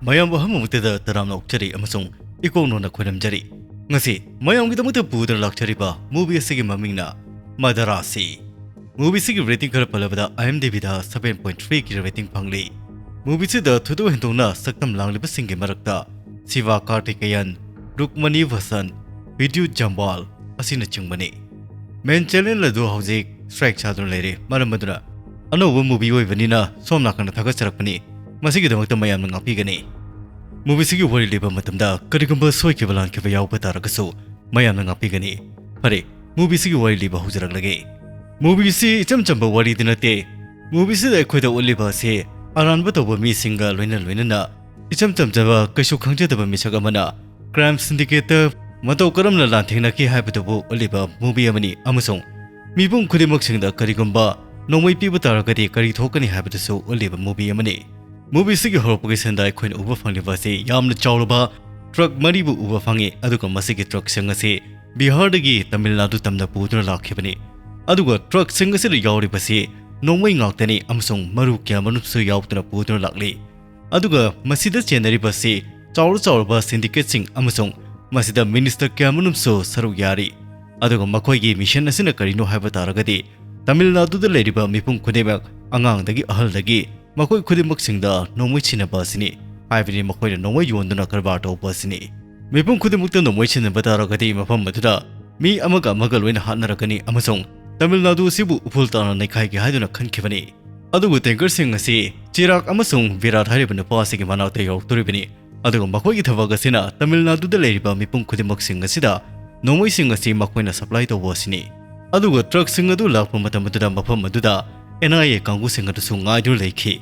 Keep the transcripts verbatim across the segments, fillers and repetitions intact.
ꯃꯌꯥꯝꯕꯨ ꯑꯍꯥꯟꯕꯃꯛꯇꯗ ꯇꯔꯥꯝꯅ ꯑꯣꯛꯆꯔꯤ ꯑꯃꯁꯨꯡ ꯏꯀꯣꯛ ꯅꯣꯟꯅ ꯈꯣꯏꯔꯝꯖꯔꯤ꯫ ꯉꯁꯤ ꯃꯌꯥꯝꯒꯤꯗꯃꯛꯇ ꯄꯨꯗꯨꯅ ꯂꯥꯛꯆꯔꯤꯕ movie ꯑꯁꯤꯒꯤ ꯃꯃꯤꯡꯅ ꯃꯗꯔꯥꯁꯤ꯫ Movie ꯑꯁꯤꯒꯤ rating ꯈꯔ ꯄꯜꯂꯕꯗ IMDbꯗ seven point threeꯒꯤ rating ꯐꯪꯂꯤ꯫ Movie ꯑꯁꯤꯗ ꯊꯣꯏꯗꯣꯛ ꯍꯦꯟꯗꯣꯛꯅ ꯁꯛꯇꯝ ꯂꯥꯡꯂꯤꯕꯁꯤꯡꯒꯤ ꯃꯔꯛꯇ ꯁꯤꯚꯥ ꯀꯥꯔꯇꯤꯀꯦꯌꯟ, ꯔꯨꯛꯃꯅꯤ ꯚꯁꯟ, ꯕꯤꯗ꯭ꯌꯨꯠ ꯖꯝꯕꯥꯜ ꯑꯁꯤꯅꯆꯤꯡꯕꯅꯤ꯫ Main channel ꯑꯗꯨ ꯍꯧꯖꯤꯛ strike ꯆꯥꯗꯨꯅ ꯂꯩꯔꯦ꯫ ꯃꯔꯝ ꯑꯗꯨꯅ ꯑꯅꯧꯕ movie ꯑꯣꯏꯕꯅꯤꯅ ꯁꯣꯝ ꯅꯥꯀꯟꯗ ꯊꯥꯒꯠꯆꯔꯛꯄꯅꯤ꯫ ꯃꯁꯤꯒꯤꯗꯃꯛꯇ ꯃꯌꯥꯝꯅ ꯉꯥꯛꯄꯤꯒꯅꯤ꯫ Movie ꯑꯁꯤꯒꯤ ꯋꯥꯔꯤ ꯂꯤꯕ ꯃꯇꯝꯗ ꯀꯔꯤꯒꯨꯝꯕ ꯁꯣꯏꯈꯤꯕ ꯂꯥꯟꯈꯤꯕ ꯌꯥꯎꯕ ꯇꯥꯔꯒꯁꯨ ꯃꯌꯥꯝꯅ ꯉꯥꯛꯄꯤꯒꯅꯤ꯫ ꯐꯔꯦ, movie ꯑꯁꯤꯒꯤ ꯋꯥꯔꯤ ꯂꯤꯕ ꯍꯧꯖꯔꯛꯂꯒꯦ꯫ Movie ꯑꯁꯤ ꯏꯆꯝ ꯆꯝꯕ ꯋꯥꯔꯤꯗꯤ ꯅꯠꯇꯦ꯫ Movie ꯑꯁꯤꯗ ꯑꯩꯈꯣꯏꯗ ꯎꯠꯂꯤꯕ ꯑꯁꯤ ꯑꯔꯥꯟꯕ ꯇꯧꯕ ꯃꯤꯁꯤꯡꯒ ꯂꯣꯏꯅ ꯂꯣꯏꯅꯅ ꯏꯆꯝ ꯆꯝꯖꯕ ꯀꯩꯁꯨ ꯈꯪꯖꯗꯕ ꯃꯤꯁꯛ ꯑꯃꯅ crime syndicate ꯃꯇꯧ ꯀꯔꯝꯅ ꯂꯥꯟꯊꯦꯡꯅꯈꯤ ꯍꯥꯏꯕꯗꯨꯕꯨ ꯎꯠꯂꯤꯕ movie ꯑꯃꯅꯤ ꯑꯃꯁꯨꯡ ꯃꯤꯄꯨꯝ ꯈꯨꯗꯤꯡꯃꯛꯁꯤꯡꯗ ꯀꯔꯤꯒꯨꯝꯕ ꯅꯣꯡꯃꯩ ꯄꯤꯕ ꯇꯥꯔꯒꯗꯤ ꯀꯔꯤ ꯊꯣꯛꯀꯅꯤ ꯍꯥꯏꯕꯗꯨꯁꯨ ꯎꯠꯂꯤꯕ movie ꯑꯃꯅꯤ꯫ Movie ꯑꯁꯤꯒꯤ ꯍꯧꯔꯛꯄꯒꯤ sceneꯗ ꯑꯩꯈꯣꯏꯅ ꯎꯕ ꯐꯪꯂꯤꯕ ꯑꯁꯤ ꯌꯥꯝꯅ ꯆꯥꯎꯔꯕ truck ꯃꯔꯤꯕꯨ ꯎꯕ ꯐꯪꯉꯤ, ꯑꯗꯨꯒ ꯃꯁꯤꯒꯤ truckꯁꯤꯡ ꯑꯁꯤ ꯕꯤꯍꯥꯔꯗꯒꯤ ꯇꯥꯃꯤꯜ ꯅꯥꯗꯨ ꯇꯝꯅ ꯄꯨꯗꯨꯅ ꯂꯥꯛꯈꯤꯕꯅꯤ꯫ ꯑꯗꯨꯒ truckꯁꯤꯡ ꯑꯁꯤꯗ ꯌꯥꯎꯔꯤꯕꯁꯤ ꯅꯣꯡꯃꯩ ꯉꯥꯛꯇꯅꯤ ꯑꯃꯁꯨꯡ ꯃꯔꯨ ꯀꯌꯥꯃꯔꯨꯝꯁꯨ ꯌꯥꯎꯗꯨꯅ ꯄꯨꯗꯨꯅ ꯂꯥꯛꯂꯤ꯫ ꯑꯗꯨꯒ ꯃꯁꯤꯗ ꯆꯦꯟꯅꯔꯤꯕꯁꯤ ꯆꯥꯎꯔ ꯆꯥꯎꯔꯕ syndicateꯁꯤꯡ ꯑꯃꯁꯨꯡ ꯃꯁꯤꯗ minister ꯀꯌꯥꯃꯔꯨꯝꯁꯨ ꯁꯔꯨꯛ ꯌꯥꯔꯤ꯫ ꯑꯗꯨꯒ ꯃꯈꯣꯏꯒꯤ mission ꯑꯁꯤꯅ ꯀꯔꯤꯅꯣ ꯍꯥꯏꯕ ꯇꯥꯔꯒꯗꯤ, ꯇꯥꯃꯤꯜ ꯅꯥꯗꯨꯗ ꯂꯩꯔꯤꯕ ꯃꯤꯄꯨꯝ ꯈꯨꯗꯤꯡꯃꯛ, ꯑꯉꯥꯡꯗꯒꯤ ꯑꯍꯜꯗꯒꯤ, ꯃꯈꯣꯏ ꯈꯨꯗꯤꯡꯃꯛꯁꯤꯡꯗ ꯅꯣꯡꯃꯩ ꯁꯤꯟꯅꯕ ꯑꯁꯤꯅꯤ꯫ ꯍꯥꯏꯕꯗꯤ ꯃꯈꯣꯏꯅ ꯅꯣꯡꯃꯩ ꯌꯣꯟꯗꯨꯅ ꯀꯔꯕꯥꯔ ꯇꯧꯕ ꯑꯁꯤꯅꯤ꯫ ꯃꯤꯄꯨꯝ ꯈꯨꯗꯤꯡꯃꯛꯇ ꯅꯣꯡꯃꯩ ꯁꯤꯟꯅꯕ ꯇꯥꯔꯒꯗꯤ ꯃꯐꯝ ꯑꯗꯨꯗ ꯃꯤ ꯑꯃꯒ ꯑꯃꯒ ꯂꯣꯏꯅ ꯍꯥꯠꯅꯔꯛꯀꯅꯤ ꯑꯃꯁꯨꯡ ꯇꯥꯃꯤꯜ ꯅꯥꯗꯨ ꯑꯁꯤꯕꯨ ꯎꯐꯨꯜ ꯇꯥꯅ ꯅꯩꯈꯥꯏꯒꯦ ꯍꯥꯏꯗꯨꯅ ꯈꯟꯈꯤꯕꯅꯤ꯫ ꯑꯗꯨꯕꯨ tankerꯁꯤꯡ ꯑꯁꯤ ꯆꯤꯔꯥꯛ ꯑꯃꯁꯨꯡ ꯚꯤꯔꯥꯠ ꯍꯥꯏꯔꯤꯕ ꯅꯨꯄꯥ ꯑꯁꯤꯒꯤ ꯃꯅꯥꯛꯇ ꯌꯧꯔꯛꯇꯣꯔꯤꯕꯅꯤ꯫ ꯑꯗꯨꯒ ꯃꯈꯣꯏꯒꯤ ꯊꯕꯛ ꯑꯁꯤꯅ ꯇꯥꯃꯤꯜ ꯅꯥꯗꯨꯗ ꯂꯩꯔꯤꯕ ꯃꯤꯄꯨꯝ ꯈꯨꯗꯤꯡꯃꯛꯁꯤꯡ ꯑꯁꯤꯗ ꯅꯣꯡꯃꯩꯁꯤꯡ ꯑꯁꯤ ꯃꯈꯣꯏꯅ supply ꯇꯧꯕ ꯑꯁꯤꯅꯤ꯫ ꯑꯗꯨꯒ truckꯁꯤꯡ ꯑꯗꯨ ꯂꯥꯛꯄ ꯃꯇꯝ ꯑꯗꯨꯗ ꯃꯐꯝ ꯑꯗꯨꯗ NIA ꯀꯥꯡꯕꯨꯁꯤꯡ ꯑꯗꯨꯁꯨ ꯉꯥꯏꯗꯨꯅ ꯂꯩꯈꯤ꯫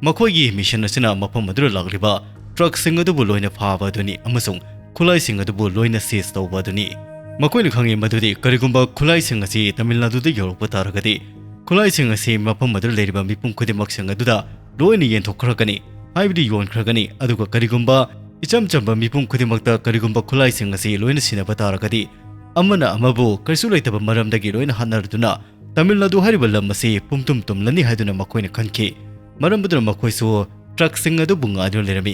ꯃꯈꯣꯏꯒꯤ mission ꯑꯁꯤꯅ ꯃꯐꯝ ꯑꯗꯨꯗ ꯂꯥꯛꯂꯤꯕ truckꯁꯤꯡ ꯑꯗꯨꯕꯨ ꯂꯣꯏꯅ ꯐꯥꯕ ꯑꯗꯨꯅꯤ ꯑꯃꯁꯨꯡ ꯈꯨꯠꯂꯥꯏꯁꯤꯡ ꯑꯗꯨꯕꯨ ꯂꯣꯏꯅ seize ꯇꯧꯕ ꯑꯗꯨꯅꯤ꯫ ꯃꯈꯣꯏꯅ ꯈꯪꯏ ꯃꯗꯨꯗꯤ ꯀꯔꯤꯒꯨꯝꯕ ꯈꯨꯠꯂꯥꯏꯁꯤꯡ ꯑꯁꯤ ꯇꯥꯃꯤꯜ ꯅꯥꯗꯨꯗ ꯌꯧꯔꯛꯄ ꯇꯥꯔꯒꯗꯤ, ꯈꯨꯠꯂꯥꯏꯁꯤꯡ ꯑꯁꯤ ꯃꯐꯝ ꯑꯗꯨꯗ ꯂꯩꯔꯤꯕ ꯃꯤꯄꯨꯝ ꯈꯨꯗꯤꯡꯃꯛꯁꯤꯡ ꯑꯗꯨꯗ ꯂꯣꯏꯅ ꯌꯦꯟꯊꯣꯛꯈ꯭ꯔꯒꯅꯤ, ꯍꯥꯏꯕꯗꯤ ꯌꯣꯟꯈ꯭ꯔꯒꯅꯤ꯫ ꯑꯗꯨꯒ ꯀꯔꯤꯒꯨꯝꯕ ꯏꯆꯝ ꯆꯝꯕ ꯃꯤꯄꯨꯝ ꯈꯨꯗꯤꯡꯃꯛꯇ ꯀꯔꯤꯒꯨꯝꯕ ꯈꯨꯠꯂꯥꯏꯁꯤꯡ ꯑꯁꯤ ꯂꯣꯏꯅ ꯁꯤꯟꯅꯕ ꯇꯥꯔꯒꯗꯤ, ꯑꯃꯅ ꯑꯃꯕꯨ ꯀꯔꯤꯁꯨ ꯂꯩꯇꯕ ꯃꯔꯝꯗꯒꯤ ꯂꯣꯏꯅ ꯍꯥꯠꯅꯔꯗꯨꯅ ꯇꯥꯃꯤꯜ ꯅꯥꯗꯨ ꯍꯥꯏꯔꯤꯕ ꯂꯝ ꯑꯁꯤ ꯄꯨꯝꯇꯨꯝ ꯇꯨꯝꯂꯅꯤ ꯍꯥꯏꯗꯨꯅ ꯃꯈꯣꯏꯅ ꯈꯟꯈꯤ꯫ ꯃꯔꯝ ꯑꯗꯨꯅ ꯃꯈꯣꯏꯁꯨ truckꯁꯤꯡ ꯑꯗꯨꯕꯨ ꯉꯥꯏꯗꯨꯅ ꯂꯩꯔꯝꯃꯤ꯫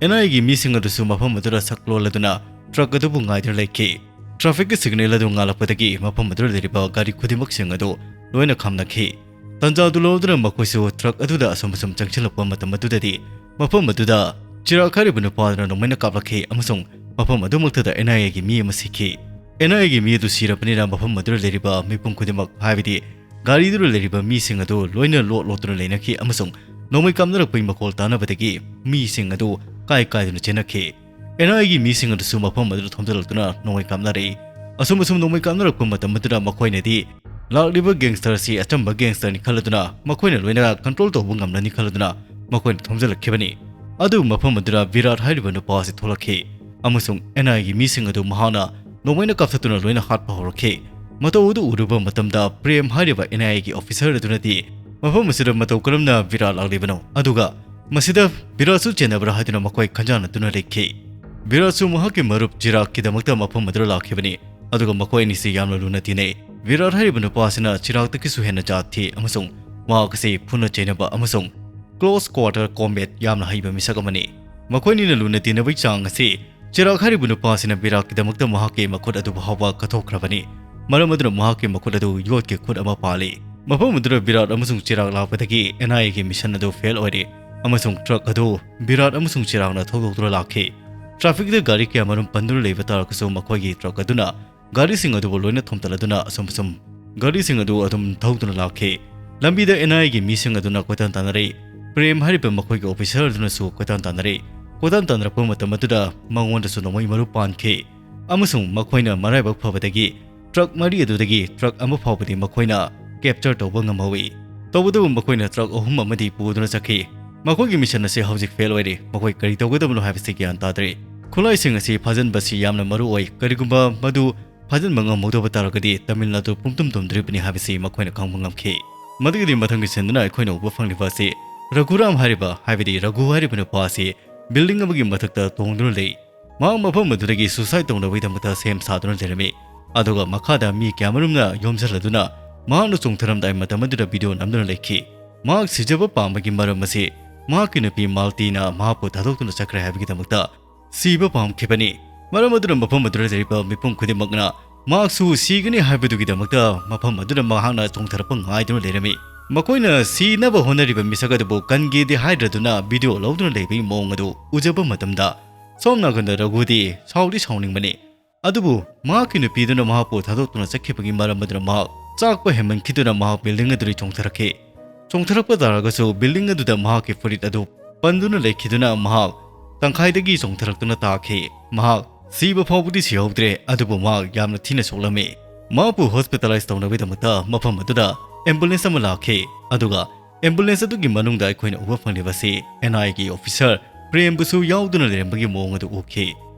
ꯑꯦꯟ ꯑꯥꯏ ꯑꯦꯒꯤ ꯃꯤꯁꯤꯡ ꯑꯗꯨꯁꯨ ꯃꯐꯝ ꯑꯗꯨꯗ ꯁꯛ ꯂꯣꯜꯂꯗꯨꯅ ꯇ꯭ꯔꯛ ꯑꯗꯨꯕꯨ ꯉꯥꯏꯗꯨꯅ ꯂꯩꯈꯤ꯫ ꯇ꯭ꯔꯥꯐꯤꯛꯀꯤ ꯁꯤꯒꯅꯦꯜ ꯑꯗꯨ ꯉꯥꯜꯂꯛꯄꯗꯒꯤ ꯃꯐꯝ ꯑꯗꯨꯗ ꯂꯩꯔꯤꯕ ꯒꯥꯔꯤ ꯈꯨꯗꯤꯡꯃꯛꯁꯤꯡ ꯑꯗꯨ ꯂꯣꯏꯅ ꯈꯥꯝꯅꯈꯤ꯫ ꯇꯟꯖꯥ ꯑꯗꯨ ꯂꯧꯗꯨꯅ ꯃꯈꯣꯏꯁꯨ ꯇ꯭ꯔꯛ ꯑꯗꯨꯗ ꯑꯁꯨꯝ ꯑꯁꯨꯝ ꯆꯪꯁꯤꯜꯂꯛꯄ ꯃꯇꯝ ꯑꯗꯨꯗꯗꯤ ꯃꯐꯝ ꯑꯗꯨꯗ ꯆꯤꯔꯥꯛ ꯍꯥꯏꯔꯤꯕ ꯅꯨꯄꯥ ꯑꯗꯨꯅ ꯅꯣꯡꯃꯩꯅ ꯀꯥꯞꯂꯛꯈꯤ ꯑꯃꯁꯨꯡ ꯃꯐꯝ ꯑꯗꯨꯃꯛꯇꯗ ꯑꯦꯟ ꯑꯥꯏ ꯑꯦꯒꯤ ꯃꯤ ꯑꯃ ꯁꯤꯈꯤ꯫ ꯑꯦꯟ ꯑꯥꯏ ꯑꯦꯒꯤ ꯃꯤ ꯑꯗꯨ ꯁꯤꯔꯕꯅꯤꯅ ꯃꯐꯝ ꯑꯗꯨꯗ ꯂꯩꯔꯤꯕ ꯃꯤꯄꯨꯝ ꯈꯨꯗꯤꯡꯃꯛ, ꯍꯥꯏꯕꯗꯤ ꯒꯥꯔꯤꯗꯨꯗ ꯂꯩꯔꯤꯕ ꯃꯤꯁꯤꯡ ꯑꯗꯨ ꯂꯣꯏꯅ ꯂꯣꯠ ꯂꯣꯠꯇꯨꯅ ꯂꯩꯅꯈꯤ ꯑꯃꯁꯨꯡ ꯅꯣꯡꯃꯩ ꯀꯥꯞꯅꯔꯛꯄꯒꯤ ꯃꯈꯣꯜ ꯇꯥꯅꯕꯗꯒꯤ ꯃꯤꯁꯤꯡ ꯑꯗꯨ ꯀꯥꯏ ꯀꯥꯏꯗꯨꯅ ꯆꯦꯟꯅꯈꯤ꯫ ꯑꯦꯟ ꯑꯥꯏ ꯑꯦꯒꯤ ꯃꯤꯁꯤꯡ ꯑꯗꯨꯁꯨ ꯃꯐꯝ ꯑꯗꯨꯗ ꯊꯣꯝꯖꯤꯜꯂꯛꯇꯨꯅ ꯅꯣꯡꯃꯩ ꯀꯥꯞꯅꯔꯛꯏ꯫ ꯑꯁꯨꯝ ꯑꯁꯨꯝ ꯅꯣꯡꯃꯩ ꯀꯥꯞꯅꯔꯛꯄ ꯃꯇꯝ ꯑꯗꯨꯗ ꯃꯈꯣꯏꯅꯗꯤ ꯂꯥꯛꯂꯤꯕ ꯒꯦꯡꯁꯇꯔ ꯑꯁꯤ ꯑꯆꯝꯕ ꯒꯦꯡꯁꯇꯔꯅꯤ ꯈꯜꯂꯗꯨꯅ, ꯃꯈꯣꯏꯅ ꯂꯣꯏꯅ ꯀꯟꯇ꯭ꯔꯣꯜ ꯇꯧꯕ ꯉꯝꯂꯅꯤ ꯈꯜꯂꯗꯨꯅ ꯃꯈꯣꯏꯅ ꯊꯣꯝꯖꯤꯜꯂꯛꯈꯤꯕꯅꯤ꯫ ꯑꯗꯨꯕꯨ ꯃꯐꯝ ꯑꯗꯨꯗ ꯕꯤꯔꯥꯠ ꯍꯥꯏꯔꯤꯕ ꯅꯨꯄꯥ ꯑꯁꯤ ꯊꯣꯛꯂꯛꯈꯤ ꯑꯃꯁꯨꯡ ꯑꯦꯟ ꯑꯥꯏ ꯑꯦꯒꯤ ꯃꯤꯁꯤꯡ ꯑꯗꯨ ꯃꯍꯥꯛꯅ ꯅꯣꯡꯃꯩꯅ ꯀꯥꯞꯊꯠꯇꯨꯅ ꯂꯣꯏꯅ ꯍꯥꯠꯄ ꯍꯧꯔꯛꯈꯤ꯫ ꯃꯇꯧ ꯑꯗꯨ ꯎꯔꯨꯕ ꯃꯇꯝꯗ ꯄ꯭ꯔꯦꯝ ꯍꯥꯏꯔꯤꯕ ꯑꯦꯟ ꯑꯥꯏ ꯑꯦꯒꯤ ꯑꯣꯐꯤꯁꯔ ꯑꯗꯨꯅꯗꯤ ꯃꯐꯝ ꯑꯁꯤꯗ ꯃꯇꯧ ꯀꯔꯝꯅ ꯕꯤꯔꯥꯠ ꯂꯥꯛꯂꯤꯕꯅꯣ, ꯑꯗꯨꯒ ꯃꯁꯤꯗ ꯕꯤꯔꯥꯠꯁꯨ ꯆꯦꯟꯅꯕ꯭ꯔꯥ ꯍꯥꯏꯗꯨꯅ ꯃꯈꯣꯏ ꯈꯟꯖꯥꯟꯅꯗꯨꯅ ꯂꯩꯈꯤ꯫ ꯕꯤꯔꯥꯠꯁꯨ ꯃꯍꯥꯛꯀꯤ ꯃꯔꯨꯞ ꯆꯤꯔꯥꯛꯀꯤꯗꯃꯛꯇ ꯃꯐꯝ ꯑꯗꯨꯗ ꯂꯥꯛꯈꯤꯕꯅꯤ, ꯑꯗꯨꯒ ꯃꯈꯣꯏ ꯑꯅꯤꯁꯤ ꯌꯥꯝꯅ ꯂꯨꯅ ꯇꯤꯟꯅꯩ꯫ ꯕꯤꯔꯥꯠ ꯍꯥꯏꯔꯤꯕ ꯅꯨꯄꯥ ꯑꯁꯤꯅ ꯆꯤꯔꯥꯛꯇꯒꯤꯁꯨ ꯍꯦꯟꯅ ꯖꯥꯠ ꯊꯤ ꯑꯃꯁꯨꯡ ꯃꯍꯥꯛ ꯑꯁꯤ ꯐꯨꯅ ꯆꯩꯅꯕ ꯑꯃꯁꯨꯡ close quarter combat ꯌꯥꯝꯅ ꯍꯩꯕ ꯃꯤꯁꯛ ꯑꯃꯅꯤ꯫ ꯃꯈꯣꯏꯅꯤꯅ ꯂꯨꯅ ꯇꯤꯟꯅꯕꯒꯤ ꯆꯥꯡ ꯑꯁꯤ ꯆꯤꯔꯥꯛ ꯍꯥꯏꯔꯤꯕ ꯅꯨꯄꯥ ꯑꯁꯤꯅ ꯕꯤꯔꯥꯠꯀꯤꯗꯃꯛꯇ ꯃꯍꯥꯛꯀꯤ ꯃꯈꯨꯠ ꯑꯗꯨ ꯐꯥꯎꯕ ꯀꯠꯊꯣꯛꯈ꯭ꯔꯕꯅꯤ꯫ ꯃꯔꯝ ꯑꯗꯨꯅ ꯃꯍꯥꯛꯀꯤ ꯃꯈꯨꯠ ꯑꯗꯨ ꯌꯣꯠꯀꯤ ꯈꯨꯠ ꯑꯃ ꯄꯥꯜꯂꯤ꯫ ꯃꯐꯝ ꯑꯗꯨꯗ ꯕꯤꯔꯥꯠ ꯑꯃꯁꯨꯡ ꯆꯤꯔꯥꯛ ꯂꯥꯛꯄꯗꯒꯤ ꯑꯦꯟ ꯑꯥꯏ ꯑꯦꯒꯤ ꯃꯤꯁꯟ ꯑꯗꯨ ꯐꯦꯜ ꯑꯣꯏꯔꯦ ꯑꯃꯁꯨꯡ ꯇ꯭ꯔꯛ ꯑꯗꯨ ꯕꯤꯔꯥꯠ ꯑꯃꯁꯨꯡ ꯆꯤꯔꯥꯛꯅ ꯊꯧꯗꯣꯛꯇꯨꯅ ꯂꯥꯛꯈꯤ꯫ ꯇ꯭ꯔꯥꯐꯤꯛꯇ ꯒꯥꯔꯤ ꯀꯌꯥꯃꯔꯨꯝ ꯄꯟꯗꯨꯅ ꯂꯩꯕ ꯇꯥꯔꯒꯁꯨ ꯃꯈꯣꯏꯒꯤ ꯇ꯭ꯔꯛ ꯑꯗꯨꯅ ꯒꯥꯔꯤꯁꯤꯡ ꯑꯗꯨꯕꯨ ꯂꯣꯏꯅ ꯊꯣꯝꯇꯠꯂꯗꯨꯅ ꯑꯁꯨꯝ ꯑꯁꯨꯝ ꯒꯥꯔꯤꯁꯤꯡ ꯑꯗꯨ ꯑꯗꯨꯝ ꯊꯧꯗꯨꯅ ꯂꯥꯛꯈꯤ꯫ ꯂꯝꯕꯤꯗ ꯑꯦꯟ ꯑꯥꯏ ꯑꯦꯒꯤ ꯃꯤꯁꯤꯡ ꯑꯗꯨꯅ ꯀꯣꯏꯇꯥꯟ ꯇꯥꯟꯅꯔꯛꯏ꯫ ꯄ꯭ꯔꯦꯝ ꯍꯥꯏꯔꯤꯕ ꯃꯈꯣꯏꯒꯤ ꯑꯣꯐꯤꯁꯔ ꯑꯗꯨꯅꯁꯨ ꯀꯣꯏꯇꯥꯟ ꯇꯥꯟꯅꯔꯛꯏ꯫ ꯀꯣꯏꯇꯥꯟ ꯇꯥꯟꯅꯔꯛꯄ ꯃꯇꯝ ꯑꯗꯨꯗ ꯃꯉꯣꯟꯗꯁꯨ ꯅꯣꯡꯃꯩ ꯃꯔꯨ ꯄꯥꯟꯈꯤ ꯑꯃꯁꯨꯡ ꯃꯈꯣꯏꯅ ꯃꯔꯥꯏꯕꯛ ꯐꯕꯗꯒꯤ ꯇ꯭ꯔꯛ ꯃꯔꯤ ꯑꯗꯨꯗꯒꯤ ꯇ꯭ꯔꯛ ꯑꯃ ꯐꯥꯎꯕꯗꯤ ꯃꯈꯣꯏꯅ ꯀꯦꯞꯆꯔ ꯇꯧꯕ ꯉꯝꯍꯧꯏ꯫ ꯇꯧꯕꯇꯕꯨ ꯃꯈꯣꯏꯅ ꯇ꯭ꯔꯛ ꯑꯍꯨꯝ ꯑꯃꯗꯤ ꯄꯨꯗꯨꯅ ꯆꯠꯈꯤ꯫ ꯃꯈꯣꯏꯒꯤ ꯃꯤꯁꯟ ꯑꯁꯤ ꯍꯧꯖꯤꯛ ꯐꯦꯜ ꯑꯣꯏꯔꯦ꯫ ꯃꯈꯣꯏ ꯀꯔꯤ ꯇꯧꯒꯗꯕꯅꯣ ꯍꯥꯏꯕꯁꯤ ꯒ꯭ꯌꯥꯟ ꯇꯥꯗ꯭ꯔꯦ꯫ ꯈꯨꯠꯂꯥꯏꯁꯤꯡ ꯑꯁꯤ ꯐꯥꯖꯤꯟꯕꯁꯤ ꯌꯥꯝꯅ ꯃꯔꯨ ꯑꯣꯏ꯫ ꯀꯔꯤꯒꯨꯝꯕ ꯃꯗꯨ ꯐꯥꯖꯤꯟꯕ ꯉꯝꯍꯧꯗꯕ ꯇꯥꯔꯒꯗꯤ ꯇꯥꯃꯤꯜ ꯅꯥꯗꯨ ꯄꯨꯝꯇꯨꯝ ꯇꯨꯝꯗ꯭ꯔꯤꯕꯅꯤ ꯍꯥꯏꯕꯁꯤ ꯃꯈꯣꯏꯅ ꯈꯪꯕ ꯉꯝꯈꯤ꯫ ꯃꯗꯨꯒꯤꯗꯤ ꯃꯊꯪꯒꯤ ꯁꯤꯟꯗꯨꯅ ꯑꯩꯈꯣꯏꯅ ꯎꯕ ꯐꯪꯂꯤꯕ ꯑꯁꯤ ꯔꯘꯨꯔꯥꯝ ꯍꯥꯏꯔꯤꯕ, ꯍꯥꯏꯕꯗꯤ ꯔꯘꯨ ꯍꯥꯏꯔꯤꯕ ꯅꯨꯄꯥ ꯑꯁꯤ ꯕꯤꯜꯗꯤꯡ ꯑꯃꯒꯤ ꯃꯊꯛꯇ ꯇꯣꯡꯗꯨꯅ ꯂꯩ꯫ ꯃꯍꯥꯛ ꯃꯐꯝ ꯑꯗꯨꯗꯒꯤ ꯁꯨꯁꯥꯏꯗ ꯇꯧꯅꯕꯒꯤꯗꯃꯛꯇ ꯁꯦꯝ ꯁꯥꯗꯨꯅ ꯂꯩꯔꯝꯃꯤ꯫ ꯑꯗꯨꯒ ꯃꯈꯥꯗ ꯃꯤ ꯀꯌꯥꯃꯔꯨꯝꯅ ꯌꯣꯝꯁꯤꯜꯂꯗꯨꯅ ꯃꯍꯥꯛꯅ ꯆꯣꯡꯊꯔꯝꯗꯥꯏ ꯃꯇꯝ ꯑꯗꯨꯗ ꯚꯤꯗꯤꯑꯣ ꯅꯝꯗꯨꯅ ꯂꯩꯈꯤ꯫ ꯃꯍꯥꯛ ꯁꯤꯖꯕ ꯄꯥꯝꯕꯒꯤ ꯃꯔꯝ ꯑꯁꯤ ꯃꯍꯥꯛꯀꯤ ꯅꯨꯄꯤ ꯃꯥꯜꯇꯤꯅ ꯃꯍꯥꯛꯄꯨ ꯊꯥꯗꯣꯛꯇꯨꯅ ꯆꯠꯈ꯭ꯔꯦ ꯍꯥꯏꯕꯒꯤꯗꯃꯛꯇ ꯁꯤꯕ ꯄꯥꯝꯈꯤꯕꯅꯤ꯫ ꯃꯔꯝ ꯑꯗꯨꯅ ꯃꯐꯝ ꯑꯗꯨꯗ ꯂꯩꯔꯤꯕ ꯃꯤꯄꯨꯝ ꯈꯨꯗꯤꯡꯃꯛꯅ ꯃꯍꯥꯛꯁꯨ ꯁꯤꯒꯅꯤ ꯍꯥꯏꯕꯗꯨꯒꯤꯗꯃꯛꯇ ꯃꯐꯝ ꯑꯗꯨꯗ ꯃꯍꯥꯛꯅ ꯆꯣꯡꯊꯔꯛꯄ ꯉꯥꯏꯗꯨꯅ ꯂꯩꯔꯝꯃꯤ꯫ ꯃꯈꯣꯏꯅ ꯁꯤꯅꯕ ꯍꯣꯠꯅꯔꯤꯕ ꯃꯤꯁꯛ ꯑꯗꯨꯕꯨ ꯀꯟꯒꯦꯗꯤ ꯍꯥꯏꯗ꯭ꯔꯗꯨꯅ ꯚꯤꯗꯤꯑꯣ ꯂꯧꯗꯨꯅ ꯂꯩꯕꯒꯤ ꯃꯑꯣꯡ ꯑꯗꯨ ꯎꯖꯕ ꯃꯇꯝꯗ, ꯁꯣꯝ ꯅꯥꯀꯟꯗ ꯔꯘꯨꯗꯤ ꯁꯥꯎꯗꯤ ꯁꯥꯎꯅꯤꯡꯕꯅꯤ꯫ ꯑꯗꯨꯕꯨ ꯃꯍꯥꯛꯀꯤ ꯅꯨꯄꯤꯗꯨꯅ ꯃꯍꯥꯛꯄꯨ ꯊꯥꯗꯣꯛꯇꯨꯅ ꯆꯠꯈꯤꯕꯒꯤ ꯃꯔꯝ ꯑꯗꯨꯅ ꯃꯍꯥꯛ ꯆꯥꯛꯄ ꯍꯦꯟꯃꯟꯈꯤꯗꯨꯅ ꯃꯍꯥꯛ ꯕꯤꯜꯗꯤꯡ ꯑꯗꯨꯗꯒꯤ ꯆꯣꯡꯊꯔꯛꯈꯤ꯫ ꯆꯣꯡꯊꯔꯛꯄ ꯇꯥꯔꯒꯁꯨ ꯕꯤꯜꯗꯤꯡ ꯑꯗꯨꯗ ꯃꯍꯥꯛꯀꯤ ꯐꯨꯔꯤꯠ ꯑꯗꯨ ꯄꯟꯗꯨꯅ ꯂꯩꯈꯤꯗꯨꯅ ꯃꯍꯥꯛ ꯇꯪꯈꯥꯏꯗꯒꯤ ꯆꯣꯡꯊꯔꯛꯇꯨꯅ ꯇꯥꯈꯤ꯫ ꯃꯍꯥꯛ ꯁꯤꯕ ꯐꯥꯎꯕꯗꯤ ꯁꯤꯍꯧꯗ꯭ꯔꯦ, ꯑꯗꯨꯕꯨ ꯃꯍꯥꯛ ꯌꯥꯝꯅ ꯊꯤꯅ ꯁꯣꯛꯂꯝꯃꯤ꯫ ꯃꯍꯥꯛꯄꯨ ꯍꯣꯁꯄꯤꯇꯥꯂꯥꯏꯁ ꯇꯧꯅꯕꯒꯤꯗꯃꯛꯇ ꯃꯐꯝ ꯑꯗꯨꯗ ꯑꯦꯝꯕꯨꯂꯦꯟꯁ ꯑꯃ ꯂꯥꯛꯈꯤ, ꯑꯗꯨꯒ ꯑꯦꯝꯕꯨꯂꯦꯟꯁ ꯑꯗꯨꯒꯤ ꯃꯅꯨꯡꯗ ꯑꯩꯈꯣꯏꯅ ꯎꯕ ꯐꯪꯂꯤꯕꯁꯤ ꯑꯦꯟ ꯑꯥꯏ ꯑꯦꯒꯤ ꯑꯣꯐꯤꯁꯥꯔ ꯄ꯭ꯔꯦꯝꯕꯨꯁꯨ ꯌꯥꯎꯗꯨꯅ ꯂꯩꯔꯝꯕꯒꯤ ꯃꯑꯣꯡ ꯑꯗꯨ ꯎꯈꯤ꯫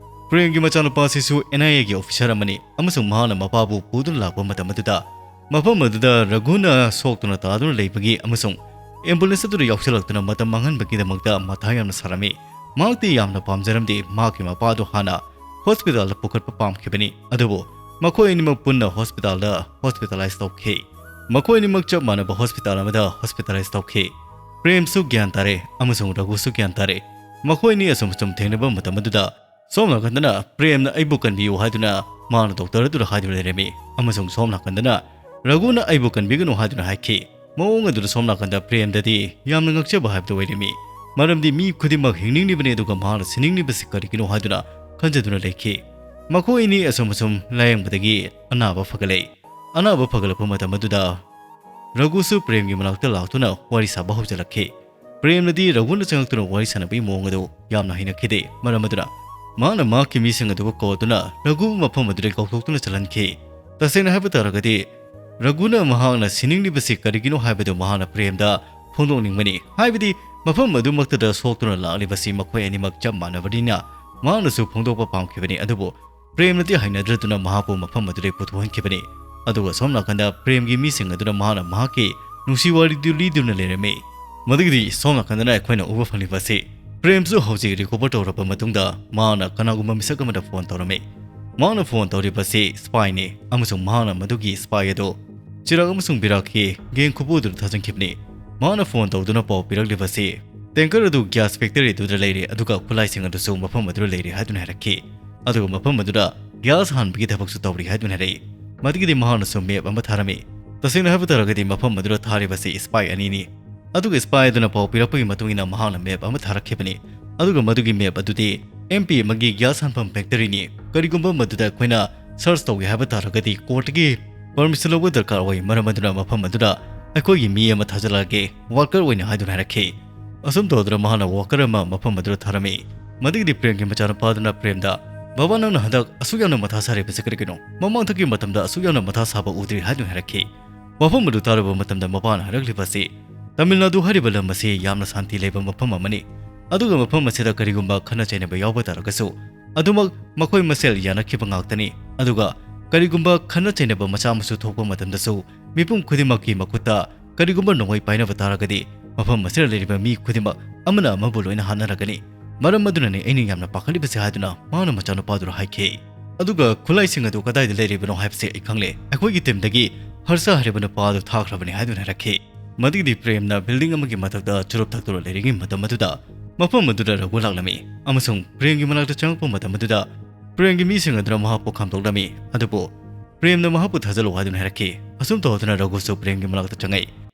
ꯄ꯭ꯔꯦꯝꯒꯤ ꯃꯆꯥꯅꯨꯄꯥꯁꯤꯁꯨ ꯑꯦꯟ ꯑꯥꯏ ꯑꯦꯒꯤ ꯑꯣꯐꯤꯁꯥꯔ ꯑꯃꯅꯤ, ꯑꯃꯁꯨꯡ ꯃꯍꯥꯛꯅ ꯃꯄꯥꯕꯨ ꯄꯨꯗꯨꯅ ꯂꯥꯛꯄ ꯃꯇꯝ ꯑꯗꯨꯗ ꯃꯐꯝ ꯑꯗꯨꯗ ꯔꯘꯨꯅ ꯁꯣꯛꯇꯨꯅ ꯇꯥꯗꯨꯅ ꯂꯩꯕꯒꯤ ꯑꯃꯁꯨꯡ ꯑꯦꯝꯕꯨꯂꯦꯟꯁ ꯑꯗꯨꯗ ꯌꯥꯎꯁꯤꯜꯂꯛꯇꯨꯅ ꯃꯇꯝ ꯃꯥꯡꯍꯟꯕꯒꯤꯗꯃꯛꯇ ꯃꯊꯥ ꯌꯥꯝꯅ ꯁꯥꯔꯝꯃꯤ꯫ ꯃꯍꯥꯛꯇꯤ ꯌꯥꯝꯅ ꯄꯥꯝꯖꯔꯝꯗꯦ꯫ ꯃꯍꯥꯛꯀꯤ ꯃꯄꯥꯗꯨ ꯍꯥꯟꯅ ꯍꯣꯁꯄꯤꯇꯥꯜꯗ ꯄꯨꯈꯠꯄ ꯄꯥꯝꯈꯤꯕꯅꯤ, ꯑꯗꯨꯕꯨ ꯃꯈꯣꯏ ꯑꯅꯤꯃꯛ ꯄꯨꯟꯅ ꯍꯣꯁꯄꯤꯇꯥꯜꯗ ꯍꯣꯁꯄꯤꯇꯥꯂꯥꯏꯁ ꯇꯧꯈꯤ꯫ ꯃꯈꯣꯏ ꯑꯅꯤꯃꯛ ꯆꯞ ꯃꯥꯟꯅꯕ ꯍꯣꯁꯄꯤꯇꯥꯜ ꯑꯃꯗ ꯍꯣꯁꯄꯤꯇꯥꯂꯥꯏꯁ ꯇꯧꯈꯤ꯫ ꯄ꯭ꯔꯦꯝꯁꯨ ꯒ꯭ꯌꯥꯟ ꯇꯥꯔꯦ ꯑꯃꯁꯨꯡ ꯔꯘꯨꯁꯨ ꯒ꯭ꯌꯥꯟ ꯇꯥꯔꯦ꯫ ꯃꯈꯣꯏ ꯑꯅꯤ ꯑꯁꯨꯝ ꯑꯁꯨꯝ ꯊꯦꯡꯅꯕ ꯃꯇꯝ ꯑꯗꯨꯗ, ꯁꯣꯝ ꯅꯥꯀꯟꯗꯅ ꯄ꯭ꯔꯦꯝꯅ ꯑꯩꯕꯨ ꯀꯟꯕꯤꯌꯨ ꯍꯥꯏꯗꯨꯅ ꯃꯥꯅ ꯗꯣꯛꯇꯔ ꯑꯗꯨꯗ ꯍꯥꯏꯗꯨꯅ ꯂꯩꯔꯝꯃꯤ, ꯑꯃꯁꯨꯡ ꯁꯣꯝ ꯅꯥꯀꯟꯗꯅ ꯔꯘꯨꯅ ꯑꯩꯕꯨ ꯀꯟꯕꯤꯒꯅꯨ ꯍꯥꯏꯗꯨꯅ ꯍꯥꯏꯈꯤ꯫ ꯃꯑꯣꯡ ꯑꯗꯨꯗ ꯁꯣꯝ ꯅꯥꯀꯟꯗ ꯄ꯭ꯔꯦꯝꯗꯗꯤ ꯌꯥꯝꯅ ꯉꯛꯆꯕ ꯍꯥꯏꯕꯗꯨ ꯑꯣꯏꯔꯝꯃꯤ, ꯃꯔꯝꯗꯤ ꯃꯤ ꯈꯨꯗꯤꯡꯃꯛ ꯍꯤꯡꯅꯤꯡꯂꯤꯕꯅꯤ, ꯑꯗꯨꯒ ꯃꯍꯥꯛꯅ ꯁꯤꯅꯤꯡꯂꯤꯕꯁꯤ ꯀꯔꯤꯒꯤꯅꯣ ꯍꯥꯏꯗꯨꯅ ꯈꯟꯖꯗꯨꯅ ꯂꯩꯈꯤ꯫ ꯃꯈꯣꯏ ꯑꯅꯤ ꯑꯁꯨꯝ ꯑꯁꯨꯝ ꯂꯥꯌꯦꯡꯕꯗꯒꯤ ꯑꯅꯥꯕ ꯐꯒꯠꯂꯛꯏ꯫ ꯑꯅꯥꯕ ꯐꯒꯠꯂꯛꯄ ꯃꯇꯝ ꯑꯗꯨꯗ ꯔꯘꯨꯁꯨ ꯄ꯭ꯔꯦꯝꯒꯤ ꯃꯅꯥꯛꯇ ꯂꯥꯛꯇꯨꯅ ꯋꯥꯔꯤ ꯁꯥꯕ ꯍꯧꯖꯤꯜꯂꯛꯈꯤ꯫ ꯄ꯭ꯔꯦꯝꯅꯗꯤ ꯔꯘꯨꯅ ꯆꯪꯂꯛꯇꯨꯅ ꯋꯥꯔꯤ ꯁꯥꯟꯅꯕꯒꯤ ꯃꯑꯣꯡ ꯑꯗꯨ ꯌꯥꯝꯅ ꯍꯩꯅꯈꯤꯗꯦ꯫ ꯃꯔꯝ ꯑꯗꯨꯅ ꯃꯍꯥꯛꯅ ꯃꯍꯥꯛꯀꯤ ꯃꯤꯁꯤꯡ ꯑꯗꯨꯕꯨ ꯀꯧꯗꯨꯅ ꯔꯘꯨꯕꯨ ꯃꯐꯝ ꯑꯗꯨꯗꯒꯤ ꯀꯧꯊꯣꯛꯇꯨꯅ ꯆꯠꯍꯟꯈꯤ꯫ ꯇꯁꯦꯡꯅ ꯍꯥꯏꯕ ꯇꯥꯔꯒꯗꯤ, ꯔꯘꯨꯅ ꯃꯍꯥꯛꯅ ꯁꯤꯅꯤꯡꯂꯤꯕꯁꯤ ꯀꯔꯤꯒꯤꯅꯣ ꯍꯥꯏꯕꯗꯨ ꯃꯍꯥꯛꯅ ꯄ꯭ꯔꯦꯝꯗ ꯐꯣꯡꯗꯣꯛꯅꯤꯡꯕꯅꯤ꯫ ꯍꯥꯏꯕꯗꯤ, ꯃꯐꯝ ꯑꯗꯨꯃꯛꯇꯗ ꯁꯣꯛꯇꯨꯅ ꯂꯥꯛꯂꯤꯕꯁꯤ ꯃꯈꯣꯏ ꯑꯅꯤꯃꯛ ꯆꯞ ꯃꯥꯟꯅꯕꯅꯤꯅ ꯃꯍꯥꯛꯅꯁꯨ ꯐꯣꯡꯗꯣꯛꯄ ꯄꯥꯝꯈꯤꯕꯅꯤ꯫ ꯑꯗꯨꯕꯨ ꯄ꯭ꯔꯦꯝꯅꯗꯤ ꯍꯩꯅꯗ꯭ꯔꯗꯨꯅ ꯃꯍꯥꯛꯄꯨ ꯃꯐꯝ ꯑꯗꯨꯗꯒꯤ ꯄꯨꯊꯣꯛꯍꯟꯈꯤꯕꯅꯤ꯫ ꯑꯗꯨꯒ ꯁꯣꯝ ꯅꯥꯀꯟꯗ ꯄ꯭ꯔꯦꯝꯒꯤ ꯃꯤꯁꯤꯡ ꯑꯗꯨꯅ ꯃꯍꯥꯛꯅ ꯃꯍꯥꯛꯀꯤ ꯅꯨꯡꯁꯤ ꯋꯥꯔꯤꯗꯨ ꯂꯤꯗꯨꯅ ꯂꯩꯔꯝꯃꯤ꯫ ꯃꯗꯨꯒꯤꯗꯤ ꯁꯣꯝ ꯅꯥꯀꯟꯗꯅ ꯑꯩꯈꯣꯏꯅ ꯎꯕ ꯐꯪꯂꯤꯕ ꯑꯁꯤ, ꯄ꯭ꯔꯦꯝꯁꯨ ꯍꯧꯖꯤꯛ ꯔꯤꯀꯣꯚꯔ ꯇꯧꯔꯕ ꯃꯇꯨꯡꯗ ꯃꯍꯥꯛꯅ ꯀꯅꯥꯒꯨꯝꯕ ꯃꯤꯁꯛ ꯑꯃꯗ ꯐꯣꯟ ꯇꯧꯔꯝꯃꯤ꯫ ꯃꯍꯥꯛꯅ ꯐꯣꯟ ꯇꯧꯔꯤꯕ ꯑꯁꯤ ꯁ꯭ꯄꯥꯏꯅꯤ, ꯑꯃꯁꯨꯡ ꯃꯍꯥꯛꯅ ꯃꯗꯨꯒꯤ ꯁ꯭ꯄꯥꯏ ꯑꯗꯨ ꯆꯤꯔꯥꯛ ꯑꯃꯁꯨꯡ ꯕꯤꯔꯥꯛꯀꯤ ꯒꯦꯡ ꯈꯨꯄꯨ ꯑꯗꯨꯗ ꯊꯥꯖꯤꯟꯈꯤꯕꯅꯤ꯫ ꯃꯍꯥꯛꯅ ꯐꯣꯟ ꯇꯧꯗꯨꯅ ꯄꯥꯎ ꯄꯤꯔꯛꯂꯤꯕ ꯑꯁꯤ ꯇꯦꯡꯀꯔ ꯑꯗꯨ ꯒ꯭ꯌꯥꯁ ꯐꯦꯛꯇꯔꯤ ꯑꯗꯨꯗ ꯂꯩꯔꯤ, ꯑꯗꯨꯒ ꯈꯨꯠꯂꯥꯏꯁꯤꯡ ꯑꯗꯨꯁꯨ ꯃꯐꯝ ꯑꯗꯨꯗ ꯂꯩꯔꯤ ꯍꯥꯏꯗꯨꯅ ꯍꯥꯏꯔꯛꯈꯤ꯫ ꯑꯗꯨꯒ ꯃꯐꯝ ꯑꯗꯨꯗ ꯒ꯭ꯌꯥꯁ ꯍꯥꯟꯕꯒꯤ ꯊꯕꯛꯁꯨ ꯇꯧꯔꯤ ꯍꯥꯏꯗꯨꯅ ꯍꯥꯏꯔꯛꯏ꯫ ꯃꯗꯨꯒꯤꯗꯤ ꯃꯍꯥꯛꯅꯁꯨ ꯃꯦꯞ ꯑꯃ ꯊꯥꯔꯝꯃꯤ꯫ ꯇꯁꯦꯡꯅ ꯍꯥꯏꯕ ꯇꯥꯔꯒꯗꯤ ꯃꯐꯝ ꯑꯗꯨꯗ ꯊꯥꯔꯤꯕꯁꯤ ꯏꯁꯄꯥꯏ ꯑꯅꯤꯅꯤ꯫ ꯑꯗꯨꯒ ꯏꯁꯄꯥꯏ ꯑꯗꯨꯅ ꯄꯥꯎ ꯄꯤꯔꯛꯄꯒꯤ ꯃꯇꯨꯡ ꯏꯟꯅ ꯃꯍꯥꯛꯅ ꯃꯦꯞ ꯑꯃ ꯊꯥꯔꯛꯈꯤꯕꯅꯤ꯫ ꯑꯗꯨꯒ ꯃꯗꯨꯒꯤ ꯃꯦꯞ ꯑꯗꯨꯗꯤ ꯑꯦꯝ ꯄꯤ ꯑꯃꯒꯤ ꯒ꯭ꯌꯥꯁ ꯍꯥꯟꯐꯝ ꯐꯦꯛꯇꯔꯤꯅꯤ꯫ ꯀꯔꯤꯒꯨꯝꯕ ꯃꯗꯨꯗ ꯑꯩꯈꯣꯏꯅ ꯁꯔꯆ ꯇꯧꯒꯦ ꯍꯥꯏꯕ ꯇꯥꯔꯒꯗꯤ ꯀꯣꯔꯠꯇꯒꯤ ꯄꯔꯃꯤꯁꯟ ꯂꯧꯕ ꯗꯔꯀꯥꯔ ꯑꯣꯏ, ꯃꯔꯝ ꯑꯗꯨꯅ ꯃꯐꯝ ꯑꯗꯨꯗ ꯑꯩꯈꯣꯏꯒꯤ ꯃꯤ ꯑꯃ ꯊꯥꯖꯤꯜꯂꯛꯑꯒꯦ, ꯋꯥꯔꯀꯔ ꯑꯣꯏꯅ ꯍꯥꯏꯗꯨꯅ ꯍꯥꯏꯔꯛꯈꯤ꯫ ꯑꯁꯨꯝ ꯇꯧꯗꯨꯅ ꯃꯍꯥꯛꯅ ꯋꯥꯔꯀꯔ ꯑꯃ ꯃꯐꯝ ꯑꯗꯨꯗ ꯊꯥꯔꯝꯃꯤ꯫ ꯃꯗꯨꯒꯤꯗꯤ ꯄ꯭ꯔꯦꯝꯒꯤ ꯃꯆꯥꯅꯨꯄꯥꯗꯨꯅ ꯄ꯭ꯔꯦꯝꯗ, "ꯕꯕꯥ, ꯅꯪꯅ ꯍꯟꯗꯛ ꯑꯁꯨꯛ ꯌꯥꯝꯅ ꯃꯊꯥ ꯁꯥꯔꯤꯕꯁꯤ ꯀꯔꯤꯒꯤꯅꯣ? ꯃꯃꯥꯡꯊꯛꯀꯤ ꯃꯇꯝꯗ ꯑꯁꯨꯛ ꯌꯥꯝꯅ ꯃꯊꯥ ꯁꯥꯕ ꯎꯗ꯭ꯔꯤ" ꯍꯥꯏꯗꯨꯅ ꯍꯥꯏꯔꯛꯈꯤ꯫ ꯋꯥꯐꯝ ꯑꯗꯨ ꯇꯥꯔꯨꯕ ꯃꯇꯝꯗ ꯃꯄꯥꯅ ꯍꯥꯏꯔꯛꯂꯤꯕ ꯑꯁꯤ, ꯇꯥꯃꯤꯜ ꯅꯥꯗꯨ ꯍꯥꯏꯔꯤꯕ ꯂꯝ ꯑꯁꯤ ꯌꯥꯝꯅ ꯁꯥꯟꯇꯤ ꯂꯩꯕ ꯃꯐꯝ ꯑꯃꯅꯤ꯫ ꯑꯗꯨꯒ ꯃꯐꯝ ꯑꯁꯤꯗ ꯀꯔꯤꯒꯨꯝꯕ ꯈꯠꯅ ꯆꯩꯅꯕ ꯌꯥꯎꯕ ꯇꯥꯔꯒꯁꯨ, ꯑꯗꯨꯃꯛ ꯃꯈꯣꯏ ꯃꯁꯦꯜ ꯌꯥꯅꯈꯤꯕ ꯉꯥꯛꯇꯅꯤ꯫ ꯑꯗꯨꯒ ꯀꯔꯤꯒꯨꯝꯕ ꯈꯠꯅ ꯆꯩꯅꯕ ꯃꯆꯥ ꯑꯃꯁꯨ ꯊꯣꯛꯄ ꯃꯇꯝꯗꯁꯨ, ꯃꯤꯄꯨꯝ ꯈꯨꯗꯤꯡꯃꯛꯀꯤ ꯃꯈꯨꯠꯇ ꯀꯔꯤꯒꯨꯝꯕ ꯅꯣꯡꯃꯩ ꯄꯥꯏꯅꯕ ꯇꯥꯔꯒꯗꯤ, ꯃꯐꯝ ꯑꯁꯤꯗ ꯂꯩꯔꯤꯕ ꯃꯤ ꯈꯨꯗꯤꯡꯃꯛ ꯑꯃꯅ ꯑꯃꯕꯨ ꯂꯣꯏꯅ ꯍꯥꯠꯅꯔꯒꯅꯤ꯫ ꯃꯔꯝ ꯑꯗꯨꯅꯅꯤ ꯑꯩꯅ ꯌꯥꯝꯅ ꯄꯥꯈꯠꯂꯤꯕꯁꯤ ꯍꯥꯏꯗꯨꯅ ꯃꯍꯥꯛꯅ ꯃꯆꯥꯅꯨꯄꯥꯗꯨꯗ ꯍꯥꯏꯈꯤ꯫ ꯑꯗꯨꯒ ꯈꯨꯠꯂꯥꯏꯁꯤꯡ ꯑꯗꯨ ꯀꯗꯥꯏꯗ ꯂꯩꯔꯤꯕꯅꯣ ꯍꯥꯏꯕꯁꯤ ꯑꯩ ꯈꯪꯂꯦ꯫ ꯑꯩꯈꯣꯏꯒꯤ ꯇꯤꯝꯗꯒꯤ ꯍꯔꯁ ꯍꯥꯏꯔꯤꯕ ꯅꯨꯄꯥ ꯑꯗꯨ ꯊꯥꯈ꯭ꯔꯕꯅꯤ ꯍꯥꯏꯗꯨꯅ ꯍꯥꯏꯔꯛꯈꯤ꯫ ꯃꯗꯨꯒꯤꯗꯤ ꯄ꯭ꯔꯦꯝꯅ ꯕꯤꯜꯗꯤꯡ ꯑꯃꯒꯤ ꯃꯊꯛꯇ ꯆꯨꯔꯨꯞ ꯊꯛꯇꯨꯅ ꯂꯩꯔꯤꯉꯩ ꯃꯇꯝ ꯑꯗꯨꯗ ꯃꯐꯝ ꯑꯗꯨꯗ ꯔꯘꯨ ꯂꯥꯛꯂꯝꯃꯤ ꯑꯃꯁꯨꯡ ꯄ꯭ꯔꯦꯝꯒꯤ ꯃꯅꯥꯛꯇ ꯆꯪꯂꯛꯄ ꯃꯇꯝ ꯑꯗꯨꯗ ꯄ꯭ꯔꯦꯝꯒꯤ ꯃꯤꯁꯤꯡ ꯑꯗꯨꯅ ꯃꯍꯥꯛꯄꯨ ꯈꯥꯝꯗꯣꯛꯂꯝꯃꯤ꯫ ꯑꯗꯨꯕꯨ ꯄ꯭ꯔꯦꯝꯅ ꯃꯍꯥꯛꯄꯨ ꯊꯥꯖꯤꯜꯂꯨ ꯍꯥꯏꯗꯨꯅ ꯍꯥꯏꯔꯛꯈꯤ꯫ ꯑꯁꯨꯝ ꯇꯧꯗꯨꯅ ꯔꯘꯨꯁꯨ ꯄ꯭ꯔꯦꯝꯒꯤ ꯃꯅꯥꯛꯇ ꯆꯪꯉꯛꯏ꯫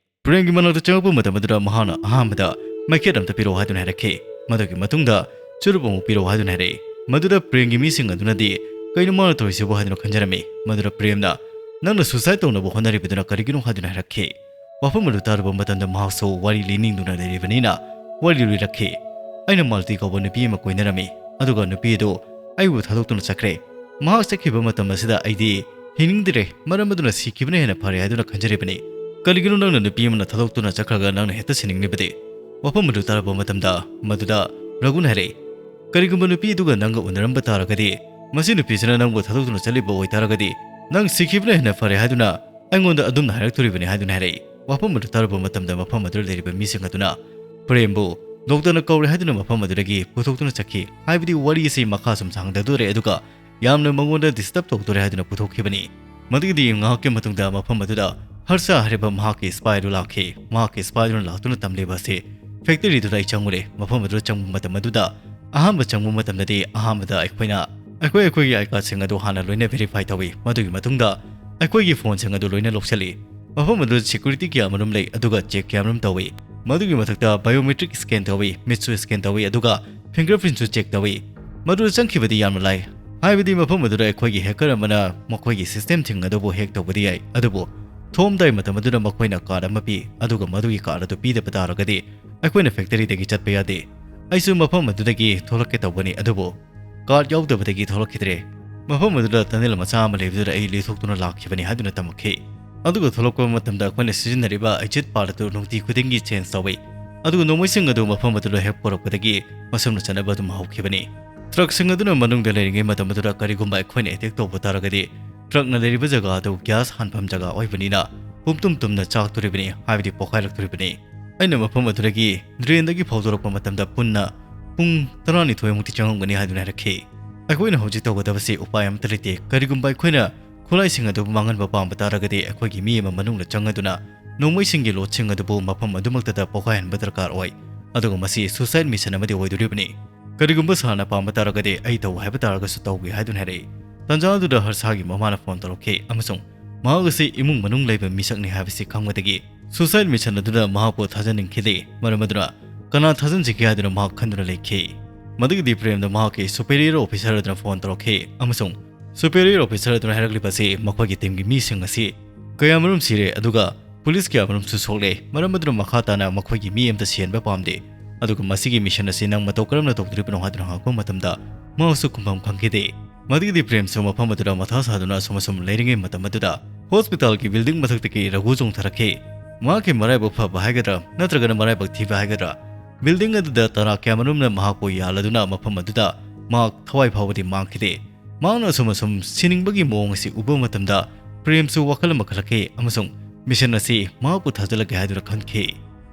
ꯄ꯭ꯔꯦꯝꯒꯤ ꯃꯅꯥꯛꯇ ꯆꯪꯉꯛꯄ ꯃꯇꯝ ꯑꯗꯨꯗ ꯃꯍꯥꯛꯅ ꯑꯍꯥꯟꯕꯗ ꯃꯩꯈꯦꯠ ꯑꯝꯇ ꯄꯤꯔꯛꯎ ꯍꯥꯏꯗꯨꯅ ꯍꯥꯏꯔꯛꯈꯤ꯫ ꯃꯗꯨꯒꯤ ꯃꯇꯨꯡꯗ ꯆꯨꯔꯨꯞ ꯑꯃꯨꯛ ꯄꯤꯔꯛꯎ ꯍꯥꯏꯗꯨꯅ ꯍꯥꯏꯔꯛꯏ꯫ ꯃꯗꯨꯗ ꯄ꯭ꯔꯦꯝꯒꯤ ꯃꯤꯁꯤꯡ ꯑꯗꯨꯅꯗꯤ, "ꯀꯩꯅꯣ ꯃꯥꯅ ꯇꯧꯔꯤꯁꯤꯕꯨ?" ꯍꯥꯏꯗꯨꯅ ꯈꯟꯖꯔꯝꯃꯤ꯫ ꯃꯗꯨꯗ ꯄ꯭ꯔꯦꯝꯅ, "ꯅꯪꯅ ꯁꯨꯁꯥꯏꯗ ꯇꯧꯅꯕ ꯍꯣꯠꯅꯔꯤꯕꯗꯨꯅ ꯀꯔꯤꯒꯤꯅꯣ?" ꯍꯥꯏꯗꯨꯅ ꯍꯥꯏꯔꯛꯈꯤ꯫ ꯋꯥꯐꯝ ꯑꯗꯨ ꯇꯥꯔꯨꯕ ꯃꯇꯝꯗ ꯃꯍꯥꯛꯁꯨ ꯋꯥꯔꯤ ꯂꯤꯅꯤꯡꯗꯨꯅ ꯂꯩꯔꯤꯕꯅꯤꯅ ꯋꯥꯔꯤ ꯂꯤꯔꯛꯈꯤ꯫ "ꯑꯩꯅ ꯃꯥꯂꯇꯤ ꯀꯧꯕ ꯅꯨꯄꯤ ꯑꯃ ꯀꯣꯏꯅꯔꯝꯃꯤ, ꯑꯗꯨꯒ ꯅꯨꯄꯤ ꯑꯗꯨ ꯑꯩꯕꯨ ꯊꯥꯗꯣꯛꯇꯨꯅ ꯆꯠꯈ꯭ꯔꯦ꯫ ꯃꯍꯥꯛ ꯆꯠꯈꯤꯕ ꯃꯇꯝ ꯑꯁꯤꯗ ꯑꯩꯗꯤ ꯍꯤꯡꯅꯤꯡꯗ꯭ꯔꯦ, ꯃꯔꯝ ꯑꯗꯨꯅ ꯁꯤꯈꯤꯕꯅ ꯍꯦꯟꯅ ꯐꯔꯦ ꯍꯥꯏꯗꯨꯅ ꯈꯟꯖꯔꯤꯕꯅꯤ꯫ ꯀꯔꯤꯒꯤꯅꯣ ꯅꯪꯅ ꯅꯨꯄꯤ ꯑꯃꯅ ꯊꯥꯗꯣꯛꯇꯨꯅ ꯆꯠꯈ꯭ꯔꯒ ꯅꯪꯅ ꯍꯦꯛꯇ ꯁꯤꯅꯤꯡꯂꯤꯕꯗꯤ?" ꯋꯥꯐꯝ ꯑꯗꯨ ꯇꯥꯔꯕ ꯃꯇꯝꯗ ꯃꯗꯨꯗ ꯔꯘꯨꯅ ꯍꯥꯏꯔꯛꯏ, "ꯀꯔꯤꯒꯨꯝꯕ ꯅꯨꯄꯤ ꯑꯗꯨꯒ ꯅꯪꯒ ꯎꯅꯔꯝꯕ ꯇꯥꯔꯒꯗꯤ, ꯃꯁꯤ ꯅꯨꯄꯤꯁꯤꯅ ꯅꯪꯕꯨ ꯊꯥꯗꯣꯛꯇꯨꯅ ꯆꯠꯂꯤꯕ ꯑꯣꯏꯇꯥꯔꯒꯗꯤ, ꯅꯪ ꯁꯤꯈꯤꯕꯅ ꯍꯦꯟꯅ ꯐꯔꯦ ꯍꯥꯏꯗꯨꯅ ꯑꯩꯉꯣꯟꯗ ꯑꯗꯨꯝꯅ ꯍꯥꯏꯔꯛꯇꯣꯔꯤꯕꯅꯤ" ꯍꯥꯏꯗꯨꯅ ꯍꯥꯏꯔꯛꯏ꯫ ꯋꯥꯐꯝ ꯑꯗꯨ ꯇꯥꯔꯨꯕ ꯃꯇꯝꯗ ꯃꯐꯝ ꯑꯗꯨꯗ ꯂꯩꯔꯤꯕ ꯃꯤꯁꯤꯡ ꯑꯗꯨꯅ ꯄ꯭ꯔꯦꯝꯕꯨ ꯗꯣꯛꯇꯔꯅ ꯀꯧꯔꯦ ꯍꯥꯏꯗꯨꯅ ꯃꯐꯝ ꯑꯗꯨꯗꯒꯤ ꯄꯨꯊꯣꯛꯇꯨꯅ ꯆꯠꯈꯤ꯫ ꯍꯥꯏꯕꯗꯤ ꯋꯥꯔꯤ ꯑꯁꯤ ꯃꯈꯥ ꯁꯨꯝ ꯁꯥꯡꯊꯗꯣꯔꯦ, ꯑꯗꯨꯒ ꯌꯥꯝꯅ ꯃꯉꯣꯟꯗ ꯗꯤꯁꯇꯔꯕ ꯇꯧꯗꯣꯔꯦ ꯍꯥꯏꯗꯨꯅ ꯄꯨꯊꯣꯛꯈꯤꯕꯅꯤ꯫ ꯃꯗꯨꯒꯤꯗꯤ ꯉꯥꯏꯍꯥꯛꯀꯤ ꯃꯇꯨꯡꯗ ꯃꯐꯝ ꯑꯗꯨꯗ ꯍꯔꯁ ꯍꯥꯏꯔꯤꯕ ꯃꯍꯥꯛꯀꯤ ꯏꯁꯄꯥꯏ ꯑꯗꯨ ꯂꯥꯛꯈꯤ꯫ ꯃꯍꯥꯛꯀꯤ ꯏꯁꯄꯥꯏ ꯑꯗꯨꯅ ꯂꯥꯛꯇꯨꯅ ꯇꯝꯂꯤꯕ ꯑꯁꯤ ꯐꯦꯛꯇꯔꯤꯗꯨꯗ ꯑꯩ ꯆꯪꯉꯨꯔꯦ꯫ ꯃꯐꯝ ꯑꯗꯨꯗ ꯆꯪꯕ ꯃꯇꯝ ꯑꯗꯨꯗ ꯑꯍꯥꯟꯕ ꯆꯪꯕ ꯃꯇꯝꯗꯗꯤ ꯑꯍꯥꯟꯕꯗ ꯑꯩꯈꯣꯏꯅ ꯑꯩꯈꯣꯏ ꯑꯩꯈꯣꯏꯒꯤ ꯑꯥꯏ ꯀꯥꯔꯗꯁꯤꯡ ꯑꯗꯨ ꯍꯥꯟꯅ ꯂꯣꯏꯅ ꯚꯦꯔꯤꯐꯥꯏ ꯇꯧꯏ꯫ ꯃꯗꯨꯒꯤ ꯃꯇꯨꯡꯗ ꯑꯩꯈꯣꯏꯒꯤ ꯐꯣꯟꯁꯤꯡ ꯑꯗꯨ ꯂꯣꯏꯅ ꯂꯧꯁꯤꯜꯂꯤ꯫ ꯃꯐꯝ ꯑꯗꯨꯗ ꯁꯦꯀ꯭ꯌꯨꯔꯤꯇꯤ ꯀꯌꯥ ꯑꯃꯔꯣꯝ ꯂꯩ, ꯑꯗꯨꯒ ꯆꯦꯛ ꯀꯌꯥ ꯑꯃꯔꯣꯝ ꯇꯧꯏ꯫ ꯃꯗꯨꯒꯤ ꯃꯊꯛꯇ ꯕꯥꯏꯑꯣꯃꯦꯇ꯭ꯔꯤꯛ ꯁ꯭ꯀꯦꯟ ꯇꯧꯏ, ꯃꯤꯠꯁꯨ ꯁ꯭ꯀꯦꯟ ꯇꯧꯏ, ꯑꯗꯨꯒ ꯐꯤꯡꯒꯔ ꯄ꯭ꯔꯤꯟꯠꯁꯨ ꯆꯦꯛ ꯇꯧꯏ꯫ ꯃꯗꯨꯗ ꯆꯪꯈꯤꯕꯗꯤ ꯌꯥꯝꯅ ꯂꯥꯏ, ꯍꯥꯏꯕꯗꯤ ꯃꯐꯝ ꯑꯗꯨꯗ ꯑꯩꯈꯣꯏꯒꯤ ꯍꯦꯀꯔ ꯑꯃꯅ ꯃꯈꯣꯏꯒꯤ ꯁꯤꯁꯇꯦꯝꯁꯤꯡ ꯑꯗꯨꯕꯨ ꯍꯦꯛ ꯇꯧꯕꯗꯤ ꯌꯥꯏ, ꯑꯗꯨꯕꯨ ꯊꯣꯛꯑꯝꯗꯥꯏ ꯃꯇꯝ ꯑꯗꯨꯗ ꯃꯈꯣꯏꯅ ꯀꯥꯔꯗ ꯑꯃ ꯄꯤ, ꯑꯗꯨꯒ ꯃꯗꯨꯒꯤ ꯀꯥꯔꯗ ꯑꯗꯨ ꯄꯤꯗꯕ ꯇꯥꯔꯒꯗꯤ ꯑꯩꯈꯣꯏꯅ ꯐꯦꯛꯇꯔꯤꯗꯒꯤ ꯆꯠꯄ ꯌꯥꯗꯦ꯫ ꯑꯩꯁꯨ ꯃꯐꯝ ꯑꯗꯨꯗꯒꯤ ꯊꯣꯛꯂꯛꯀꯦ ꯇꯧꯕꯅꯤ, ꯑꯗꯨꯕꯨ ꯀꯥꯔꯗ ꯌꯥꯎꯗꯕꯗꯒꯤ ꯊꯣꯛꯂꯛꯈꯤꯗ꯭ꯔꯦ꯫ ꯃꯐꯝ ꯑꯗꯨꯗ ꯇꯅꯦꯜ ꯃꯆꯥ ꯑꯃ ꯂꯩꯕꯗꯨꯗ ꯑꯩ ꯂꯤꯊꯣꯛꯇꯨꯅ ꯂꯥꯛꯈꯤꯕꯅꯤ ꯍꯥꯏꯗꯨꯅ ꯇꯝꯃꯛꯈꯤ꯫ ꯑꯗꯨꯒ ꯊꯣꯛꯂꯛꯄ ꯃꯇꯝꯗ ꯑꯩꯈꯣꯏꯅ ꯁꯤꯖꯤꯟꯅꯔꯤꯕ ꯑꯦꯛꯖꯤꯠ ꯄꯥꯊ ꯑꯗꯨ ꯅꯨꯡꯇꯤ ꯈꯨꯗꯤꯡꯒꯤ ꯆꯦꯟꯖ ꯇꯧꯏ, ꯑꯗꯨꯒ ꯅꯣꯡꯃꯩꯁꯤꯡ ꯑꯗꯨ ꯃꯐꯝ ꯑꯗꯨꯗ ꯍꯦꯛ ꯄꯨꯔꯛꯄꯗꯒꯤ ꯃꯁꯝꯅ ꯆꯠꯅꯕ ꯑꯗꯨꯝ ꯍꯧꯈꯤꯕꯅꯤ꯫ ꯇ꯭ꯔꯛꯁꯤꯡ ꯑꯗꯨꯅ ꯃꯅꯨꯡꯗ ꯂꯩꯔꯤꯉꯩ ꯃꯇꯝ ꯑꯗꯨꯗ ꯀꯔꯤꯒꯨꯝꯕ ꯑꯩꯈꯣꯏꯅ ꯑꯦꯇꯦꯛ ꯇꯧꯕ ꯇꯥꯔꯒꯗꯤ, ꯇ꯭ꯔꯛꯅ ꯂꯩꯔꯤꯕ ꯖꯒꯥ ꯑꯗꯨ ꯒ꯭ꯌꯥꯁ ꯍꯥꯟꯐꯝ ꯖꯒꯥ ꯑꯣꯏꯕꯅꯤꯅ ꯄꯨꯝꯇꯨꯝ ꯇꯨꯝꯅ ꯆꯥꯛꯇꯣꯔꯤꯕꯅꯤ, ꯍꯥꯏꯕꯗꯤ ꯄꯣꯈꯥꯏꯔꯛꯇꯣꯔꯤꯕꯅꯤ꯫ ꯑꯩꯅ ꯃꯐꯝ ꯑꯗꯨꯗꯒꯤ ꯗ꯭ꯔꯦꯟꯗꯒꯤ ꯐꯥꯎꯗꯣꯔꯛꯄ ꯃꯇꯝꯗ ꯄꯨꯟꯅ ꯄꯨꯡ ꯇꯔꯥꯅꯤꯊꯣꯏꯃꯨꯛꯇꯤ ꯆꯪꯉꯝꯒꯅꯤ ꯍꯥꯏꯗꯨꯅ ꯍꯥꯏꯔꯛꯈꯤ꯫ ꯑꯩꯈꯣꯏꯅ ꯍꯧꯖꯤꯛ ꯇꯧꯒꯗꯕꯁꯤ ꯎꯄꯥꯏ ꯑꯃꯠꯇ ꯂꯩꯇꯦ꯫ ꯀꯔꯤꯒꯨꯝꯕ ꯑꯩꯈꯣꯏꯅ ꯈꯨꯠꯂꯥꯏꯁꯤꯡ ꯑꯗꯨ ꯃꯥꯡꯍꯟꯕ ꯄꯥꯝꯕ ꯇꯥꯔꯒꯗꯤ, ꯑꯩꯈꯣꯏꯒꯤ ꯃꯤ ꯑꯃ ꯃꯅꯨꯡꯗ ꯆꯪꯉꯗꯨꯅ ꯅꯣꯡꯃꯩꯁꯤꯡꯒꯤ ꯂꯣꯗꯁꯤꯡ ꯑꯗꯨꯕꯨ ꯃꯐꯝ ꯑꯗꯨꯃꯛꯇꯗ ꯄꯣꯈꯥꯏꯍꯟꯕ ꯗꯔꯀꯥꯔ ꯑꯣꯏ, ꯑꯗꯨꯒ ꯃꯁꯤ ꯁꯨꯁꯥꯏꯗ ꯃꯤꯁꯟ ꯑꯃꯗꯤ ꯑꯣꯏꯗꯣꯔꯤꯕꯅꯤ꯫ ꯀꯔꯤꯒꯨꯝꯕ ꯁꯥꯔꯅ ꯄꯥꯝꯕ ꯇꯥꯔꯒꯗꯤ, ꯑꯩ ꯇꯧ ꯍꯥꯏꯕ ꯇꯥꯔꯒꯁꯨ ꯇꯧꯒꯦ ꯍꯥꯏꯗꯨꯅ ꯍꯥꯏꯔꯛꯏ꯫ ꯇꯟꯖꯥ ꯑꯗꯨꯗ ꯍꯔꯁꯥꯒꯤ ꯃꯃꯥꯅ ꯐꯣꯟ ꯇꯧꯔꯛꯈꯤ ꯑꯃꯁꯨꯡ ꯃꯍꯥꯛ ꯑꯁꯤ ꯏꯃꯨꯡ ꯃꯅꯨꯡ ꯂꯩꯕ ꯃꯤꯁꯛꯅꯤ ꯍꯥꯏꯕꯁꯤ ꯈꯪꯕꯗꯒꯤ ꯁꯨꯁꯥꯏꯗ ꯃꯤꯁꯟ ꯑꯗꯨꯗ ꯃꯍꯥꯛꯄꯨ ꯊꯥꯖꯅꯤꯡꯈꯤꯗꯦ꯫ ꯃꯔꯝ ꯑꯗꯨꯅ ꯀꯅꯥ ꯊꯥꯖꯤꯟꯁꯤꯒꯦ ꯍꯥꯏꯗꯨꯅ ꯃꯍꯥꯛ ꯈꯟꯗꯨꯅ ꯂꯩꯈꯤ꯫ ꯃꯗꯨꯒꯤꯗꯤ ꯄ꯭ꯔꯦꯝꯗ ꯃꯍꯥꯛꯀꯤ ꯁꯨꯄꯦꯔꯤꯌꯔ ꯑꯣꯐꯤꯁꯔ ꯑꯗꯨꯅ ꯐꯣꯟ ꯇꯧꯔꯛꯈꯤ ꯑꯃꯁꯨꯡ ꯁꯨꯄꯦꯔꯤꯌꯔ ꯑꯣꯐꯤꯁꯔ ꯑꯗꯨꯅ ꯍꯥꯏꯔꯛꯂꯤꯕ ꯑꯁꯤ ꯃꯈꯣꯏꯒꯤ ꯇꯤꯝꯒꯤ ꯃꯤꯁꯤꯡ ꯑꯁꯤ ꯀꯌꯥꯃꯔꯨꯝ ꯁꯤꯔꯦ, ꯑꯗꯨꯒ ꯄꯨꯂꯤꯁ ꯀꯌꯥꯃꯔꯨꯝꯁꯨ ꯁꯣꯛꯂꯦ꯫ ꯃꯔꯝ ꯑꯗꯨꯅ ꯃꯈꯥ ꯇꯥꯅ ꯃꯈꯣꯏꯒꯤ ꯃꯤ ꯑꯃꯠꯇ ꯁꯤꯍꯟꯕ ꯄꯥꯝꯗꯦ, ꯑꯗꯨꯒ ꯃꯁꯤꯒꯤ ꯃꯤꯁꯟ ꯑꯁꯤ ꯅꯪ ꯃꯇꯧ ꯀꯔꯝꯅ ꯇꯧꯗꯣꯔꯤꯕꯅꯣ ꯍꯥꯏꯗꯨꯅ ꯍꯪꯂꯛꯄ ꯃꯇꯝꯗ ꯃꯍꯥꯛꯁꯨ ꯈꯨꯝꯐꯝ ꯈꯪꯈꯤꯗꯦ꯫ ꯃꯗꯨꯒꯤꯗꯤ ꯄ꯭ꯔꯦꯝꯁꯨ ꯃꯐꯝ ꯑꯗꯨꯗ ꯃꯊꯥ ꯁꯥꯗꯨꯅ ꯑꯁꯨꯝ ꯑꯁꯨꯝ ꯂꯩꯔꯤꯉꯩ ꯃꯇꯝ ꯑꯗꯨꯗ ꯍꯣꯁꯄꯤꯇꯥꯜꯒꯤ ꯕꯤꯜꯗꯤꯡ ꯃꯊꯛꯇꯒꯤ ꯔꯘꯨ ꯆꯣꯡꯊꯔꯛꯈꯤ꯫ ꯃꯍꯥꯛꯀꯤ ꯃꯔꯥꯏꯕꯛ ꯐꯕ ꯍꯥꯏꯒꯗ꯭ꯔꯥ ꯅꯠꯇ꯭ꯔꯒꯅ ꯃꯔꯥꯏꯕꯛ ꯊꯤꯕ ꯍꯥꯏꯒꯗ꯭ꯔꯥ, ꯕꯤꯜꯗꯤꯡ ꯑꯗꯨꯗ ꯇꯔꯥ ꯀꯌꯥꯃꯔꯨꯝꯅ ꯃꯍꯥꯛꯄꯨ ꯌꯥꯜꯂꯗꯨꯅ ꯃꯐꯝ ꯑꯗꯨꯗ ꯃꯍꯥꯛ ꯊꯋꯥꯏ ꯐꯥꯎꯕꯗꯤ ꯃꯥꯡꯈꯤꯗꯦ꯫ ꯃꯍꯥꯛꯅ ꯑꯁꯨꯝ ꯑꯁꯨꯝ ꯁꯤꯅꯤꯡꯕꯒꯤ ꯃꯑꯣꯡ ꯑꯁꯤ ꯎꯕ ꯃꯇꯝꯗ ꯄ꯭ꯔꯦꯝꯁꯨ ꯋꯥꯈꯜ ꯑꯃ ꯈꯜꯂꯛꯈꯤ ꯑꯃꯁꯨꯡ ꯃꯤꯁꯟ ꯑꯁꯤ ꯃꯍꯥꯛꯄꯨ ꯊꯥꯖꯤꯜꯂꯒꯦ ꯍꯥꯏꯗꯨꯅ ꯈꯟꯈꯤ꯫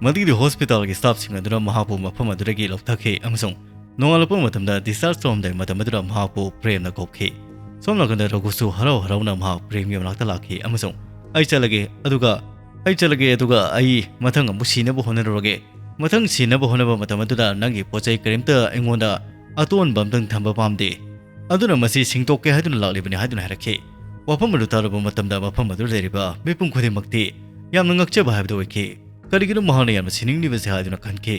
ꯃꯗꯨꯒꯤꯗꯤ ꯍꯣꯁꯄꯤꯇꯥꯜꯒꯤ ꯁ꯭ꯇꯥꯐꯁꯤꯡ ꯑꯗꯨꯅ ꯃꯍꯥꯛꯄꯨ ꯃꯐꯝ ꯑꯗꯨꯗꯒꯤ ꯂꯧꯊꯈꯤ ꯑꯃꯁꯨꯡ ꯅꯣꯡꯉꯥꯜꯂꯛꯄ ꯃꯇꯝꯗ ꯗꯤꯁꯆꯥꯔꯖ ꯇꯧꯔꯝꯗꯥꯏ ꯃꯇꯝ ꯑꯗꯨꯗ ꯃꯍꯥꯛꯄꯨ ꯄ꯭ꯔꯦꯝꯅ ꯀꯧꯈꯤ꯫ ꯁꯣꯝ ꯅꯥꯀꯟꯗ ꯔꯘꯨꯁꯨ ꯍꯔꯥꯎ ꯍꯔꯥꯎꯅ ꯃꯍꯥꯛ ꯄ꯭ꯔꯦꯝꯒꯤ ꯃꯅꯥꯛꯇ ꯂꯥꯛꯈꯤ ꯑꯃꯁꯨꯡ "ꯑꯩ ꯆꯠꯂꯒꯦ, ꯑꯗꯨꯒ ꯑꯩ ꯆꯠꯂꯒꯦ, ꯑꯗꯨꯒ ꯑꯩ ꯃꯊꯪ ꯑꯃꯨꯛ ꯁꯤꯅꯕ ꯍꯣꯠꯅꯔꯨꯔꯒꯦ꯫ ꯃꯊꯪ ꯁꯤꯅꯕ ꯍꯣꯠꯅꯕ ꯃꯇꯝ ꯑꯗꯨꯗ ꯅꯪꯒꯤ ꯄꯣꯠ ꯆꯩ ꯀꯔꯤꯝꯇ ꯑꯩꯉꯣꯟꯗ ꯑꯇꯣꯟꯕ ꯑꯝꯇꯪ ꯊꯝꯕ ꯄꯥꯝꯗꯦ꯫ ꯑꯗꯨꯅ ꯃꯁꯤ ꯁꯤꯡꯗꯣꯛꯀꯦ ꯍꯥꯏꯗꯨꯅ ꯂꯥꯛꯂꯤꯕꯅꯤ ꯍꯥꯏꯗꯨꯅ ꯍꯥꯏꯔꯛꯈꯤ꯫ ꯋꯥꯐꯝ ꯑꯗꯨ ꯇꯥꯔꯨꯕ ꯃꯇꯝꯗ ꯃꯐꯝ ꯑꯗꯨꯗ ꯂꯩꯔꯤꯕ ꯃꯤꯄꯨꯝ ꯈꯨꯗꯤꯡꯃꯛꯇꯤ ꯌꯥꯝꯅ ꯉꯛꯆꯕ ꯍꯥꯏꯕꯗꯨ ꯑꯣꯏꯈꯤ꯫ ꯀꯔꯤꯒꯤꯅꯣ ꯃꯍꯥꯛꯅ ꯌꯥꯝꯅ ꯁꯤꯅꯤꯡꯂꯤꯕꯁꯦ ꯍꯥꯏꯗꯨꯅ ꯈꯟꯈꯤ꯫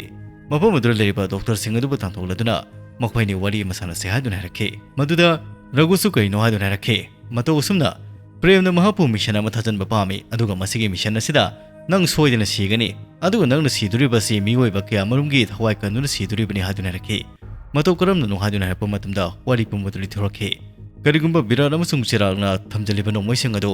ꯃꯐꯝ ꯑꯗꯨꯗ ꯂꯩꯔꯤꯕ ꯗꯣꯛꯇꯔꯁꯤꯡ ꯑꯗꯨꯕꯨ ꯇꯥꯟꯊꯣꯛꯂꯗꯨꯅ ꯃꯈꯣꯏꯅꯤ ꯋꯥꯔꯤ ꯑꯃ ꯁꯥꯟꯅꯁꯦ ꯍꯥꯏꯗꯨꯅ ꯍꯥꯏꯔꯛꯈꯤ꯫ ꯃꯗꯨꯗ ꯔꯘꯨꯁꯨ ꯀꯩꯅꯣ ꯍꯥꯏꯗꯨꯅ ꯍꯥꯏꯔꯛꯈꯤ꯫ ꯃꯇꯧ ꯑꯁꯨꯝꯅ ꯄ꯭ꯔꯦꯝꯅ ꯃꯍꯥꯛꯄꯨ ꯃꯤꯁꯟ ꯑꯃ ꯊꯥꯖꯟꯕ ꯄꯥꯝꯃꯤ, ꯑꯗꯨꯒ ꯃꯁꯤꯒꯤ ꯃꯤꯁꯟ ꯑꯁꯤꯗ ꯅꯪ ꯁꯣꯏꯗꯅ ꯁꯤꯒꯅꯤ, ꯑꯗꯨꯒ ꯅꯪꯅ ꯁꯤꯗꯣꯔꯤꯕ ꯑꯁꯤ ꯃꯤꯑꯣꯏꯕ ꯀꯌꯥ ꯃꯔꯨꯝꯒꯤ ꯊꯋꯥꯏ ꯀꯟꯗꯨꯅ ꯁꯤꯗꯣꯔꯤꯕꯅꯤ ꯍꯥꯏꯗꯨꯅ ꯍꯥꯏꯔꯛꯈꯤ꯫ ꯃꯇꯧ ꯀꯔꯝꯅꯅꯣ ꯍꯥꯏꯗꯨꯅ ꯍꯥꯏꯔꯛꯄ ꯃꯇꯝꯗ ꯋꯥꯔꯤ ꯄꯨꯝꯕꯗꯨ ꯂꯤꯊꯣꯔꯛꯈꯤ꯫ ꯀꯔꯤꯒꯨꯝꯕ ꯕꯤꯔꯥꯠ ꯑꯃꯁꯨꯡ ꯆꯤꯔꯥꯛꯅ ꯊꯝꯖꯤꯜꯂꯤꯕ ꯅꯣꯡꯃꯩꯁꯤꯡ ꯑꯗꯨ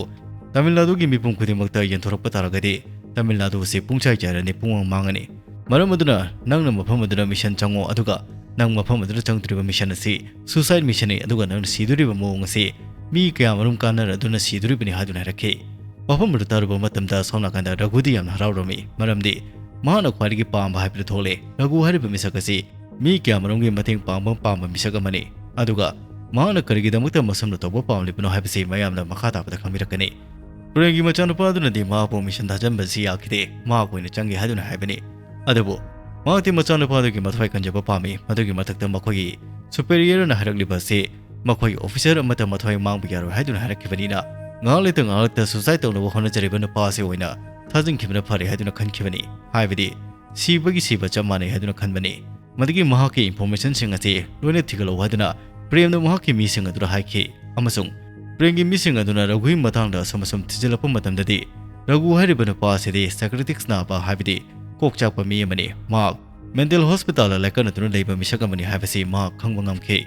ꯇꯥꯃꯤꯜ ꯅꯥꯗꯨꯒꯤ ꯃꯤꯄꯨꯝ ꯈꯨꯗꯤꯡꯃꯛꯇ ꯌꯦꯟꯊꯣꯔꯛꯄ ꯇꯥꯔꯒꯗꯤ ꯇꯥꯃꯤꯜ ꯅꯥꯗꯨ ꯑꯁꯤ ꯄꯨꯡꯆꯥꯏ ꯆꯥꯏꯔꯅꯤ, ꯄꯨꯡꯃꯥꯡ ꯃꯥꯡꯉꯅꯤ꯫ ꯃꯔꯝ ꯑꯗꯨꯅ ꯅꯪꯅ ꯃꯐꯝ ꯑꯗꯨꯗ ꯃꯤꯁꯟ ꯆꯪꯉꯣ, ꯑꯗꯨꯒ ꯅꯪ ꯃꯐꯝ ꯑꯗꯨꯗ ꯆꯪꯗ꯭ꯔꯤꯕ ꯃꯤꯁꯟ ꯑꯁꯤ suicide missionꯅꯤ, ꯑꯗꯨꯒ ꯅꯪꯅ ꯁꯤꯗꯣꯔꯤꯕ ꯃꯑꯣꯡ ꯑꯁꯤ ꯃꯤ ꯀꯌꯥ ꯃꯔꯨꯝ ꯀꯥꯟꯅꯔꯗꯨꯅ ꯁꯤꯗꯣꯔꯤꯕꯅꯤ ꯍꯥꯏꯗꯨꯅ ꯍꯥꯏꯔꯛꯈꯤ꯫ ꯋꯥꯐꯝ ꯑꯗꯨ ꯇꯥꯔꯨꯕ ꯃꯇꯝꯗ ꯁꯣꯝ ꯅꯥꯀꯟꯗ ꯔꯘꯨꯗꯤ ꯌꯥꯝꯅ ꯍꯔꯥꯎꯔꯝꯃꯤ, ꯃꯔꯝꯗꯤ ꯃꯍꯥꯛꯅ ꯈ꯭ꯋꯥꯏꯗꯒꯤ ꯄꯥꯝꯕ ꯍꯥꯏꯕꯗꯨ ꯊꯣꯛꯂꯦ꯫ ꯔꯘꯨ ꯍꯥꯏꯔꯤꯕ ꯃꯤꯁꯛ ꯑꯁꯤ ꯃꯤ ꯀꯌꯥ ꯃꯔꯨꯝꯒꯤ ꯃꯇꯦꯡ ꯄꯥꯡꯕ ꯄꯥꯝꯕ ꯃꯤꯁꯛ ꯑꯃꯅꯤ, ꯑꯗꯨꯒ ꯃꯍꯥꯛꯅ ꯀꯔꯤꯒꯤꯗꯃꯛꯇ ꯃꯁꯨꯝꯅ ꯇꯧꯕ ꯄꯥꯝꯂꯤꯕꯅꯣ ꯍꯥꯏꯕꯁꯤ ꯃꯌꯥꯝꯅ ꯃꯈꯥ ꯇꯥꯕꯗ ꯈꯪꯕꯤꯔꯛꯀꯅꯤ꯫ ꯄ꯭ꯔꯦꯝꯒꯤ ꯃꯆꯥꯅꯨꯄꯥ ꯑꯗꯨꯅꯗꯤ ꯃꯍꯥꯛꯄꯨ ꯃꯤꯁꯟ ꯊꯥꯖꯟꯕꯁꯤ ꯌꯥꯈꯤꯗꯦ, ꯃꯍꯥꯛ ꯑꯣꯏꯅ ꯆꯪꯒꯦ ꯍꯥꯏꯗꯨꯅ ꯍꯥꯏꯕꯅꯤ꯫ ꯑꯗꯨꯕꯨ ꯃꯍꯥꯛꯇꯤ ꯃꯆꯥꯅꯨꯄꯥ ꯑꯗꯨꯒꯤ ꯃꯊ꯭ꯋꯥꯏ ꯀꯟꯖꯕ ꯄꯥꯝꯃꯤ꯫ ꯃꯗꯨꯒꯤ ꯃꯊꯛꯇ ꯃꯈꯣꯏꯒꯤ superiorꯅ ꯍꯥꯏꯔꯛꯂꯤꯕ ꯑꯁꯤ ꯃꯈꯣꯏꯒꯤ officer ꯑꯃꯠꯇ ꯃꯊ꯭ꯋꯥꯏ ꯃꯥꯡꯕ ꯌꯥꯔꯣꯏ ꯍꯥꯏꯗꯨꯅ ꯍꯥꯏꯔꯛꯈꯤꯕꯅꯤꯅ, ꯉꯥꯏꯍꯥꯛ ꯂꯩꯇ ꯉꯥꯏꯍꯥꯛꯇ suicide ꯇꯧꯅꯕ ꯍꯣꯠꯅꯖꯔꯤꯕ ꯅꯨꯄꯥ ꯑꯁꯤ ꯑꯣꯏꯅ ꯊꯥꯖꯤꯟꯈꯤꯕꯅ ꯐꯔꯦ ꯍꯥꯏꯗꯨꯅ ꯈꯟꯈꯤꯕꯅꯤ꯫ ꯍꯥꯏꯕꯗꯤ ꯁꯤꯕꯒꯤ ꯁꯤꯕ ꯆꯞ ꯃꯥꯟꯅꯩ ꯍꯥꯏꯗꯨꯅ ꯈꯟꯕꯅꯤ꯫ ꯃꯗꯨꯒꯤ ꯃꯍꯥꯛꯀꯤ informationꯁꯤꯡ ꯑꯁꯤ ꯂꯣꯏꯅ ꯊꯤꯒꯠꯂꯛꯎ ꯍꯥꯏꯗꯨꯅ ꯄ꯭ꯔꯦꯝꯅ ꯃꯍꯥꯛꯀꯤ ꯃꯤꯁꯤꯡ ꯑꯗꯨꯗ ꯍꯥꯏꯈꯤ, ꯑꯃꯁꯨꯡ ꯄ꯭ꯔꯦꯝꯒꯤ ꯃꯤꯁꯤꯡ ꯑꯗꯨꯅ ꯔꯘꯨꯒꯤ ꯃꯇꯥꯡꯗ ꯑꯁꯨꯝ ꯑꯁꯨꯝ ꯊꯤꯖꯤꯜꯂꯛꯄ ꯃꯇꯝꯗꯗꯤ, ꯔꯘꯨ ꯍꯥꯏꯔꯤꯕ ꯅꯨꯄꯥ ꯑꯁꯤꯗꯤ psychotics ꯅꯥꯕ, ꯍꯥꯏꯕꯗꯤ ꯀꯣꯛ ꯆꯥꯛꯄ ꯃꯤ ꯑꯃꯅꯤ꯫ ꯃꯍꯥꯛ mental hospitalꯗ ꯂꯥꯏꯀꯠꯅꯗꯨꯅ ꯂꯩꯕ ꯃꯤꯁꯛ ꯑꯃꯅꯤ ꯍꯥꯏꯕꯁꯤ ꯃꯍꯥꯛ ꯈꯪꯕ ꯉꯝꯈꯤ꯫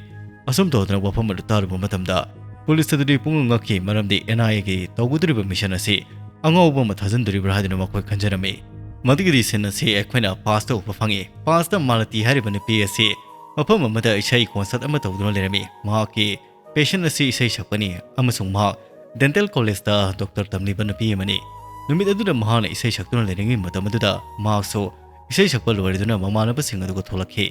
ꯑꯁꯨꯝ ꯇꯧꯗꯅ ꯋꯥꯐꯝ ꯑꯗꯨ ꯇꯥꯔꯨꯕ ꯃꯇꯝꯗ ꯄꯨꯂꯤꯁ ꯑꯗꯨꯗꯤ ꯄꯨꯡꯉꯛ ꯉꯛꯈꯤ, ꯃꯔꯝꯗꯤ NIAꯒꯤ ꯇꯧꯒꯗꯧꯔꯤꯕ ꯃꯤꯁꯟ ꯑꯁꯤ ꯑꯉꯥꯎꯕ ꯑꯃ ꯊꯥꯖꯤꯟꯗꯣꯔꯤꯕ꯭ꯔꯥ ꯍꯥꯏꯗꯨꯅ ꯃꯈꯣꯏ ꯈꯟꯖꯔꯝꯃꯤ꯫ ꯃꯗꯨꯒꯤ ꯁꯤꯟ ꯑꯁꯤ ꯑꯩꯈꯣꯏꯅ ꯄꯥꯁꯇ ꯎꯕ ꯐꯪꯉꯤ꯫ ꯄꯥꯁꯇ ꯃꯥꯂꯇꯤ ꯍꯥꯏꯔꯤꯕ ꯅꯨꯄꯤ ꯑꯁꯤ ꯃꯐꯝ ꯑꯃꯗ ꯏꯁꯩ concert ꯑꯃ ꯇꯧꯗꯨꯅ ꯂꯩꯔꯝꯃꯤ꯫ ꯃꯍꯥꯛꯀꯤ passion ꯑꯁꯤ ꯏꯁꯩ ꯁꯛꯄꯅꯤ, ꯑꯃꯁꯨꯡ ꯃꯍꯥꯛ dental collegeꯇ doctor ꯇꯝꯂꯤꯕ ꯅꯨꯄꯤ ꯑꯃꯅꯤ꯫ ꯅꯨꯃꯤꯠ ꯑꯗꯨꯗ ꯃꯍꯥꯛꯅ ꯏꯁꯩ ꯁꯛꯇꯨꯅ ꯂꯩꯔꯤꯉꯩ ꯃꯇꯝ ꯑꯗꯨꯗ ꯃꯍꯥꯛꯁꯨ ꯏꯁꯩ ꯁꯛꯄ ꯂꯣꯏꯔꯗꯨꯅ ꯃꯃꯥꯟꯅꯕꯁꯤꯡ ꯑꯗꯨꯒ ꯊꯣꯛꯂꯛꯈꯤ꯫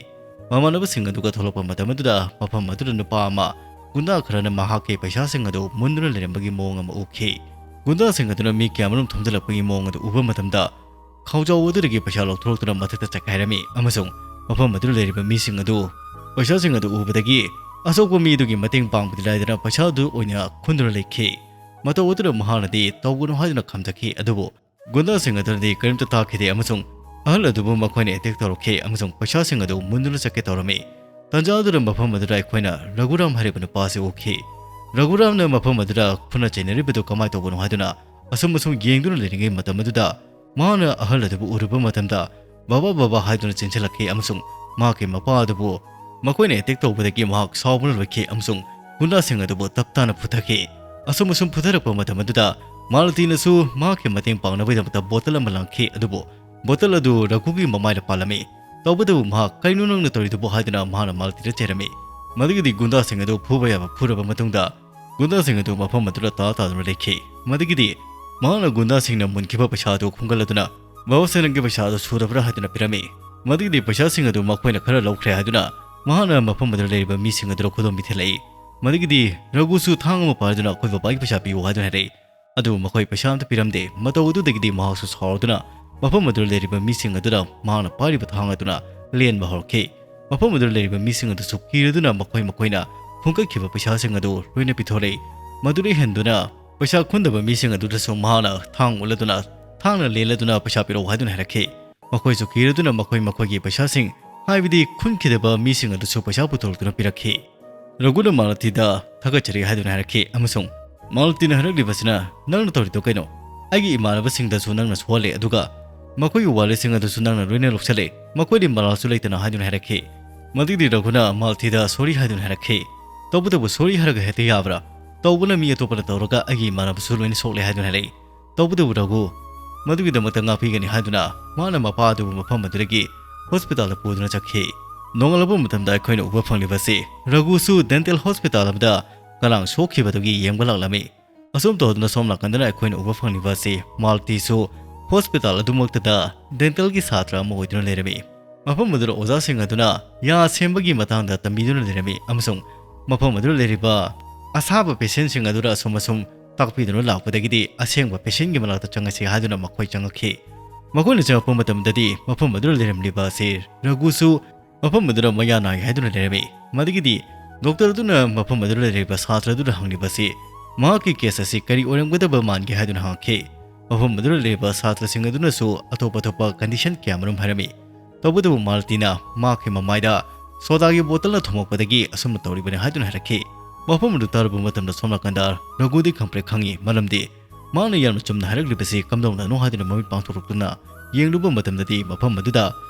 ꯃꯃꯥꯟꯅꯕꯁꯤꯡ ꯑꯗꯨꯒ ꯊꯣꯛꯂꯛꯄ ꯃꯇꯝ ꯑꯗꯨꯗ ꯃꯐꯝ ꯑꯗꯨꯗ ꯅꯨꯄꯥ ꯑꯃ ꯒꯨꯟꯗꯥ ꯈꯔꯅ ꯃꯍꯥꯛꯀꯤ ꯄꯩꯁꯥꯁꯤꯡ ꯑꯗꯨ ꯃꯨꯟꯗꯨꯅ ꯂꯩꯔꯝꯕꯒꯤ ꯃꯑꯣꯡ ꯑꯃ ꯎꯈꯤ꯫ ꯒꯨꯟꯗꯥꯁꯤꯡ ꯑꯗꯨꯅ ꯃꯤ ꯀꯌꯥꯃꯔꯨꯝ ꯊꯣꯝꯖꯤꯜꯂꯛꯄꯒꯤ ꯃꯑꯣꯡ ꯑꯗꯨ ꯎꯕ ꯃꯇꯝꯗ ꯈꯥꯎꯖꯥꯎ ꯑꯗꯨꯗꯒꯤ ꯄꯩꯁꯥ ꯂꯧꯊꯣꯔꯛꯇꯨꯅ ꯃꯊꯛꯇ ꯆꯠꯈꯥꯏꯔꯝꯃꯤ ꯑꯃꯁꯨꯡ ꯃꯐꯝ ꯑꯗꯨꯗ ꯂꯩꯔꯤꯕ ꯃꯤꯁꯤꯡ ꯑꯗꯨ ꯄꯩꯁꯥꯁꯤꯡ ꯑꯗꯨ ꯎꯕꯗꯒꯤ ꯑꯁꯣꯛꯄ ꯃꯤ ꯑꯗꯨꯒꯤ ꯃꯇꯦꯡ ꯄꯥꯡꯕꯗꯤ ꯂꯥꯏꯗꯅ ꯄꯩꯁꯥ ꯑꯗꯨ ꯑꯣꯏꯅ ꯈꯨꯟꯗꯨꯅ ꯂꯩꯈꯤ꯫ ꯃꯇꯧ ꯑꯗꯨꯗ ꯃꯍꯥꯛꯅꯗꯤ ꯇꯧꯒꯅꯨ ꯍꯥꯏꯗꯨꯅ ꯈꯥꯝꯖꯈꯤ, ꯑꯗꯨꯕꯨ ꯒꯨꯟꯗꯥꯁꯤꯡ ꯑꯗꯨꯅꯗꯤ ꯀꯔꯤꯝꯇ ꯇꯥꯈꯤꯗꯦ ꯑꯃꯁꯨꯡ ꯑꯍꯜ ꯑꯗꯨꯕꯨ ꯃꯈꯣꯏꯅ ꯑꯦꯇꯦꯛ ꯇꯧꯔꯛꯈꯤ ꯑꯃꯁꯨꯡ ꯄꯩꯁꯥꯁꯤꯡ ꯑꯗꯨ ꯃꯨꯟꯗꯨꯅ ꯆꯠꯀꯦ ꯇꯧꯔꯝꯃꯤ꯫ ꯇꯥꯟꯖꯥ ꯑꯗꯨꯗ ꯃꯐꯝ ꯑꯗꯨꯗ ꯑꯩꯈꯣꯏꯅ ꯔꯘꯨꯔꯥꯝ ꯍꯥꯏꯔꯤꯕ ꯅꯨꯄꯥ ꯑꯁꯤ ꯎꯈꯤ꯫ ꯔꯘꯨꯔꯥꯝꯅ ꯃꯐꯝ ꯑꯗꯨꯗ ꯈꯨꯠꯅ ꯆꯩꯅꯔꯤꯕꯗꯨ ꯀꯃꯥꯏꯅ ꯇꯧꯕꯅꯣ ꯍꯥꯏꯗꯨꯅ ꯑꯁꯨꯝ ꯑꯁꯨꯝ ꯌꯦꯡꯗꯨꯅ ꯂꯩꯔꯤꯉꯩ ꯃꯇꯝ ꯑꯗꯨꯗ ꯃꯍꯥꯛꯅ ꯑꯍꯜ ꯑꯗꯨꯕꯨ ꯎꯔꯨꯕ ꯃꯇꯝꯗ "ꯕꯥꯕꯥ, ꯕꯥꯕꯥ" ꯍꯥꯏꯗꯨꯅ ꯆꯦꯟꯁꯤꯜꯂꯛꯈꯤ ꯑꯃꯁꯨꯡ ꯃꯍꯥꯛꯀꯤ ꯃꯄꯥ ꯑꯗꯨꯕꯨ ꯃꯈꯣꯏꯅ ꯑꯦꯇꯦꯛ ꯇꯧꯕꯗꯒꯤ ꯃꯍꯥꯛ ꯁꯥꯎꯕꯅ ꯂꯣꯏꯈꯤ ꯑꯃꯁꯨꯡ ꯒꯨꯟꯗꯥꯁꯤꯡ ꯑꯗꯨꯕꯨ ꯇꯞ ꯇꯥꯅ ꯐꯨꯊꯈꯤ꯫ ꯑꯁꯨꯝ ꯑꯁꯨꯝ ꯐꯨꯊꯔꯛꯄ ꯃꯇꯝ ꯑꯗꯨꯗ ꯃꯥꯂꯇꯤꯅꯁꯨ ꯃꯍꯥꯛꯀꯤ ꯃꯇꯦꯡ ꯄꯥꯡꯅꯕꯒꯤꯗꯃꯛꯇ ꯕꯣꯇꯜ ꯑꯃ ꯂꯪꯈꯤ, ꯑꯗꯨꯕꯨ ꯕꯣꯇꯜ ꯑꯗꯨ ꯔꯘꯨꯒꯤ ꯃꯃꯥꯏꯗ ꯄꯥꯜꯂꯝꯃꯤ꯫ ꯇꯧꯕꯇꯕꯨ ꯃꯍꯥꯛ "ꯀꯔꯤꯅꯣ ꯅꯪꯅ ꯇꯧꯔꯤꯗꯨꯕꯨ?" ꯍꯥꯏꯗꯨꯅ ꯃꯍꯥꯛꯅ ꯃꯥꯂꯇꯤꯗ ꯆꯩꯔꯝꯃꯤ꯫ ꯃꯗꯨꯒꯤꯗꯤ ꯒꯨꯟꯗꯥꯁꯤꯡ ꯑꯗꯨ ꯐꯨꯕ ꯌꯥꯕ ꯐꯨꯔꯕ ꯃꯇꯨꯡꯗ ꯒꯨꯟꯗꯥꯁꯤꯡ ꯑꯗꯨ ꯃꯐꯝ ꯑꯗꯨꯗ ꯇꯥ ꯇꯥꯗꯨꯅ ꯂꯩꯈꯤ꯫ ꯃꯗꯨꯒꯤꯗꯤ ꯃꯍꯥꯛꯅ ꯒꯨꯟꯗꯥꯁꯤꯡꯅ ꯃꯨꯟꯈꯤꯕ ꯄꯩꯁꯥ ꯑꯗꯨ ꯈꯨꯝꯒꯠꯂꯗꯨꯅ "ꯕꯥꯕꯥ ꯁꯦꯅꯪꯒꯤ ꯄꯩꯁꯥ ꯑꯗꯨ ꯁꯨꯗꯕ꯭ꯔꯥ?" ꯍꯥꯏꯗꯨꯅ ꯄꯤꯔꯝꯃꯤ꯫ ꯃꯗꯨꯒꯤꯗꯤ ꯄꯩꯁꯥꯁꯤꯡ ꯑꯗꯨ ꯃꯈꯣꯏꯅ ꯈꯔ ꯂꯧꯈ꯭ꯔꯦ ꯍꯥꯏꯗꯨꯅ ꯃꯍꯥꯛꯅ ꯃꯐꯝ ꯑꯗꯨꯗ ꯂꯩꯔꯤꯕ ꯃꯤꯁꯤꯡ ꯑꯗꯨꯗ ꯈꯨꯗꯣꯝ ꯄꯤꯊꯦꯜꯂꯛꯏ꯫ ꯃꯗꯨꯒꯤꯗꯤ ꯔꯘꯨꯁꯨ ꯊꯥꯡ ꯑꯃ ꯄꯥꯏꯗꯨꯅ "ꯑꯩꯈꯣꯏ ꯕꯕꯥꯒꯤ ꯄꯩꯁꯥ ꯄꯤꯌꯨ" ꯍꯥꯏꯗꯨꯅ ꯍꯥꯏꯔꯛꯏ꯫ ꯑꯗꯨꯕꯨ ꯃꯈꯣꯏ ꯄꯩꯁꯥ ꯑꯃꯠꯇ ꯄꯤꯔꯝꯗꯦ꯫ ꯃꯇꯧ ꯑꯗꯨꯗꯒꯤꯗꯤ ꯃꯍꯥꯛꯁꯨ ꯁꯥꯎꯔꯗꯨꯅ ꯃꯐꯝ ꯑꯗꯨꯗ ꯂꯩꯔꯤꯕ ꯃꯤꯁꯤꯡ ꯑꯗꯨꯗ ꯃꯍꯥꯛꯅ ꯄꯥꯏꯔꯤꯕ ꯊꯥꯡ ꯑꯗꯨꯅ ꯂꯦꯟꯕ ꯍꯧꯔꯛꯈꯤ꯫ ꯃꯐꯝ ꯑꯗꯨꯗ ꯂꯩꯔꯤꯕ ꯃꯤꯁꯤꯡ ꯑꯗꯨꯁꯨ ꯀꯤꯔꯗꯨꯅ ꯃꯈꯣꯏ ꯃꯈꯣꯏꯅ ꯈꯨꯟꯒꯠꯈꯤꯕ ꯄꯩꯁꯥꯁꯤꯡ ꯑꯗꯨ ꯂꯣꯏꯅ ꯄꯤꯊꯣꯔꯛꯏ꯫ ꯃꯗꯨꯗ ꯍꯦꯟꯗꯨꯅ ꯄꯩꯁꯥ ꯈꯨꯟꯗꯕ ꯃꯤꯁꯤꯡ ꯑꯗꯨꯗꯁꯨ ꯃꯍꯥꯛꯅ ꯊꯥꯡ ꯎꯠꯂꯗꯨꯅ ꯊꯥꯡꯅ ꯂꯦꯜꯂꯗꯨꯅ ꯄꯩꯁꯥ ꯄꯤꯔꯛꯎ ꯍꯥꯏꯗꯨꯅ ꯍꯥꯏꯔꯛꯈꯤ꯫ ꯃꯈꯣꯏꯁꯨ ꯀꯤꯔꯗꯨꯅ ꯃꯈꯣꯏ ꯃꯈꯣꯏꯒꯤ ꯄꯩꯁꯥꯁꯤꯡ, ꯍꯥꯏꯕꯗꯤ ꯈꯨꯟꯈꯤꯗꯕ ꯃꯤꯁꯤꯡ ꯑꯗꯨꯁꯨ ꯄꯩꯁꯥ ꯄꯨꯊꯣꯔꯛꯇꯨꯅ ꯄꯤꯔꯛꯈꯤ꯫ ꯔꯘꯨꯅ ꯃꯥꯂꯇꯤꯗ ꯊꯥꯒꯠꯆꯔꯤ ꯍꯥꯏꯗꯨꯅ ꯍꯥꯏꯔꯛꯈꯤ ꯑꯃꯁꯨꯡ ꯃꯥꯂꯇꯤꯅ ꯍꯥꯏꯔꯛꯂꯤꯕꯁꯤꯅ, "ꯅꯪꯅ ꯇꯧꯔꯤꯗꯣ ꯀꯩꯅꯣ? ꯑꯩꯒꯤ ꯏꯃꯥꯟꯅꯕꯁꯤꯡꯗꯁꯨ ꯅꯪꯅ ꯁꯣꯛꯍꯜꯂꯦ, ꯑꯗꯨꯒ ꯃꯈꯣꯏꯒꯤ ꯋꯥꯂꯦꯠꯁꯤꯡ ꯑꯗꯨꯁꯨ ꯅꯪꯅ ꯂꯣꯏꯅ ꯂꯧꯁꯤꯜꯂꯦ, ꯃꯈꯣꯏꯗꯤ ꯃꯔꯥꯜꯁꯨ ꯂꯩꯇꯅ" ꯍꯥꯏꯗꯨꯅ ꯍꯥꯏꯔꯛꯈꯤ꯫ ꯃꯗꯨꯒꯤꯗꯤ ꯔꯘꯨꯅ ꯃꯥꯂꯇꯤꯗ "ꯁꯣꯔꯤ" ꯍꯥꯏꯗꯨꯅ ꯍꯥꯏꯔꯛꯈꯤ꯫ "ꯇꯧꯕꯇꯕꯨ ꯁꯣꯔꯤ ꯍꯥꯏꯔꯒ ꯍꯦꯛꯇ ꯌꯥꯕ꯭ꯔꯥ? ꯇꯧꯕꯅ ꯃꯤ ꯑꯇꯣꯞꯄꯅ ꯇꯧꯔꯒ ꯑꯩꯒꯤ ꯏꯃꯥꯟꯅꯕꯁꯨ ꯂꯣꯏꯅ ꯁꯣꯛꯂꯦ" ꯍꯥꯏꯗꯨꯅ ꯍꯥꯏꯔꯛꯏ꯫ ꯇꯧꯕꯇꯕꯨ ꯔꯘꯨ ꯃꯗꯨꯒꯤꯗꯃꯛꯇ ꯉꯥꯛꯄꯤꯒꯅꯤ ꯍꯥꯏꯗꯨꯅ ꯃꯥꯅ ꯃꯄꯥ ꯑꯗꯨꯕꯨ ꯃꯐꯝ ꯑꯗꯨꯗꯒꯤ ꯍꯣꯁꯄꯤꯇꯥꯜꯗ ꯄꯨꯗꯨꯅ ꯆꯠꯈꯤ꯫ ꯅꯣꯡꯉꯥꯜꯂꯛꯄ ꯃꯇꯝꯗ ꯑꯩꯈꯣꯏꯅ ꯎꯕ ꯐꯪꯂꯤꯕꯁꯤ ꯔꯘꯨꯁꯨ ꯗꯦꯟꯇꯦꯜ ꯍꯣꯁꯄꯤꯇꯥꯜ ꯑꯃꯗ ꯀꯅꯥ ꯁꯣꯛꯈꯤꯕꯗꯨꯒꯤ ꯌꯦꯡꯕ ꯂꯥꯛꯂꯝꯃꯤ꯫ ꯑꯁꯨꯝ ꯇꯧꯗꯨꯅ ꯁꯣꯝ ꯅꯥꯀꯟꯗꯅ ꯑꯩꯈꯣꯏꯅ ꯎꯕ ꯐꯪꯂꯤꯕ ꯑꯁꯤ ꯃꯥꯜꯇꯤꯁꯨ ꯍꯣꯁꯄꯤꯇꯥꯜ ꯑꯗꯨꯃꯛꯇꯗ ꯗꯦꯟꯇꯦꯜꯒꯤ ꯁꯥꯇ꯭ꯔ ꯑꯃ ꯑꯣꯏꯗꯨꯅ ꯂꯩꯔꯝꯃꯤ꯫ ꯃꯐꯝ ꯑꯗꯨꯗ ꯑꯣꯖꯥꯁꯤꯡ ꯑꯗꯨꯅ ꯌꯥ ꯁꯦꯝꯕꯒꯤ ꯃꯇꯥꯡꯗ ꯇꯝꯕꯤꯗꯨꯅ ꯂꯩꯔꯝꯃꯤ ꯑꯃꯁꯨꯡ ꯃꯐꯝ ꯑꯗꯨꯗ ꯂꯩꯔꯤꯕ ꯑꯁꯥꯕ ꯄꯦꯁꯦꯟꯁꯤꯡ ꯑꯗꯨꯗ ꯑꯁꯨꯝ ꯑꯁꯨꯝ ꯇꯥꯛꯄꯤꯗꯨꯅ ꯂꯥꯛꯄꯗꯒꯤꯗꯤ ꯑꯁꯦꯡꯕ ꯄꯦꯁꯦꯟꯒꯤ ꯃꯅꯥꯛꯇ ꯆꯪꯉꯁꯤ ꯍꯥꯏꯗꯨꯅ ꯃꯈꯣꯏ ꯆꯪꯉꯛꯈꯤ꯫ ꯃꯈꯣꯏꯅ ꯆꯪꯂꯛꯄ ꯃꯇꯝꯗꯗꯤ ꯃꯐꯝ ꯑꯗꯨꯗ ꯂꯩꯔꯝꯂꯤꯕ ꯑꯁꯤ ꯔꯘꯨꯁꯨ ꯃꯐꯝ ꯑꯗꯨꯗ ꯃꯌꯥ ꯅꯥꯏ ꯍꯥꯏꯗꯨꯅ ꯂꯩꯔꯝꯃꯤ꯫ ꯃꯗꯨꯒꯤꯗꯤ ꯗꯣꯛꯇꯔ ꯑꯗꯨꯅ ꯃꯐꯝ ꯑꯗꯨꯗ ꯂꯩꯔꯤꯕ ꯁꯥꯇ꯭ꯔ ꯑꯗꯨꯗ ꯍꯪꯂꯤꯕ ꯑꯁꯤ ꯃꯍꯥꯛꯀꯤ ꯀꯦꯁ ꯑꯁꯤ ꯀꯔꯤ ꯑꯣꯏꯔꯝꯒꯗꯕ ꯃꯥꯟꯒꯦ ꯍꯥꯏꯗꯨꯅ ꯍꯪꯈꯤ꯫ ꯃꯐꯝ ꯑꯗꯨꯗ ꯂꯩꯔꯤꯕ ꯁꯥꯇ꯭ꯔꯁꯤꯡ ꯑꯗꯨꯅꯁꯨ ꯑꯇꯣꯞ ꯑꯇꯣꯞꯄ ꯀꯟꯗꯤꯁꯟ ꯀꯌꯥ ꯃꯔꯨꯝ ꯍꯥꯏꯔꯝꯃꯤ꯫ ꯇꯧꯕꯇꯕꯨ ꯃꯥꯜꯇꯤꯅ ꯃꯍꯥꯛꯀꯤ ꯃꯃꯥꯏꯗ ꯁꯣꯗꯥꯒꯤ ꯕꯣꯇꯜꯅ ꯊꯣꯝꯃꯛꯄꯗꯒꯤ ꯑꯁꯨꯝꯅ ꯇꯧꯔꯤꯕꯅꯤ ꯍꯥꯏꯗꯨꯅ ꯍꯥꯏꯔꯛꯈꯤ꯫ ꯃꯐꯝ ꯑꯗꯨ ꯇꯥꯔꯨꯕ ꯃꯇꯝꯗ ꯁꯣꯝ ꯅꯥꯀꯟꯗ ꯔꯘꯨꯗꯤ ꯈꯪꯄ꯭ꯔꯦꯛ ꯈꯪꯉꯤ, ꯃꯔꯝꯗꯤ ꯃꯍꯥꯛꯅ ꯌꯥꯝꯅ ꯆꯨꯝꯅ ꯍꯥꯏꯔꯛꯂꯤꯕꯁꯤ ꯀꯝꯗꯧꯅꯅꯣ ꯍꯥꯏꯗꯨꯅ ꯃꯃꯤꯠ ꯄꯥꯡꯊꯣꯔꯛꯇꯨꯅ ꯌꯦꯡꯂꯨꯕ ꯃꯇꯝꯗꯗꯤ ꯃꯐꯝ ꯑꯗꯨꯗ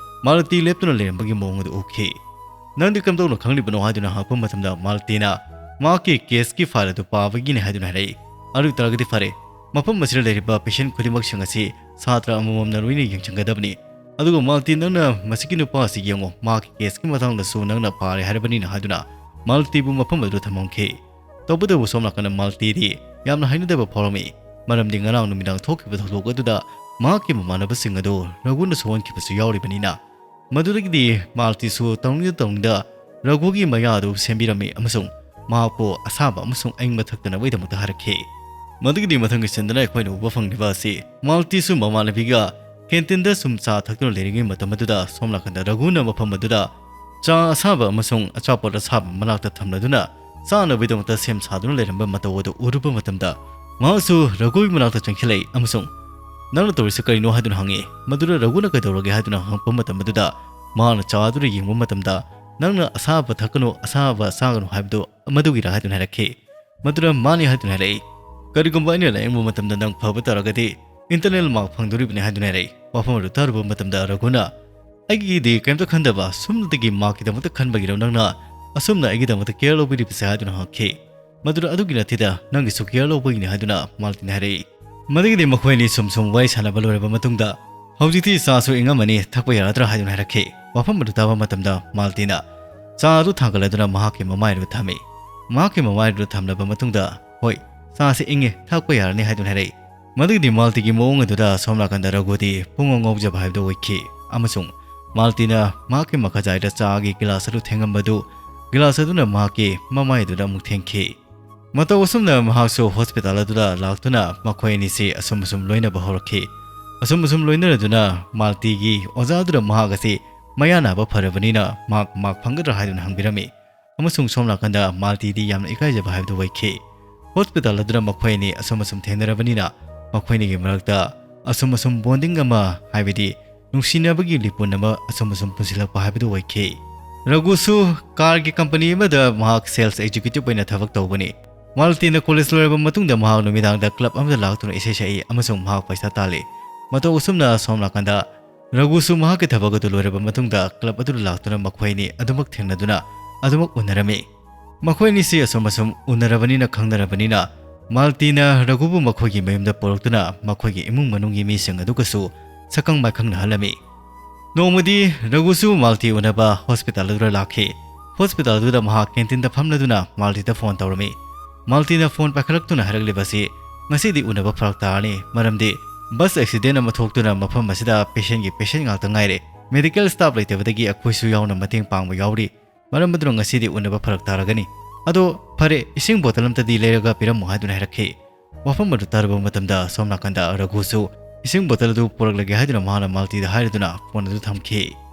ꯃꯥꯂꯇꯤ ꯂꯦꯞꯇꯨꯅ ꯂꯩꯔꯝꯕꯒꯤ ꯃꯑꯣꯡ ꯑꯗꯨ ꯎꯈꯤ꯫ "ꯅꯪꯗꯤ ꯀꯝꯗꯧꯅ ꯈꯪꯂꯤꯕꯅꯣ?" ꯍꯥꯏꯗꯨꯅ ꯍꯪꯉꯛꯄ ꯃꯇꯝꯗ ꯃꯥꯂꯇꯤꯅ ꯃꯍꯥꯛꯀꯤ ꯀꯦꯁꯀꯤ ꯐꯥꯏꯜ ꯑꯗꯨ ꯄꯥꯕꯒꯤꯅꯤ ꯍꯥꯏꯗꯨꯅ ꯍꯥꯏꯔꯛꯏ꯫ "ꯑꯗꯨ ꯑꯣꯏꯇꯥꯔꯒꯗꯤ ꯐꯔꯦ, ꯃꯐꯝ ꯑꯁꯤꯗ ꯂꯩꯔꯤꯕ ꯄꯦꯁꯦꯟ ꯈꯨꯗꯤꯡꯃꯛꯁꯤꯡ ꯑꯁꯤ ꯁꯥꯇ꯭ꯔ ꯑꯃꯃꯝꯅ ꯂꯣꯏꯅ ꯌꯦꯡꯁꯤꯟꯒꯗꯕꯅꯤ꯫ ꯑꯗꯨꯒ ꯃꯥꯂꯇꯤ, ꯅꯪꯅ ꯃꯁꯤꯒꯤ ꯅꯨꯄꯥ ꯑꯁꯤ ꯌꯦꯡꯉꯨ, ꯃꯍꯥꯛꯀꯤ ꯀꯦꯁꯀꯤ ꯃꯇꯥꯡꯗꯁꯨ ꯅꯪꯅ ꯄꯥꯔꯦ ꯍꯥꯏꯔꯕꯅꯤꯅ" ꯍꯥꯏꯗꯨꯅ ꯃꯥꯂꯇꯤꯕꯨ ꯃꯐꯝ ꯑꯗꯨꯗ ꯊꯝꯃꯝꯈꯤ꯫ ꯇꯧꯕꯇꯕꯨ ꯁꯣꯝ ꯅꯥꯀꯟꯗ ꯃꯥꯂꯇꯤꯗꯤ ꯌꯥꯝꯅ ꯍꯩꯅꯗꯕ ꯐꯥꯎꯔꯝꯃꯤ, ꯃꯔꯝꯗꯤ ꯉꯔꯥꯡ ꯅꯨꯃꯤꯗꯥꯡ ꯊꯣꯛꯈꯤꯕ ꯊꯧꯗꯣꯛ ꯑꯗꯨꯗ ꯃꯍꯥꯛꯀꯤ ꯃꯃꯥꯟꯅꯕꯁꯤꯡ ꯑꯗꯨ ꯔꯘꯨꯅ ꯁꯣꯛꯍꯟꯈꯤꯕꯁꯨ ꯌꯥꯎꯔꯤꯕꯅꯤꯅ꯫ ꯃꯗꯨꯗꯒꯤꯗꯤ ꯃꯥꯂꯇꯤꯁꯨ ꯇꯧꯅꯤꯡꯗ ꯇꯧꯅꯤꯡꯗ ꯔꯘꯨꯒꯤ ꯃꯌꯥ ꯑꯗꯨ ꯁꯦꯝꯕꯤꯔꯝꯃꯤ ꯑꯃꯁꯨꯡ ꯃꯍꯥꯛꯄꯨ ꯑꯁꯥꯕ ꯑꯃꯁꯨꯡ ꯑꯏꯪꯕ ꯊꯛꯇꯅꯕꯒꯤꯗꯃꯛꯇ ꯍꯥꯏꯔꯛꯈꯤ꯫ ꯃꯗꯨꯒꯤꯗꯤ ꯃꯊꯪꯒꯤ ꯁꯤꯟꯗꯅ ꯑꯩꯈꯣꯏꯅ ꯎꯕ ꯐꯪꯂꯤꯕ ꯑꯁꯤ ꯃꯥꯂꯇꯤꯁꯨ ꯃꯃꯥꯟꯅꯕꯤꯒ ꯀꯦꯟꯇꯤꯟꯗ ꯁꯨꯝ ꯆꯥ ꯊꯛꯇꯨꯅ ꯂꯩꯔꯤꯉꯩ ꯃꯇꯝ ꯑꯗꯨꯗ ꯁꯣꯝ ꯅꯥꯀꯟꯗ ꯔꯘꯨꯅ ꯃꯐꯝ ꯑꯗꯨꯗ ꯆꯥ ꯑꯁꯥꯕ ꯑꯃꯁꯨꯡ ꯑꯆꯥꯄꯣꯠ ꯑꯁꯥꯕ ꯃꯅꯥꯛꯇ ꯊꯝꯂꯗꯨꯅ ꯆꯥꯅꯕꯒꯤꯗꯃꯛꯇ ꯁꯦꯝ ꯁꯥꯗꯨꯅ ꯂꯩꯔꯝꯕ ꯃꯇꯧ ꯑꯗꯨ ꯎꯔꯨꯕ ꯃꯇꯝꯗ ꯃꯍꯥꯛꯁꯨ ꯔꯘꯨꯒꯤ ꯃꯅꯥꯛꯇ ꯆꯪꯁꯤꯜꯂꯛꯏ ꯑꯃꯁꯨꯡ "ꯅꯪꯅ ꯇꯧꯔꯤꯁꯤ ꯀꯔꯤꯅꯣ?" ꯍꯥꯏꯗꯨꯅ ꯍꯪꯉꯤ꯫ ꯃꯗꯨꯗ ꯔꯘꯨꯅ "ꯀꯩꯗꯧꯔꯒꯦ?" ꯍꯥꯏꯗꯨꯅ ꯍꯪꯉꯛꯄ ꯃꯇꯝ ꯑꯗꯨꯗ ꯃꯍꯥꯛꯅ ꯆꯥ ꯑꯗꯨꯗ ꯌꯦꯡꯕ ꯃꯇꯝꯗ "ꯅꯪꯅ ꯑꯁꯥꯕ ꯊꯛꯀꯅꯨ, ꯑꯁꯥꯕ ꯆꯥꯒꯅꯨ ꯍꯥꯏꯕꯗꯨ ꯃꯗꯨꯒꯤꯔꯥ?" ꯍꯥꯏꯗꯨꯅ ꯍꯥꯏꯔꯛꯈꯤ꯫ ꯃꯗꯨꯗ "ꯃꯥꯅꯤ" ꯍꯥꯏꯗꯨꯅ ꯍꯥꯏꯔꯛꯏ꯫ "ꯀꯔꯤꯒꯨꯝꯕ ꯑꯩꯅ ꯂꯥꯌꯦꯡꯕ ꯃꯇꯝꯗ ꯅꯪ ꯐꯕ ꯇꯥꯔꯒꯗꯤ ꯏꯟꯇꯔꯅꯦꯜ ꯃꯥꯔꯛ ꯐꯪꯗꯣꯔꯤꯕꯅꯤ" ꯍꯥꯏꯗꯨꯅ ꯍꯥꯏꯔꯛꯏ꯫ ꯋꯥꯐꯝ ꯑꯗꯨ ꯇꯥꯔꯨꯕ ꯃꯇꯝꯗ ꯔꯘꯨꯅ "ꯑꯩꯒꯤꯗꯤ ꯀꯔꯤꯝꯇ ꯈꯟꯗꯕ, ꯁꯨꯞꯅꯇꯒꯤ ꯃꯥꯔꯛꯀꯤꯗꯃꯛꯇ ꯈꯟꯕꯒꯤꯔꯣ ꯅꯪꯅ ꯑꯁꯨꯝꯅ ꯑꯩꯒꯤꯗꯃꯛꯇ ꯀꯦꯌꯔ ꯂꯧꯕꯤꯔꯤꯕꯁꯦ?" ꯍꯥꯏꯗꯨꯅ ꯍꯪꯉꯛꯈꯤ꯫ "ꯃꯗꯨꯗ ꯑꯗꯨꯒꯤ ꯅꯠꯇꯦꯗ, ꯅꯪꯒꯤꯁꯨ ꯀꯦꯌꯔ ꯂꯧꯕꯒꯤꯅꯤ" ꯍꯥꯏꯗꯨꯅ ꯃꯥꯂꯇꯤꯅ ꯍꯥꯏꯔꯛꯏ꯫ ꯃꯗꯨꯒꯤꯗꯤ ꯃꯈꯣꯏ ꯑꯅꯤ ꯁꯨꯝ ꯁꯨꯝ ꯋꯥꯔꯤ ꯁꯥꯟꯅꯕ ꯂꯣꯏꯔꯕ ꯃꯇꯨꯡꯗ "ꯍꯧꯖꯤꯛꯇꯤ ꯆꯥꯁꯨ ꯏꯪꯉꯝꯃꯅꯤ, ꯊꯛꯄ ꯌꯥꯔꯗ꯭ꯔꯥ?" ꯍꯥꯏꯗꯨꯅ ꯍꯥꯏꯔꯛꯈꯤ꯫ ꯋꯥꯐꯝ ꯑꯗꯨ ꯇꯥꯕ ꯃꯇꯝꯗ ꯃꯥꯂꯇꯤꯅ ꯆꯥ ꯑꯗꯨ ꯊꯥꯡꯒꯠꯂꯗꯨꯅ ꯃꯍꯥꯛꯀꯤ ꯃꯃꯥꯏꯗꯨꯗ ꯊꯝꯃꯤ꯫ ꯃꯍꯥꯛꯀꯤ ꯃꯃꯥꯏꯗꯨꯗ ꯊꯝꯂꯕ ꯃꯇꯨꯡꯗ, "ꯍꯣꯏ, ꯆꯥꯁꯤ ꯏꯪꯉꯦ, ꯊꯛꯄ ꯌꯥꯔꯅꯤ" ꯍꯥꯏꯗꯨꯅ ꯍꯥꯏꯔꯛꯏ꯫ ꯃꯗꯨꯒꯤꯗꯤ ꯃꯥꯜꯇꯤꯒꯤ ꯃꯑꯣꯡ ꯑꯗꯨꯗ ꯁꯣꯝ ꯅꯥꯀꯟꯗ ꯔꯘꯨꯗꯤ ꯄꯨꯡꯉꯥꯎ ꯉꯥꯎꯖꯕ ꯍꯥꯏꯕꯗꯨ ꯑꯣꯏꯈꯤ, ꯑꯃꯁꯨꯡ ꯃꯥꯜꯇꯤꯅ ꯃꯍꯥꯛꯀꯤ ꯃꯈꯥꯖꯥꯏꯗ ꯆꯥꯒꯤ ꯒꯤꯂꯥꯁ ꯑꯗꯨ ꯊꯦꯡꯉꯝꯕꯗꯨ ꯒꯤꯂꯥꯁ ꯑꯗꯨꯅ ꯃꯍꯥꯛꯀꯤ ꯃꯃꯥꯏ ꯑꯗꯨꯗ ꯑꯃꯨꯛ ꯊꯦꯡꯈꯤ꯫ ꯃꯇꯧ ꯑꯁꯨꯝꯅ ꯃꯍꯥꯛꯁꯨ ꯍꯣꯁꯄꯤꯇꯥꯜ ꯑꯗꯨꯗ ꯂꯥꯛꯇꯨꯅ ꯃꯈꯣꯏ ꯑꯅꯤꯁꯤ ꯑꯁꯨꯝ ꯑꯁꯨꯝ ꯂꯣꯏꯅꯕ ꯍꯧꯔꯛꯈꯤ꯫ ꯑꯁꯨꯝ ꯑꯁꯨꯝ ꯂꯣꯏꯅꯔꯗꯨꯅ ꯃꯥꯜꯇꯤꯒꯤ ꯑꯣꯖꯥꯗꯨꯗ ꯃꯍꯥꯛ ꯑꯁꯤ ꯃꯌꯥ ꯅꯥꯕ ꯐꯔꯕꯅꯤꯅ ꯃꯍꯥꯛ ꯃꯥꯛ ꯐꯪꯒꯗ꯭ꯔꯥ ꯍꯥꯏꯗꯨꯅ ꯍꯪꯕꯤꯔꯝꯃꯤ꯫ ꯑꯃꯁꯨꯡ ꯁꯣꯝ ꯅꯥꯀꯟꯗ ꯃꯥꯜꯇꯤꯗꯤ ꯌꯥꯝꯅ ꯏꯀꯥꯏꯖꯕ ꯍꯥꯏꯕꯗꯨ ꯑꯣꯏꯈꯤ꯫ ꯍꯣꯁꯄꯤꯇꯥꯜ ꯑꯗꯨꯗ ꯃꯈꯣꯏ ꯑꯅꯤ ꯑꯁꯨꯝ ꯑꯁꯨꯝ ꯊꯦꯡꯅꯔꯕꯅꯤꯅ ꯃꯈꯣꯏ ꯑꯅꯤꯒꯤ ꯃꯔꯛꯇ ꯑꯁꯨꯝ ꯑꯁꯨꯝ ꯕꯣꯟꯗꯤꯡ ꯑꯃ, ꯍꯥꯏꯕꯗꯤ ꯅꯨꯡꯁꯤꯅꯕꯒꯤ ꯂꯤꯄꯨꯟ ꯑꯃ ꯑꯁꯨꯝ ꯑꯁꯨꯝ ꯄꯨꯟꯁꯤꯜꯂꯛꯄ ꯍꯥꯏꯕꯗꯨ ꯑꯣꯏꯈꯤ꯫ ꯔꯘꯨꯁꯨ ꯀꯥꯔꯒꯤ ꯀꯝꯄꯅꯤ ꯑꯃꯗ ꯃꯍꯥꯛ ꯁꯦꯜꯁ ꯑꯦꯛꯖꯤꯀ꯭ꯌꯨꯇꯤꯚ ꯑꯣꯏꯅ ꯊꯕꯛ ꯇꯧꯕꯅꯤ꯫ ꯃꯥꯜꯇꯤꯅ ꯀꯣꯂꯦꯖ ꯂꯣꯏꯔꯕ ꯃꯇꯨꯡꯗ ꯃꯍꯥꯛ ꯅꯨꯃꯤꯗꯥꯡꯗ ꯀ꯭ꯂꯕ ꯑꯃꯗ ꯂꯥꯛꯇꯨꯅ ꯏꯁꯩ ꯁꯛꯏ ꯑꯃꯁꯨꯡ ꯃꯍꯥꯛ ꯄꯩꯁꯥ ꯇꯥꯜꯂꯤ꯫ ꯃꯇꯧ ꯑꯁꯨꯝꯅ ꯁꯣꯝ ꯅꯥꯀꯟꯗ ꯔꯘꯨꯁꯨ ꯃꯍꯥꯛꯀꯤ ꯊꯕꯛ ꯑꯗꯨ ꯂꯣꯏꯔꯕ ꯃꯇꯨꯡꯗ ꯀ꯭ꯂꯕ ꯑꯗꯨꯗ ꯂꯥꯛꯇꯨꯅ ꯃꯈꯣꯏ ꯑꯅꯤ ꯑꯗꯨꯃꯛ ꯊꯦꯡꯅꯗꯨꯅ ꯑꯗꯨꯃꯛ ꯎꯅꯔꯝꯃꯤ꯫ ꯃꯈꯣꯏ ꯑꯅꯤꯁꯤ ꯑꯁꯨꯝ ꯑꯁꯨꯝ ꯎꯅꯔꯕꯅꯤꯅ ꯈꯪꯅꯔꯕꯅꯤꯅ ꯃꯥꯜꯇꯤꯅ ꯔꯘꯨꯕꯨ ꯃꯈꯣꯏꯒꯤ ꯃꯌꯨꯝꯗ ꯄꯨꯔꯛꯇꯨꯅ ꯃꯈꯣꯏꯒꯤ ꯏꯃꯨꯡ ꯃꯅꯨꯡꯒꯤ ꯃꯤꯁꯤꯡ ꯑꯗꯨꯒꯁꯨ ꯁꯛꯈꯪ ꯃꯥꯏꯈꯪꯅꯍꯜꯂꯝꯃꯤ꯫ ꯅꯣꯡꯃꯗꯤ ꯔꯘꯨꯁꯨ ꯃꯥꯜꯇꯤ ꯎꯅꯕ ꯍꯣꯁꯄꯤꯇꯥꯜ ꯑꯗꯨꯗ ꯂꯥꯛꯈꯤ꯫ ꯍꯣꯁꯄꯤꯇꯥꯜ ꯑꯗꯨꯗ ꯃꯍꯥꯛ ꯀꯦꯟꯇꯤꯟꯗ ꯐꯝꯂꯗꯨꯅ ꯃꯥꯜꯇꯤꯗ ꯐꯣꯟ ꯇꯧꯔꯝꯃꯤ꯫ ꯃꯥꯜꯇꯤꯅ ꯐꯣꯟ ꯄꯥꯏꯈꯠꯂꯛꯇꯨꯅ ꯍꯥꯏꯔꯛꯂꯤꯕ ꯑꯁꯤ, "ꯉꯁꯤꯗꯤ ꯎꯅꯕ ꯐꯔꯛ ꯇꯥꯔꯅꯤ, ꯃꯔꯝꯗꯤ ꯕꯁ ꯑꯦꯛꯁꯤꯗꯦꯟ ꯑꯃ ꯊꯣꯛꯇꯨꯅ ꯃꯐꯝ ꯑꯁꯤꯗ ꯄꯦꯁꯦꯟꯒꯤ ꯄꯦꯁꯦꯟ ꯉꯥꯛꯇ ꯉꯥꯏꯔꯦ꯫ ꯃꯦꯗꯤꯀꯦꯜ ꯁ꯭ꯇꯥꯐ ꯂꯩꯇꯕꯗꯒꯤ ꯑꯩꯈꯣꯏꯁꯨ ꯌꯥꯎꯅ ꯃꯇꯦꯡ ꯄꯥꯡꯕ ꯌꯥꯎꯔꯤ꯫ ꯃꯔꯝ ꯑꯗꯨꯅ ꯉꯁꯤꯗꯤ ꯎꯅꯕ ꯐꯔꯛ ꯇꯥꯔꯒꯅꯤ꯫ ꯑꯗꯣ ꯐꯔꯦ, ꯏꯁꯤꯡ ꯕꯣꯇꯜ ꯑꯃꯇꯗꯤ ꯂꯩꯔꯒ ꯄꯤꯔꯝꯃꯨ" ꯍꯥꯏꯗꯨꯅ ꯍꯥꯏꯔꯛꯈꯤ꯫ ꯋꯥꯐꯝ ꯑꯗꯨ ꯇꯥꯔꯨꯕ ꯃꯇꯝꯗ ꯁꯣꯝ ꯅꯥꯀꯟꯗ ꯔꯘꯨꯁꯨ ꯏꯁꯤꯡ ꯕꯣꯇꯜ ꯑꯗꯨ ꯄꯨꯔꯛꯂꯒꯦ ꯍꯥꯏꯗꯨꯅ ꯃꯍꯥꯛꯅ ꯃꯥꯜꯇꯤꯗ ꯍꯥꯏꯔꯗꯨꯅ ꯐꯣꯟ ꯑꯗꯨ ꯊꯝꯈꯤ꯫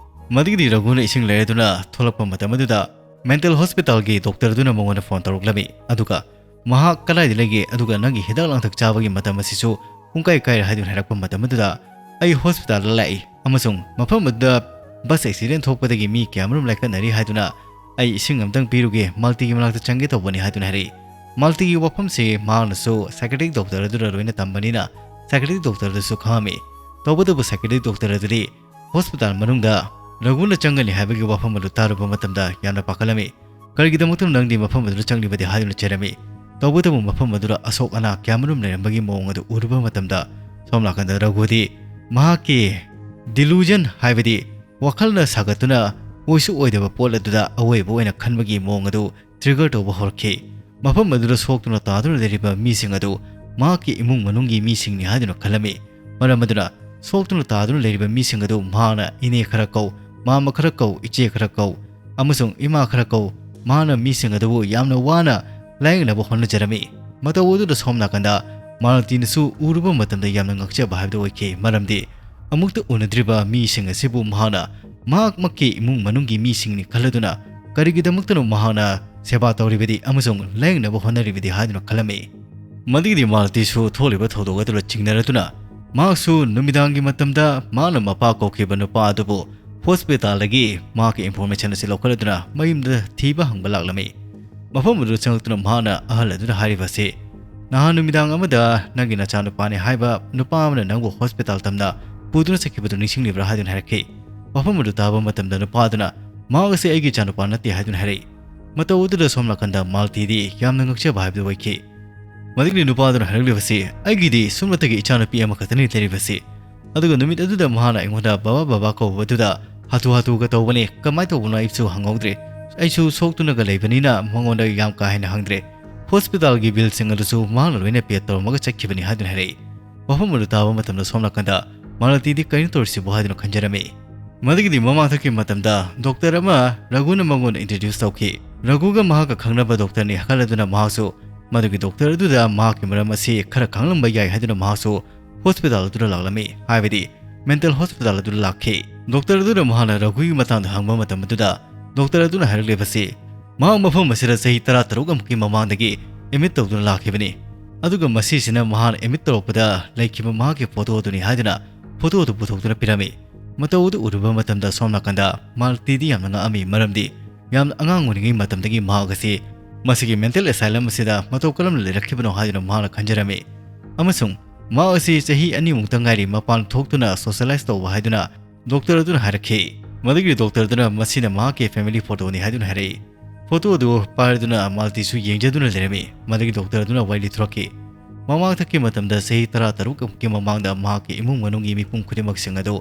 ꯃꯗꯨꯒꯤꯗꯤ ꯔꯘꯨꯅ ꯏꯁꯤꯡ ꯂꯩꯔꯗꯨꯅ ꯊꯣꯛꯂꯛꯄ ꯃꯇꯝ ꯑꯗꯨꯗ ꯃꯦꯟꯇꯦꯜ ꯍꯣꯁꯄꯤꯇꯥꯜꯒꯤ ꯗꯣꯛꯇꯔ ꯑꯗꯨꯅ ꯃꯉꯣꯟꯗ ꯐꯣꯟ ꯇꯧꯔꯛꯂꯝꯃꯤ꯫ ꯑꯗꯨꯒ ꯃꯍꯥꯛ ꯀꯗꯥꯏꯗ ꯂꯩꯒꯦ, ꯑꯗꯨꯒ ꯅꯪꯒꯤ ꯍꯤꯗꯥꯛ ꯂꯥꯡꯊꯛ ꯆꯥꯕꯒꯤ ꯃꯇꯝ ꯑꯁꯤꯁꯨ ꯄꯨꯡꯀꯥꯏ ꯀꯥꯏꯔꯦ ꯍꯥꯏꯗꯨꯅ ꯍꯥꯏꯔꯛꯄ ꯃꯇꯝ ꯑꯗꯨꯗ ꯑꯩ ꯍꯣꯁꯄꯤꯇꯥꯜꯗ ꯂꯥꯛꯏ ꯑꯃꯁꯨꯡ ꯃꯐꯝ ꯑꯗꯨꯗ ꯕꯁ ꯑꯦꯛꯁꯤꯗꯦꯟ ꯊꯣꯛꯄꯗꯒꯤ ꯃꯤ ꯀꯌꯥꯃꯔꯨꯝ ꯂꯥꯏꯀꯠꯅꯔꯤ ꯍꯥꯏꯗꯨꯅ ꯑꯩ ꯏꯁꯤꯡ ꯑꯃꯇꯪ ꯄꯤꯔꯨꯒꯦ, ꯃꯥꯜꯇꯤꯒꯤ ꯃꯅꯥꯛꯇ ꯆꯪꯒꯦ ꯇꯧꯕꯅꯤ ꯍꯥꯏꯗꯨꯅ ꯍꯥꯏꯔꯛꯏ꯫ ꯃꯥꯜꯇꯤꯒꯤ ꯋꯥꯐꯝꯁꯤ ꯃꯍꯥꯛꯅꯁꯨ ꯁꯥꯏꯀꯦꯇ꯭ꯔꯤꯛ ꯗꯣꯛꯇꯔ ꯑꯗꯨꯗ ꯂꯣꯏꯅ ꯇꯝꯕꯅꯤꯅ ꯁꯥꯏꯀꯦꯇ꯭ꯔꯤꯛ ꯗꯣꯛꯇꯔꯗꯨꯁꯨ ꯈꯪꯉꯝꯃꯤ꯫ ꯇꯧꯕꯇꯕꯨ ꯁꯥꯏꯀꯦꯇ꯭ꯔꯤꯛ ꯗꯣꯛꯇꯔ ꯑꯗꯨꯗꯤ ꯍꯣꯁꯄꯤꯇꯥꯜ ꯃꯅꯨꯡꯗ ꯔꯘꯨꯅ ꯆꯪꯒꯅꯤ ꯍꯥꯏꯕꯒꯤ ꯋꯥꯐꯝ ꯑꯗꯨ ꯇꯥꯔꯨꯕ ꯃꯇꯝꯗ ꯌꯥꯝꯅ ꯄꯥꯈꯠꯂꯝꯃꯤ꯫ "ꯀꯔꯤꯒꯤꯗꯃꯛꯇꯅꯣ ꯅꯪꯗꯤ ꯃꯐꯝ ꯑꯗꯨꯗ ꯆꯪꯂꯤꯕꯗꯤ?" ꯍꯥꯏꯗꯨꯅ ꯆꯦꯜꯂꯝꯃꯤ꯫ ꯇꯧꯕꯇꯕꯨ ꯃꯐꯝ ꯑꯗꯨꯗ ꯑꯁꯣꯛ ꯑꯅꯥ ꯀꯌꯥꯃꯔꯨꯝ ꯂꯩꯔꯝꯕꯒꯤ ꯃꯑꯣꯡ ꯑꯗꯨ ꯎꯔꯨꯕ ꯃꯇꯝꯗ ꯁꯣꯝ ꯅꯥꯀꯟꯗ ꯔꯘꯨꯗꯤ ꯃꯍꯥꯛꯀꯤ ꯗꯤꯂꯨꯖꯟ, ꯍꯥꯏꯕꯗꯤ ꯋꯥꯈꯜꯅ ꯁꯥꯒꯠꯇꯨꯅ ꯑꯣꯏꯁꯨ ꯑꯣꯏꯗꯕ ꯄꯣꯠ ꯑꯗꯨꯗ ꯑꯑꯣꯏꯕ ꯑꯣꯏꯅ ꯈꯟꯕꯒꯤ ꯃꯑꯣꯡ ꯑꯗꯨ ꯇ꯭ꯔꯤꯒꯔ ꯇꯧꯕ ꯍꯧꯔꯛꯈꯤ꯫ ꯃꯐꯝ ꯑꯗꯨꯗ ꯁꯣꯛꯇꯨꯅ ꯇꯥꯗꯨꯅ ꯂꯩꯔꯤꯕ ꯃꯤꯁꯤꯡ ꯑꯗꯨ ꯃꯍꯥꯛꯀꯤ ꯏꯃꯨꯡ ꯃꯅꯨꯡꯒꯤ ꯃꯤꯁꯤꯡꯅꯤ ꯍꯥꯏꯗꯨꯅ ꯈꯜꯂꯝꯃꯤ꯫ ꯃꯔꯝ ꯑꯗꯨꯅ ꯁꯣꯛꯇꯨꯅ ꯇꯥꯗꯨꯅ ꯂꯩꯔꯤꯕ ꯃꯤꯁꯤꯡ ꯑꯗꯨ ꯃꯍꯥꯛꯅ ꯏꯅꯦ ꯈꯔ ꯀꯧ, ꯃꯥꯃ ꯈꯔ ꯀꯧ, ꯏꯆꯦ ꯈꯔ ꯀꯧ ꯑꯃꯁꯨꯡ ꯏꯃꯥ ꯈꯔ ꯀꯧ, ꯃꯍꯥꯛꯅ ꯃꯤꯁꯤꯡ ꯑꯗꯨꯕꯨ ꯌꯥꯝꯅ ꯋꯥꯅ ꯂꯥꯌꯦꯡꯅꯕ ꯍꯣꯠꯅꯖꯔꯝꯃꯤ꯫ ꯃꯇꯧ ꯑꯗꯨꯗ ꯁꯣꯝ ꯅꯥꯀꯟꯗ ꯃꯥꯂꯇꯤꯅꯁꯨ ꯎꯔꯨꯕ ꯃꯇꯝꯗ ꯌꯥꯝꯅ ꯉꯛꯆꯕ ꯍꯥꯏꯕꯗꯨ ꯑꯣꯏꯈꯤ꯫ ꯃꯔꯝꯗꯤ ꯑꯃꯨꯛꯇ ꯎꯅꯗ꯭ꯔꯤꯕ ꯃꯤꯁꯤꯡ ꯑꯁꯤꯕꯨ ꯃꯍꯥꯛꯅ ꯃꯍꯥꯛꯃꯛꯀꯤ ꯏꯃꯨꯡ ꯃꯅꯨꯡꯒꯤ ꯃꯤꯁꯤꯡꯅꯤ ꯈꯜꯂꯗꯨꯅ ꯀꯔꯤꯒꯤꯗꯃꯛꯇꯅꯣ ꯃꯍꯥꯛꯅ ꯁꯦꯕꯥ ꯇꯧꯔꯤꯕꯗꯤ ꯑꯃꯁꯨꯡ ꯂꯥꯌꯦꯡꯅꯕ ꯍꯣꯠꯅꯔꯤꯕꯗꯤ ꯍꯥꯏꯗꯨꯅ ꯈꯜꯂꯝꯃꯤ꯫ ꯃꯗꯨꯒꯤꯗꯤ ꯃꯥꯂꯇꯤꯁꯨ ꯊꯣꯛꯂꯤꯕ ꯊꯧꯗꯣꯛ ꯑꯗꯨꯗ ꯆꯤꯡꯅꯔꯗꯨꯅ ꯃꯍꯥꯛꯁꯨ ꯅꯨꯃꯤꯗꯥꯡꯒꯤ ꯃꯇꯝꯗ ꯃꯍꯥꯛꯅ ꯃꯄꯥ ꯀꯧꯈꯤꯕ ꯅꯨꯄꯥ ꯑꯗꯨꯕꯨ ꯍꯣꯁꯄꯤꯇꯥꯜꯗꯒꯤ ꯃꯍꯥꯛꯀꯤ ꯏꯟꯐꯣꯔꯃꯦꯁꯟ ꯑꯁꯤ ꯂꯧꯈꯠꯂꯗꯨꯅ ꯃꯌꯨꯝꯗ ꯊꯤꯕ ꯍꯪꯕ ꯂꯥꯛꯂꯝꯃꯤ꯫ ꯃꯐꯝ ꯑꯗꯨꯗ ꯆꯪꯂꯛꯇꯨꯅ ꯃꯍꯥꯛꯅ ꯑꯍꯜ ꯑꯗꯨꯗ ꯍꯥꯏꯔꯤꯕ ꯑꯁꯤ, "ꯅꯍꯥꯟ ꯅꯨꯃꯤꯗꯥꯡ ꯑꯃꯗ ꯅꯪꯒꯤ ꯅꯆꯥꯅꯨꯄꯥꯅꯤ ꯍꯥꯏꯕ ꯅꯨꯄꯥ ꯑꯃꯅ ꯅꯪꯕꯨ ꯍꯣꯁꯄꯤꯇꯥꯜ ꯇꯝꯅ ꯄꯨꯗꯨꯅ ꯆꯠꯈꯤꯕꯗꯨ ꯅꯤꯡꯁꯤꯡꯂꯤꯕ꯭ꯔꯥ?" ꯍꯥꯏꯗꯨꯅ ꯍꯥꯏꯔꯛꯈꯤ꯫ ꯃꯐꯝ ꯑꯗꯨ ꯇꯥꯕ ꯃꯇꯝꯗ ꯅꯨꯄꯥ ꯑꯗꯨꯅ, "ꯃꯍꯥꯛ ꯑꯁꯤ ꯑꯩꯒꯤ ꯏꯆꯥꯅꯨꯄꯥ ꯅꯠꯇꯦ" ꯍꯥꯏꯗꯨꯅ ꯍꯥꯏꯔꯛꯏ꯫ ꯃꯇꯧ ꯑꯗꯨꯗ ꯁꯣꯝ ꯅꯥꯀꯟꯗ ꯃꯥꯂꯇꯤꯗꯤ ꯌꯥꯝꯅ ꯉꯛꯆꯕ ꯍꯥꯏꯕꯗꯨ ꯑꯣꯏꯈꯤ꯫ ꯃꯗꯨꯒꯤ ꯅꯨꯄꯥ ꯑꯗꯨꯅ ꯍꯥꯏꯔꯛꯂꯤꯕꯁꯤ, "ꯑꯩꯒꯤꯗꯤ ꯁꯨꯞꯅꯇꯒꯤ ꯏꯆꯥꯅꯨꯄꯤ ꯑꯃꯈꯛꯇꯅꯤ ꯂꯩꯔꯤꯕꯁꯤ꯫ ꯑꯗꯨꯒ ꯅꯨꯃꯤꯠ ꯑꯗꯨꯗ ꯃꯍꯥꯛꯅ ꯑꯩꯉꯣꯟꯗ ꯕꯕꯥ ꯕꯕꯥ ꯀꯧꯕꯗꯨꯗ ꯍꯥꯊꯨ ꯍꯥꯊꯨꯒ ꯇꯧꯕꯅꯤ, ꯀꯃꯥꯏꯅ ꯇꯧꯕꯅꯣ ꯑꯩꯁꯨ ꯍꯪꯍꯧꯗ꯭ꯔꯦ꯫ ꯑꯩꯁꯨ ꯁꯣꯛꯇꯨꯅꯒ ꯂꯩꯕꯅꯤꯅ ꯃꯉꯣꯟꯗ ꯌꯥꯝ ꯀꯥ ꯍꯦꯟꯅ ꯍꯪꯗ꯭ꯔꯦ꯫ ꯍꯣꯁꯄꯤꯇꯥꯜꯒꯤ ꯕꯤꯜꯁꯤꯡ ꯑꯗꯨꯁꯨ ꯃꯍꯥꯛꯅ ꯂꯣꯏꯅ ꯄꯦ ꯇꯧꯔꯝꯃꯒ ꯆꯠꯈꯤꯕꯅꯤ" ꯍꯥꯏꯗꯨꯅ ꯍꯥꯏꯔꯛꯏ꯫ ꯋꯥꯐꯝ ꯑꯗꯨ ꯇꯥꯕ ꯃꯇꯝꯗ ꯁꯣꯝ ꯅꯥꯀꯟꯗ ꯃꯥꯂꯇꯤꯗꯤ ꯀꯔꯤꯅꯣ ꯇꯧꯔꯤꯁꯤꯕꯣ ꯍꯥꯏꯗꯨꯅ ꯈꯟꯖꯔꯝꯃꯤ꯫ ꯃꯗꯨꯒꯤꯗꯤ ꯃꯃꯥꯡꯊꯛꯀꯤ ꯃꯇꯝꯗ ꯗꯣꯛꯇꯔ ꯑꯃ ꯔꯘꯨꯅ ꯃꯉꯣꯟꯗ ꯏꯟꯇ꯭ꯔꯣꯗ꯭ꯌꯨꯁ ꯇꯧꯈꯤ꯫ ꯔꯘꯨꯒ ꯃꯍꯥꯛꯀ ꯈꯪꯅꯕ ꯗꯣꯛꯇꯔꯅꯤ ꯈꯜꯂꯗꯨꯅ ꯃꯍꯥꯛꯁꯨ ꯃꯗꯨꯒꯤ ꯗꯣꯛꯇꯔ ꯑꯗꯨꯗ ꯃꯍꯥꯛꯀꯤ ꯃꯔꯝ ꯑꯁꯤ ꯈꯔ ꯈꯪꯂꯝꯕ ꯌꯥꯏ ꯍꯥꯏꯗꯨꯅ ꯃꯍꯥꯛꯁꯨ ꯍꯣꯁꯄꯤꯇꯥꯜ ꯑꯗꯨꯗ ꯂꯥꯛꯂꯝꯃꯤ, ꯍꯥꯏꯕꯗꯤ ꯃꯦꯟꯇꯦꯜ ꯍꯣꯁꯄꯤꯇꯥꯜ ꯑꯗꯨꯗ ꯂꯥꯛꯈꯤ꯫ ꯗꯣꯛꯇꯔ ꯑꯗꯨꯅ ꯃꯍꯥꯛꯅ ꯔꯘꯨꯒꯤ ꯃꯇꯥꯡꯗ ꯍꯪꯕ ꯃꯇꯝ ꯑꯗꯨꯗ ꯗꯣꯛꯇꯔ ꯑꯗꯨꯅ ꯍꯥꯏꯔꯛꯂꯤꯕꯁꯤ, ꯃꯍꯥꯛ ꯃꯐꯝ ꯑꯁꯤꯗ ꯆꯍꯤ ꯇꯔꯥ ꯇꯔꯨꯛ ꯑꯃꯨꯛꯀꯤ ꯃꯃꯥꯡꯗꯒꯤ ꯑꯦꯗꯃꯤꯠ ꯇꯧꯗꯨꯅ ꯂꯥꯛꯈꯤꯕꯅꯤ꯫ ꯑꯗꯨꯒ ꯃꯁꯤꯁꯤꯅ ꯃꯍꯥꯛꯅ ꯑꯦꯗꯃꯤꯠ ꯇꯧꯔꯛꯄꯗ ꯂꯩꯈꯤꯕ ꯃꯍꯥꯛꯀꯤ ꯐꯣꯇꯣ ꯑꯗꯨꯅꯤ ꯍꯥꯏꯗꯨꯅ ꯐꯣꯇꯣ ꯑꯗꯨ ꯄꯨꯊꯣꯛꯇꯨꯅ ꯄꯤꯔꯝꯃꯤ꯫ ꯃꯇꯧ ꯑꯗꯨ ꯎꯔꯨꯕ ꯃꯇꯝꯗ ꯁꯣꯝ ꯅꯥꯀꯟꯗ ꯃꯥꯂꯇꯤꯗꯤ ꯌꯥꯝꯅ ꯉꯛꯑꯝꯃꯤ, ꯃꯔꯝꯗꯤ ꯌꯥꯝꯅ ꯑꯉꯥꯡ ꯑꯣꯏꯔꯤꯉꯩ ꯃꯇꯝꯗꯒꯤ ꯃꯍꯥꯛ ꯑꯁꯤ ꯃꯁꯤꯒꯤ ꯃꯦꯟꯇꯦꯜ ꯑꯦꯁꯥꯏꯂꯝ ꯑꯁꯤꯗ ꯃꯇꯧ ꯀꯔꯝꯅ ꯂꯩꯔꯛꯈꯤꯕꯅꯣ ꯍꯥꯏꯗꯨꯅ ꯃꯍꯥꯛꯅ ꯈꯟꯖꯔꯝꯃꯤ꯫ ꯑꯃꯁꯨꯡ ꯃꯍꯥꯛ ꯑꯁꯤ ꯆꯍꯤ ꯑꯅꯤꯃꯨꯛꯇ ꯉꯥꯏꯔꯤ ꯃꯄꯥꯟ ꯊꯣꯛꯇꯨꯅ ꯁꯣꯁꯤꯌꯦꯂꯥꯏꯁ ꯇꯧꯕ ꯍꯥꯏꯗꯨꯅ ꯗꯣꯛꯇꯔ ꯑꯗꯨꯅ ꯍꯥꯏꯔꯛꯈꯤ꯫ ꯃꯗꯨꯒꯤ ꯗꯣꯛꯇꯔ ꯑꯗꯨꯅ ꯃꯁꯤꯅ ꯃꯍꯥꯛꯀꯤ ꯐꯦꯃꯤꯂꯤ ꯐꯣꯇꯣꯅꯤ ꯍꯥꯏꯗꯨꯅ ꯍꯥꯏꯔꯛꯏ꯫ ꯐꯣꯇꯣ ꯑꯗꯨ ꯄꯥꯏꯔꯗꯨꯅ ꯃꯥꯂꯇꯤꯁꯨ ꯌꯦꯡꯖꯗꯨꯅ ꯂꯩꯔꯝꯃꯤ꯫ ꯃꯗꯨꯒꯤ ꯗꯣꯛꯇꯔ ꯑꯗꯨꯅ ꯋꯥꯔꯤ ꯂꯤꯊꯣꯔꯛꯈꯤ꯫ ꯃꯃꯥꯡꯊꯛꯀꯤ ꯃꯇꯝꯗ ꯆꯍꯤ ꯇꯔꯥ ꯇꯔꯨꯛ ꯑꯃꯨꯛꯀꯤ ꯃꯃꯥꯡꯗ ꯃꯍꯥꯛꯀꯤ ꯏꯃꯨꯡ ꯃꯅꯨꯡꯒꯤ ꯃꯤꯄꯨꯝ ꯈꯨꯗꯤꯡꯃꯛꯁꯤꯡ ꯑꯗꯨ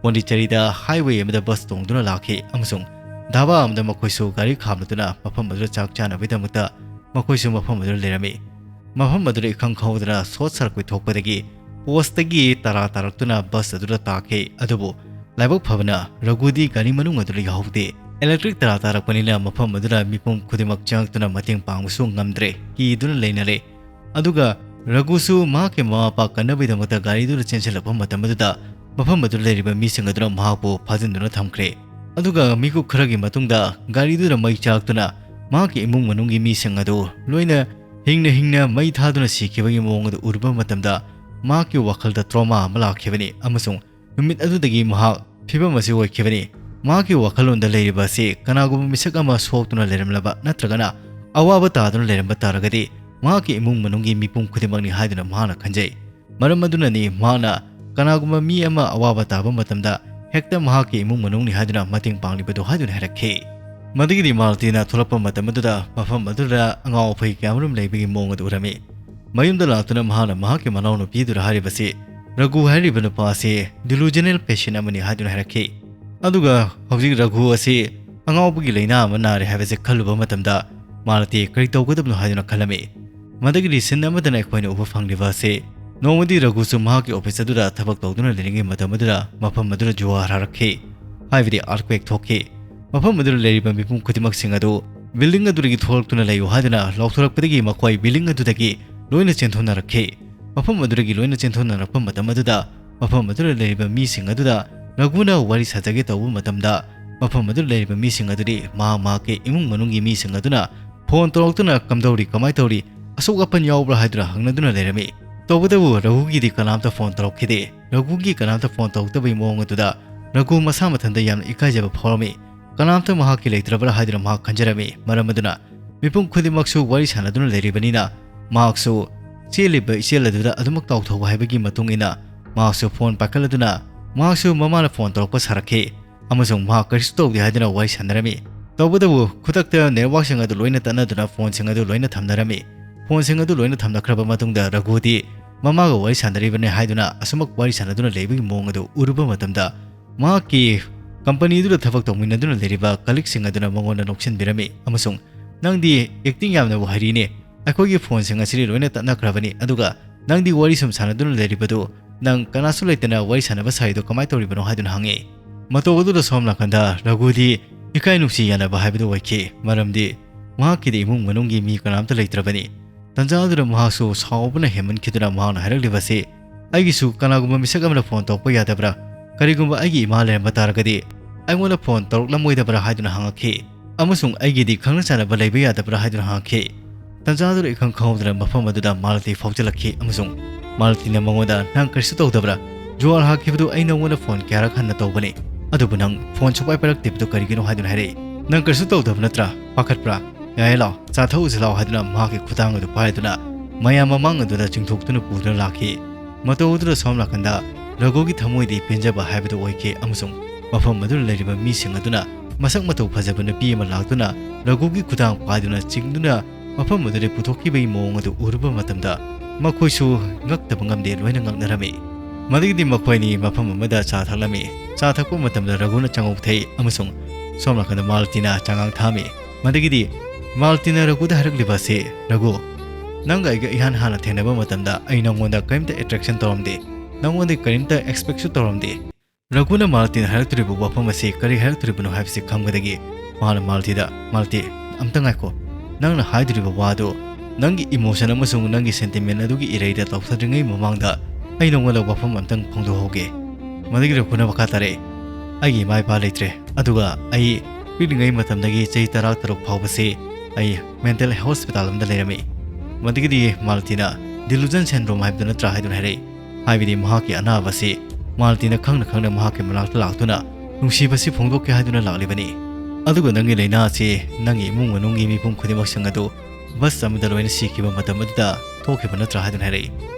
ꯄꯣꯟꯗꯤꯆꯦꯔꯤꯗ ꯍꯥꯏꯋꯦ ꯑꯃꯗ ꯕꯁ ꯇꯣꯡꯗꯨꯅ ꯂꯥꯛꯈꯤ ꯑꯃꯁꯨꯡ ꯙꯥꯕꯥ ꯑꯃꯗ ꯃꯈꯣꯏꯁꯨ ꯒꯥꯔꯤ ꯈꯥꯝꯂꯗꯨꯅ ꯃꯐꯝ ꯑꯗꯨꯗ ꯆꯥꯛ ꯆꯥꯅꯕꯒꯤꯗꯃꯛꯇ ꯃꯈꯣꯏꯁꯨ ꯃꯐꯝ ꯑꯗꯨꯗ ꯂꯩꯔꯝꯃꯤ꯫ ꯃꯐꯝ ꯑꯗꯨꯗ ꯏꯈꯪ ꯈꯪꯍꯧꯗꯅ ꯁꯣꯔꯠ ꯁꯔꯀ꯭ꯋꯤꯠ ꯊꯣꯛꯄꯗꯒꯤ ꯄꯣꯁꯇꯒꯤ ꯇꯔꯥ ꯇꯥꯔꯛꯇꯨꯅ ꯕꯁ ꯑꯗꯨꯗ ꯇꯥꯈꯤ꯫ ꯑꯗꯨꯕꯨ ꯂꯥꯏꯕꯛ ꯐꯕꯅ ꯔꯘꯨꯗꯤ ꯒꯥꯔꯤ ꯃꯅꯨꯡ ꯑꯗꯨꯗ ꯌꯥꯎꯍꯧꯗꯦ꯫ ꯏꯂꯦꯛꯇ꯭ꯔꯤꯛ ꯇꯔꯥ ꯇꯥꯔꯛꯄꯅꯤꯅ ꯃꯐꯝ ꯑꯗꯨꯗ ꯃꯤꯄꯨꯝ ꯈꯨꯗꯤꯡꯃꯛ ꯆꯪꯂꯛꯇꯨꯅ ꯃꯇꯦꯡ ꯄꯥꯡꯕꯁꯨ ꯉꯝꯗ꯭ꯔꯦ, ꯀꯤꯗꯨꯅ ꯂꯩꯅꯔꯦ꯫ ꯑꯗꯨꯒ ꯔꯘꯨꯁꯨ ꯃꯍꯥꯛꯀꯤ ꯃꯃꯥ ꯃꯄꯥ ꯀꯟꯅꯕꯒꯤꯗꯃꯛꯇ ꯒꯥꯔꯤꯗꯨꯗ ꯆꯦꯟꯁꯤꯜꯂꯛꯄ ꯃꯇꯝ ꯑꯗꯨꯗ ꯃꯐꯝ ꯑꯗꯨꯗ ꯂꯩꯔꯤꯕ ꯃꯤꯁꯤꯡ ꯑꯗꯨꯅ ꯃꯍꯥꯛꯄꯨ ꯐꯥꯖꯤꯟꯗꯨꯅ ꯊꯝꯈ꯭ꯔꯦ꯫ ꯑꯗꯨꯒ ꯃꯤꯀꯨꯞ ꯈꯔꯒꯤ ꯃꯇꯨꯡꯗ ꯒꯥꯔꯤꯗꯨꯗ ꯃꯩ ꯆꯥꯛꯇꯨꯅ ꯃꯍꯥꯛꯀꯤ ꯏꯃꯨꯡ ꯃꯅꯨꯡꯒꯤ ꯃꯤꯁꯤꯡ ꯑꯗꯨ ꯂꯣꯏꯅ ꯍꯤꯡꯅ ꯍꯤꯡꯅ ꯃꯩ ꯊꯥꯗꯨꯅ ꯁꯤꯈꯤꯕꯒꯤ ꯃꯑꯣꯡ ꯑꯗꯨ ꯎꯔꯨꯕ ꯃꯇꯝꯗ ꯃꯍꯥꯛꯀꯤ ꯋꯥꯈꯜꯗ trauma ꯑꯃ ꯂꯥꯛꯈꯤꯕꯅꯤ ꯑꯃꯁꯨꯡ ꯅꯨꯃꯤꯠ ꯑꯗꯨꯗꯒꯤ ꯃꯍꯥꯛ ꯐꯤꯕꯝ ꯑꯁꯤ ꯑꯣꯏꯈꯤꯕꯅꯤ꯫ ꯃꯍꯥꯛꯀꯤ ꯋꯥꯈꯜꯂꯣꯟꯗ ꯂꯩꯔꯤꯕ ꯑꯁꯤ ꯀꯅꯥꯒꯨꯝꯕ ꯃꯤꯁꯛ ꯑꯃ ꯁꯣꯛꯇꯨꯅ ꯂꯩꯔꯝꯂꯕ ꯅꯠꯇ꯭ꯔꯒꯅ ꯑꯋꯥꯕ ꯇꯥꯗꯨꯅ ꯂꯩꯔꯝꯕ ꯇꯥꯔꯒꯗꯤ ꯃꯍꯥꯛꯀꯤ ꯏꯃꯨꯡ ꯃꯅꯨꯡꯒꯤ ꯃꯤꯄꯨꯝ ꯈꯨꯗꯤꯡꯃꯛꯅꯤ ꯍꯥꯏꯗꯨꯅ ꯃꯍꯥꯛꯅ ꯈꯟꯖꯩ꯫ ꯃꯔꯝ ꯑꯗꯨꯅꯅꯤ ꯃꯍꯥꯛꯅ ꯀꯅꯥꯒꯨꯝꯕ ꯃꯤ ꯑꯃ ꯑꯋꯥꯕ ꯇꯥꯕ ꯃꯇꯝꯗ ꯍꯦꯛꯇ ꯃꯍꯥꯛꯀꯤ ꯏꯃꯨꯡ ꯃꯅꯨꯡꯅꯤ ꯍꯥꯏꯗꯨꯅ ꯃꯇꯦꯡ ꯄꯥꯡꯂꯤꯕꯗꯨ ꯍꯥꯏꯗꯨꯅ ꯍꯥꯏꯔꯛꯈꯤ꯫ ꯃꯗꯨꯒꯤꯗꯤ ꯃꯥꯜꯇꯤꯅ ꯊꯣꯛꯂꯛꯄ ꯃꯇꯝ ꯑꯗꯨꯗ ꯃꯐꯝ ꯑꯗꯨꯗ ꯑꯉꯥꯎ ꯑꯐꯩ ꯀꯌꯥꯃꯔꯨꯝ ꯂꯩꯕꯒꯤ ꯃꯑꯣꯡ ꯑꯗꯨ ꯎꯔꯝꯃꯤ꯫ ꯃꯌꯨꯝꯗ ꯂꯥꯛꯇꯨꯅ ꯃꯍꯥꯛꯅ ꯃꯍꯥꯛꯀꯤ ꯃꯅꯥꯎꯅꯨꯄꯤꯗꯨꯗ ꯍꯥꯏꯔꯤꯕꯁꯤ, ꯔꯘꯨ ꯍꯥꯏꯔꯤꯕ ꯅꯨꯄꯥ ꯑꯁꯤ delusional patient ꯑꯃꯅꯤ ꯍꯥꯏꯗꯨꯅ ꯍꯥꯏꯔꯛꯈꯤ꯫ ꯑꯗꯨꯒ ꯍꯧꯖꯤꯛ ꯔꯘꯨ ꯑꯁꯤ ꯑꯉꯥꯎꯕꯒꯤ ꯂꯥꯏꯅꯥ ꯑꯃ ꯅꯥꯔꯦ ꯍꯥꯏꯕꯁꯤ ꯈꯜꯂꯨꯕ ꯃꯇꯝꯗ ꯃꯥꯜꯇꯤ ꯀꯔꯤ ꯇꯧꯒꯗꯕꯅꯣ ꯍꯥꯏꯗꯨꯅ ꯈꯜꯂꯝꯃꯤ꯫ ꯃꯗꯨꯒꯤꯗꯤ scene ꯑꯃꯗꯅ ꯑꯩꯈꯣꯏꯅ ꯎꯕ ꯐꯪꯂꯤꯕ ꯑꯁꯤ, ꯅꯣꯡꯃꯗꯤ ꯔꯘꯨꯁꯨ ꯃꯍꯥꯛꯀꯤ office ꯑꯗꯨꯗ ꯊꯕꯛ ꯇꯧꯗꯨꯅ ꯂꯩꯔꯤꯉꯩ ꯃꯇꯝ ꯑꯗꯨꯗ ꯃꯐꯝ ꯑꯗꯨꯗ ꯖꯨꯋꯥꯔ ꯍꯥꯔꯛꯈꯤ꯫ ꯍꯥꯏꯕꯗꯤ earthquake ꯊꯣꯛꯈꯤ꯫ ꯃꯐꯝ ꯑꯗꯨꯗ ꯂꯩꯔꯤꯕ ꯃꯤꯄꯨꯝ ꯈꯨꯗꯤꯡꯃꯛꯁꯤꯡ ꯑꯗꯨ building ꯑꯗꯨꯗꯒꯤ ꯊꯣꯛꯂꯛꯇꯨꯅ ꯂꯩꯌꯨ ꯍꯥꯏꯗꯨꯅ ꯂꯥꯎꯊꯣꯔꯛꯄꯗꯒꯤ ꯃꯈꯣꯏ building ꯑꯗꯨꯗꯒꯤ ꯂꯣꯏꯅ ꯆꯦꯟꯊꯣꯛꯅꯔꯛꯈꯤ꯫ ꯃꯐꯝ ꯑꯗꯨꯗꯒꯤ ꯂꯣꯏꯅ ꯆꯦꯟꯊꯣꯛꯅꯔꯛꯄ ꯃꯇꯝ ꯑꯗꯨꯗ ꯃꯐꯝ ꯑꯗꯨꯗ ꯂꯩꯔꯤꯕ ꯃꯤꯁꯤꯡ ꯑꯗꯨꯗ ꯔꯘꯨꯅ ꯋꯥꯔꯤ ꯁꯥꯖꯒꯦ ꯇꯧꯕ ꯃꯇꯝꯗ ꯃꯐꯝ ꯑꯗꯨꯗ ꯂꯩꯔꯤꯕ ꯃꯤꯁꯤꯡ ꯑꯗꯨꯗꯤ ꯃꯍꯥꯛ ꯃꯍꯥꯛꯀꯤ ꯏꯃꯨꯡ ꯃꯅꯨꯡꯒꯤ ꯃꯤꯁꯤꯡ ꯑꯗꯨꯅ phone ꯇꯧꯔꯛꯇꯨꯅ ꯀꯝꯗꯧꯔꯤ, ꯀꯃꯥꯏ ꯇꯧꯔꯤ, ꯑꯁꯣꯛ ꯑꯄꯟ ꯌꯥꯎꯕ꯭ꯔꯥ ꯍꯥꯏꯗꯨꯅ ꯍꯪꯅꯗꯨꯅ ꯂꯩꯔꯝꯃꯤ꯫ ꯇꯧꯕꯇꯕꯨ ꯔꯘꯨꯒꯤꯗꯤ ꯀꯅꯥꯝꯇ phone ꯇꯧꯔꯛꯈꯤꯗꯦ꯫ ꯔꯘꯨꯒꯤ ꯀꯅꯥꯝꯇ phone ꯇꯧꯔꯛꯇꯕꯒꯤ ꯃꯑꯣꯡ ꯑꯗꯨꯗ ꯔꯘꯨ ꯃꯁꯥ ꯃꯊꯟꯇ ꯌꯥꯝꯅ ꯏꯀꯥꯏꯖꯕ ꯐꯥꯎꯔꯝꯃꯤ꯫ ꯀꯅꯥꯝꯇ ꯃꯍꯥꯛꯀꯤ ꯂꯩꯇ꯭ꯔꯕ꯭ꯔꯥ ꯍꯥꯏꯗꯨꯅ ꯃꯍꯥꯛ ꯈꯟꯖꯔꯝꯃꯤ꯫ ꯃꯔꯝ ꯑꯗꯨꯅ ꯃꯤꯄꯨꯝ ꯈꯨꯗꯤꯡꯃꯛꯁꯨ ꯋꯥꯔꯤ ꯁꯥꯟꯅꯗꯨꯅ ꯂꯩꯔꯤꯕꯅꯤꯅ ꯃꯍꯥꯛꯁꯨ ꯆꯦꯜꯂꯤꯕ ꯏꯆꯦꯜ ꯑꯗꯨꯗ ꯑꯗꯨꯃꯛ ꯇꯥꯎꯊꯧꯕ ꯍꯥꯏꯕꯒꯤ ꯃꯇꯨꯡ ꯏꯟꯅ ꯃꯍꯥꯛꯁꯨ phone ꯄꯥꯏꯈꯠꯂꯗꯨꯅ ꯃꯍꯥꯛꯁꯨ ꯃꯃꯥꯅ phone ꯇꯧꯔꯛꯄ ꯁꯥꯔꯛꯈꯤ ꯑꯃꯁꯨꯡ ꯃꯍꯥꯛ ꯀꯔꯤꯁꯨ ꯇꯧꯗꯦ ꯍꯥꯏꯗꯨꯅ ꯋꯥꯔꯤ ꯁꯥꯟꯅꯔꯝꯃꯤ꯫ ꯇꯧꯕꯇꯕꯨ ꯈꯨꯗꯛꯇ networkꯁꯤꯡ ꯑꯗꯨ ꯂꯣꯏꯅ ꯇꯠꯅꯗꯨꯅ phoneꯁꯤꯡ ꯑꯗꯨ ꯂꯣꯏꯅ ꯊꯝꯅꯔꯝꯃꯤ꯫ Phoneꯁꯤꯡ ꯑꯗꯨ ꯂꯣꯏꯅ ꯊꯝꯅꯈ꯭ꯔꯕ ꯃꯇꯨꯡꯗ ꯔꯘꯨꯗꯤ ꯃꯃꯥꯒ ꯋꯥꯔꯤ ꯁꯥꯟꯅꯔꯤꯕꯅꯤ ꯍꯥꯏꯗꯨꯅ ꯑꯁꯨꯃꯛ ꯋꯥꯔꯤ ꯁꯥꯟꯅꯗꯨꯅ ꯂꯩꯕꯒꯤ ꯃꯑꯣꯡ ꯑꯗꯨ ꯎꯔꯨꯕ ꯃꯇꯝꯗ ꯃꯍꯥꯛꯀꯤ companyꯗꯨꯗ ꯊꯕꯛ ꯇꯧꯃꯤꯟꯅꯗꯨꯅ ꯂꯩꯔꯤꯕ colleagueꯁꯤꯡ ꯑꯗꯨꯅ ꯃꯉꯣꯟꯗ ꯅꯣꯛꯁꯤꯟꯕꯤꯔꯝꯃꯤ ꯑꯃꯁꯨꯡ "ꯅꯪꯗꯤ acting ꯌꯥꯝꯅꯕꯨ ꯍꯩꯔꯤꯅꯦ꯫ ꯑꯩꯈꯣꯏꯒꯤ phoneꯁꯤꯡ ꯑꯁꯤꯗꯤ ꯂꯣꯏꯅ ꯇꯠꯅꯈ꯭ꯔꯕꯅꯤ, ꯑꯗꯨꯒ ꯅꯪꯗꯤ ꯋꯥꯔꯤ ꯁꯨꯝ ꯁꯥꯟꯅꯗꯨꯅ ꯂꯩꯔꯤꯕꯗꯨ ꯅꯪ ꯀꯅꯥꯁꯨ ꯂꯩꯇꯅ ꯋꯥꯔꯤ ꯁꯥꯟꯅꯕ ꯁꯥꯔꯤꯗꯣ ꯀꯃꯥꯏ ꯇꯧꯔꯤꯕꯅꯣ?" ꯍꯥꯏꯗꯨꯅ ꯍꯪꯉꯤ꯫ ꯃꯇꯧ ꯑꯗꯨꯗ ꯁꯣꯝ ꯅꯥꯀꯟꯗ ꯔꯘꯨꯗꯤ ꯏꯀꯥꯏ ꯅꯨꯡꯁꯤ ꯌꯥꯅꯕ ꯍꯥꯏꯕꯗꯨ ꯑꯣꯏꯈꯤ, ꯃꯔꯝꯗꯤ ꯃꯍꯥꯛꯀꯤꯗꯤ ꯏꯃꯨꯡ ꯃꯅꯨꯡꯒꯤ ꯃꯤ ꯀꯅꯥꯝꯇ ꯂꯩꯇ꯭ꯔꯕꯅꯤ꯫ ꯇꯟꯖꯥꯗꯨꯗ ꯃꯍꯥꯛꯁꯨ ꯁꯥꯎꯕꯅ ꯍꯦꯟꯃꯟꯈꯤꯗꯨꯅ ꯃꯍꯥꯛꯅ ꯍꯥꯏꯔꯛꯂꯤꯕꯁꯤ, "ꯑꯩꯒꯤꯁꯨ ꯀꯅꯥꯒꯨꯝꯕ ꯃꯤꯁꯛ ꯑꯃꯅ ꯐꯣꯟ ꯇꯧꯔꯛꯄ ꯌꯥꯗꯕ꯭ꯔꯥ? ꯀꯔꯤꯒꯨꯝꯕ ꯑꯩꯒꯤ ꯏꯃꯥ ꯂꯩꯔꯝꯕ ꯇꯥꯔꯒꯗꯤ ꯑꯩꯉꯣꯟꯗ ꯐꯣꯟ ꯇꯧꯔꯛꯂꯝꯃꯣꯏꯗꯕ꯭ꯔꯥ?" ꯍꯥꯏꯗꯨꯅ ꯍꯪꯉꯛꯈꯤ꯫ ꯑꯃꯁꯨꯡ "ꯑꯩꯒꯤꯗꯤ ꯈꯪꯅ ꯆꯥꯟꯅꯕ ꯂꯩꯕ ꯌꯥꯗꯕ꯭ꯔꯥ?" ꯍꯥꯏꯗꯨꯅ ꯍꯪꯉꯛꯈꯤ꯫ ꯇꯟꯖꯥꯗꯨꯗ ꯏꯈꯪ ꯈꯪꯍꯧꯗꯅ ꯃꯐꯝ ꯑꯗꯨꯗ ꯃꯥꯂꯇꯤ ꯐꯥꯎꯖꯤꯜꯂꯛꯈꯤ ꯑꯃꯁꯨꯡ ꯃꯥꯂꯇꯤꯅ ꯃꯉꯣꯟꯗ, "ꯅꯪ ꯀꯔꯤꯁꯨ ꯇꯧꯗꯕ꯭ꯔꯥ? ꯖꯨꯋꯥꯔ ꯍꯥꯈꯤꯕꯗꯨ ꯑꯩ ꯅꯉꯣꯟꯗ ꯐꯣꯟ ꯀꯌꯥꯔꯛ ꯍꯟꯅ ꯇꯧꯕꯅꯤ, ꯑꯗꯨꯕꯨ ꯅꯪ ꯐꯣꯟ ꯁꯨꯛꯄꯥꯏ ꯄꯥꯏꯔꯛꯇ꯭ꯔꯤꯕꯗꯨ ꯀꯔꯤꯒꯤꯅꯣ?" ꯍꯥꯏꯗꯨꯅ ꯍꯥꯏꯔꯛꯏ꯫ "ꯅꯪ ꯀꯔꯤꯁꯨ ꯇꯧꯗꯕ ꯅꯠꯇ꯭ꯔꯥ? ꯄꯥꯈꯠꯄ꯭ꯔꯥ? ꯌꯥꯏꯌꯦ, ꯂꯥꯎ, ꯆꯥ ꯊꯛꯎꯁꯤ ꯂꯥꯎ," ꯍꯥꯏꯗꯨꯅ ꯃꯍꯥꯛꯀꯤ ꯈꯨꯗꯥꯡ ꯑꯗꯨ ꯄꯥꯏꯗꯨꯅ ꯃꯌꯥꯝ ꯃꯃꯥꯡ ꯑꯗꯨꯗ ꯆꯤꯡꯊꯣꯛꯇꯨꯅ ꯄꯨꯗꯨꯅ ꯂꯥꯛꯈꯤ꯫ ꯃꯇꯧ ꯑꯗꯨꯗ ꯁꯣꯝ ꯅꯥꯀꯟꯗ ꯔꯘꯨꯒꯤ ꯊꯃꯣꯏꯗꯤ ꯄꯦꯟꯖꯕ ꯍꯥꯏꯕꯗꯨ ꯑꯣꯏꯈꯤ ꯑꯃꯁꯨꯡ ꯃꯐꯝ ꯑꯗꯨꯗ ꯂꯩꯔꯤꯕ ꯃꯤꯁꯤꯡ ꯑꯗꯨꯅ ꯃꯁꯛ ꯃꯇꯧ ꯐꯖꯕ ꯅꯨꯄꯤ ꯑꯃ ꯂꯥꯛꯇꯨꯅ ꯔꯘꯨꯒꯤ ꯈꯨꯗꯥꯡ ꯄꯥꯏꯗꯨꯅ ꯆꯤꯡꯗꯨꯅ ꯃꯐꯝ ꯑꯗꯨꯗ ꯄꯨꯊꯣꯛꯈꯤꯕꯒꯤ ꯃꯑꯣꯡ ꯑꯗꯨ ꯎꯔꯨꯕ ꯃꯇꯝꯗ ꯃꯈꯣꯏꯁꯨ ꯉꯛꯇꯕ ꯉꯝꯗꯦ, ꯂꯣꯏꯅ ꯉꯛꯅꯔꯝꯃꯤ꯫ ꯃꯗꯒꯤꯗꯤ ꯃꯈꯣꯏ ꯑꯅꯤ ꯃꯐꯝ ꯑꯃꯗ ꯆꯥ ꯊꯛꯂꯝꯃꯤ꯫ ꯆꯥ ꯊꯛꯄ ꯃꯇꯝꯗ ꯔꯘꯨꯅ ꯆꯉꯧ ꯊꯛꯏ ꯑꯃꯁꯨꯡ ꯁꯣꯝ ꯅꯥꯀꯟꯗ ꯃꯥꯂꯇꯤꯅ ꯆꯉꯥꯡ ꯊꯛꯑꯝꯃꯤ꯫ ꯃꯗꯒꯤꯗꯤ ꯃꯥꯂꯇꯤꯅ ꯔꯘꯨꯗ ꯍꯥꯏꯔꯛꯂꯤꯕ ꯑꯁꯤ, "ꯔꯘꯨ, ꯅꯪꯒ ꯑꯩꯒ ꯏꯍꯥꯟ ꯍꯥꯟꯅ ꯊꯦꯡꯅꯕ ꯃꯇꯝꯗ ꯑꯩ ꯅꯉꯣꯟꯗ ꯀꯔꯤꯝꯇ attraction ꯇꯧꯔꯝꯗꯦ, ꯅꯉꯣꯟꯗ ꯀꯔꯤꯝꯇ expectꯁꯨ ꯇꯧꯔꯝꯗꯦ꯫" ꯔꯘꯨꯅ ꯃꯥꯂꯇꯤꯅ ꯍꯥꯏꯔꯛꯇꯣꯔꯤꯕ ꯋꯥꯐꯝ ꯑꯁꯤ ꯀꯔꯤ ꯍꯥꯏꯔꯛꯇꯣꯔꯤꯕꯅꯣ ꯍꯥꯏꯕꯁꯤ ꯈꯪꯕꯗꯒꯤ ꯃꯍꯥꯛꯅ ꯃꯥꯂꯇꯤꯗ, "ꯃꯥꯂꯇꯤ, ꯑꯝꯇ ꯉꯥꯏꯈꯣ꯫ ꯅꯪꯅ ꯍꯥꯏꯗꯣꯔꯤꯕ ꯋꯥꯗꯨ, ꯅꯪꯒꯤ emotion ꯑꯃꯁꯨꯡ ꯅꯪꯒꯤ sentiment ꯑꯗꯨꯒꯤ ꯏꯔꯩꯗ ꯇꯧꯊꯗ꯭ꯔꯤꯉꯩ ꯃꯃꯥꯡꯗ ꯑꯩ ꯅꯉꯣꯟꯗ ꯋꯥꯐꯝ ꯑꯝꯇꯪ ꯐꯣꯡꯗꯣꯛꯍꯧꯒꯦ꯫" ꯃꯗꯒꯤ ꯔꯘꯨꯅ ꯃꯈꯥ ꯇꯥꯔꯛꯏ, "ꯑꯩꯒꯤ ꯏꯃꯥ ꯏꯄꯥ ꯂꯩꯇ꯭ꯔꯦ, ꯑꯗꯨꯒ ꯑꯩ ꯄꯤꯛꯂꯤꯉꯩ ꯃꯇꯝꯗꯒꯤ ꯆꯍꯤ ꯇꯔꯥ ꯇꯔꯨꯛ ꯐꯥꯎꯕꯁꯤ ꯑꯩ mental hospital ꯑꯃꯗ ꯂꯩꯔꯝꯃꯤ꯫ ꯃꯗꯒꯤꯗꯤ ꯃꯥꯂꯇꯤꯅ delusion syndrome ꯍꯥꯏꯕꯗꯨ ꯅꯠꯇ꯭ꯔꯥ ꯍꯥꯏꯗꯨꯅ ꯍꯥꯏꯔꯛꯏ꯫ ꯍꯥꯏꯕꯗꯤ ꯃꯍꯥꯛꯀꯤ ꯑꯅꯥꯕ ꯑꯁꯤ ꯃꯥꯂꯇꯤꯅ ꯈꯪꯅ ꯈꯪꯅ ꯃꯍꯥꯛꯀꯤ ꯃꯅꯥꯛꯇ ꯂꯥꯛꯇꯨꯅ ꯅꯨꯡꯁꯤꯕꯁꯤ ꯐꯣꯡꯗꯣꯛꯀꯦ ꯍꯥꯏꯗꯨꯅ ꯂꯥꯛꯂꯤꯕꯅꯤ꯫ ꯑꯗꯨꯒ ꯅꯪꯒꯤ ꯂꯥꯏꯅꯥ ꯑꯁꯤ ꯅꯪꯒꯤ ꯏꯃꯨꯡ ꯃꯅꯨꯡꯒꯤ ꯃꯤꯄꯨꯝ ꯈꯨꯗꯤꯡꯃꯛꯁꯤꯡ ꯑꯗꯨ bus ꯑꯃꯗ ꯂꯣꯏꯅ ꯁꯤꯈꯤꯕ ꯃꯇꯝ ꯑꯗꯨꯗ ꯊꯣꯛꯈꯤꯕ ꯅꯠꯇ꯭ꯔꯥ?" ꯍꯥꯏꯗꯨꯅ ꯍꯥꯏꯔꯛꯏ꯫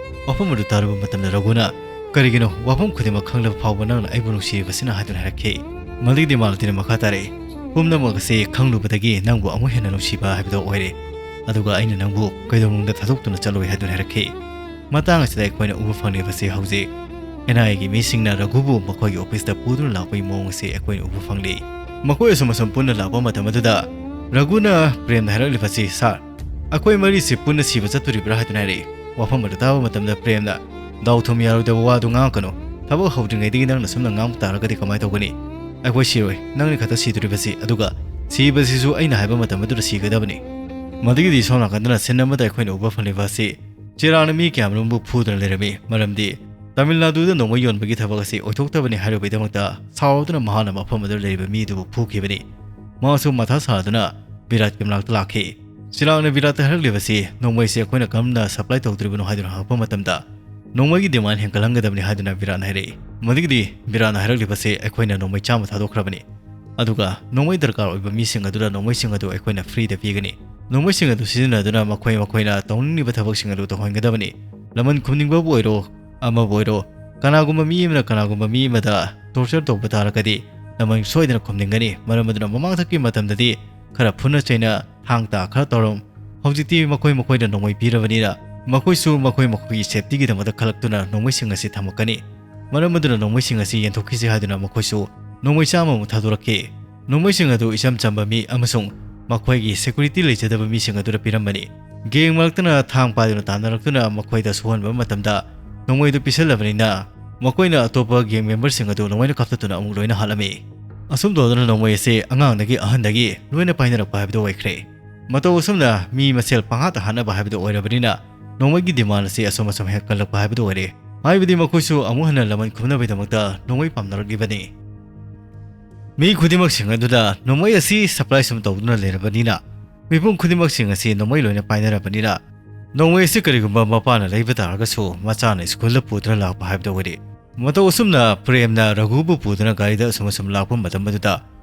ꯋꯥꯐꯝ ꯑꯗꯨ ꯇꯥꯔꯨꯕ ꯃꯇꯝꯗ ꯔꯘꯨꯅ, "ꯀꯔꯤꯒꯤꯅꯣ ꯋꯥꯐꯝ ꯈꯨꯗꯤꯡꯃꯛ ꯈꯪꯂꯕ ꯐꯥꯎꯕ ꯅꯪꯅ ꯑꯩꯕꯨ ꯅꯨꯡꯁꯤꯔꯤꯕꯁꯤꯅ?" ꯍꯥꯏꯗꯨꯅ ꯍꯥꯏꯔꯛꯈꯤ꯫ ꯃꯗꯨꯒꯤꯗꯤ ꯃꯥꯂꯇꯤꯅ ꯃꯈꯥ ꯇꯥꯔꯛꯏ, "ꯄꯨꯝꯅꯃꯛ ꯑꯁꯤ ꯈꯪꯂꯨꯕꯗꯒꯤ ꯅꯪꯕꯨ ꯑꯃꯨꯛ ꯍꯦꯟꯅ ꯅꯨꯡꯁꯤꯕ ꯍꯥꯏꯕꯗꯨ ꯑꯣꯏꯔꯦ꯫ ꯑꯗꯨꯒ ꯑꯩꯅ ꯅꯪꯕꯨ ꯀꯩꯗꯧꯅꯨꯡꯗ ꯊꯥꯗꯣꯛꯇꯨꯅ ꯆꯠꯂꯣꯏ" ꯍꯥꯏꯗꯨꯅ ꯍꯥꯏꯔꯛꯈꯤ꯫ ꯃꯇꯥꯡ ꯑꯁꯤꯗ ꯑꯩꯈꯣꯏꯅ ꯎꯕ ꯐꯪꯂꯤꯕꯁꯤ ꯍꯧꯖꯤꯛ NIAꯒꯤ ꯃꯤꯁꯤꯡꯅ ꯔꯘꯨꯕꯨ ꯃꯈꯣꯏꯒꯤ officeꯇ ꯄꯨꯗꯨꯅ ꯂꯥꯛꯄꯒꯤ ꯃꯑꯣꯡ ꯑꯁꯤ ꯑꯩꯈꯣꯏꯅ ꯎꯕ ꯐꯪꯂꯤ꯫ ꯃꯈꯣꯏ ꯑꯁꯨꯝ ꯑꯁꯨꯝ ꯄꯨꯟꯅ ꯂꯥꯛꯄ ꯃꯇꯝ ꯑꯗꯨꯗ ꯔꯘꯨꯅ ꯄ꯭ꯔꯦꯝꯗ ꯍꯥꯏꯔꯛꯂꯤꯕꯁꯤ, "ꯁꯥꯔ, ꯑꯩꯈꯣꯏ ꯃꯔꯤꯁꯤ ꯄꯨꯟꯅ ꯁꯤꯕ ꯆꯠꯇꯣꯔꯤꯕ꯭ꯔꯥ?" ꯍꯥꯏꯗꯨꯅ ꯍꯥꯏꯔꯛꯏ꯫ ꯋꯥꯐꯝ ꯑꯗꯨ ꯇꯥꯕ ꯃꯇꯝꯗ ꯄ꯭ꯔꯦꯝꯅ, "ꯗꯥꯎ ꯊꯨꯝ ꯌꯥꯔꯣꯏꯗꯕ ꯋꯥꯗꯨ ꯉꯥꯡꯉꯛꯀꯅꯨ꯫ ꯊꯕꯛ ꯍꯧꯗ꯭ꯔꯤꯉꯩꯗꯒꯤ ꯅꯪꯅ ꯁꯨꯝꯅ ꯉꯥꯡꯕ ꯇꯥꯔꯒꯗꯤ ꯀꯃꯥꯏꯅ ꯇꯧꯒꯅꯤ? ꯑꯩꯈꯣꯏ ꯁꯤꯔꯣꯏ, ꯅꯪꯅꯤ ꯈꯛꯇ ꯁꯤꯗꯣꯔꯤꯕꯁꯤ, ꯑꯗꯨꯒ ꯁꯤꯕꯁꯤꯁꯨ ꯑꯩꯅ ꯍꯥꯏꯕ ꯃꯇꯝ ꯑꯗꯨꯗ ꯁꯤꯒꯗꯕꯅꯤ꯫" ꯃꯗꯨꯒꯤꯗꯤ ꯁꯣꯝ ꯅꯥꯀꯟꯗꯅ ꯁꯤꯟ ꯑꯃꯗ ꯑꯩꯈꯣꯏꯅ ꯎꯕ ꯐꯪꯂꯤꯕ ꯑꯁꯤ ꯆꯤꯔꯥꯡꯅ ꯃꯤ ꯀꯌꯥꯃꯔꯨꯝꯕꯨ ꯐꯨꯗꯨꯅ ꯂꯩꯔꯝꯃꯤ꯫ ꯃꯔꯝꯗꯤ ꯇꯥꯃꯤꯜ ꯅꯥꯗꯨꯗ ꯅꯣꯡꯃꯩ ꯌꯣꯟꯕꯒꯤ ꯊꯕꯛ ꯑꯁꯤ ꯑꯣꯏꯊꯣꯛꯇꯕꯅꯤ ꯍꯥꯏꯔꯨꯕꯒꯤꯗꯃꯛꯇ ꯁꯥꯎꯗꯨꯅ ꯃꯍꯥꯛꯅ ꯃꯐꯝ ꯑꯗꯨꯗ ꯂꯩꯔꯤꯕ ꯃꯤꯗꯨꯕꯨ ꯐꯨꯈꯤꯕꯅꯤ꯫ ꯃꯍꯥꯛꯁꯨ ꯃꯊꯥ ꯁꯥꯗꯨꯅ ꯕꯤꯔꯥꯠꯀꯤ ꯃꯅꯥꯛꯇ ꯂꯥꯛꯈꯤ꯫ ꯆꯤꯔꯥꯡꯅ ꯕꯤꯔꯥꯠꯇ ꯍꯥꯏꯔꯛꯂꯤꯕꯁꯤ ꯅꯣꯡꯃꯩꯁꯤ ꯑꯩꯈꯣꯏꯅ ꯀꯔꯝꯅ ꯁꯄ꯭ꯂꯥꯏ ꯇꯧꯗ꯭ꯔꯤꯕꯅꯣ ꯍꯥꯏꯗꯨꯅ ꯍꯪꯉꯛꯄ ꯃꯇꯝꯗ ꯅꯣꯡꯃꯩꯒꯤ ꯗꯤꯃꯥꯟ ꯍꯦꯟꯒꯠꯍꯟꯒꯗꯕꯅꯤ ꯍꯥꯏꯗꯨꯅ ꯕꯤꯔꯥꯠꯅ ꯍꯥꯏꯔꯛꯏ꯫ ꯃꯗꯨꯒꯤꯗꯤ ꯕꯤꯔꯥꯠꯅ ꯍꯥꯏꯔꯛꯂꯤꯕꯁꯤ ꯑꯩꯈꯣꯏꯅ ꯅꯣꯡꯃꯩ ꯆꯥꯝꯃ ꯊꯥꯗꯣꯛꯈ꯭ꯔꯕꯅꯤ꯫ ꯑꯗꯨꯒ ꯅꯣꯡꯃꯩ ꯗꯔꯀꯥꯔ ꯑꯣꯏꯕ ꯃꯤꯁꯤꯡ ꯑꯗꯨꯗ ꯅꯣꯡꯃꯩꯁꯤꯡ ꯑꯗꯨ ꯑꯩꯈꯣꯏꯅ ꯐ꯭ꯔꯤꯗ ꯄꯤꯒꯅꯤ꯫ ꯅꯣꯡꯃꯩꯁꯤꯡ ꯑꯗꯨ ꯁꯤꯖꯤꯟꯅꯗꯨꯅ ꯃꯈꯣꯏ ꯃꯈꯣꯏꯅ ꯇꯧꯅꯤꯡꯂꯤꯕ ꯊꯕꯛꯁꯤꯡ ꯑꯗꯨ ꯇꯧꯍꯟꯒꯗꯕꯅꯤ꯫ ꯂꯃꯟ ꯈꯨꯝꯅꯤꯡꯕꯕꯨ ꯑꯣꯏꯔꯣ, ꯑꯃꯕꯨ ꯑꯣꯏꯔꯣ, ꯀꯅꯥꯒꯨꯝꯕ ꯃꯤ ꯑꯃꯅ ꯀꯅꯥꯒꯨꯝꯕ ꯃꯤ ꯑꯃꯗ ꯇꯣꯔꯆꯔ ꯇꯧꯕ ꯇꯥꯔꯒꯗꯤ ꯂꯃꯟ ꯁꯣꯏꯗꯅ ꯈꯨꯝꯅꯤꯡꯒꯅꯤ꯫ ꯃꯔꯝ ꯑꯗꯨꯅ ꯃꯃꯥꯡꯊꯛꯀꯤ ꯃꯇꯝꯗꯗꯤ ꯈꯔ ꯐꯨꯅ ꯆꯩꯅ, ꯊꯥꯡ ꯇꯥ ꯈꯔ ꯇꯧꯔꯝ꯫ ꯍꯧꯖꯤꯛꯇꯤ ꯃꯈꯣꯏ ꯃꯈꯣꯏꯅ ꯅꯣꯡꯃꯩ ꯄꯤꯔꯕꯅꯤꯅ ꯃꯈꯣꯏꯁꯨ ꯃꯈꯣꯏ ꯃꯈꯣꯏꯒꯤ ꯁꯦꯞꯇꯤꯒꯤꯗꯃꯛꯇ ꯈꯜꯂꯛꯇꯨꯅ ꯅꯣꯡꯃꯩꯁꯤꯡ ꯑꯁꯤ ꯊꯝꯃꯛꯀꯅꯤ꯫ ꯃꯔꯝ ꯑꯗꯨꯅ ꯅꯣꯡꯃꯩꯁꯤꯡ ꯑꯁꯤ ꯌꯦꯟꯊꯣꯛꯈꯤꯁꯤ ꯍꯥꯏꯗꯨꯅ ꯃꯈꯣꯏꯁꯨ ꯅꯣꯡꯃꯩ ꯆꯥꯝꯃꯃꯨꯛ ꯊꯥꯗꯣꯔꯛꯈꯤ꯫ ꯅꯣꯡꯃꯩꯁꯤꯡ ꯑꯗꯨ ꯏꯆꯝ ꯆꯝꯕ ꯃꯤ ꯑꯃꯁꯨꯡ ꯃꯈꯣꯏꯒꯤ ꯁꯦꯀ꯭ꯌꯨꯔꯤꯇꯤ ꯂꯩꯖꯗꯕ ꯃꯤꯁꯤꯡ ꯑꯗꯨꯗ ꯄꯤꯔꯝꯕꯅꯤ꯫ ꯒꯦꯡ ꯃꯔꯛꯇꯅ ꯊꯥꯡ ꯄꯥꯏꯗꯨꯅ ꯇꯥꯟꯅꯔꯛꯇꯨꯅ ꯃꯈꯣꯏꯗ ꯁꯣꯛꯍꯟꯕ ꯃꯇꯝꯗ ꯅꯣꯡꯃꯩꯗꯨ ꯄꯤꯁꯜꯂꯕꯅꯤꯅ ꯃꯈꯣꯏꯅ ꯑꯇꯣꯞꯄ ꯒꯦꯡ ꯃꯦꯝꯕꯔꯁꯤꯡ ꯑꯗꯨ ꯅꯣꯡꯃꯩꯅ ꯀꯥꯞꯊꯠꯇꯨꯅ ꯑꯃꯨꯛ ꯂꯣꯏꯅ ꯍꯥꯠꯂꯝꯃꯤ꯫ ꯑꯁꯨꯝ ꯇꯧꯗꯨꯅ ꯅꯣꯡꯃꯩ ꯑꯁꯤ ꯑꯉꯥꯡꯗꯒꯤ ꯑꯍꯟꯗꯒꯤ ꯂꯣꯏꯅ ꯄꯥꯏꯅꯔꯛꯄ ꯍꯥꯏꯕꯗꯨ ꯑꯣꯏꯈ꯭ꯔꯦ꯫ ꯃꯇꯧ ꯑꯁꯨꯝꯅ ꯃꯤ ꯃꯁꯦꯜ ꯄꯪꯍꯥꯠꯇ ꯍꯥꯠꯅꯕ ꯍꯥꯏꯕꯗꯨ ꯑꯣꯏꯔꯕꯅꯤꯅ ꯅꯣꯡꯃꯩꯒꯤ ꯗꯤꯃꯥꯟ ꯑꯁꯤ ꯑꯁꯨꯝ ꯑꯁꯨꯝ ꯍꯦꯟꯒꯠꯂꯛꯄ ꯍꯥꯏꯕꯗꯨ ꯑꯣꯏꯔꯦ꯫ ꯍꯥꯏꯕꯗꯤ ꯃꯈꯣꯏꯁꯨ ꯑꯃꯨꯛ ꯍꯟꯅ ꯂꯃꯟ ꯈꯨꯝꯅꯕꯒꯤꯗꯃꯛꯇ ꯅꯣꯡꯃꯩ ꯄꯥꯝꯅꯔꯛꯂꯤꯕꯅꯤ꯫ ꯃꯤ ꯈꯨꯗꯤꯡꯃꯛꯁꯤꯡ ꯑꯗꯨꯗ ꯅꯣꯡꯃꯩ ꯑꯁꯤ ꯁꯄ꯭ꯂꯥꯏ ꯁꯨꯝ ꯇꯧꯗꯨꯅ ꯂꯩꯔꯕꯅꯤꯅ ꯃꯤꯄꯨꯝ ꯈꯨꯗꯤꯡꯃꯛꯁꯤꯡ ꯑꯁꯤ ꯅꯣꯡꯃꯩ ꯂꯣꯏꯅ ꯄꯥꯏꯅꯔꯕꯅꯤꯅ ꯅꯣꯡꯃꯩ ꯑꯁꯤ ꯀꯔꯤꯒꯨꯝꯕ ꯃꯄꯥꯅ ꯂꯩꯕ ꯇꯥꯔꯒꯁꯨ ꯃꯆꯥꯅ ꯁ꯭ꯀꯨꯜꯗ ꯄꯨꯗꯨꯅ ꯂꯥꯛꯄ ꯍꯥꯏꯕꯗꯨ ꯑꯣꯏꯔꯦ꯫ ꯃꯇꯧ ꯑꯁꯨꯝꯅ ꯄ꯭ꯔꯦꯝꯅ ꯔꯘꯨꯕꯨ ꯄꯨꯗꯨꯅ ꯒꯥꯔꯤꯗ ꯑꯁꯨꯝ ꯑꯁꯨꯝ ꯂꯥꯛꯄ ꯃꯇꯝ ꯑꯗꯨꯗ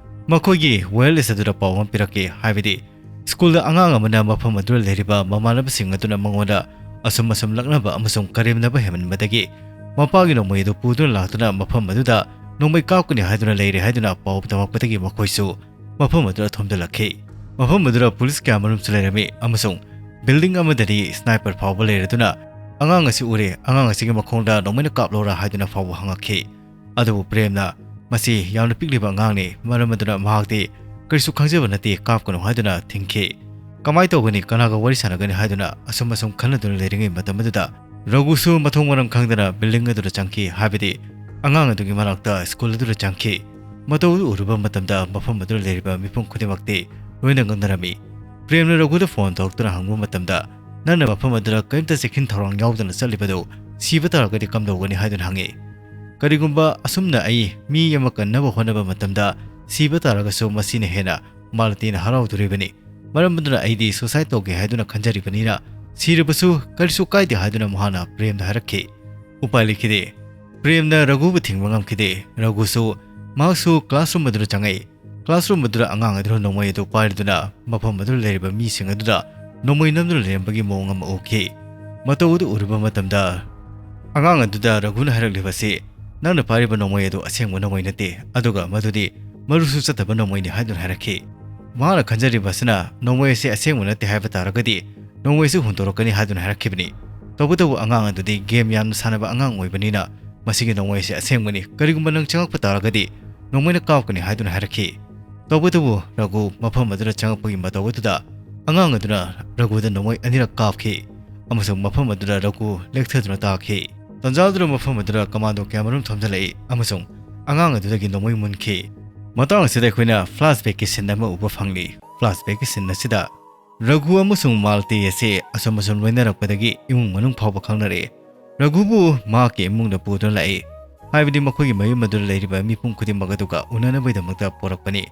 ꯃꯈꯣꯏꯒꯤ ꯋꯦꯌꯔꯂꯦꯁ ꯑꯗꯨꯗ ꯄꯥꯎ ꯑꯃ ꯄꯤꯔꯛꯈꯤ꯫ ꯍꯥꯏꯕꯗꯤ ꯁ꯭ꯀꯨꯜꯗ ꯑꯉꯥꯡ ꯑꯃꯅ ꯃꯐꯝ ꯑꯗꯨꯗ ꯂꯩꯔꯤꯕ ꯃꯃꯥꯟꯅꯕꯁꯤꯡ ꯑꯗꯨꯅ ꯃꯉꯣꯟꯗ ꯑꯁꯨꯝ ꯑꯁꯨꯝ ꯂꯛꯅꯕ ꯑꯃꯁꯨꯡ ꯀꯔꯦꯝꯅꯕ ꯍꯦꯟꯃꯟꯕꯗꯒꯤ ꯃꯄꯥꯒꯤ ꯅꯣꯡꯃꯩ ꯑꯗꯨ ꯄꯨꯗꯨꯅ ꯂꯥꯛꯇꯨꯅ ꯃꯐꯝ ꯑꯗꯨꯗ ꯅꯣꯡꯃꯩ ꯀꯥꯞꯀꯅꯤ ꯍꯥꯏꯗꯨꯅ ꯂꯩꯔꯦ ꯍꯥꯏꯗꯨꯅ ꯄꯥꯎ ꯇꯝꯃꯛꯄꯗꯒꯤ ꯃꯈꯣꯏꯁꯨ ꯃꯐꯝ ꯑꯗꯨꯗ ꯊꯣꯝꯖꯤꯜꯂꯛꯈꯤ꯫ ꯃꯐꯝ ꯑꯗꯨꯗ ꯄꯨꯂꯤꯁ ꯀꯌꯥ ꯃꯔꯨꯝꯁꯨ ꯂꯩꯔꯝꯃꯤ ꯑꯃꯁꯨꯡ ꯕꯤꯜꯗꯤꯡ ꯑꯃꯗꯗꯤ ꯁ꯭ꯅꯥꯏꯄꯔ ꯐꯥꯎꯕ ꯂꯩꯔꯗꯨꯅ ꯑꯉꯥꯡ ꯑꯁꯤ ꯎꯔꯦ, ꯑꯉꯥꯡ ꯑꯁꯤꯒꯤ ꯃꯈꯣꯡꯗ ꯅꯣꯡꯃꯩꯅ ꯀꯥꯞꯂꯣꯔꯥ ꯍꯥꯏꯗꯨꯅ ꯐꯥꯎꯕ ꯍꯪꯉꯛꯈꯤ꯫ ꯑꯗꯨꯕꯨ ꯄ꯭ꯔꯦꯝꯅ ꯃꯁꯤ ꯌꯥꯝꯅ ꯄꯤꯛꯂꯤꯕ ꯑꯉꯥꯡꯅꯤ, ꯃꯔꯝ ꯑꯗꯨꯅ ꯃꯍꯥꯛꯇꯤ ꯀꯔꯤꯁꯨ ꯈꯪꯖꯕ ꯅꯠꯇꯦ, ꯀꯥꯞꯀꯅꯨ ꯍꯥꯏꯗꯨꯅ ꯊꯤꯡꯈꯤ꯫ ꯀꯃꯥꯏ ꯇꯧꯒꯅꯤ, ꯀꯅꯥꯒ ꯋꯥꯔꯤ ꯁꯥꯟꯅꯒꯅꯤ ꯍꯥꯏꯗꯨꯅ ꯑꯁꯨꯝ ꯑꯁꯨꯝ ꯈꯟꯅꯗꯨꯅ ꯂꯩꯔꯤꯉꯩ ꯃꯇꯝ ꯑꯗꯨꯗ ꯔꯘꯨꯁꯨ ꯃꯊꯣꯡ ꯃꯔꯝ ꯈꯪꯗꯅ ꯕꯤꯜꯗꯤꯡ ꯑꯗꯨꯗ ꯆꯪꯈꯤ, ꯍꯥꯏꯕꯗꯤ ꯑꯉꯥꯡ ꯑꯗꯨꯒꯤ ꯃꯅꯥꯛꯇ ꯁ꯭ꯀꯨꯜ ꯑꯗꯨꯗ ꯆꯪꯈꯤ꯫ ꯃꯇꯧ ꯑꯗꯨ ꯎꯔꯨꯕ ꯃꯇꯝꯗ ꯃꯐꯝ ꯑꯗꯨꯗ ꯂꯩꯔꯤꯕ ꯃꯤꯄꯨꯝ ꯈꯨꯗꯤꯡꯃꯛꯇꯤ ꯂꯣꯏꯅ ꯉꯛꯅꯔꯝꯃꯤ꯫ ꯄ꯭ꯔꯦꯝꯅ ꯔꯘꯨꯗ ꯐꯣꯟ ꯇꯧꯔꯛꯇꯨꯅ ꯍꯪꯕ ꯃꯇꯝꯗ, "ꯅꯪꯅ ꯃꯐꯝ ꯑꯗꯨꯗ ꯀꯔꯤꯝꯇ ꯆꯦꯛꯁꯤꯟ ꯊꯧꯔꯥꯡ ꯌꯥꯎꯗꯅ ꯆꯠꯂꯤꯕꯗꯨ ꯁꯤꯕ ꯇꯥꯔꯒꯗꯤ ꯀꯝꯗꯧꯒꯅꯤ?" ꯍꯥꯏꯗꯨꯅ ꯍꯪꯉꯤ꯫ "ꯀꯔꯤꯒꯨꯝꯕ ꯑꯁꯨꯝꯅ ꯑꯩ ꯃꯤ ꯑꯃ ꯀꯟꯅꯕ ꯍꯣꯠꯅꯕ ꯃꯇꯝꯗ ꯁꯤꯕ ꯇꯥꯔꯒꯁꯨ ꯃꯁꯤꯅ ꯍꯦꯟꯅ ꯃꯥꯂꯇꯤꯅ ꯍꯔꯥꯎꯗꯣꯔꯤꯕꯅꯤ꯫ ꯃꯔꯝ ꯑꯗꯨꯅ ꯑꯩꯗꯤ suicide ꯇꯧꯒꯦ ꯍꯥꯏꯗꯨꯅ ꯈꯟꯖꯔꯤꯕꯅꯤꯅ ꯁꯤꯔꯕꯁꯨ ꯀꯔꯤꯁꯨ ꯀꯥꯏꯗꯦ" ꯍꯥꯏꯗꯨꯅ ꯃꯍꯥꯛꯅ ꯄ꯭ꯔꯦꯝꯗ ꯍꯥꯏꯔꯛꯈꯤ꯫ ꯎꯄꯥꯏ ꯂꯩꯈꯤꯗꯦ꯫ ꯄ꯭ꯔꯦꯝꯅ ꯔꯘꯨꯕꯨ ꯊꯤꯡꯕ ꯉꯝꯈꯤꯗꯦ꯫ ꯔꯘꯨꯁꯨ ꯃꯍꯥꯛꯁꯨ classroom ꯑꯗꯨꯗ ꯆꯪꯉꯛꯏ꯫ Classroom ꯑꯗꯨꯗ ꯑꯉꯥꯡ ꯑꯗꯨꯅ ꯅꯣꯡꯃꯩ ꯑꯗꯨ ꯄꯥꯏꯔꯗꯨꯅ ꯃꯐꯝ ꯑꯗꯨꯗ ꯂꯩꯔꯤꯕ ꯃꯤꯁꯤꯡ ꯑꯗꯨꯗ ꯅꯣꯡꯃꯩ ꯅꯝꯗꯨꯅ ꯂꯩꯔꯝꯕꯒꯤ ꯃꯑꯣꯡ ꯑꯃ ꯎꯈꯤ꯫ ꯃꯇꯧ ꯑꯗꯨ ꯎꯔꯨꯕ ꯃꯇꯝꯗ ꯑꯉꯥꯡ ꯑꯗꯨꯗ ꯔꯘꯨꯅ ꯍꯥꯏꯔꯛꯂꯤꯕ ꯑꯁꯤ, "ꯅꯪꯅ ꯄꯥꯏꯔꯤꯕ ꯅꯣꯡꯃꯩ ꯑꯗꯨ ꯑꯁꯦꯡꯕ ꯅꯣꯡꯃꯩ ꯅꯠꯇꯦ, ꯑꯗꯨꯒ ꯃꯗꯨꯗꯤ ꯃꯔꯨꯁꯨ ꯆꯠꯇꯕ ꯅꯣꯡꯃꯩꯅꯤ" ꯍꯥꯏꯗꯨꯅ ꯍꯥꯏꯔꯛꯈꯤ꯫ ꯃꯍꯥꯛꯅ ꯈꯟꯖꯔꯤꯕ ꯑꯁꯤꯅ ꯅꯣꯡꯃꯩ ꯑꯁꯤ ꯑꯁꯦꯡꯕ ꯅꯠꯇꯦ ꯍꯥꯏꯕ ꯇꯥꯔꯒꯗꯤ ꯅꯣꯡꯃꯩꯁꯨ ꯍꯨꯟꯗꯣꯔꯛꯀꯅꯤ ꯍꯥꯏꯗꯨꯅ ꯍꯥꯏꯔꯛꯈꯤꯕꯅꯤ꯫ ꯇꯧꯕꯇꯕꯨ ꯑꯉꯥꯡ ꯑꯗꯨꯗꯤ game ꯌꯥꯝꯅ ꯁꯥꯟꯅꯕ ꯑꯉꯥꯡ ꯑꯣꯏꯕꯅꯤꯅ ꯃꯁꯤꯒꯤ ꯅꯣꯡꯃꯩ ꯑꯁꯤ ꯑꯁꯦꯡꯕꯅꯤ, ꯀꯔꯤꯒꯨꯝꯕ ꯅꯪ ꯆꯪꯉꯛꯄ ꯇꯥꯔꯒꯗꯤ ꯅꯣꯡꯃꯩꯅ ꯀꯥꯞꯀꯅꯤ ꯍꯥꯏꯗꯨꯅ ꯍꯥꯏꯔꯛꯈꯤ꯫ ꯇꯧꯕꯇꯕꯨ ꯔꯘꯨ ꯃꯐꯝ ꯑꯗꯨꯗ ꯆꯪꯉꯛꯄꯒꯤ ꯃꯇꯧ ꯑꯗꯨꯗ ꯑꯉꯥꯡ ꯑꯗꯨꯅ ꯔꯘꯨꯗ ꯅꯣꯡꯃꯩ ꯑꯅꯤꯔꯛ ꯀꯥꯞꯈꯤ ꯑꯃꯁꯨꯡ ꯃꯐꯝ ꯑꯗꯨꯗ ꯔꯘꯨ ꯂꯦꯛꯊꯗꯨꯅ ꯇꯥꯈꯤ꯫ ꯇꯟꯖꯥ ꯑꯗꯨꯗ ꯃꯐꯝ ꯑꯗꯨꯗ commando ꯀꯌꯥꯃꯔꯨꯝ ꯊꯣꯝꯖꯤꯜꯂꯛꯏ ꯑꯃꯁꯨꯡ ꯑꯉꯥꯡ ꯑꯗꯨꯗꯒꯤ ꯅꯣꯡꯃꯩ ꯃꯨꯟꯈꯤ꯫ ꯃꯇꯥꯡ ꯑꯁꯤꯗ ꯑꯩꯈꯣꯏꯅ flashbackꯀꯤ scene ꯑꯃ ꯎꯕ ꯐꯪꯂꯤ꯫ Flashbackꯀꯤ scene ꯑꯁꯤꯗ ꯔꯘꯨ ꯑꯃꯁꯨꯡ ꯃꯥꯂꯇꯤ ꯑꯁꯤ ꯑꯁꯨꯝ ꯑꯁꯨꯝ ꯂꯣꯏꯅꯔꯛꯄꯗꯒꯤ ꯏꯃꯨꯡ ꯃꯅꯨꯡ ꯐꯥꯎꯕ ꯈꯪꯅꯔꯛꯏ꯫ ꯔꯘꯨꯕꯨ ꯃꯍꯥꯛꯀꯤ ꯏꯃꯨꯡꯗ ꯄꯨꯗꯨꯅ ꯂꯥꯛꯏ, ꯍꯥꯏꯕꯗꯤ ꯃꯈꯣꯏꯒꯤ ꯃꯌꯨꯝ ꯑꯗꯨꯗ ꯂꯩꯔꯤꯕ ꯃꯤꯄꯨꯝ ꯈꯨꯗꯤꯡꯃꯛ ꯑꯗꯨꯒ ꯎꯅꯅꯕꯒꯤꯗꯃꯛꯇ ꯄꯣꯔꯛꯄꯅꯤ꯫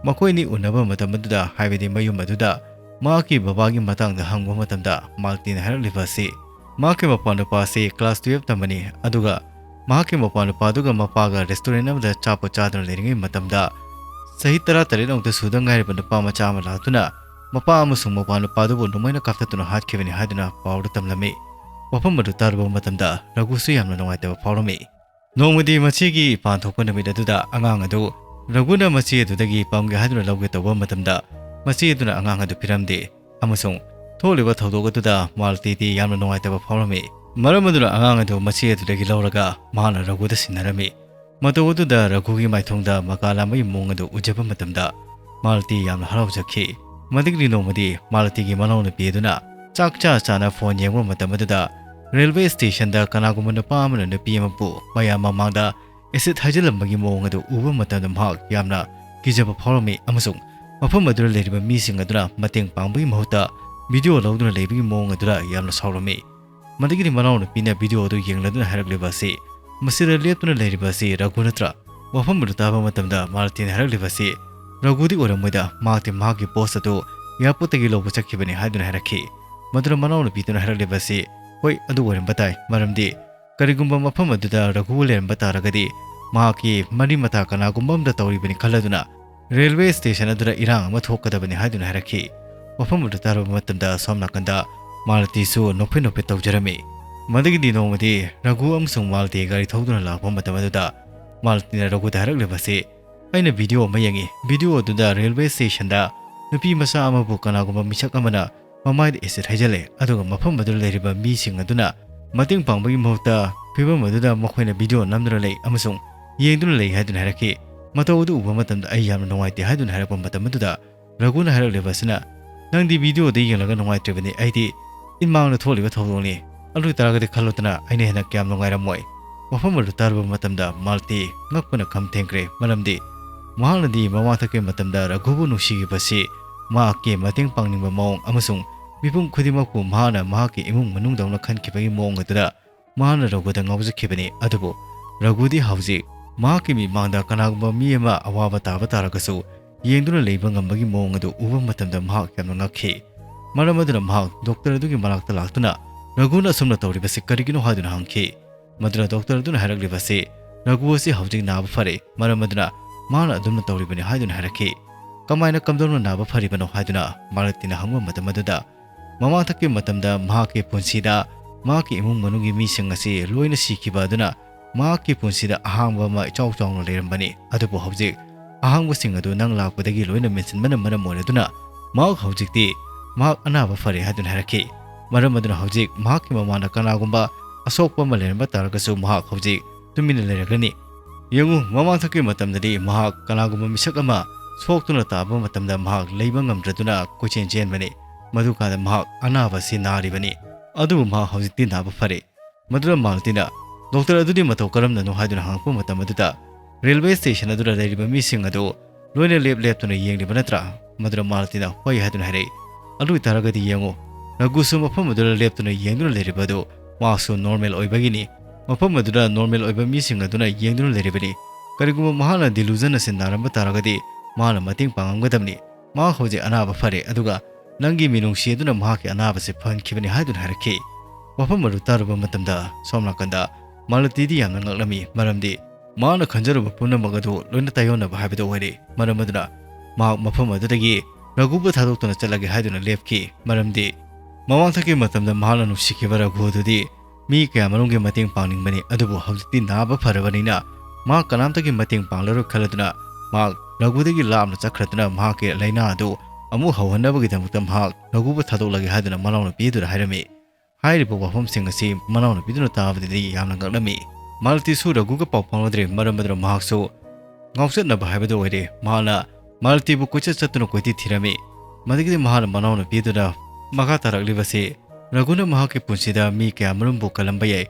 ꯃꯈꯣꯏ ꯑꯅꯤ ꯎꯅꯕ ꯃꯇꯝ ꯑꯗꯨꯗ, ꯍꯥꯏꯕꯗꯤ ꯃꯌꯨꯝ ꯑꯗꯨꯗ ꯃꯍꯥꯛꯀꯤ ꯕꯕꯥꯒꯤ ꯃꯇꯥꯡꯗ ꯍꯪꯕ ꯃꯇꯝꯗ, ꯃꯥꯂꯇꯤꯅ ꯍꯥꯏꯔꯛꯂꯤꯕ ꯑꯁꯤ, ꯃꯍꯥꯛꯀꯤ ꯃꯄꯥꯟ ꯅꯨꯄꯥ ꯑꯁꯤ class twelve ꯇꯝꯕꯅꯤ, ꯑꯗꯨꯒ ꯃꯍꯥꯛꯀꯤ ꯃꯄꯥꯟ ꯅꯨꯄꯥꯗꯨꯒ ꯃꯄꯥꯒ restaurant ꯑꯃꯗ ꯑꯆꯥꯄꯣꯠ ꯆꯥꯗꯨꯅ ꯂꯩꯔꯤꯉꯩ ꯃꯇꯝꯗ, ꯆꯍꯤ ꯇꯔꯥꯇꯔꯦꯠ ꯃꯨꯛꯇ ꯁꯨꯗ ꯉꯥꯏꯔꯤꯕ ꯅꯨꯄꯥ ꯃꯆꯥ ꯑꯃ ꯂꯥꯛꯇꯨꯅ ꯃꯄꯥ ꯑꯃꯁꯨꯡ ꯃꯄꯥ ꯅꯨꯄꯥꯗꯨꯕꯨ ꯅꯣꯡꯃꯩꯅ ꯀꯥꯞꯊꯠꯇꯨꯅ ꯍꯥꯠꯈꯤꯕꯅꯤ ꯍꯥꯏꯗꯨꯅ ꯄꯥꯎꯗ ꯇꯝꯂꯝꯃꯤ꯫ ꯋꯥꯐꯝ ꯑꯗꯨ ꯇꯥꯔꯨꯕ ꯃꯇꯝꯗ ꯔꯘꯨꯁꯨ ꯌꯥꯝꯅ ꯅꯨꯡꯉꯥꯏꯇꯕ ꯐꯥꯎꯔꯝꯃꯤ꯫ ꯅꯣꯡꯃꯗꯤ ꯃꯆꯦꯒꯤ ꯏꯄꯥꯟ ꯊꯣꯛꯄ ꯅꯨꯃꯤꯠ ꯑꯗꯨꯗ ꯑꯉꯥꯡ ꯑꯗꯨ ꯔꯘꯨꯅ ꯃꯆꯦ ꯑꯗꯨꯗꯒꯤ ꯄꯝꯒꯦ ꯍꯥꯏꯗꯨꯅ ꯂꯧꯒꯦ ꯇꯧꯕ ꯃꯇꯝꯗ, ꯃꯆꯦ ꯑꯗꯨꯅ ꯑꯉꯥꯡ ꯑꯗꯨ ꯄꯤꯔꯝꯗꯦ ꯑꯃꯁꯨꯡ ꯊꯣꯛꯂꯤꯕ ꯊꯧꯗꯣꯛ ꯑꯗꯨꯗ ꯃꯥꯂꯇꯤꯗꯤ ꯌꯥꯝꯅ ꯅꯨꯡꯉꯥꯏꯇꯕ ꯐꯥꯎꯔꯝꯃꯤ꯫ ꯃꯔꯝ ꯑꯗꯨꯅ ꯑꯉꯥꯡ ꯑꯗꯨ ꯃꯆꯦ ꯑꯗꯨꯗꯒꯤ ꯂꯧꯔꯒ ꯃꯍꯥꯛꯅ ꯔꯘꯨꯗ ꯁꯤꯟꯅꯔꯝꯃꯤ꯫ ꯃꯇꯧ ꯑꯗꯨꯗ ꯔꯘꯨꯒꯤ ꯃꯥꯏꯊꯣꯡꯗ ꯃꯀꯥ ꯂꯥꯝꯕꯒꯤ ꯃꯑꯣꯡ ꯑꯗꯨ ꯎꯖꯕ ꯃꯇꯝꯗ ꯃꯥꯂꯇꯤ ꯌꯥꯝꯅ ꯍꯔꯥꯎꯖꯈꯤ꯫ ꯃꯗꯨꯒꯤ ꯅꯣꯡꯃꯗꯤ ꯃꯥꯂꯇꯤꯒꯤ ꯃꯅꯥꯎꯅꯨꯄꯤ ꯑꯗꯨꯅ ꯆꯥꯛ ꯆꯥ ꯆꯥꯅ phone ꯌꯦꯡꯕ ꯃꯇꯝ ꯑꯗꯨꯗ railway stationꯗ ꯀꯅꯥꯒꯨꯝꯕ ꯅꯨꯄꯥ ꯑꯃꯅ ꯅꯨꯄꯤ ꯑꯃꯕꯨ ꯃꯌꯥꯝ ꯃꯃꯥꯡꯗ acid ꯍꯩꯖꯤꯜꯂꯝꯕꯒꯤ ꯃꯑꯣꯡ ꯑꯗꯨ ꯎꯕ ꯃꯇꯝꯗ ꯃꯍꯥꯛ ꯌꯥꯝꯅ ꯀꯤꯖꯕ ꯐꯥꯎꯔꯝꯃꯤ ꯑꯃꯁꯨꯡ ꯃꯐꯝ ꯑꯗꯨꯗ ꯂꯩꯔꯤꯕ ꯃꯤꯁꯤꯡ ꯑꯗꯨꯅ ꯃꯇꯦꯡ ꯄꯥꯡꯕꯒꯤ ꯃꯍꯨꯠꯇ ꯚꯤꯗꯤꯑꯣ ꯂꯧꯗꯨꯅ ꯂꯩꯕꯒꯤ ꯃꯑꯣꯡ ꯑꯗꯨꯗ ꯌꯥꯝꯅ ꯁꯥꯎꯔꯝꯃꯤ꯫ ꯃꯗꯨꯒꯤꯗꯤ ꯃꯅꯥꯎꯅꯨꯄꯤꯅ ꯚꯤꯗꯤꯑꯣ ꯑꯗꯨ ꯌꯦꯡꯂꯗꯨꯅ ꯍꯥꯏꯔꯛꯂꯤꯕ ꯑꯁꯤ, ꯃꯁꯤꯗ ꯂꯦꯞꯇꯨꯅ ꯂꯩꯔꯤꯕ ꯑꯁꯤ ꯔꯘꯨ ꯅꯠꯇ꯭ꯔꯥ? ꯋꯥꯐꯝ ꯑꯗꯨ ꯇꯥꯕ ꯃꯇꯝꯗ ꯃꯥꯂꯇꯤꯅ ꯍꯥꯏꯔꯛꯂꯤꯕ ꯑꯁꯤ, ꯔꯘꯨꯗꯤ ꯑꯣꯏꯔꯝꯃꯣꯏꯗ, ꯃꯍꯥꯛꯇꯤ ꯃꯍꯥꯛꯀꯤ ꯄꯣꯁ ꯑꯗꯨ ꯑꯦꯌꯥꯔꯄꯣꯔꯠꯇꯒꯤ ꯂꯧꯕ ꯆꯠꯈꯤꯕꯅꯤ ꯍꯥꯏꯗꯨꯅ ꯍꯥꯏꯔꯛꯈꯤ꯫ ꯃꯗꯨꯗ ꯃꯅꯥꯎꯅꯨꯄꯤꯗꯨꯅ ꯍꯥꯏꯔꯛꯂꯤꯕ ꯑꯁꯤ, ꯍꯣꯏ, ꯑꯗꯨ ꯑꯣꯏꯔꯝꯕ ꯇꯥꯏ, ꯃꯔꯝꯗꯤ ꯀꯔꯤꯒꯨꯝꯕ ꯃꯐꯝ ꯑꯗꯨꯗ ꯔꯘꯨ ꯂꯩꯔꯝꯕ ꯇꯥꯔꯒꯗꯤ ꯃꯍꯥꯛꯀꯤ ꯃꯔꯤ ꯃꯇꯥ ꯀꯅꯥꯒꯨꯝꯕ ꯑꯃꯗ ꯇꯧꯔꯤꯕꯅꯤ ꯈꯜꯂꯗꯨꯅ ꯔꯦꯜꯋꯦ ꯁ꯭ꯇꯦꯁꯟ ꯑꯗꯨꯗ ꯏꯔꯥꯡ ꯑꯃ ꯊꯣꯛꯀꯗꯕꯅꯤ ꯍꯥꯏꯗꯨꯅ ꯍꯥꯏꯔꯛꯈꯤ꯫ ꯋꯥꯐꯝ ꯑꯗꯨ ꯇꯥꯔꯕ ꯃꯇꯝꯗ ꯁꯣꯝ ꯅꯥꯀꯟꯗ ꯃꯥꯂꯇꯤꯁꯨ ꯅꯣꯛꯐꯦꯠ ꯅꯣꯛꯐꯦꯠ ꯇꯧꯖꯔꯝꯃꯤ꯫ ꯃꯗꯨꯒꯤꯗꯤ ꯅꯣꯡꯃꯗꯤ ꯔꯘꯨ ꯑꯃꯁꯨꯡ ꯃꯥꯂꯇꯤ ꯒꯥꯔꯤ ꯊꯧꯗꯨꯅ ꯂꯥꯛꯄ ꯃꯇꯝ ꯑꯗꯨꯗ ꯃꯥꯂꯇꯤꯅ ꯔꯘꯨꯗ ꯍꯥꯏꯔꯛꯂꯤꯕ ꯑꯁꯤ, ꯑꯩꯅ ꯚꯤꯗꯤꯑꯣ ꯑꯃ ꯌꯦꯡꯉꯤ꯫ ꯚꯤꯗꯤꯑꯣ ꯑꯗꯨꯗ ꯔꯦꯜꯋꯦ ꯁ꯭ꯇꯦꯁꯟꯗ ꯅꯨꯄꯤ ꯃꯆꯥ ꯑꯃꯕꯨ ꯀꯅꯥꯒꯨꯝꯕ ꯃꯤꯁꯛ ꯑꯃꯅ ꯃꯃꯥꯏꯗ ꯑꯦꯁꯤꯗ ꯍꯩꯖꯤꯜꯂꯦ, ꯑꯗꯨꯒ ꯃꯐꯝ ꯑꯗꯨꯗ ꯂꯩꯔꯤꯕ ꯃꯤꯁꯤꯡ ꯑꯗꯨꯅ ꯃꯇꯦꯡ ꯄꯥꯡꯕꯒꯤ ꯃꯍꯨꯠꯇ ꯐꯤꯚꯝ ꯑꯗꯨꯗ ꯃꯈꯣꯏꯅ ꯚꯤꯗꯤꯑꯣ ꯅꯝꯗꯨꯅ ꯂꯩ ꯑꯃꯁꯨꯡ ꯌꯦꯡꯗꯨꯅ ꯂꯩ ꯍꯥꯏꯗꯨꯅ ꯍꯥꯏꯔꯛꯈꯤ꯫ ꯃꯇꯧ ꯑꯗꯨ ꯎꯕ ꯃꯇꯝꯗ ꯑꯩ ꯌꯥꯝꯅ ꯅꯨꯡꯉꯥꯏꯇꯦ ꯍꯥꯏꯗꯨꯅ ꯍꯥꯏꯔꯛꯄ ꯃꯇꯝ ꯑꯗꯨꯗ ꯔꯘꯨꯅ ꯍꯥꯏꯔꯛꯂꯤꯕ ꯑꯁꯤꯅ, "ꯅꯪꯗꯤ ꯚꯤꯗꯤꯑꯣꯗ ꯌꯦꯡꯂꯒ ꯅꯨꯡꯉꯥꯏꯇ꯭ꯔꯤꯕꯅꯤ, ꯑꯩꯗꯤ ꯏꯟꯃꯥꯡꯗ ꯊꯣꯛꯂꯤꯕ ꯊꯧꯗꯣꯛꯅꯤ꯫ ꯑꯗꯨ ꯑꯣꯏ ꯇꯥꯔꯒꯗꯤ ꯈꯜꯂꯨꯗꯅ ꯑꯩꯅ ꯍꯦꯟꯅ ꯀꯌꯥꯝ ꯅꯨꯡꯉꯥꯏꯔꯝꯃꯣꯏ?" ꯋꯥꯐꯝ ꯑꯗꯨ ꯇꯥꯔꯨꯕ ꯃꯇꯝꯗ ꯃꯥꯂꯇꯤ ꯉꯛꯄꯅ ꯈꯝ ꯊꯦꯡꯈ꯭ꯔꯦ, ꯃꯔꯝꯗꯤ ꯃꯍꯥꯛꯅꯗꯤ ꯃꯃꯥꯡꯊꯛꯀꯤ ꯃꯇꯝꯗ ꯔꯘꯨꯕꯨ ꯅꯨꯡꯁꯤꯈꯤꯕꯁꯤ ꯃꯍꯥꯛꯀꯤ ꯃꯇꯦꯡ ꯄꯥꯡꯅꯤꯡꯕ ꯃꯑꯣꯡ ꯑꯃꯁꯨꯡ ꯃꯤꯄꯨꯝ ꯈꯨꯗꯤꯡꯃꯛꯄꯨ ꯃꯍꯥꯛꯅ ꯃꯍꯥꯛꯀꯤ ꯏꯃꯨꯡ ꯃꯅꯨꯡꯗꯧꯅ ꯈꯟꯈꯤꯕꯒꯤ ꯃꯑꯣꯡ ꯑꯗꯨꯗ ꯃꯍꯥꯛꯅ ꯔꯘꯨꯗ ꯉꯥꯎꯖꯈꯤꯕꯅꯤ꯫ ꯑꯗꯨꯕꯨ ꯔꯘꯨꯗꯤ ꯍꯧꯖꯤꯛ ꯃꯍꯥꯛꯀꯤ ꯃꯤꯠꯃꯥꯡꯗ ꯀꯅꯥꯒꯨꯝꯕ ꯃꯤ ꯑꯃ ꯑꯋꯥꯕ ꯇꯥꯕ ꯇꯥꯔꯒꯁꯨ ꯌꯦꯡꯗꯨꯅ ꯂꯩꯕ ꯉꯝꯕꯒꯤ ꯃꯑꯣꯡ ꯑꯗꯨ ꯎꯕ ꯃꯇꯝꯗ ꯃꯍꯥꯛ ꯌꯥꯝꯅ ꯉꯛꯈꯤ꯫ ꯃꯔꯝ ꯑꯗꯨꯅ ꯃꯍꯥꯛ ꯗꯣꯛꯇꯔ ꯑꯗꯨꯒꯤ ꯃꯅꯥꯛꯇ ꯂꯥꯛꯇꯨꯅ ꯔꯘꯨꯅ ꯑꯁꯨꯝꯅ ꯇꯧꯔꯤꯕꯁꯤ ꯀꯔꯤꯒꯤꯅꯣ ꯍꯥꯏꯗꯨꯅ ꯍꯪꯈꯤ꯫ ꯃꯗꯨꯅ ꯗꯣꯛꯇꯔ ꯑꯗꯨꯅ ꯍꯥꯏꯔꯛꯂꯤꯕꯁꯤ, ꯔꯘꯨ ꯑꯁꯤ ꯍꯧꯖꯤꯛ ꯅꯥꯕ ꯐꯔꯦ, ꯃꯔꯝ ꯑꯗꯨꯅ ꯃꯍꯥꯛꯅ ꯑꯗꯨꯝꯅ ꯇꯧꯔꯤꯕꯅꯤ ꯍꯥꯏꯗꯨꯅ ꯍꯥꯏꯔꯛꯈꯤ꯫ ꯀꯃꯥꯏꯅ ꯀꯝꯗꯧꯅ ꯅꯥꯕ ꯐꯔꯤꯕꯅꯣ ꯍꯥꯏꯗꯨꯅ ꯃꯥꯂꯇꯤꯅ ꯍꯪꯕ ꯃꯇꯝ ꯑꯗꯨꯗ, ꯃꯃꯥꯡꯊꯛꯀꯤ ꯃꯇꯝꯗ ꯃꯍꯥꯛꯀꯤ ꯄꯨꯟꯁꯤꯗ ꯃꯍꯥꯛꯀꯤ ꯏꯃꯨꯡ ꯃꯅꯨꯡꯒꯤ ꯃꯤꯁꯤꯡ ꯑꯁꯤ ꯂꯣꯏꯅ ꯁꯤꯈꯤꯕ ꯑꯗꯨꯅ ꯃꯍꯥꯛꯀꯤ ꯄꯨꯟꯁꯤꯗ ꯑꯍꯥꯡꯕ ꯑꯃ ꯏꯆꯥꯎ ꯆꯥꯎꯅ ꯂꯩꯔꯝꯕꯅꯤ꯫ ꯑꯗꯨꯕꯨ ꯍꯧꯖꯤꯛ ꯑꯍꯥꯡꯕꯁꯤꯡ ꯑꯗꯨ ꯅꯪ ꯂꯥꯛꯄꯗꯒꯤ ꯂꯣꯏꯅ ꯃꯦꯟꯁꯤꯟꯕꯅ ꯃꯔꯝ ꯑꯣꯏꯔꯗꯨꯅ ꯃꯍꯥꯛ ꯍꯧꯖꯤꯛꯇꯤ ꯃꯍꯥꯛ ꯑꯅꯥꯕ ꯐꯔꯦ ꯍꯥꯏꯗꯨꯅ ꯍꯥꯏꯔꯛꯈꯤ꯫ ꯃꯔꯝ ꯑꯗꯨꯅ ꯍꯧꯖꯤꯛ ꯃꯍꯥꯛꯀꯤ ꯃꯃꯥꯡꯗ ꯀꯅꯥꯒꯨꯝꯕ ꯑꯁꯣꯛꯄ ꯑꯃ ꯂꯩꯔꯝꯕ ꯇꯥꯔꯒꯁꯨ ꯃꯍꯥꯛ ꯍꯧꯖꯤꯛ ꯇꯨꯃꯤꯟꯅ ꯂꯩꯔꯒꯅꯤ꯫ ꯌꯦꯡꯉꯨ, ꯃꯃꯥꯡꯊꯛꯀꯤ ꯃꯇꯝꯗꯗꯤ ꯃꯍꯥꯛ ꯀꯅꯥꯒꯨꯝꯕ ꯃꯤꯁꯛ ꯑꯃ ꯁꯣꯛꯇꯨꯅ ꯇꯥꯕ ꯃꯇꯝꯗ ꯃꯍꯥꯛ ꯂꯩꯕ ꯉꯝꯗ꯭ꯔꯗꯨꯅ ꯀꯣꯏꯆꯦꯟ ꯆꯦꯟꯕꯅꯤ꯫ ꯃꯗꯨꯀꯥꯟꯗ ꯃꯍꯥꯛ ꯑꯅꯥꯕ ꯑꯁꯤ ꯅꯥꯔꯤꯕꯅꯤ꯫ ꯑꯗꯨꯕꯨ ꯃꯍꯥꯛ ꯍꯧꯖꯤꯛꯇꯤ ꯅꯥꯕ ꯐꯔꯦ꯫ ꯃꯗꯨꯗ ꯃꯥꯂꯇꯤꯅ ꯗꯣꯛꯇꯔ ꯑꯗꯨꯗꯤ ꯃꯇꯧ ꯀꯔꯝꯅꯅꯣ ꯍꯥꯏꯗꯨꯅ ꯍꯪꯂꯛꯄ ꯃꯇꯝ ꯑꯗꯨꯗ ꯔꯦꯜꯋꯦ ꯁ꯭ꯇꯦꯁꯟ ꯑꯗꯨꯗ ꯂꯩꯔꯤꯕ ꯃꯤꯁꯤꯡ ꯑꯗꯨ ꯂꯣꯏꯅ ꯂꯦꯞ ꯂꯦꯞꯇꯨꯅ ꯌꯦꯡꯂꯤꯕ ꯅꯠꯇ꯭ꯔꯥ? ꯃꯗꯨꯗ ꯃꯥꯂꯇꯤꯅ ꯍꯣꯏ ꯍꯥꯏꯗꯨꯅ ꯍꯥꯏꯔꯛꯏ꯫ ꯑꯗꯨ ꯑꯣꯏꯇꯥꯔꯒꯗꯤ ꯌꯦꯡꯉꯨ, ꯔꯘꯨꯁꯨ ꯃꯐꯝ ꯑꯗꯨꯗ ꯂꯦꯞꯇꯨꯅ ꯌꯦꯡꯗꯨꯅ ꯂꯩꯔꯤꯕ ꯑꯗꯨ ꯃꯍꯥꯛꯁꯨ ꯅꯣꯔꯃꯦꯜ ꯑꯣꯏꯕꯒꯤꯅꯤ꯫ ꯃꯐꯝ ꯑꯗꯨꯗ ꯅꯣꯔꯃꯦꯜ ꯑꯣꯏꯕ ꯃꯤꯁꯤꯡ ꯑꯗꯨꯅ ꯌꯦꯡꯗꯨꯅ ꯂꯩꯔꯤꯕꯅꯤ꯫ ꯀꯔꯤꯒꯨꯝꯕ ꯃꯍꯥꯛꯅ ꯗꯤꯂꯨꯖꯟ ꯑꯁꯤ ꯅꯥꯔꯝꯕ ꯇꯥꯔꯒꯗꯤ ꯃꯍꯥꯛꯅ ꯃꯇꯦꯡ ꯄꯥꯡꯉꯝꯒꯗꯕꯅꯤ꯫ ꯃꯍꯥꯛ ꯍꯧꯖꯤꯛ ꯑꯅꯥꯕ ꯐꯔꯦ, ꯑꯗꯨꯒ ꯅꯪꯒꯤ ꯃꯤꯅꯨꯡꯁꯤ ꯑꯗꯨꯅ ꯃꯍꯥꯛꯀꯤ ꯑꯅꯥꯕꯁꯤ ꯐꯍꯟꯈꯤꯕꯅꯤ ꯍꯥꯏꯗꯨꯅ ꯍꯥꯏꯔꯛꯈꯤ꯫ ꯋꯥꯐꯝ ꯑꯗꯨ ꯇꯥꯔꯨꯕ ꯃꯇꯝꯗ ꯁꯣꯝ ꯅꯥꯀꯟꯗ ꯃꯥꯂꯇꯤꯗꯤ ꯌꯥꯝꯅ ꯉꯛꯂꯝꯃꯤ, ꯃꯔꯝꯗꯤ ꯃꯍꯥꯛꯅ ꯈꯟꯖꯔꯨꯕ ꯄꯨꯝꯅꯃꯛ ꯑꯗꯨ ꯂꯣꯏꯅ ꯇꯥꯏꯌꯣꯟꯅꯕ ꯍꯥꯏꯕꯗꯨ ꯑꯣꯏꯔꯦ꯫ ꯃꯔꯝ ꯑꯗꯨꯅ ꯃꯍꯥꯛ ꯃꯐꯝ ꯑꯗꯨꯗꯒꯤ ꯔꯘꯨꯕꯨ ꯊꯥꯗꯣꯛꯇꯨꯅ ꯆꯠꯂꯒꯦ ꯍꯥꯏꯗꯨꯅ ꯂꯦꯞꯈꯤ, ꯃꯔꯝꯗꯤ ꯃꯃꯥꯡꯊꯛꯀꯤ ꯃꯇꯝꯗ ꯃꯍꯥꯛꯅ ꯅꯨꯡꯁꯤꯈꯤꯕ ꯔꯘꯨ ꯑꯗꯨꯗꯤ ꯃꯤ ꯀꯌꯥꯃꯔꯨꯝꯒꯤ ꯃꯇꯦꯡ ꯄꯥꯡꯅꯤꯡꯕꯅꯤ, ꯑꯗꯨꯕꯨ ꯍꯧꯖꯤꯛꯇꯤ ꯅꯥꯕ ꯐꯔꯕꯅꯤꯅ ꯃꯍꯥꯛ ꯀꯅꯥꯝꯇꯒꯤ ꯃꯇꯦꯡ ꯄꯥꯡꯂꯔꯣꯏ ꯈꯜꯂꯗꯨꯅ ꯃꯍꯥꯛ ꯔꯘꯨꯗꯒꯤ ꯂꯥꯞꯅ ꯆꯠꯈ꯭ꯔꯗꯨꯅ ꯃꯍꯥꯛꯀꯤ ꯂꯥꯏꯅꯥ ꯑꯗꯨ ꯑꯃꯨꯛ ꯍꯧꯍꯟꯅꯕꯒꯤꯗꯃꯛꯇ ꯃꯍꯥꯛ ꯔꯘꯨꯕꯨ ꯊꯥꯗꯣꯛꯂꯒꯦ ꯍꯥꯏꯗꯨꯅ ꯃꯅꯥꯎꯅꯨꯄꯤ ꯑꯗꯨꯗ ꯍꯥꯏꯔꯝꯃꯤ꯫ ꯍꯥꯏꯔꯤꯕ ꯋꯥꯐꯝꯁꯤꯡ ꯑꯁꯤ ꯃꯅꯥꯎꯅꯨꯄꯤꯗꯨꯅ ꯇꯥꯕꯗꯗꯤ ꯌꯥꯝꯅ ꯉꯛꯂꯝꯃꯤ꯫ ꯃꯥꯂꯇꯤꯁꯨ ꯔꯘꯨꯒ ꯄꯥꯎ ꯐꯥꯎꯅꯗ꯭ꯔꯦ, ꯃꯔꯝ ꯑꯗꯨꯅ ꯃꯍꯥꯛꯁꯨ ꯉꯥꯎꯆꯠꯅꯕ ꯍꯥꯏꯕꯗꯨ ꯑꯣꯏꯔꯦ꯫ ꯃꯍꯥꯛꯅ ꯃꯥꯂꯇꯤꯕꯨ ꯀꯣꯏꯆꯠ ꯆꯠꯇꯨꯅ ꯀꯣꯏꯊꯤ ꯊꯤꯔꯝꯃꯤ꯫ ꯃꯗꯨꯒꯤꯗꯤ ꯃꯍꯥꯛꯅ ꯃꯅꯥꯎꯅꯨꯄꯤꯗꯨꯗ ꯃꯈꯥ ꯇꯥꯔꯛꯂꯤꯕꯁꯤ ꯔꯘꯨꯅ ꯃꯍꯥꯛꯀꯤ ꯄꯨꯟꯁꯤꯗ ꯃꯤ ꯀꯌꯥꯃꯔꯨꯝꯕꯨ ꯀꯜꯂꯝꯕ ꯌꯥꯏ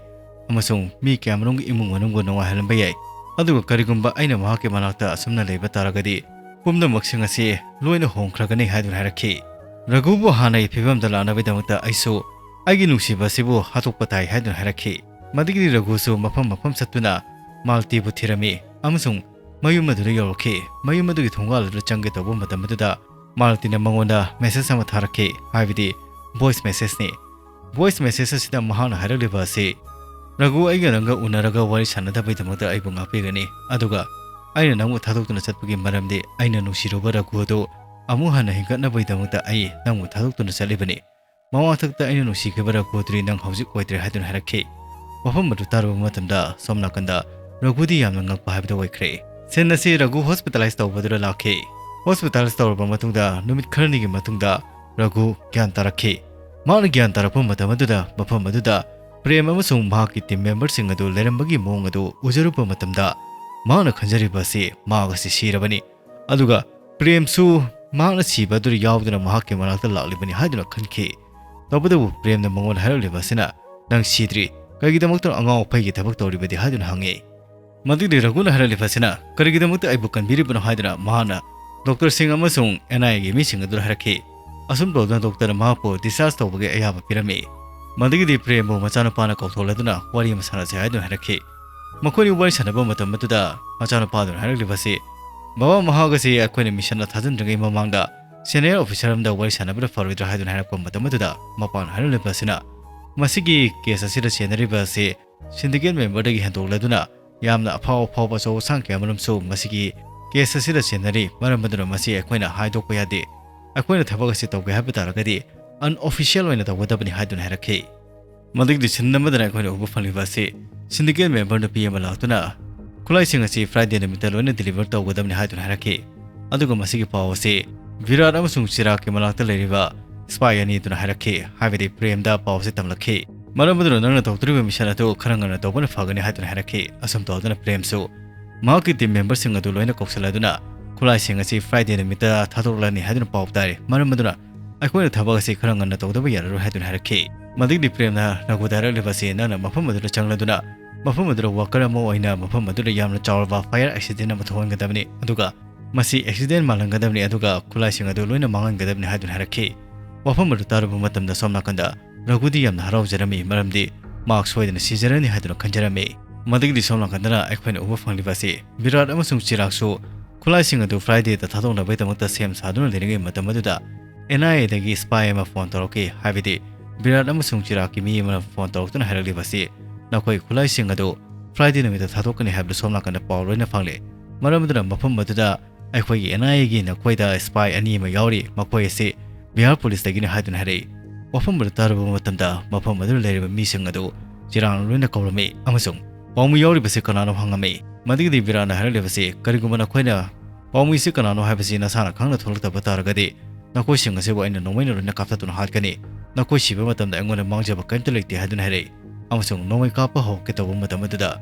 ꯑꯃꯁꯨꯡ ꯃꯤ ꯀꯌꯥꯃꯔꯨꯝꯒꯤ ꯏꯃꯨꯡ ꯃꯅꯨꯡꯕꯨ ꯅꯨꯡꯉꯥꯏꯍꯜꯂꯝꯕ ꯌꯥꯏ, ꯑꯗꯨꯒ ꯀꯔꯤꯒꯨꯝꯕ ꯑꯩꯅ ꯃꯍꯥꯛꯀꯤ ꯃꯅꯥꯛꯇ ꯑꯁꯨꯝꯅ ꯂꯩꯕ ꯇꯥꯔꯒꯗꯤ ꯄꯨꯝꯅꯃꯛꯁꯤꯡ ꯑꯁꯤ ꯂꯣꯏꯅ ꯍꯣꯡꯈ꯭ꯔꯒꯅꯤ ꯍꯥꯏꯗꯨꯅ ꯍꯥꯏꯔꯛꯈꯤ꯫ ꯔꯘꯨꯕꯨ ꯍꯥꯟꯅꯒꯤ ꯐꯤꯕꯝꯗ ꯂꯥꯛꯅꯕꯒꯤꯗꯃꯛꯇ ꯑꯩꯁꯨ ꯑꯩꯒꯤ ꯅꯨꯡꯁꯤꯕ ꯑꯁꯤꯕꯨ ꯍꯥꯠꯇꯣꯛꯄ ꯇꯥꯏ ꯍꯥꯏꯗꯨꯅ ꯍꯥꯏꯔꯛꯈꯤ꯫ ꯃꯗꯨꯒꯤꯗꯤ ꯔꯘꯨꯁꯨ ꯃꯐꯝ ꯃꯐꯝ ꯆꯠꯇꯨꯅ ꯃꯥꯂꯇꯤꯕꯨ ꯊꯤꯔꯝꯃꯤ ꯑꯃꯁꯨꯡ ꯃꯌꯨꯝ ꯑꯗꯨꯗ ꯌꯧꯔꯛꯈꯤ꯫ ꯃꯌꯨꯝ ꯑꯗꯨꯒꯤ ꯊꯣꯡꯒꯥꯜ ꯑꯗꯨꯗ ꯆꯪꯒꯦ ꯇꯧꯕ ꯃꯇꯝ ꯑꯗꯨꯗ ꯃꯥꯂꯇꯤꯅ ꯃꯉꯣꯟꯗ ꯃꯦꯁꯦꯖ ꯑꯃ ꯊꯥꯔꯛꯈꯤ, ꯍꯥꯏꯕꯗꯤ ꯚꯣꯏꯁ ꯃꯦꯁꯦꯖꯅꯤ꯫ ꯚꯣꯏꯁ ꯃꯦꯁꯦꯖ ꯑꯁꯤꯗ ꯃꯍꯥꯛꯅ ꯍꯥꯏꯔꯛꯂꯤꯕ ꯑꯁꯤ, "ꯔꯘꯨ, ꯑꯩꯒ ꯅꯪꯒ ꯎꯅꯔꯒ ꯋꯥꯔꯤ ꯁꯥꯟꯅꯗꯕꯒꯤꯗꯃꯛꯇ ꯑꯩꯕꯨ ꯉꯥꯛꯄꯤꯒꯅꯤ, ꯑꯗꯨꯒ ꯑꯩꯅ ꯅꯪꯕꯨ ꯊꯥꯗꯣꯛꯇꯨꯅ ꯆꯠꯄꯒꯤ ꯃꯔꯝꯗꯤ ꯑꯩꯅ ꯅꯨꯡꯁꯤꯔꯨꯕ ꯔꯘꯨ ꯑꯗꯨ ꯑꯃꯨꯛ ꯍꯟꯅ ꯍꯤꯡꯒꯠꯅꯕꯒꯤꯗꯃꯛꯇ ꯑꯩ ꯅꯪꯕꯨ ꯊꯥꯗꯣꯛꯇꯨꯅ ꯆꯠꯂꯤꯕꯅꯤ꯫ ꯃꯃꯥꯡꯊꯛꯇ ꯑꯩꯅ ꯅꯨꯡꯁꯤꯈꯤꯕ ꯔꯘꯨ ꯑꯗꯨꯗꯤ ꯅꯪ ꯍꯧꯖꯤꯛ ꯑꯣꯏꯗ꯭ꯔꯦ" ꯍꯥꯏꯗꯨꯅ ꯍꯥꯏꯔꯛꯈꯤ꯫ ꯋꯥꯐꯝ ꯑꯗꯨ ꯇꯥꯔꯨꯕ ꯃꯇꯝꯗ ꯁꯣꯝ ꯅꯥꯀꯟꯗ ꯔꯘꯨꯗꯤ ꯌꯥꯝꯅ ꯉꯛꯄ ꯍꯥꯏꯕꯗꯨ ꯑꯣꯏꯈ꯭ꯔꯦ꯫ ꯁꯤꯟ ꯑꯁꯤ ꯔꯘꯨ ꯍꯣꯁꯄꯤꯇꯥꯂꯥꯏꯁ ꯇꯧꯕꯗꯨꯗ ꯂꯥꯛꯈꯤ꯫ ꯍꯣꯁꯄꯤꯇꯥꯂꯥꯏꯁ ꯇꯧꯔꯕ ꯃꯇꯨꯡꯗ ꯅꯨꯃꯤꯠ ꯈꯔꯅꯤꯒꯤ ꯃꯇꯨꯡꯗ ꯔꯘꯨ ꯒ꯭ꯌꯥꯟ ꯇꯥꯔꯛꯈꯤ꯫ ꯃꯍꯥꯛꯅ ꯒ꯭ꯌꯥꯟ ꯇꯥꯔꯛꯄ ꯃꯇꯝ ꯑꯗꯨꯗ ꯃꯐꯝ ꯑꯗꯨꯗ ꯄ꯭ꯔꯦꯝ ꯑꯃꯁꯨꯡ ꯃꯍꯥꯛꯀꯤ ꯇꯤꯝ ꯃꯦꯝꯕꯔꯁꯤꯡ ꯑꯗꯨ ꯂꯩꯔꯝꯕꯒꯤ ꯃꯑꯣꯡ ꯑꯗꯨ ꯎꯖꯔꯨꯕ ꯃꯇꯝꯗ ꯃꯍꯥꯛꯅ ꯈꯟꯖꯔꯤꯕ ꯑꯁꯤ ꯃꯍꯥꯛ ꯑꯁꯤ ꯁꯤꯔꯕꯅꯤ꯫ ꯑꯗꯨꯒ ꯄ꯭ꯔꯦꯝꯁꯨ ꯃꯍꯥꯛꯅ ꯁꯤꯕ ꯑꯗꯨꯗ ꯌꯥꯎꯗꯨꯅ ꯃꯍꯥꯛꯀꯤ ꯃꯅꯥꯛꯇ ꯂꯥꯛꯂꯤꯕꯅꯤ ꯍꯥꯏꯗꯨꯅ ꯈꯟꯈꯤ꯫ ꯇꯧꯕꯇꯕꯨ ꯄ꯭ꯔꯦꯝꯅ ꯃꯉꯣꯟꯗ ꯍꯥꯏꯔꯛꯂꯤꯕ ꯑꯁꯤꯅ, "ꯅꯪ ꯁꯤꯗ꯭ꯔꯤ, ꯀꯔꯤꯒꯤꯗꯃꯛꯇ ꯑꯉꯥꯎ ꯑꯐꯩꯒꯤ ꯊꯕꯛ ꯇꯧꯔꯤꯕꯗꯤ?" ꯍꯥꯏꯗꯨꯅ ꯍꯪꯉꯤ꯫ ꯃꯗꯨꯒꯤ ꯔꯘꯨꯅ ꯍꯥꯏꯔꯛꯂꯤꯕ ꯑꯁꯤꯅ, "ꯀꯔꯤꯒꯤꯗꯃꯛꯇ ꯑꯩꯕꯨ ꯀꯟꯕꯤꯔꯤꯕꯅꯣ?" ꯍꯥꯏꯗꯨꯅ ꯃꯍꯥꯛꯅ ꯗꯣꯛꯇꯔꯁꯤꯡ ꯑꯃꯁꯨꯡ ꯑꯦꯟ ꯑꯥꯏ ꯑꯦꯒꯤ ꯃꯤꯁꯤꯡ ꯑꯗꯨꯗ ꯍꯥꯏꯔꯛꯈꯤ꯫ ꯑꯁꯨꯝ ꯇꯧꯗꯨꯅ ꯗꯣꯛꯇꯔꯅ ꯃꯍꯥꯛꯄꯨ discharge ꯇꯧꯕꯒꯤ ꯑꯌꯥꯕ ꯄꯤꯔꯝꯃꯤ꯫ ꯃꯗꯨꯒꯤꯗꯤ ꯄ꯭ꯔꯦꯝꯕꯨ ꯃꯆꯥꯅꯨꯄꯥꯅ ꯀꯧꯊꯣꯛꯂꯗꯨꯅ ꯋꯥꯔꯤ ꯑꯃ ꯁꯥꯟꯅꯁꯦ ꯍꯥꯏꯗꯨꯅ ꯍꯥꯏꯔꯛꯈꯤ꯫ ꯃꯈꯣꯏꯅꯤ ꯋꯥꯔꯤ ꯁꯥꯟꯅꯕ ꯃꯇꯝ ꯑꯗꯨꯗ ꯃꯆꯥꯅꯨꯄꯥꯗꯨꯅ ꯍꯥꯏꯔꯛꯂꯤꯕ ꯑꯁꯤ, "ꯕꯕꯥ, ꯃꯍꯥꯛ ꯑꯁꯤ ꯑꯩꯈꯣꯏꯅ ꯃꯤꯁꯟꯗ ꯊꯥꯖꯤꯟꯗ꯭ꯔꯤꯉꯩ ꯃꯃꯥꯡꯗ senior officer ꯑꯃꯗ ꯋꯥꯔꯤ ꯁꯥꯟꯅꯕꯅ ꯐꯔꯣꯏꯗ꯭ꯔꯥ?" ꯍꯥꯏꯗꯨꯅ ꯍꯥꯏꯔꯛꯄ ꯃꯇꯝ ꯑꯗꯨꯗ ꯃꯄꯥꯅ ꯍꯥꯏꯔꯛꯂꯤꯕ ꯑꯁꯤꯅ, "ꯃꯁꯤꯒꯤ case ꯑꯁꯤꯗ ꯆꯦꯟꯅꯔꯤꯕ ꯑꯁꯤ syndicate memberꯗꯒꯤ ꯍꯦꯟꯗꯣꯛꯂꯗꯨꯅ ꯌꯥꯝꯅ ꯑꯐꯥꯎ ꯑꯐꯥꯎꯕ ꯑꯆꯧ ꯑꯁꯥꯡ ꯀꯌꯥ ꯑꯃꯔꯣꯝꯁꯨ ꯃꯁꯤꯒꯤ case ꯑꯁꯤꯗ ꯆꯦꯟꯅꯔꯤ꯫ ꯃꯔꯝ ꯑꯗꯨꯅ ꯃꯁꯤ ꯑꯩꯈꯣꯏꯅ ꯍꯥꯏꯗꯣꯛꯄ ꯌꯥꯗꯦ꯫ ꯑꯩꯈꯣꯏꯅ ꯊꯕꯛ ꯑꯁꯤ ꯇꯧꯒꯦ ꯍꯥꯏꯕ ꯇꯥꯔꯒꯗꯤ unofficial ꯑꯣꯏꯅ ꯇꯧꯒꯗꯕꯅꯤ" ꯍꯥꯏꯗꯨꯅ ꯍꯥꯏꯔꯛꯈꯤ꯫ ꯃꯗꯨꯒꯤ scene ꯑꯃꯗꯅ ꯑꯩꯈꯣꯏꯅ ꯎꯕ ꯐꯪꯂꯤꯕ ꯑꯁꯤ syndicate member ꯅꯨꯄꯤ ꯑꯃ ꯂꯥꯛꯇꯨꯅ ꯈꯨꯠꯂꯥꯏꯁꯤꯡ ꯑꯁꯤ Friday ꯅꯨꯃꯤꯠꯇ ꯂꯣꯏꯅ deliver ꯇꯧꯒꯗꯕꯅꯤ ꯍꯥꯏꯗꯨꯅ ꯍꯥꯏꯔꯛꯈꯤ꯫ ꯑꯗꯨꯒ ꯃꯁꯤꯒꯤ ꯄꯥꯎ ꯑꯁꯤ ꯕꯤꯔꯥꯠ ꯑꯃꯁꯨꯡ ꯆꯤꯔꯥꯛꯀꯤ ꯃꯅꯥꯛꯇ ꯂꯩꯔꯤꯕ spy ꯑꯅꯤ ꯑꯗꯨꯅ ꯍꯥꯏꯔꯛꯈꯤ, ꯍꯥꯏꯕꯗꯤ ꯄ꯭ꯔꯦꯝꯗ ꯄꯥꯎ ꯑꯁꯤ ꯇꯝꯂꯛꯈꯤ꯫ ꯃꯔꯝ ꯑꯗꯨꯅ ꯅꯪꯅ ꯇꯧꯗꯣꯔꯤꯕ mission ꯑꯗꯨ ꯈꯔ ꯉꯟꯅ ꯇꯧꯕꯅ ꯐꯒꯅꯤ ꯍꯥꯏꯗꯨꯅ ꯍꯥꯏꯔꯛꯈꯤ꯫ ꯑꯁꯨꯝ ꯇꯧꯗꯨꯅ ꯄ꯭ꯔꯦꯝꯁꯨ ꯃꯍꯥꯛꯀꯤ team memberꯁꯤꯡ ꯑꯗꯨ ꯂꯣꯏꯅ ꯀꯧꯁꯤꯜꯂꯗꯨꯅ ꯈꯨꯠꯂꯥꯏꯁꯤꯡ ꯑꯁꯤ Friday ꯅꯨꯃꯤꯠꯇ ꯊꯥꯗꯣꯛꯂꯅꯤ ꯍꯥꯏꯗꯨꯅ ꯄꯥꯎ ꯇꯥꯔꯦ꯫ ꯃꯔꯝ ꯑꯗꯨꯅ ꯑꯩꯈꯣꯏꯅ ꯊꯕꯛ ꯑꯁꯤ ꯈꯔ ꯉꯟꯅ ꯇꯧꯗꯕ ꯌꯥꯔꯔꯣꯏ ꯍꯥꯏꯗꯨꯅ ꯍꯥꯏꯔꯛꯈꯤ꯫ ꯃꯗꯨꯒꯤꯗꯤ ꯄ꯭ꯔꯦꯝꯅ ꯔꯘꯨꯗ ꯍꯥꯏꯔꯛꯂꯤꯕ ꯑꯁꯤ, "ꯅꯪꯅ ꯃꯐꯝ ꯑꯗꯨꯗ ꯆꯪꯂꯗꯨꯅ ꯃꯐꯝ ꯑꯗꯨꯗ worker ꯑꯃ ꯑꯣꯏꯅ ꯃꯐꯝ ꯑꯗꯨꯗ ꯌꯥꯝꯅ ꯆꯥꯎꯔꯕ fire accident ꯑꯃ ꯊꯣꯛꯍꯟꯒꯗꯕꯅꯤ꯫ ꯑꯗꯨꯒ ꯃꯁꯤ accident ꯃꯥꯜꯍꯟꯒꯗꯕꯅꯤ꯫ ꯑꯗꯨꯒ ꯈꯨꯠꯂꯥꯏꯁꯤꯡ ꯑꯗꯨ ꯂꯣꯏꯅ ꯃꯥꯡꯍꯟꯒꯗꯕꯅꯤ" ꯍꯥꯏꯗꯨꯅ ꯍꯥꯏꯔꯛꯈꯤ꯫ ꯋꯥꯐꯝ ꯑꯗꯨ ꯇꯥꯔꯨꯕ ꯃꯇꯝꯗ ꯁꯣꯝ ꯅꯥꯀꯟꯗ ꯔꯘꯨꯗꯤ ꯌꯥꯝꯅ ꯍꯔꯥꯎꯖꯔꯝꯃꯤ, ꯃꯔꯝꯗꯤ ꯃꯍꯥꯛ ꯁꯣꯏꯗꯅ ꯁꯤꯖꯔꯅꯤ ꯍꯥꯏꯗꯨꯅ ꯈꯟꯖꯔꯝꯃꯤ꯫ ꯃꯗꯨꯒꯤꯗꯤ ꯁꯣꯝ ꯅꯥꯀꯟꯗꯅ ꯑꯩꯈꯣꯏꯅ ꯎꯕ ꯐꯪꯂꯤꯕ ꯑꯁꯤ ꯕꯤꯔꯥꯠ ꯑꯃꯁꯨꯡ ꯆꯤꯔꯥꯛꯁꯨ ꯈꯨꯠꯂꯥꯏꯁꯤꯡ ꯑꯗꯨ Fridayꯗ ꯊꯥꯗꯣꯛꯅꯕꯒꯤꯗꯃꯛꯇ ꯁꯦꯝ ꯁꯥꯗꯨꯅ ꯂꯩꯔꯤꯉꯩ ꯃꯇꯝ ꯑꯗꯨꯗ N I Aꯗꯒꯤ spy ꯑꯃ phone ꯇꯧꯔꯛꯈꯤ, ꯍꯥꯏꯕꯗꯤ ꯕꯤꯔꯥꯠ ꯑꯃꯁꯨꯡ ꯆꯤꯔꯥꯛꯀꯤ ꯃꯤ ꯑꯃꯅ phone ꯇꯧꯔꯛꯇꯨꯅ ꯍꯥꯏꯔꯛꯂꯤꯕ ꯑꯁꯤ, "ꯅꯈꯣꯏ ꯈꯨꯠꯂꯥꯏꯁꯤꯡ ꯑꯗꯨ Friday ꯅꯨꯃꯤꯠꯇ ꯊꯥꯗꯣꯛꯀꯅꯤ" ꯍꯥꯏꯕꯗꯨ ꯁꯣꯝ ꯅꯥꯀꯟꯗ ꯄꯥꯎ ꯂꯣꯏꯅ ꯐꯪꯂꯦ꯫ ꯃꯔꯝ ꯑꯗꯨꯅ ꯃꯐꯝ ꯑꯗꯨꯗ ꯑꯩꯈꯣꯏꯒꯤ N I Aꯒꯤ ꯅꯈꯣꯏꯗ spy ꯑꯅꯤ ꯑꯃ ꯌꯥꯎꯔꯤ, ꯃꯈꯣꯏ ꯑꯁꯤ ꯕꯤꯍꯥꯔ policeꯇꯒꯤꯅꯤ ꯍꯥꯏꯗꯨꯅ ꯍꯥꯏꯔꯛꯏ꯫ ꯋꯥꯐꯝ ꯑꯗꯨ ꯇꯥꯔꯨꯕ ꯃꯇꯝꯗ ꯃꯐꯝ ꯑꯗꯨꯗ ꯂꯩꯔꯤꯕ ꯃꯤꯁꯤꯡ ꯑꯗꯨ ꯆꯤꯔꯥꯛꯅ ꯂꯣꯏꯅ ꯀꯧꯔꯝꯃꯤ ꯑꯃꯁꯨꯡ ꯄꯥꯎꯃꯤ ꯌꯥꯎꯔꯤꯕꯁꯤ ꯀꯅꯥꯅꯣ ꯍꯪꯉꯝꯃꯤ꯫ ꯃꯗꯨꯒꯤꯗꯤ ꯕꯤꯔꯥꯠꯅ ꯍꯥꯏꯔꯛꯂꯤꯕꯁꯤ, "ꯀꯔꯤꯒꯨꯝꯕ ꯅꯈꯣꯏꯅ ꯄꯥꯎꯃꯤꯁꯤ ꯀꯅꯥꯅꯣ ꯍꯥꯏꯕꯁꯤ ꯅꯁꯥꯅ ꯈꯪꯅ ꯊꯣꯛꯂꯛꯇꯕ ꯇꯥꯔꯒꯗꯤ ꯅꯈꯣꯏꯁꯤꯡ ꯑꯁꯤꯕꯨ ꯑꯩꯅ ꯅꯣꯡꯃꯩꯅ ꯂꯣꯏꯅ ꯀꯥꯞꯊꯠꯇꯨꯅ ꯍꯥꯠꯀꯅꯤ꯫ ꯅꯈꯣꯏ ꯁꯤꯕ ꯃꯇꯝꯗ ꯑꯩꯉꯣꯟꯗ ꯃꯥꯡꯖꯕ ꯀꯔꯤꯝꯇ ꯂꯩꯇꯦ" ꯍꯥꯏꯗꯨꯅ ꯍꯥꯏꯔꯛꯏ꯫ ꯑꯃꯁꯨꯡ ꯅꯣꯡꯃꯩ ꯀꯥꯞꯄ ꯍꯧꯔꯛꯀꯦ ꯇꯧꯕ ꯃꯇꯝ ꯑꯗꯨꯗ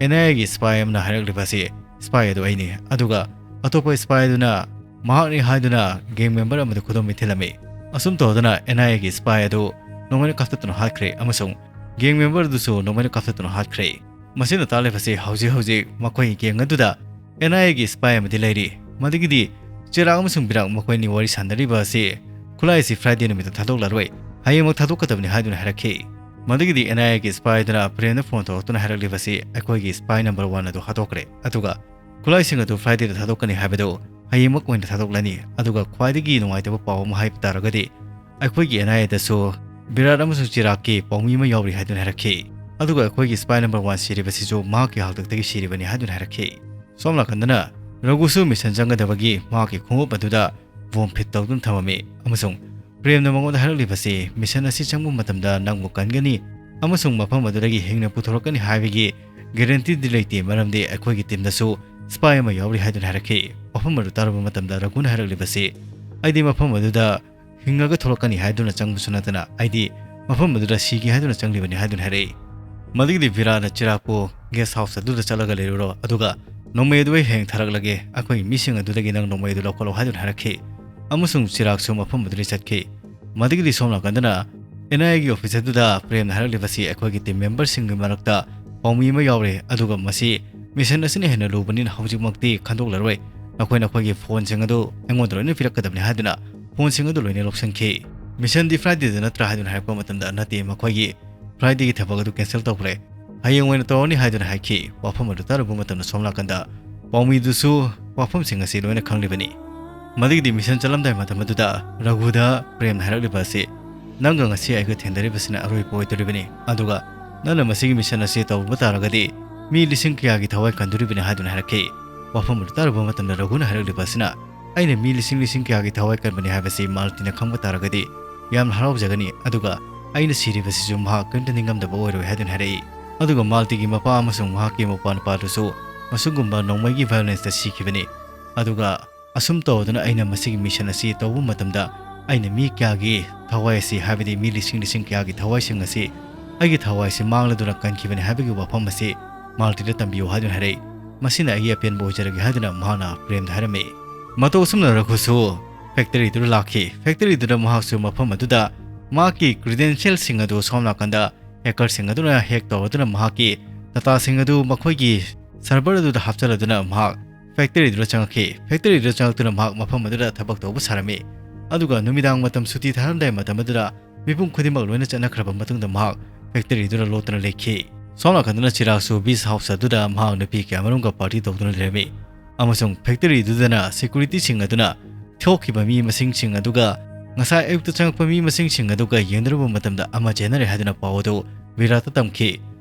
N I Aꯒꯤ spy ꯑꯃꯅ ꯍꯥꯏꯔꯛꯂꯤꯕ ꯑꯁꯤ, "Spy ꯑꯗꯨ ꯑꯩꯅꯤ, ꯑꯗꯨꯒ ꯑꯇꯣꯞꯄ spy ꯑꯗꯨꯅ ꯃꯍꯥꯛꯅꯤ" ꯍꯥꯏꯗꯨꯅ gang member ꯑꯃꯗ ꯈꯨꯗꯣꯝꯕꯤ ꯊꯤꯜꯂꯝꯃꯤ꯫ ꯑꯁꯨꯝ ꯇꯧꯗꯅ N I Aꯒꯤ spy ꯑꯗꯨ ꯅꯣꯡꯃꯩꯅ ꯀꯥꯞꯊꯠꯇꯨꯅ ꯍꯥꯠꯈ꯭ꯔꯦ ꯑꯃꯁꯨꯡ gang member ꯑꯗꯨꯁꯨ ꯅꯣꯡꯃꯩꯅ ꯀꯥꯞꯊꯠꯇꯨꯅ ꯍꯥꯠꯈ꯭ꯔꯦ꯫ ꯃꯁꯤꯅ ꯇꯥꯛꯂꯤꯕꯁꯤ ꯍꯧꯖꯤꯛ ꯍꯧꯖꯤꯛ ꯃꯈꯣꯏꯒꯤ ꯒꯦꯡ ꯑꯗꯨꯗ ꯑꯦꯟ ꯑꯥꯏ ꯑꯦꯒꯤ ꯁ꯭ꯄꯥꯏ ꯑꯃꯗꯤ ꯂꯩꯔꯤ꯫ ꯃꯗꯨꯒꯤꯗꯤ ꯆꯤꯔꯥꯛ ꯑꯃꯁꯨꯡ ꯕꯤꯔꯥꯛ ꯃꯈꯣꯏ ꯑꯅꯤ ꯋꯥꯔꯤ ꯁꯥꯟꯅꯔꯤꯕ ꯑꯁꯤ ꯈꯨꯠꯂꯥꯏ ꯑꯁꯤ ꯐ꯭ꯔꯥꯏꯗꯦ ꯅꯨꯃꯤꯠꯇ ꯊꯥꯗꯣꯛꯂꯔꯣꯏ, ꯍꯌꯦꯡꯃꯛ ꯊꯥꯗꯣꯛꯀꯗꯕꯅꯤ ꯍꯥꯏꯗꯨꯅ ꯍꯥꯏꯔꯛꯈꯤ꯫ ꯃꯗꯨꯒꯤꯗꯤ ꯑꯦꯟ ꯑꯥꯏ ꯑꯦꯒꯤ ꯁ꯭ꯄꯥꯏ ꯑꯗꯨꯅ ꯄ꯭ꯔꯦꯝꯗ ꯐꯣꯟ ꯇꯧꯔꯛꯇꯨꯅ ꯍꯥꯏꯔꯛꯂꯤꯕꯁꯤ ꯑꯩꯈꯣꯏꯒꯤ ꯁ꯭ꯄꯥꯏ ꯅꯝꯕꯔ ꯋꯥꯟ ꯑꯗꯨ ꯍꯥꯠꯇꯣꯛꯈ꯭ꯔꯦ, ꯑꯗꯨꯒ ꯈꯨꯠꯂꯥꯏꯁꯤꯡ ꯑꯗꯨ ꯐ꯭ꯔꯥꯏꯗꯦꯗ ꯊꯥꯗꯣꯛꯀꯅꯤ ꯍꯥꯏꯕꯗꯨ ꯍꯌꯦꯡꯃꯛ ꯑꯣꯏꯅ ꯊꯥꯗꯣꯛꯂꯅꯤ꯫ ꯑꯗꯨꯒ ꯈ꯭ꯋꯥꯏꯗꯒꯤ ꯅꯨꯡꯉꯥꯏꯇꯕ ꯄꯥꯎ ꯑꯃ ꯍꯥꯏꯕ ꯇꯥꯔꯒꯗꯤ ꯑꯩꯈꯣꯏꯒꯤ ꯑꯦꯟ ꯑꯥꯏ ꯑꯦꯗꯁꯨ ꯕꯤꯔꯥꯠ ꯑꯃꯁꯨꯡ ꯆꯤꯔꯥꯛꯀꯤ ꯄꯥꯎꯃꯤ ꯑꯃ ꯌꯥꯎꯔꯤ ꯍꯥꯏꯗꯨꯅ ꯍꯥꯏꯔꯛꯈꯤ꯫ ꯑꯗꯨꯒ ꯑꯩꯈꯣꯏꯒꯤ ꯁ꯭ꯄꯥꯏ ꯅꯝꯕꯔ ꯋꯥꯟ ꯁꯤꯔꯤꯕꯁꯤꯁꯨ ꯃꯍꯥꯛꯀꯤ ꯍꯥꯛꯇꯛꯇꯒꯤ ꯁꯤꯔꯤꯕꯅꯤ ꯍꯥꯏꯗꯨꯅ ꯍꯥꯏꯔꯛꯈꯤ꯫ ꯁꯣꯝ ꯅꯥꯀꯟꯗꯅ ꯔꯘꯨꯁꯨ ꯃꯤꯁꯟ ꯆꯪꯒꯗꯕꯒꯤ ꯃꯍꯥꯛꯀꯤ ꯈꯣꯡꯎꯞ ꯑꯗꯨꯗ ꯕꯣꯝ ꯐꯤꯠ ꯇꯧꯗꯨꯅ ꯊꯝꯃꯝꯃꯤ ꯑꯃꯁꯨꯡ ꯄ꯭ꯔꯦꯝꯅ ꯃꯉꯣꯟꯗ ꯍꯥꯏꯔꯛꯂꯤꯕꯁꯤ, "ꯃꯤꯁꯟ ꯑꯁꯤ ꯆꯪꯕ ꯃꯇꯝꯗ ꯅꯪꯕꯨ ꯀꯟꯒꯅꯤ ꯑꯃꯁꯨꯡ ꯃꯐꯝ ꯑꯗꯨꯗꯒꯤ ꯍꯤꯡꯅ ꯄꯨꯊꯣꯔꯛꯀꯅꯤ ꯍꯥꯏꯕꯒꯤ ꯒꯦꯔꯦꯟꯇꯤꯗꯤ ꯂꯩꯇꯦ, ꯃꯔꯝꯗꯤ ꯑꯩꯈꯣꯏꯒꯤ ꯇꯤꯝꯗꯁꯨ ꯁ꯭ꯄꯥꯏ ꯑꯃ ꯌꯥꯎꯔꯤ" ꯍꯥꯏꯗꯨꯅ ꯍꯥꯏꯔꯛꯈꯤ꯫ ꯋꯥꯐꯝ ꯑꯗꯨ ꯇꯥꯔꯨꯕ ꯃꯇꯝꯗ ꯔꯘꯨꯅ ꯍꯥꯏꯔꯛꯂꯤꯕꯁꯤ, "ꯑꯩꯗꯤ ꯃꯐꯝ ꯑꯗꯨꯗ ꯍꯤꯡꯉꯒ ꯊꯣꯛꯂꯛꯀꯅꯤ ꯍꯥꯏꯗꯨꯅ ꯆꯪꯕꯁꯨ ꯅꯠꯇꯅ ꯑꯩꯗꯤ ꯃꯐꯝ ꯑꯗꯨꯗ ꯁꯤꯒꯦ ꯍꯥꯏꯗꯨꯅ ꯆꯪꯂꯤꯕꯅꯤ" ꯍꯥꯏꯗꯨꯅ ꯍꯥꯏꯔꯛꯏ꯫ ꯃꯗꯨꯒꯤꯗꯤ ꯕꯤꯔꯥꯠꯅ ꯆꯤꯔꯥꯛꯄꯨ, "ꯒꯦꯁ ꯍꯥꯎꯁ ꯑꯗꯨꯗ ꯆꯠꯂꯒ ꯂꯩꯔꯨꯔꯣ, ꯑꯗꯨꯒ ꯅꯣꯡꯃꯩ ꯑꯗꯨ ꯑꯩ ꯍꯌꯦꯡ ꯊꯥꯔꯛꯂꯒꯦ, ꯑꯩꯈꯣꯏꯒꯤ ꯃꯤꯁꯤꯡ ꯑꯗꯨꯗꯒꯤ ꯅꯪ ꯅꯣꯡꯃꯩ ꯑꯗꯨ ꯂꯧꯈꯠꯂꯣ" ꯍꯥꯏꯗꯨꯅ ꯍꯥꯏꯔꯛꯈꯤ꯫ ꯑꯃꯁꯨꯡ ꯆꯤꯔꯥꯛꯁꯨ ꯃꯐꯝ ꯑꯗꯨꯗꯒꯤ ꯆꯠꯈꯤ꯫ ꯃꯗꯨꯒꯤꯗꯤ ꯁꯣꯝ ꯅꯥꯀꯟꯗꯅ ꯑꯦꯟ ꯑꯥꯏ ꯑꯦꯒꯤ ꯑꯣꯐꯤꯁ ꯑꯗꯨꯗ ꯄ꯭ꯔꯦꯝꯅ ꯍꯥꯏꯔꯛꯂꯤꯕꯁꯤ, "ꯑꯩꯈꯣꯏꯒꯤ ꯇꯤꯝ ꯃꯦꯝꯕꯔꯁꯤꯡꯒꯤ ꯃꯔꯛꯇ ꯄꯥꯎꯃꯤ ꯑꯃ ꯌꯥꯎꯔꯦ, ꯑꯗꯨꯒ ꯃꯁꯤ ꯃꯤꯁꯟ ꯑꯁꯤꯅ ꯍꯦꯟꯅ ꯂꯨꯕꯅꯤꯅ ꯍꯧꯖꯤꯛꯃꯛꯇꯤ ꯈꯟꯗꯣꯛꯂꯔꯣꯏ꯫ ꯅꯈꯣꯏꯅ ꯑꯩꯈꯣꯏꯒꯤ ꯐꯣꯟꯁꯤꯡ ꯑꯗꯨ ꯑꯩꯉꯣꯟꯗ ꯂꯣꯏꯅ ꯄꯤꯔꯛꯀꯗꯕꯅꯤ" ꯍꯥꯏꯗꯨꯅ ꯐꯣꯟꯁꯤꯡ ꯑꯗꯨ ꯂꯣꯏꯅ ꯂꯧꯁꯤꯟꯈꯤ꯫ "ꯃꯤꯁꯟꯗꯤ ꯐ꯭ꯔꯥꯏꯗꯦꯗ ꯅꯠꯇ꯭ꯔꯥ?" ꯍꯥꯏꯗꯨꯅ ꯍꯥꯏꯔꯛꯄ ꯃꯇꯝꯗ, "ꯅꯠꯇꯦ, ꯃꯈꯣꯏꯒꯤ ꯐ꯭ꯔꯥꯏꯗꯦꯒꯤ ꯊꯕꯛ ꯑꯗꯨ ꯀꯦꯟꯁꯦꯜ ꯇꯧꯈ꯭ꯔꯦ, ꯍꯌꯦꯡ ꯑꯣꯏꯅ ꯇꯧꯔꯅꯤ" ꯍꯥꯏꯗꯨꯅ ꯍꯥꯏꯈꯤ꯫ ꯋꯥꯐꯝ ꯑꯗꯨ ꯇꯥꯔꯨꯕ ꯃꯇꯝꯗ ꯁꯣꯝ ꯅꯥꯀꯟꯗ ꯄꯥꯎꯃꯤꯗꯨꯁꯨ ꯋꯥꯐꯝꯁꯤꯡ ꯑꯁꯤ ꯂꯣꯏꯅ ꯈꯪꯂꯤꯕꯅꯤ꯫ ꯃꯗꯨꯒꯤꯗꯤ ꯃꯤꯁꯟ ꯆꯠꯂꯝꯗꯥꯏ ꯃꯇꯝ ꯑꯗꯨꯗ ꯔꯘꯨꯗ ꯄ꯭ꯔꯦꯝꯅ ꯍꯥꯏꯔꯛꯂꯤꯕ ꯑꯁꯤ, "ꯅꯪꯒ ꯉꯁꯤ ꯑꯩꯒ ꯊꯦꯡꯅꯔꯤꯕꯁꯤꯅ ꯑꯔꯣꯏꯕ ꯑꯣꯏꯗꯣꯔꯤꯕꯅꯤ, ꯑꯗꯨꯒ ꯅꯪꯅ ꯃꯁꯤꯒꯤ ꯃꯤꯁꯟ ꯑꯁꯤ ꯇꯧꯕ ꯇꯥꯔꯒꯗꯤ ꯃꯤ ꯂꯤꯁꯤꯡ ꯀꯌꯥꯒꯤ ꯊꯋꯥꯏ ꯀꯟꯗꯣꯔꯤꯕꯅꯤ" ꯍꯥꯏꯗꯨꯅ ꯍꯥꯏꯔꯛꯈꯤ꯫ ꯋꯥꯐꯝ ꯑꯗꯨ ꯇꯥꯔꯨꯕ ꯃꯇꯝꯗ ꯔꯘꯨꯅ ꯍꯥꯏꯔꯛꯂꯤꯕ ꯑꯁꯤꯅ, "ꯑꯩꯅ ꯃꯤ ꯂꯤꯁꯤꯡ ꯂꯤꯁꯤꯡ ꯀꯌꯥꯒꯤ ꯊꯋꯥꯏ ꯀꯟꯕꯅꯤ ꯍꯥꯏꯕꯁꯤ ꯃꯥꯜꯇꯤꯅ ꯈꯪꯕ ꯇꯥꯔꯒꯗꯤ ꯌꯥꯝꯅ ꯍꯔꯥꯎꯖꯒꯅꯤ, ꯑꯗꯨꯒ ꯑꯩꯅ ꯁꯤꯔꯤꯕꯁꯤꯁꯨ ꯃꯍꯥꯛ ꯀꯔꯤꯝꯇ ꯅꯤꯡꯉꯝꯗꯕ ꯑꯣꯏꯔꯣꯏ" ꯍꯥꯏꯗꯨꯅ ꯍꯥꯏꯔꯛꯏ꯫ ꯑꯗꯨꯒ ꯃꯥꯜꯇꯤꯒꯤ ꯃꯄꯥ ꯑꯃꯁꯨꯡ ꯃꯍꯥꯛꯀꯤ ꯃꯧꯄ꯭ꯋꯥꯅꯨꯄꯥꯗꯨꯁꯨ ꯃꯁꯤꯒꯨꯝꯕ ꯅꯣꯡꯃꯩꯒꯤ ꯚꯥꯏꯑꯣꯂꯦꯟꯁꯇ ꯁꯤꯈꯤꯕꯅꯤ꯫ ꯑꯗꯨꯒ ꯑꯁꯨꯝ ꯇꯧꯗꯨꯅ ꯑꯩꯅ ꯃꯁꯤꯒꯤ ꯃꯤꯁꯟ ꯑꯁꯤ ꯇꯧꯕ ꯃꯇꯝꯗ ꯑꯩꯅ ꯃꯤ ꯀꯌꯥꯒꯤ ꯊꯋꯥꯏ ꯑꯁꯤ, ꯍꯥꯏꯕꯗꯤ ꯃꯤ ꯂꯤꯁꯤꯡ ꯂꯤꯁꯤꯡ ꯀꯌꯥꯒꯤ ꯊꯋꯥꯏꯁꯤꯡ ꯑꯁꯤ, ꯑꯩꯒꯤ ꯊꯋꯥꯏ ꯑꯁꯤ ꯃꯥꯡꯂꯗꯨꯅ ꯀꯟꯈꯤꯕꯅꯤ ꯍꯥꯏꯕꯒꯤ ꯋꯥꯐꯝ ꯑꯁꯤ ꯃꯥꯜꯇꯤꯗ ꯇꯝꯕꯤꯌꯨ ꯍꯥꯏꯗꯨꯅ ꯍꯥꯏꯔꯛꯏ꯫ ꯃꯁꯤꯅ ꯑꯩꯒꯤ ꯑꯄꯦꯟꯕ ꯑꯣꯏꯖꯔꯒꯦ ꯍꯥꯏꯗꯨꯅ ꯃꯍꯥꯛꯅ ꯄ꯭ꯔꯦꯝꯗ ꯍꯥꯏꯔꯝꯃꯤ꯫ ꯃꯇꯧ ꯑꯁꯨꯝꯅ ꯔꯘꯨꯁꯨ ꯐꯦꯛꯇꯔꯤꯗꯨꯗ ꯂꯥꯛꯈꯤ꯫ ꯐꯦꯛꯇꯔꯤꯗꯨꯗ ꯃꯍꯥꯛꯁꯨ ꯃꯐꯝ ꯑꯗꯨꯗ ꯃꯍꯥꯛꯀꯤ ꯀ꯭ꯔꯤꯗꯦꯟꯁꯤꯌꯦꯜꯁꯤꯡ ꯑꯗꯨ ꯁꯣꯝ ꯅꯥꯀꯟꯗ ꯍꯦꯀꯔꯁꯤꯡ ꯑꯗꯨꯅ ꯍꯦꯛ ꯇꯧꯔꯗꯨꯅ ꯃꯍꯥꯛꯀꯤ ꯇꯥꯇꯥꯁꯤꯡ ꯑꯗꯨ ꯃꯈꯣꯏꯒꯤ ꯁꯔꯚꯔ ꯑꯗꯨꯗ ꯍꯥꯞꯆꯤꯜꯂꯗꯨꯅ ꯃꯍꯥꯛ ꯐꯦꯛꯇꯔꯤꯗꯨꯗ ꯆꯪꯉꯛꯈꯤ꯫ ꯐꯦꯛꯇꯔꯤꯗꯨꯗ ꯆꯪꯉꯛꯇꯨꯅ ꯃꯍꯥꯛ ꯃꯐꯝ ꯑꯗꯨꯗ ꯊꯕꯛ ꯇꯧꯕ ꯁꯥꯔꯝꯃꯤ꯫ ꯑꯗꯨꯒ ꯅꯨꯃꯤꯗꯥꯡ ꯃꯇꯝ ꯁꯨꯇꯤ ꯊꯥꯔꯝꯗꯥꯏ ꯃꯇꯝ ꯑꯗꯨꯗ ꯃꯤꯄꯨꯝ ꯈꯨꯗꯤꯡꯃꯛ ꯂꯣꯏꯅ ꯆꯠꯅꯈ꯭ꯔꯕ ꯃꯇꯨꯡꯗ ꯃꯍꯥꯛ ꯐꯦꯛꯇꯔꯤꯗꯨꯗ ꯂꯣꯠꯇꯨꯅ ꯂꯩꯈꯤ꯫ ꯁꯣꯝ ꯅꯥꯀꯟꯗꯅ ꯆꯤꯔꯥꯛꯁꯨ ꯕꯤꯁ ꯍꯥꯎꯁ ꯑꯗꯨꯗ ꯃꯍꯥꯛ ꯅꯨꯄꯤ ꯀꯌꯥꯃꯔꯨꯝꯒ ꯄꯥꯔꯇꯤ ꯇꯧꯗꯨꯅ ꯂꯩꯔꯝꯃꯤ꯫ ꯑꯃꯁꯨꯡ ꯐꯦꯛꯇꯔꯤꯗꯨꯗꯅ ꯁꯦꯀ꯭ꯌꯨꯔꯤꯇꯤꯁꯤꯡ ꯑꯗꯨꯅ ꯊꯣꯛꯈꯤꯕ ꯃꯤ ꯃꯁꯤꯡꯁꯤꯡ ꯑꯗꯨꯒ ꯉꯁꯥꯏ ꯑꯌꯨꯛꯇ ꯆꯪꯉꯛꯄ ꯃꯤ ꯃꯁꯤꯡꯁꯤꯡ ꯑꯗꯨꯒ ꯌꯦꯡꯅꯔꯨꯕ ꯃꯇꯝꯗ ꯑꯃ ꯆꯦꯟꯅꯔꯦ ꯍꯥꯏꯗꯨꯅ ꯄꯥꯎ ꯑꯗꯨ ꯕꯤꯔꯥꯠꯇ ꯇꯝꯈꯤ꯫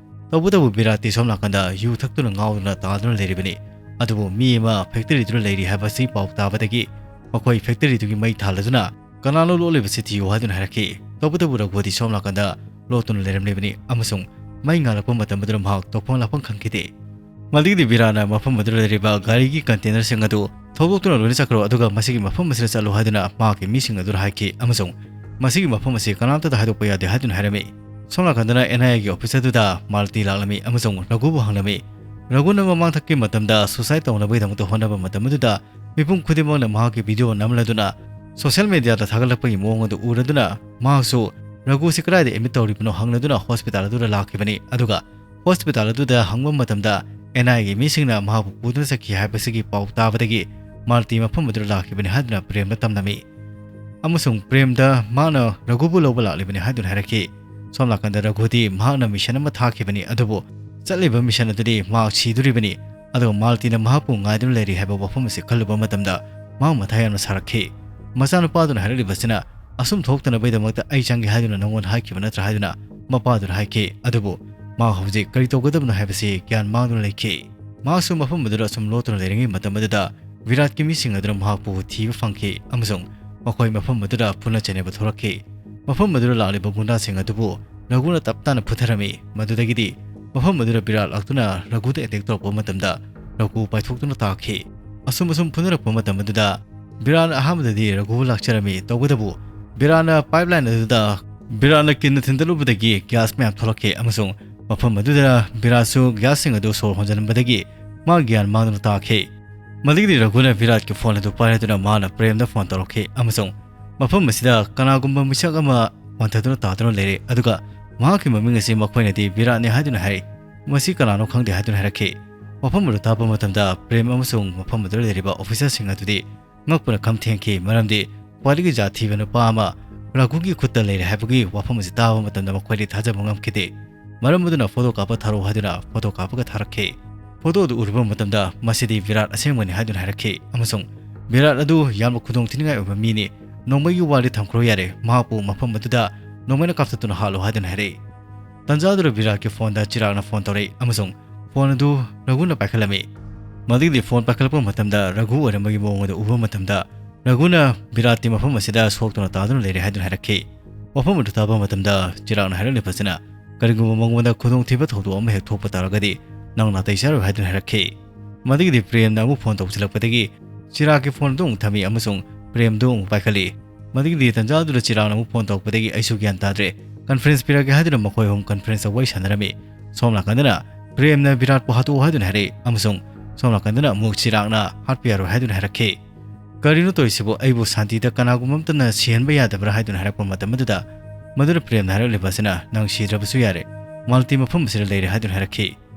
ꯇꯧꯕꯇꯕꯨ ꯕꯤꯔꯥꯠꯇꯤ ꯁꯣꯝ ꯅꯥꯀꯟꯗ ꯌꯨ ꯊꯛꯇꯨꯅ ꯉꯥꯎꯗꯨꯅ ꯇꯥꯗꯨꯅ ꯂꯩꯔꯤꯕꯅꯤ꯫ ꯑꯗꯨꯕꯨ ꯃꯤ ꯑꯃ ꯐꯦꯛꯇꯔꯤꯗꯨꯗ ꯂꯩꯔꯤ ꯍꯥꯏꯕꯁꯤ ꯄꯥꯎ ꯇꯥꯕꯗꯒꯤ ꯃꯈꯣꯏ ꯐꯦꯛꯇꯔꯤꯗꯨꯒꯤ ꯃꯩ ꯊꯥꯜꯂꯗꯨꯅ "ꯀꯅꯥꯅꯣ ꯂꯣꯠꯂꯤꯕꯁꯤ ꯊꯤꯌꯨ" ꯍꯥꯏꯗꯨꯅ ꯍꯥꯏꯔꯛꯈꯤ꯫ ꯇꯧꯕꯇꯕꯨ ꯔꯘꯨꯗꯤ ꯁꯣꯝ ꯅꯥꯀꯟꯗ ꯂꯣꯠꯇꯨꯅ ꯂꯩꯔꯝꯂꯤꯕꯅꯤ ꯑꯃꯁꯨꯡ ꯃꯩ ꯉꯥꯜꯂꯛꯄ ꯃꯇꯝ ꯑꯗꯨꯗ ꯃꯍꯥꯛ ꯇꯧꯐꯝ ꯂꯥꯛꯐꯝ ꯈꯪꯈꯤꯗꯦ꯫ ꯃꯗꯨꯒꯤꯗꯤ ꯕꯤꯔꯥꯅ ꯃꯐꯝ ꯑꯗꯨꯗ ꯂꯩꯔꯤꯕ ꯒꯥꯔꯤꯒꯤ ꯀꯟꯇꯦꯅꯔꯁꯤꯡ ꯑꯗꯨ ꯊꯧꯗꯣꯛꯇꯨꯅ ꯂꯣꯏꯅ ꯆꯠꯈ꯭ꯔꯣ, ꯑꯗꯨꯒ ꯃꯁꯤꯒꯤ ꯃꯐꯝ ꯑꯁꯤꯗ ꯆꯠꯂꯨ ꯍꯥꯏꯗꯨꯅ ꯃꯍꯥꯛꯀꯤ ꯃꯤꯁꯤꯡ ꯑꯗꯨꯗ ꯍꯥꯏꯈꯤ ꯑꯃꯁꯨꯡ ꯃꯁꯤꯒꯤ ꯃꯐꯝ ꯑꯁꯤ ꯀꯅꯥꯝꯇꯗ ꯍꯥꯏꯗꯣꯛꯄ ꯌꯥꯗꯦ ꯍꯥꯏꯗꯨꯅ ꯍꯥꯏꯔꯝꯃꯤ꯫ ꯁꯣꯝ ꯅꯥꯀꯟꯗꯅ ꯑꯦꯟ ꯑꯥꯏ ꯑꯦꯒꯤ ꯑꯣꯐꯤꯁ ꯑꯗꯨꯗ ꯃꯥꯜꯇꯤ ꯂꯥꯛꯂꯝꯃꯤ ꯑꯃꯁꯨꯡ ꯔꯘꯨꯕꯨ ꯍꯪꯂꯝꯃꯤ꯫ ꯔꯘꯨꯅ ꯃꯃꯥꯡꯊꯛꯀꯤ ꯃꯇꯝꯗ ꯁꯨꯁꯥꯏꯗ ꯇꯧꯅꯕꯒꯤꯗꯃꯛꯇ ꯍꯣꯠꯅꯕ ꯃꯇꯝ ꯑꯗꯨꯗ ꯃꯤꯄꯨꯝ ꯈꯨꯗꯤꯡꯃꯛꯅ ꯃꯍꯥꯛꯀꯤ ꯚꯤꯗꯤꯑꯣ ꯅꯝꯂꯗꯨꯅ ꯁꯣꯁꯤꯌꯦꯜ ꯃꯦꯗꯤꯌꯥꯗ ꯊꯥꯒꯠꯂꯛꯄꯒꯤ ꯃꯑꯣꯡ ꯑꯗꯨ ꯎꯔꯗꯨꯅ ꯃꯍꯥꯛꯁꯨ ꯔꯘꯨꯁꯤ ꯀꯗꯥꯏꯗ ꯑꯦꯗꯃꯤꯠ ꯇꯧꯔꯤꯕꯅꯣ ꯍꯪꯂꯗꯨꯅ ꯍꯣꯁꯄꯤꯇꯥꯜ ꯑꯗꯨꯗ ꯂꯥꯛꯈꯤꯕꯅꯤ꯫ ꯑꯗꯨꯒ ꯍꯣꯁꯄꯤꯇꯥꯜ ꯑꯗꯨꯗ ꯍꯪꯕ ꯃꯇꯝꯗ ꯑꯦꯟ ꯑꯥꯏ ꯑꯦꯒꯤ ꯃꯤꯁꯤꯡꯅ ꯃꯍꯥꯛꯄꯨ ꯄꯨꯗꯨꯅ ꯆꯠꯈꯤ ꯍꯥꯏꯕꯁꯤꯒꯤ ꯄꯥꯎ ꯇꯥꯕꯗꯒꯤ ꯃꯥꯜꯇꯤ ꯃꯐꯝ ꯑꯗꯨꯗ ꯂꯥꯛꯈꯤꯕꯅꯤ ꯍꯥꯏꯗꯨꯅ ꯄ꯭ꯔꯦꯝꯗ ꯇꯝꯂꯝꯃꯤ꯫ ꯑꯃꯁꯨꯡ ꯄ꯭ꯔꯦꯝꯗ ꯃꯍꯥꯛꯅ ꯔꯘꯨꯕꯨ ꯂꯧꯕ ꯂꯥꯛꯂꯤꯕꯅꯤ ꯍꯥꯏꯗꯨꯅ ꯍꯥꯏꯔꯛꯈꯤ꯫ ꯁꯣꯝ ꯅꯥꯀꯟꯗ ꯔꯘꯨꯗꯤ ꯃꯍꯥꯛꯅ ꯃꯤꯁꯟ ꯑꯃ ꯊꯥꯈꯤꯕꯅꯤ, ꯑꯗꯨꯕꯨ ꯆꯠꯂꯤꯕ ꯃꯤꯁꯟ ꯑꯗꯨꯗꯤ ꯃꯍꯥꯛ ꯁꯤꯗꯣꯔꯤꯕꯅꯤ꯫ ꯑꯗꯨꯒ ꯃꯥꯜꯇꯤꯅ ꯃꯍꯥꯛꯄꯨ ꯉꯥꯏꯗꯨꯅ ꯂꯩꯔꯤ ꯍꯥꯏꯕ ꯋꯥꯐꯝ ꯑꯁꯤ ꯈꯜꯂꯨꯕ ꯃꯇꯝꯗ ꯃꯍꯥꯛ ꯃꯊꯥ ꯌꯥꯝꯅ ꯁꯥꯔꯛꯈꯤ꯫ ꯃꯆꯥꯅꯨꯄꯥꯗꯨꯅ ꯍꯥꯏꯔꯛꯂꯤꯕꯁꯤꯅ "ꯑꯁꯨꯝ ꯊꯣꯛꯇꯅꯕꯒꯤꯗꯃꯛꯇ ꯑꯩ ꯆꯪꯒꯦ ꯍꯥꯏꯗꯨꯅ ꯅꯉꯣꯟꯗ ꯍꯥꯏꯈꯤꯕ ꯅꯠꯇ꯭ꯔꯥ?" ꯍꯥꯏꯗꯨꯅ ꯃꯄꯥꯗꯨꯅ ꯍꯥꯏꯈꯤ꯫ ꯑꯗꯨꯕꯨ ꯃꯍꯥꯛ ꯍꯧꯖꯤꯛ ꯀꯔꯤ ꯇꯧꯒꯗꯕꯅꯣ ꯍꯥꯏꯕꯁꯤ ꯒ꯭ꯌꯥꯟ ꯃꯥꯡꯗꯨꯅ ꯂꯩꯈꯤ꯫ ꯃꯍꯥꯛꯁꯨ ꯃꯐꯝ ꯑꯗꯨꯗ ꯑꯁꯨꯝ ꯂꯣꯠꯇꯨꯅ ꯂꯩꯔꯤꯉꯩ ꯃꯇꯝ ꯑꯗꯨꯗ ꯚꯤꯔꯥꯠꯀꯤ ꯃꯤꯁꯤꯡ ꯑꯗꯨꯅ ꯃꯍꯥꯛꯄꯨ ꯊꯤꯕ ꯐꯪꯈꯤ ꯑꯃꯁꯨꯡ ꯃꯈꯣꯏ ꯃꯐꯝ ꯑꯗꯨꯗ ꯐꯨꯅ ꯆꯩꯅꯕ ꯊꯣꯔꯛꯈꯤ꯫ ꯃꯐꯝ ꯑꯗꯨꯗ ꯂꯥꯛꯂꯤꯕ ꯒꯨꯟꯗꯥꯁꯤꯡ ꯑꯗꯨꯕꯨ ꯔꯘꯨꯅ ꯇꯞ ꯇꯥꯅ ꯐꯨꯊꯔꯝꯃꯤ꯫ ꯃꯗꯨꯗꯒꯤꯗꯤ ꯃꯐꯝ ꯑꯗꯨꯗ ꯕꯤꯔꯥꯠ ꯂꯥꯛꯇꯨꯅ ꯔꯘꯨꯗ ꯑꯦꯇꯦꯛ ꯇꯧꯔꯛꯄ ꯃꯇꯝꯗ ꯔꯘꯨ ꯄꯥꯏꯊꯣꯛꯇꯨꯅ ꯇꯥꯈꯤ꯫ ꯑꯁꯨꯝ ꯑꯁꯨꯝ ꯐꯨꯅꯔꯛꯄ ꯃꯇꯝ ꯑꯗꯨꯗ ꯕꯤꯔꯥꯠꯅ ꯑꯍꯥꯟꯕꯗꯗꯤ ꯔꯘꯨ ꯂꯥꯛꯆꯔꯝꯃꯤ꯫ ꯇꯧꯕꯇꯕꯨ ꯕꯤꯔꯥꯠꯅ ꯄꯥꯏꯞꯂꯥꯏꯟ ꯑꯗꯨꯗ ꯕꯤꯔꯥꯠꯅ ꯀꯤꯟꯅ ꯊꯤꯟꯗꯠꯂꯨꯕꯗꯒꯤ ꯒ꯭ꯌꯥꯁ ꯃꯌꯥꯝ ꯊꯣꯛꯂꯛꯈꯤ ꯑꯃꯁꯨꯡ ꯃꯐꯝ ꯑꯗꯨꯗ ꯕꯤꯔꯥꯠꯁꯨ ꯒ꯭ꯌꯥꯁꯁꯤꯡ ꯑꯗꯨ ꯁꯣꯔ ꯍꯣꯟꯖꯤꯟꯕꯗꯒꯤ ꯃꯥ ꯒ꯭ꯌꯥꯟ ꯃꯥꯡꯗꯨꯅ ꯇꯥꯈꯤ꯫ ꯃꯗꯨꯒꯤꯗꯤ ꯔꯘꯨꯅ ꯕꯤꯔꯥꯠꯀꯤ ꯐꯣꯟ ꯑꯗꯨ ꯄꯥꯏꯔꯗꯨꯅ ꯃꯥꯅ ꯄ꯭ꯔꯦꯝꯗ ꯐꯣꯟ ꯇꯧꯔꯛꯈꯤ ꯑꯃꯁꯨꯡ ꯃꯐꯝ ꯑꯁꯤꯗ ꯀꯅꯥꯒꯨꯝꯕ ꯃꯤꯁꯛ ꯑꯃ ꯋꯥꯟꯊꯗꯨꯅ ꯇꯥꯗꯨꯅ ꯂꯩꯔꯦ, ꯑꯗꯨꯒ ꯃꯍꯥꯛꯀꯤ ꯃꯃꯤꯡ ꯑꯁꯤ ꯃꯈꯣꯏꯅꯗꯤ ꯕꯤꯔꯥꯠꯅꯤ ꯍꯥꯏꯗꯨꯅ ꯍꯥꯏꯔꯤ꯫ "ꯃꯁꯤ ꯀꯅꯥꯅꯣ ꯈꯪꯗꯦ" ꯍꯥꯏꯗꯨꯅ ꯍꯥꯏꯔꯛꯈꯤ꯫ ꯋꯥꯐꯝ ꯑꯗꯨ ꯇꯥꯕ ꯃꯇꯝꯗ ꯄ꯭ꯔꯦꯝ ꯑꯃꯁꯨꯡ ꯃꯐꯝ ꯑꯗꯨꯗ ꯂꯩꯔꯤꯕ ꯑꯣꯐꯤꯁꯥꯔꯁꯤꯡ ꯑꯗꯨꯗꯤ ꯉꯛꯄꯅ ꯈꯝ ꯊꯦꯡꯈꯤ, ꯃꯔꯝꯗꯤ ꯈ꯭ꯋꯥꯏꯗꯒꯤ ꯖꯥꯠ ꯊꯤꯕ ꯅꯨꯄꯥ ꯑꯃ ꯔꯘꯨꯒꯤ ꯈꯨꯠꯇ ꯂꯩꯔꯦ ꯍꯥꯏꯕꯒꯤ ꯋꯥꯐꯝ ꯑꯁꯤ ꯇꯥꯕ ꯃꯇꯝꯗ ꯃꯈꯣꯏꯗꯤ ꯊꯥꯖꯕ ꯉꯝꯈꯤꯗꯦ꯫ ꯃꯔꯝ ꯑꯗꯨꯅ ꯐꯣꯇꯣ ꯀꯥꯞꯄ ꯊꯥꯔꯛꯎ ꯍꯥꯏꯗꯨꯅ ꯐꯣꯇꯣ ꯀꯥꯞꯄꯒ ꯊꯥꯔꯛꯈꯤ꯫ ꯐꯣꯇꯣ ꯑꯗꯨ ꯎꯔꯨꯕ ꯃꯇꯝꯗ ꯃꯁꯤꯗꯤ ꯕꯤꯔꯥꯠ ꯑꯁꯦꯡꯕꯅꯤ ꯍꯥꯏꯗꯨꯅ ꯍꯥꯏꯔꯛꯈꯤ ꯑꯃꯁꯨꯡ ꯕꯤꯔꯥꯠ ꯑꯗꯨ ꯌꯥꯝꯅ ꯈꯨꯗꯣꯡꯊꯤꯅꯤꯡꯉꯥꯏ ꯑꯣꯏꯕ ꯃꯤꯅꯤ, ꯅꯣꯡꯃꯩꯒꯤ ꯋꯥꯔꯤ ꯊꯝꯈ꯭ꯔꯣ ꯌꯥꯔꯦ, ꯃꯍꯥꯛꯄꯨ ꯃꯐꯝ ꯑꯗꯨꯗ ꯅꯣꯡꯃꯩꯅ ꯀꯥꯞꯊꯠꯇꯨꯅ ꯍꯥꯠꯂꯣ ꯍꯥꯏꯗꯨꯅ ꯍꯥꯏꯔꯛꯏ꯫ ꯇꯟꯖꯥ ꯑꯗꯨꯗ ꯕꯤꯔꯥꯠꯀꯤ ꯐꯣꯟꯗ ꯆꯤꯔꯥꯛꯅ ꯐꯣꯟ ꯇꯧꯔꯛꯏ ꯑꯃꯁꯨꯡ ꯐꯣꯟ ꯑꯗꯨ ꯔꯘꯨꯅ ꯄꯥꯏꯈꯠꯂꯝꯃꯤ꯫ ꯃꯗꯨꯒꯤꯗꯤ ꯐꯣꯟ ꯄꯥꯏꯈꯠꯂꯛꯄ ꯃꯇꯝꯗ ꯔꯘꯨ ꯑꯣꯏꯔꯝꯕꯒꯤ ꯃꯑꯣꯡ ꯑꯗꯨ ꯎꯕ ꯃꯇꯝꯗ ꯔꯘꯨꯅ ꯕꯤꯔꯥꯠꯇꯤ ꯃꯐꯝ ꯑꯁꯤꯗ ꯁꯣꯛꯇꯨꯅ ꯇꯥꯗꯨꯅ ꯂꯩꯔꯦ ꯍꯥꯏꯗꯨꯅ ꯍꯥꯏꯔꯛꯈꯤ꯫ ꯋꯥꯐꯝ ꯑꯗꯨ ꯇꯥꯕ ꯃꯇꯝꯗ ꯆꯤꯔꯥꯛꯅ ꯍꯥꯏꯔꯛꯂꯤꯕꯁꯤꯅ, "ꯀꯔꯤꯒꯨꯝꯕ ꯃꯉꯣꯟꯗ ꯈꯨꯗꯣꯡꯊꯤꯕ ꯊꯧꯗꯣꯛ ꯑꯃ ꯍꯦꯛ ꯊꯣꯛꯄ ꯇꯥꯔꯒꯗꯤ ꯅꯪ ꯅꯥꯇꯩ ꯆꯥꯔꯣꯏ" ꯍꯥꯏꯗꯨꯅ ꯍꯥꯏꯔꯛꯈꯤ꯫ ꯃꯗꯨꯒꯤꯗꯤ ꯄ꯭ꯔꯦꯝꯅ ꯑꯃꯨꯛ ꯐꯣꯟ ꯇꯧꯁꯤꯜꯂꯛꯄꯗꯒꯤ ꯆꯤꯔꯥꯛꯀꯤ ꯐꯣꯟ ꯑꯗꯨ ꯑꯃꯨꯛ ꯊꯝꯃꯤ ꯑꯃꯁꯨꯡ ꯄ꯭ꯔꯦꯝꯗꯨ ꯑꯃꯨꯛ ꯄꯥꯏꯈꯠꯂꯤ꯫ ꯃꯗꯨꯒꯤꯗꯤ ꯇꯟꯖꯥ ꯑꯗꯨꯗ ꯆꯤꯔꯥꯛꯅ ꯑꯃꯨꯛ ꯐꯣꯟ ꯇꯧꯔꯛꯄꯗꯒꯤ ꯑꯩꯁꯨ ꯒ꯭ꯌꯥꯟ ꯇꯥꯗ꯭ꯔꯦ꯫ ꯀꯟꯐ꯭ꯔꯦꯟꯁ ꯄꯤꯔꯛꯀꯦ ꯍꯥꯏꯗꯨꯅ ꯃꯈꯣꯏ ꯑꯍꯨꯝ ꯀꯟꯐ꯭ꯔꯦꯟꯁꯇ ꯋꯥꯔꯤ ꯁꯥꯟꯅꯔꯝꯃꯤ꯫ ꯁꯣꯝ ꯅꯥꯀꯟꯗꯅ ꯄ꯭ꯔꯦꯝꯅ ꯕꯤꯔꯥꯠꯄꯨ ꯍꯥꯠꯇꯣꯛꯎ ꯍꯥꯏꯗꯨꯅ ꯍꯥꯏꯔꯛꯏ ꯑꯃꯁꯨꯡ ꯁꯣꯝ ꯅꯥꯀꯟꯗꯅ ꯑꯃꯨꯛ ꯆꯤꯔꯥꯛꯅ ꯍꯥꯠꯄ ꯌꯥꯔꯣꯏ ꯍꯥꯏꯗꯨꯅ ꯍꯥꯏꯔꯛꯈꯤ꯫ "ꯀꯔꯤꯅꯣ ꯇꯧꯔꯤꯁꯤꯕꯨ? ꯑꯩꯕꯨ ꯁꯥꯟꯇꯤꯗ ꯀꯅꯥꯒꯨꯝꯕ ꯑꯃꯠꯇꯅ ꯁꯤꯍꯟꯕ ꯌꯥꯗꯕ꯭ꯔꯥ?" ꯍꯥꯏꯗꯨꯅ ꯍꯥꯏꯔꯛꯄ ꯃꯇꯝ ꯑꯗꯨꯗ ꯃꯗꯨꯅ ꯄ꯭ꯔꯦꯝꯅ ꯍꯥꯏꯔꯛꯂꯤꯕ ꯑꯁꯤꯅ, "ꯅꯪ ꯁꯤꯗ꯭ꯔꯕꯁꯨ ꯌꯥꯔꯦ, ꯃꯥꯜꯇꯤ ꯃꯐꯝ ꯑꯁꯤꯗ ꯂꯩꯔꯦ" ꯍꯥꯏꯗꯨꯅ ꯍꯥꯏꯔꯛꯈꯤ꯫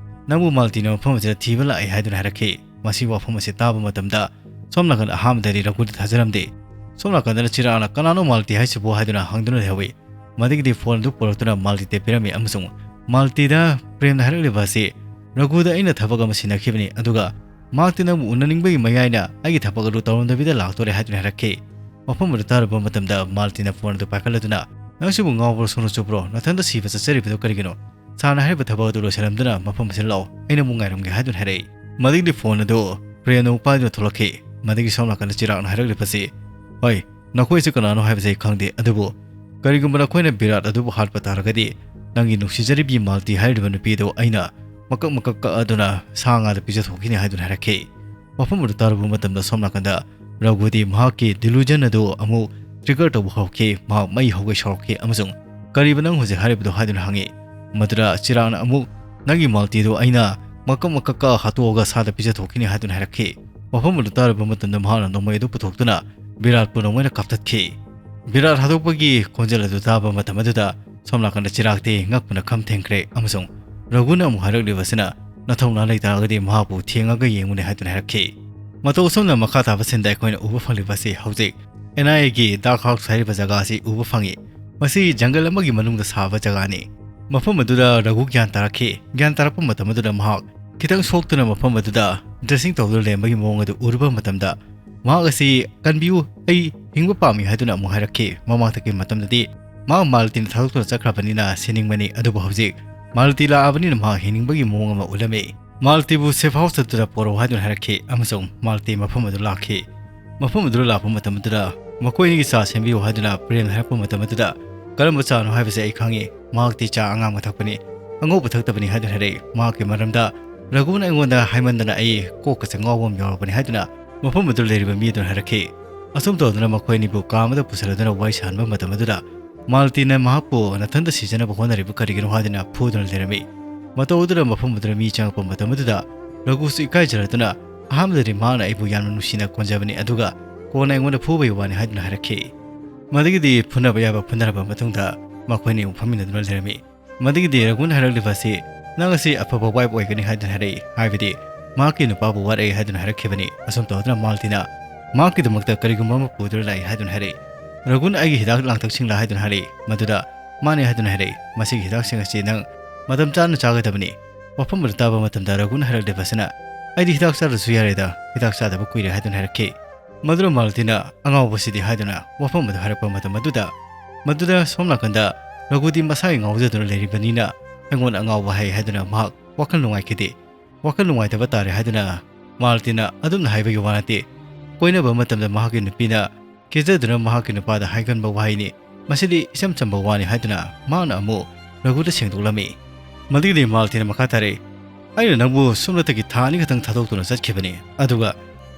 "ꯅꯪꯕꯨ ꯃꯥꯜꯇꯤꯅ ꯃꯐꯝ ꯑꯁꯤꯗ ꯊꯤꯕ ꯂꯥꯛꯑꯦ" ꯍꯥꯏꯗꯨꯅ ꯍꯥꯏꯔꯛꯈꯤ꯫ ꯃꯁꯤ ꯋꯥꯐꯝ ꯑꯁꯤ ꯇꯥꯕ ꯃꯇꯝꯗ ꯁꯣꯝ ꯅꯥꯀꯟ ꯑꯍꯥꯟꯕꯗꯗꯤ ꯔꯘꯨꯗ ꯊꯥꯖꯔꯝꯗꯦ꯫ ꯁꯣꯝ ꯅꯥꯀꯟꯗꯅ ꯆꯤꯔꯥꯛꯅ "ꯀꯅꯥꯅꯣ ꯃꯥꯜꯇꯤ ꯍꯥꯏꯁꯤꯕꯣ?" ꯍꯥꯏꯗꯨꯅ ꯍꯪꯗꯨꯅ ꯂꯩꯍꯧꯏ꯫ ꯃꯗꯨꯒꯤꯗꯤ ꯐꯣꯟ ꯑꯗꯨ ꯄꯨꯔꯛꯇꯨꯅ ꯃꯥꯜꯇꯤꯗ ꯄꯤꯔꯝꯃꯤ ꯑꯃꯁꯨꯡ ꯃꯥꯜꯇꯤꯗ ꯄ꯭ꯔꯦꯝꯅ ꯍꯥꯏꯔꯛꯂꯤꯕ ꯑꯁꯤ, "ꯔꯘꯨꯗ ꯑꯩꯅ ꯊꯕꯛ ꯑꯃ ꯁꯤꯟꯅꯈꯤꯕꯅꯤ, ꯑꯗꯨꯒ ꯃꯍꯥꯛꯇꯤ ꯅꯪꯕꯨ ꯎꯅꯅꯤꯡꯕꯒꯤ ꯃꯌꯥꯏꯅ ꯑꯩꯒꯤ ꯊꯕꯛ ꯑꯗꯨ ꯇꯧꯔꯝꯗꯕꯤꯗ ꯂꯥꯛꯇꯣꯔꯦ" ꯍꯥꯏꯗꯨꯅ ꯍꯥꯏꯔꯛꯈꯤ꯫ ꯋꯥꯐꯝ ꯑꯗꯨ ꯇꯥꯔꯨꯕ ꯃꯇꯝꯗ ꯃꯥꯜꯇꯤꯅ ꯐꯣꯟ ꯑꯗꯨ ꯄꯥꯏꯈꯠꯂꯗꯨꯅ, "ꯅꯪꯁꯤꯕꯨ ꯉꯥꯎꯕ꯭ꯔꯣ, ꯁꯣꯅꯣ ꯆꯨꯕ꯭ꯔꯣ? ꯅꯊꯟꯇ ꯁꯤꯕ ꯆꯠꯆꯔꯤꯕꯗꯣ ꯀꯔꯤꯒꯤꯅꯣ? ꯁꯥꯔꯅ ꯍꯥꯏꯔꯤꯕ ꯊꯕꯛ ꯑꯗꯨ ꯂꯣꯏꯁꯤꯜꯂꯝꯗꯨꯅ ꯃꯐꯝ ꯑꯁꯤꯗ ꯂꯥꯛꯑꯣ, ꯑꯩꯅ ꯑꯃꯨꯛ ꯉꯥꯏꯔꯝꯒꯦ" ꯍꯥꯏꯗꯨꯅ ꯍꯥꯏꯔꯛꯏ꯫ ꯃꯗꯨꯒꯤꯗꯤ ꯐꯣꯟ ꯑꯗꯨ ꯄ꯭ꯔꯦꯝꯅ ꯑꯃꯨꯛ ꯄꯥꯏꯗꯨꯅ ꯊꯣꯛꯂꯛꯈꯤ꯫ ꯃꯗꯨꯒꯤ ꯁꯣꯝ ꯅꯥꯀꯟꯗ ꯆꯤꯔꯥꯛꯅ ꯍꯥꯏꯔꯛꯂꯤꯕꯁꯤ, "ꯍꯣꯏ, ꯅꯈꯣꯏꯁꯤ ꯀꯅꯥꯅꯣ ꯍꯥꯏꯕꯁꯤ ꯑꯩ ꯈꯪꯗꯦ, ꯑꯗꯨꯕꯨ ꯀꯔꯤꯒꯨꯝꯕ ꯅꯈꯣꯏꯅ ꯕꯤꯔꯥꯠ ꯑꯗꯨꯕꯨ ꯍꯥꯠꯄ ꯇꯥꯔꯒꯗꯤ, ꯅꯪꯒꯤ ꯅꯨꯡꯁꯤꯖꯔꯤꯕꯤ ꯃꯥꯜꯇꯤ ꯍꯥꯏꯔꯤꯕ ꯅꯨꯄꯤ ꯑꯗꯨ ꯑꯩꯅ ꯃꯀꯛ ꯃꯀꯛ ꯀꯛꯑꯗꯨꯅ ꯁꯥ ꯉꯥꯗ ꯄꯤꯖꯊꯣꯛꯈꯤꯅꯤ" ꯍꯥꯏꯗꯨꯅ ꯍꯥꯏꯔꯛꯈꯤ꯫ ꯋꯥꯐꯝ ꯑꯗꯨ ꯇꯥꯔꯨꯕ ꯃꯇꯝꯗ ꯁꯣꯝ ꯅꯥꯀꯟꯗ ꯔꯘꯨꯗꯤ ꯃꯍꯥꯛꯀꯤ delusion ꯑꯗꯨ ꯑꯃꯨꯛ trigger ꯇꯧꯕ ꯍꯧꯔꯛꯈꯤ꯫ ꯃꯍꯥꯛ ꯃꯩ ꯍꯧꯒꯩ ꯁꯥꯎꯔꯛꯈꯤ ꯑꯃꯁꯨꯡ, "ꯀꯔꯤꯕ ꯅꯪ ꯍꯧꯖꯤꯛ ꯍꯥꯏꯔꯤꯕꯗꯣ?" ꯍꯥꯏꯗꯨꯅ ꯍꯪꯉꯤ꯫ ꯃꯗꯨꯗ ꯆꯤꯔꯥꯛꯅ ꯑꯃꯨꯛ, "ꯅꯪꯒꯤ ꯃꯥꯜꯇꯤꯗꯨ ꯑꯩꯅ ꯃꯀꯛ ꯃꯀꯛ ꯀꯛꯑ ꯍꯥꯠꯇꯣꯛꯑꯒ ꯁꯥꯗ ꯄꯤꯖꯊꯣꯛꯈꯤꯅꯤ" ꯍꯥꯏꯗꯨꯅ ꯍꯥꯏꯔꯛꯈꯤ꯫ ꯋꯥꯐꯝ ꯑꯗꯨ ꯇꯥꯔꯨꯕ ꯃꯇꯝꯗ ꯃꯍꯥꯛꯅ ꯅꯣꯡꯃꯩ ꯑꯗꯨ ꯄꯨꯊꯣꯛꯇꯨꯅ ꯕꯤꯔꯥꯠꯄꯨ ꯅꯣꯡꯃꯩꯅ ꯀꯥꯞꯊꯠꯈꯤ꯫ ꯕꯤꯔꯥꯠ ꯍꯥꯠꯇꯣꯛꯄꯒꯤ ꯈꯣꯟꯖꯦꯜ ꯑꯗꯨ ꯇꯥꯕ ꯃꯇꯝ ꯑꯗꯨꯗ ꯁꯣꯝ ꯅꯥꯀꯟꯗ ꯆꯤꯔꯥꯛꯇꯤ ꯉꯛꯄꯅ ꯈꯝ ꯊꯦꯡꯈ꯭ꯔꯦ ꯑꯃꯁꯨꯡ ꯔꯘꯨꯅ ꯑꯃꯨꯛ ꯍꯥꯏꯔꯛꯂꯤꯕꯁꯤꯅ, "ꯅꯊꯧꯅꯥ ꯂꯩꯇꯥꯔꯒꯗꯤ ꯃꯍꯥꯛꯄꯨ ꯊꯦꯡꯉꯒ ꯌꯦꯡꯉꯨꯅꯦ" ꯍꯥꯏꯗꯨꯅ ꯍꯥꯏꯔꯛꯈꯤ꯫ ꯃꯇꯧ ꯑꯁꯨꯝꯅ ꯃꯈꯥ ꯇꯥꯕ ꯁꯤꯟꯗ ꯑꯩꯈꯣꯏꯅ ꯎꯕ ꯐꯪꯂꯤꯕꯁꯤ ꯍꯧꯖꯤꯛ ꯑꯦꯟ ꯑꯥꯏ ꯑꯦꯒꯤ ꯗꯥꯔꯛ ꯍꯥꯎꯁ ꯍꯥꯏꯔꯤꯕ ꯖꯒꯥ ꯑꯁꯤ ꯎꯕ ꯐꯪꯏ꯫ ꯃꯁꯤ ꯖꯪꯒꯜ ꯑꯃꯒꯤ ꯃꯅꯨꯡꯗ ꯁꯥꯕ ꯖꯒꯥꯅꯤ꯫ ꯃꯐꯝ ꯑꯗꯨꯗ ꯔꯘꯨ ꯒ꯭ꯌꯥꯟ ꯇꯥꯔꯛꯈꯤ꯫ ꯒ꯭ꯌꯥꯟ ꯇꯥꯔꯛꯄ ꯃꯇꯝ ꯑꯗꯨꯗ ꯃꯍꯥꯛ ꯈꯤꯇꯪ ꯁꯣꯛꯇꯨꯅ ꯃꯐꯝ ꯑꯗꯨꯗ ꯗ꯭ꯔꯦꯁꯤꯡ ꯇꯧꯗꯨꯅ ꯂꯩꯔꯝꯕꯒꯤ ꯃꯑꯣꯡ ꯑꯗꯨ ꯎꯔꯨꯕ ꯃꯇꯝꯗ, ꯃꯍꯥꯛ ꯑꯁꯤ "ꯀꯟꯕꯤꯌꯨ, ꯑꯩ ꯍꯤꯡꯕ ꯄꯥꯝꯃꯤ" ꯍꯥꯏꯗꯨꯅ ꯑꯃꯨꯛ ꯍꯥꯏꯔꯛꯈꯤ꯫ ꯃꯃꯥꯡꯊꯛꯀꯤ ꯃꯇꯝꯗꯗꯤ ꯃꯍꯥꯛ ꯃꯥꯂꯇꯤꯅ ꯊꯥꯗꯣꯛꯇꯨꯅ ꯆꯠꯈ꯭ꯔꯕꯅꯤꯅ ꯁꯤꯅꯤꯡꯕꯅꯤ, ꯑꯗꯨꯕꯨ ꯍꯧꯖꯤꯛ ꯃꯥꯂꯇꯤ ꯂꯥꯛꯑꯕꯅꯤꯅ ꯃꯍꯥꯛ ꯍꯤꯡꯅꯤꯡꯕꯒꯤ ꯃꯑꯣꯡ ꯑꯃ ꯎꯠꯂꯝꯃꯤ꯫ ꯃꯥꯂꯇꯤꯕꯨ ꯁꯦꯐ ꯍꯥꯎꯁ ꯑꯗꯨꯗ ꯄꯣꯔꯛꯎ ꯍꯥꯏꯗꯨꯅ ꯍꯥꯏꯔꯛꯈꯤ, ꯑꯃꯁꯨꯡ ꯃꯥꯂꯇꯤ ꯃꯐꯝ ꯑꯗꯨ ꯂꯥꯛꯈꯤ꯫ ꯃꯐꯝ ꯑꯗꯨꯗ ꯂꯥꯛꯄ ꯃꯇꯝ ꯑꯗꯨꯗ ꯃꯈꯣꯏ ꯑꯅꯤꯒꯤ ꯆꯥ ꯁꯦꯝꯕꯤꯌꯨ ꯍꯥꯏꯗꯨꯅ ꯄ꯭ꯔꯦꯝꯅ ꯍꯥꯏꯔꯛꯄ ꯃꯇꯝ ꯑꯗꯨꯗ, "ꯀꯔꯝꯕ ꯆꯥꯅꯣ ꯍꯥꯏꯕꯁꯦ ꯑꯩ ꯈꯪꯉꯤ, ꯃꯍꯥꯛꯇꯤ ꯆꯥ ꯑꯉꯥꯡꯕ ꯊꯛꯄꯅꯤ, ꯑꯉꯧꯕ ꯊꯛꯇꯕꯅꯤ" ꯍꯥꯏꯗꯨꯅ ꯍꯥꯏꯔꯛꯏ꯫ ꯃꯍꯥꯛꯀꯤ ꯃꯔꯝꯗ ꯔꯘꯨꯅ ꯑꯩꯉꯣꯟꯗ ꯍꯥꯏꯃꯟꯗꯅ ꯑꯩ ꯀꯣꯛꯀꯁꯦ ꯉꯥꯎꯕ ꯑꯃ ꯌꯥꯎꯔꯕꯅꯤ ꯍꯥꯏꯗꯨꯅ ꯃꯐꯝ ꯑꯗꯨꯗ ꯂꯩꯔꯤꯕ ꯃꯤ ꯑꯗꯨꯅ ꯍꯥꯏꯔꯛꯈꯤ꯫ ꯑꯁꯨꯝ ꯇꯧꯗꯨꯅ ꯃꯈꯣꯏ ꯑꯅꯤꯕꯨ ꯀꯥ ꯑꯃꯗ ꯄꯨꯁꯤꯜꯂꯗꯨꯅ ꯋꯥꯔꯤ ꯁꯥꯍꯟꯕ ꯃꯇꯝ ꯑꯗꯨꯗ, ꯃꯥꯂꯇꯤꯅ ꯃꯍꯥꯛꯄꯨ ꯅꯥꯊꯟꯗ ꯁꯤꯖꯅꯕ ꯍꯣꯠꯅꯔꯤꯕ ꯀꯔꯤꯒꯤꯅꯣ ꯍꯥꯏꯗꯨꯅ ꯐꯨꯗꯨꯅ ꯂꯩꯔꯝꯃꯤ꯫ ꯃꯇꯧ ꯑꯗꯨꯗ ꯃꯐꯝ ꯑꯗꯨꯗ ꯃꯤ ꯆꯪꯉꯛꯄ ꯃꯇꯝ ꯑꯗꯨꯗ ꯔꯘꯨꯁꯨ ꯏꯀꯥꯏꯖꯔꯗꯨꯅ, "ꯑꯍꯥꯟꯕꯗꯗꯤ ꯃꯍꯥꯛꯅ ꯑꯩꯕꯨ ꯌꯥꯝꯅ ꯅꯨꯡꯁꯤꯅ ꯀꯣꯟꯖꯕꯅꯤ, ꯑꯗꯨꯒ ꯀꯣꯟꯅ ꯑꯩꯉꯣꯟꯗ ꯐꯨꯕꯒꯤ ꯋꯥꯅꯤ" ꯍꯥꯏꯗꯨꯅ ꯍꯥꯏꯔꯛꯈꯤ꯫ ꯃꯗꯨꯒꯤꯗꯤ ꯐꯨꯅꯕ ꯌꯥꯕ ꯐꯨꯅꯔꯕ ꯃꯇꯨꯡꯗ ꯃꯈꯣꯏ ꯑꯅꯤ ꯑꯃꯨꯛ ꯐꯝꯃꯤꯟꯅꯗꯨꯅ ꯂꯩꯔꯝꯃꯤ꯫ ꯃꯗꯨꯒꯤꯗꯤ ꯔꯘꯨꯅ ꯍꯥꯏꯔꯛꯂꯤꯕ ꯑꯁꯤ, "ꯅꯪ ꯑꯁꯤ ꯑꯐꯕ ꯋꯥꯏꯐ ꯑꯣꯏꯒꯅꯤ" ꯍꯥꯏꯗꯨꯅ ꯍꯥꯏꯔꯛꯏ, ꯍꯥꯏꯕꯗꯤ ꯃꯍꯥꯛꯀꯤ ꯅꯨꯄꯥꯕꯨ ꯋꯥꯔꯛꯏ ꯍꯥꯏꯗꯨꯅ ꯍꯥꯏꯔꯛꯈꯤꯕꯅꯤ꯫ ꯑꯁꯨꯝ ꯇꯧꯗꯨꯅ ꯃꯥꯂꯇꯤꯅ ꯃꯍꯥꯛꯀꯤꯗꯃꯛꯇ ꯀꯔꯤꯒꯨꯝꯕ ꯑꯃ ꯄꯨꯗꯨꯅ ꯂꯥꯛꯏ ꯍꯥꯏꯗꯨꯅ ꯍꯥꯏꯔꯛꯏ꯫ ꯔꯘꯨꯅ "ꯑꯩꯒꯤ ꯍꯤꯗꯥꯛ ꯂꯥꯡꯊꯛꯁꯤꯡꯂꯥ?" ꯍꯥꯏꯗꯨꯅ ꯍꯥꯏꯔꯛꯏ꯫ ꯃꯗꯨꯗ ꯃꯥꯅꯦ ꯍꯥꯏꯗꯨꯅ ꯍꯥꯏꯔꯛꯏ, "ꯃꯁꯤꯒꯤ ꯍꯤꯗꯥꯛꯁꯤꯡ ꯑꯁꯤ ꯅꯪ ꯃꯇꯝ ꯆꯥꯅ ꯆꯥꯒꯗꯕꯅꯤ"꯫ ꯋꯥꯐꯝ ꯑꯗꯨ ꯇꯥꯕ ꯃꯇꯝꯗ ꯔꯘꯨꯅ ꯍꯥꯏꯔꯛꯂꯤꯕꯁꯤꯅ, "ꯑꯩꯗꯤ ꯍꯤꯗꯥꯛ ꯆꯥꯗ꯭ꯔꯁꯨ ꯌꯥꯔꯦꯗ, ꯍꯤꯗꯥꯛ ꯆꯥꯗꯕ ꯀꯨꯏꯔꯦ" ꯍꯥꯏꯗꯨꯅ ꯍꯥꯏꯔꯛꯈꯤ꯫ ꯃꯗꯨꯅ ꯃꯥꯂꯇꯤꯅ "ꯑꯉꯥꯎꯕꯁꯤꯗꯤ" ꯍꯥꯏꯗꯨꯅ ꯋꯥꯐꯝ ꯑꯗꯨ ꯍꯥꯏꯔꯛꯄ ꯃꯇꯝ ꯑꯗꯨꯗ, ꯃꯗꯨꯗ ꯁꯣꯝ ꯅꯥꯀꯟꯗ ꯔꯘꯨꯗꯤ ꯃꯁꯥꯒꯤ ꯉꯥꯎꯖꯗꯨꯅ ꯂꯩꯔꯤꯕꯅꯤꯅ ꯑꯩꯉꯣꯟꯗ ꯑꯉꯥꯎꯕ ꯍꯥꯏ ꯍꯥꯏꯗꯨꯅ ꯃꯍꯥꯛ ꯋꯥꯈꯜ ꯅꯨꯡꯉꯥꯏꯈꯤꯗꯦ꯫ ꯋꯥꯈꯜ ꯅꯨꯡꯉꯥꯏꯇꯕ ꯇꯥꯔꯦ ꯍꯥꯏꯗꯨꯅ ꯃꯥꯂꯇꯤꯅ ꯑꯗꯨꯝꯅ ꯍꯥꯏꯕꯒꯤ ꯋꯥ ꯅꯠꯇꯦ꯫ ꯀꯣꯏꯅꯕ ꯃꯇꯝꯗ ꯃꯍꯥꯛꯀꯤ ꯅꯨꯄꯤꯅ ꯀꯦꯖꯗꯨꯅ ꯃꯍꯥꯛꯀꯤ ꯅꯨꯄꯥꯗ ꯍꯥꯏꯒꯟꯕ ꯋꯥꯍꯩꯅꯤ꯫ ꯃꯁꯤꯗꯤ ꯏꯆꯝ ꯆꯝꯕ ꯋꯥꯅꯤ ꯍꯥꯏꯗꯨꯅ ꯃꯍꯥꯛꯅ ꯑꯃꯨꯛ ꯔꯘꯨꯗ ꯁꯦꯡꯗꯣꯛꯂꯝꯃꯤ꯫ ꯃꯗꯨꯒꯤꯗꯤ ꯃꯥꯂꯇꯤꯅ ꯃꯈꯥ ꯇꯥꯔꯛꯏ, "ꯑꯩꯅ ꯅꯪꯕꯨ ꯁꯨꯞꯅꯇꯒꯤ ꯊꯥ ꯑꯅꯤ ꯈꯛꯇꯪ ꯊꯥꯗꯣꯛꯇꯨꯅ ꯆꯠꯈꯤꯕꯅꯤ, ꯑꯗꯨꯒ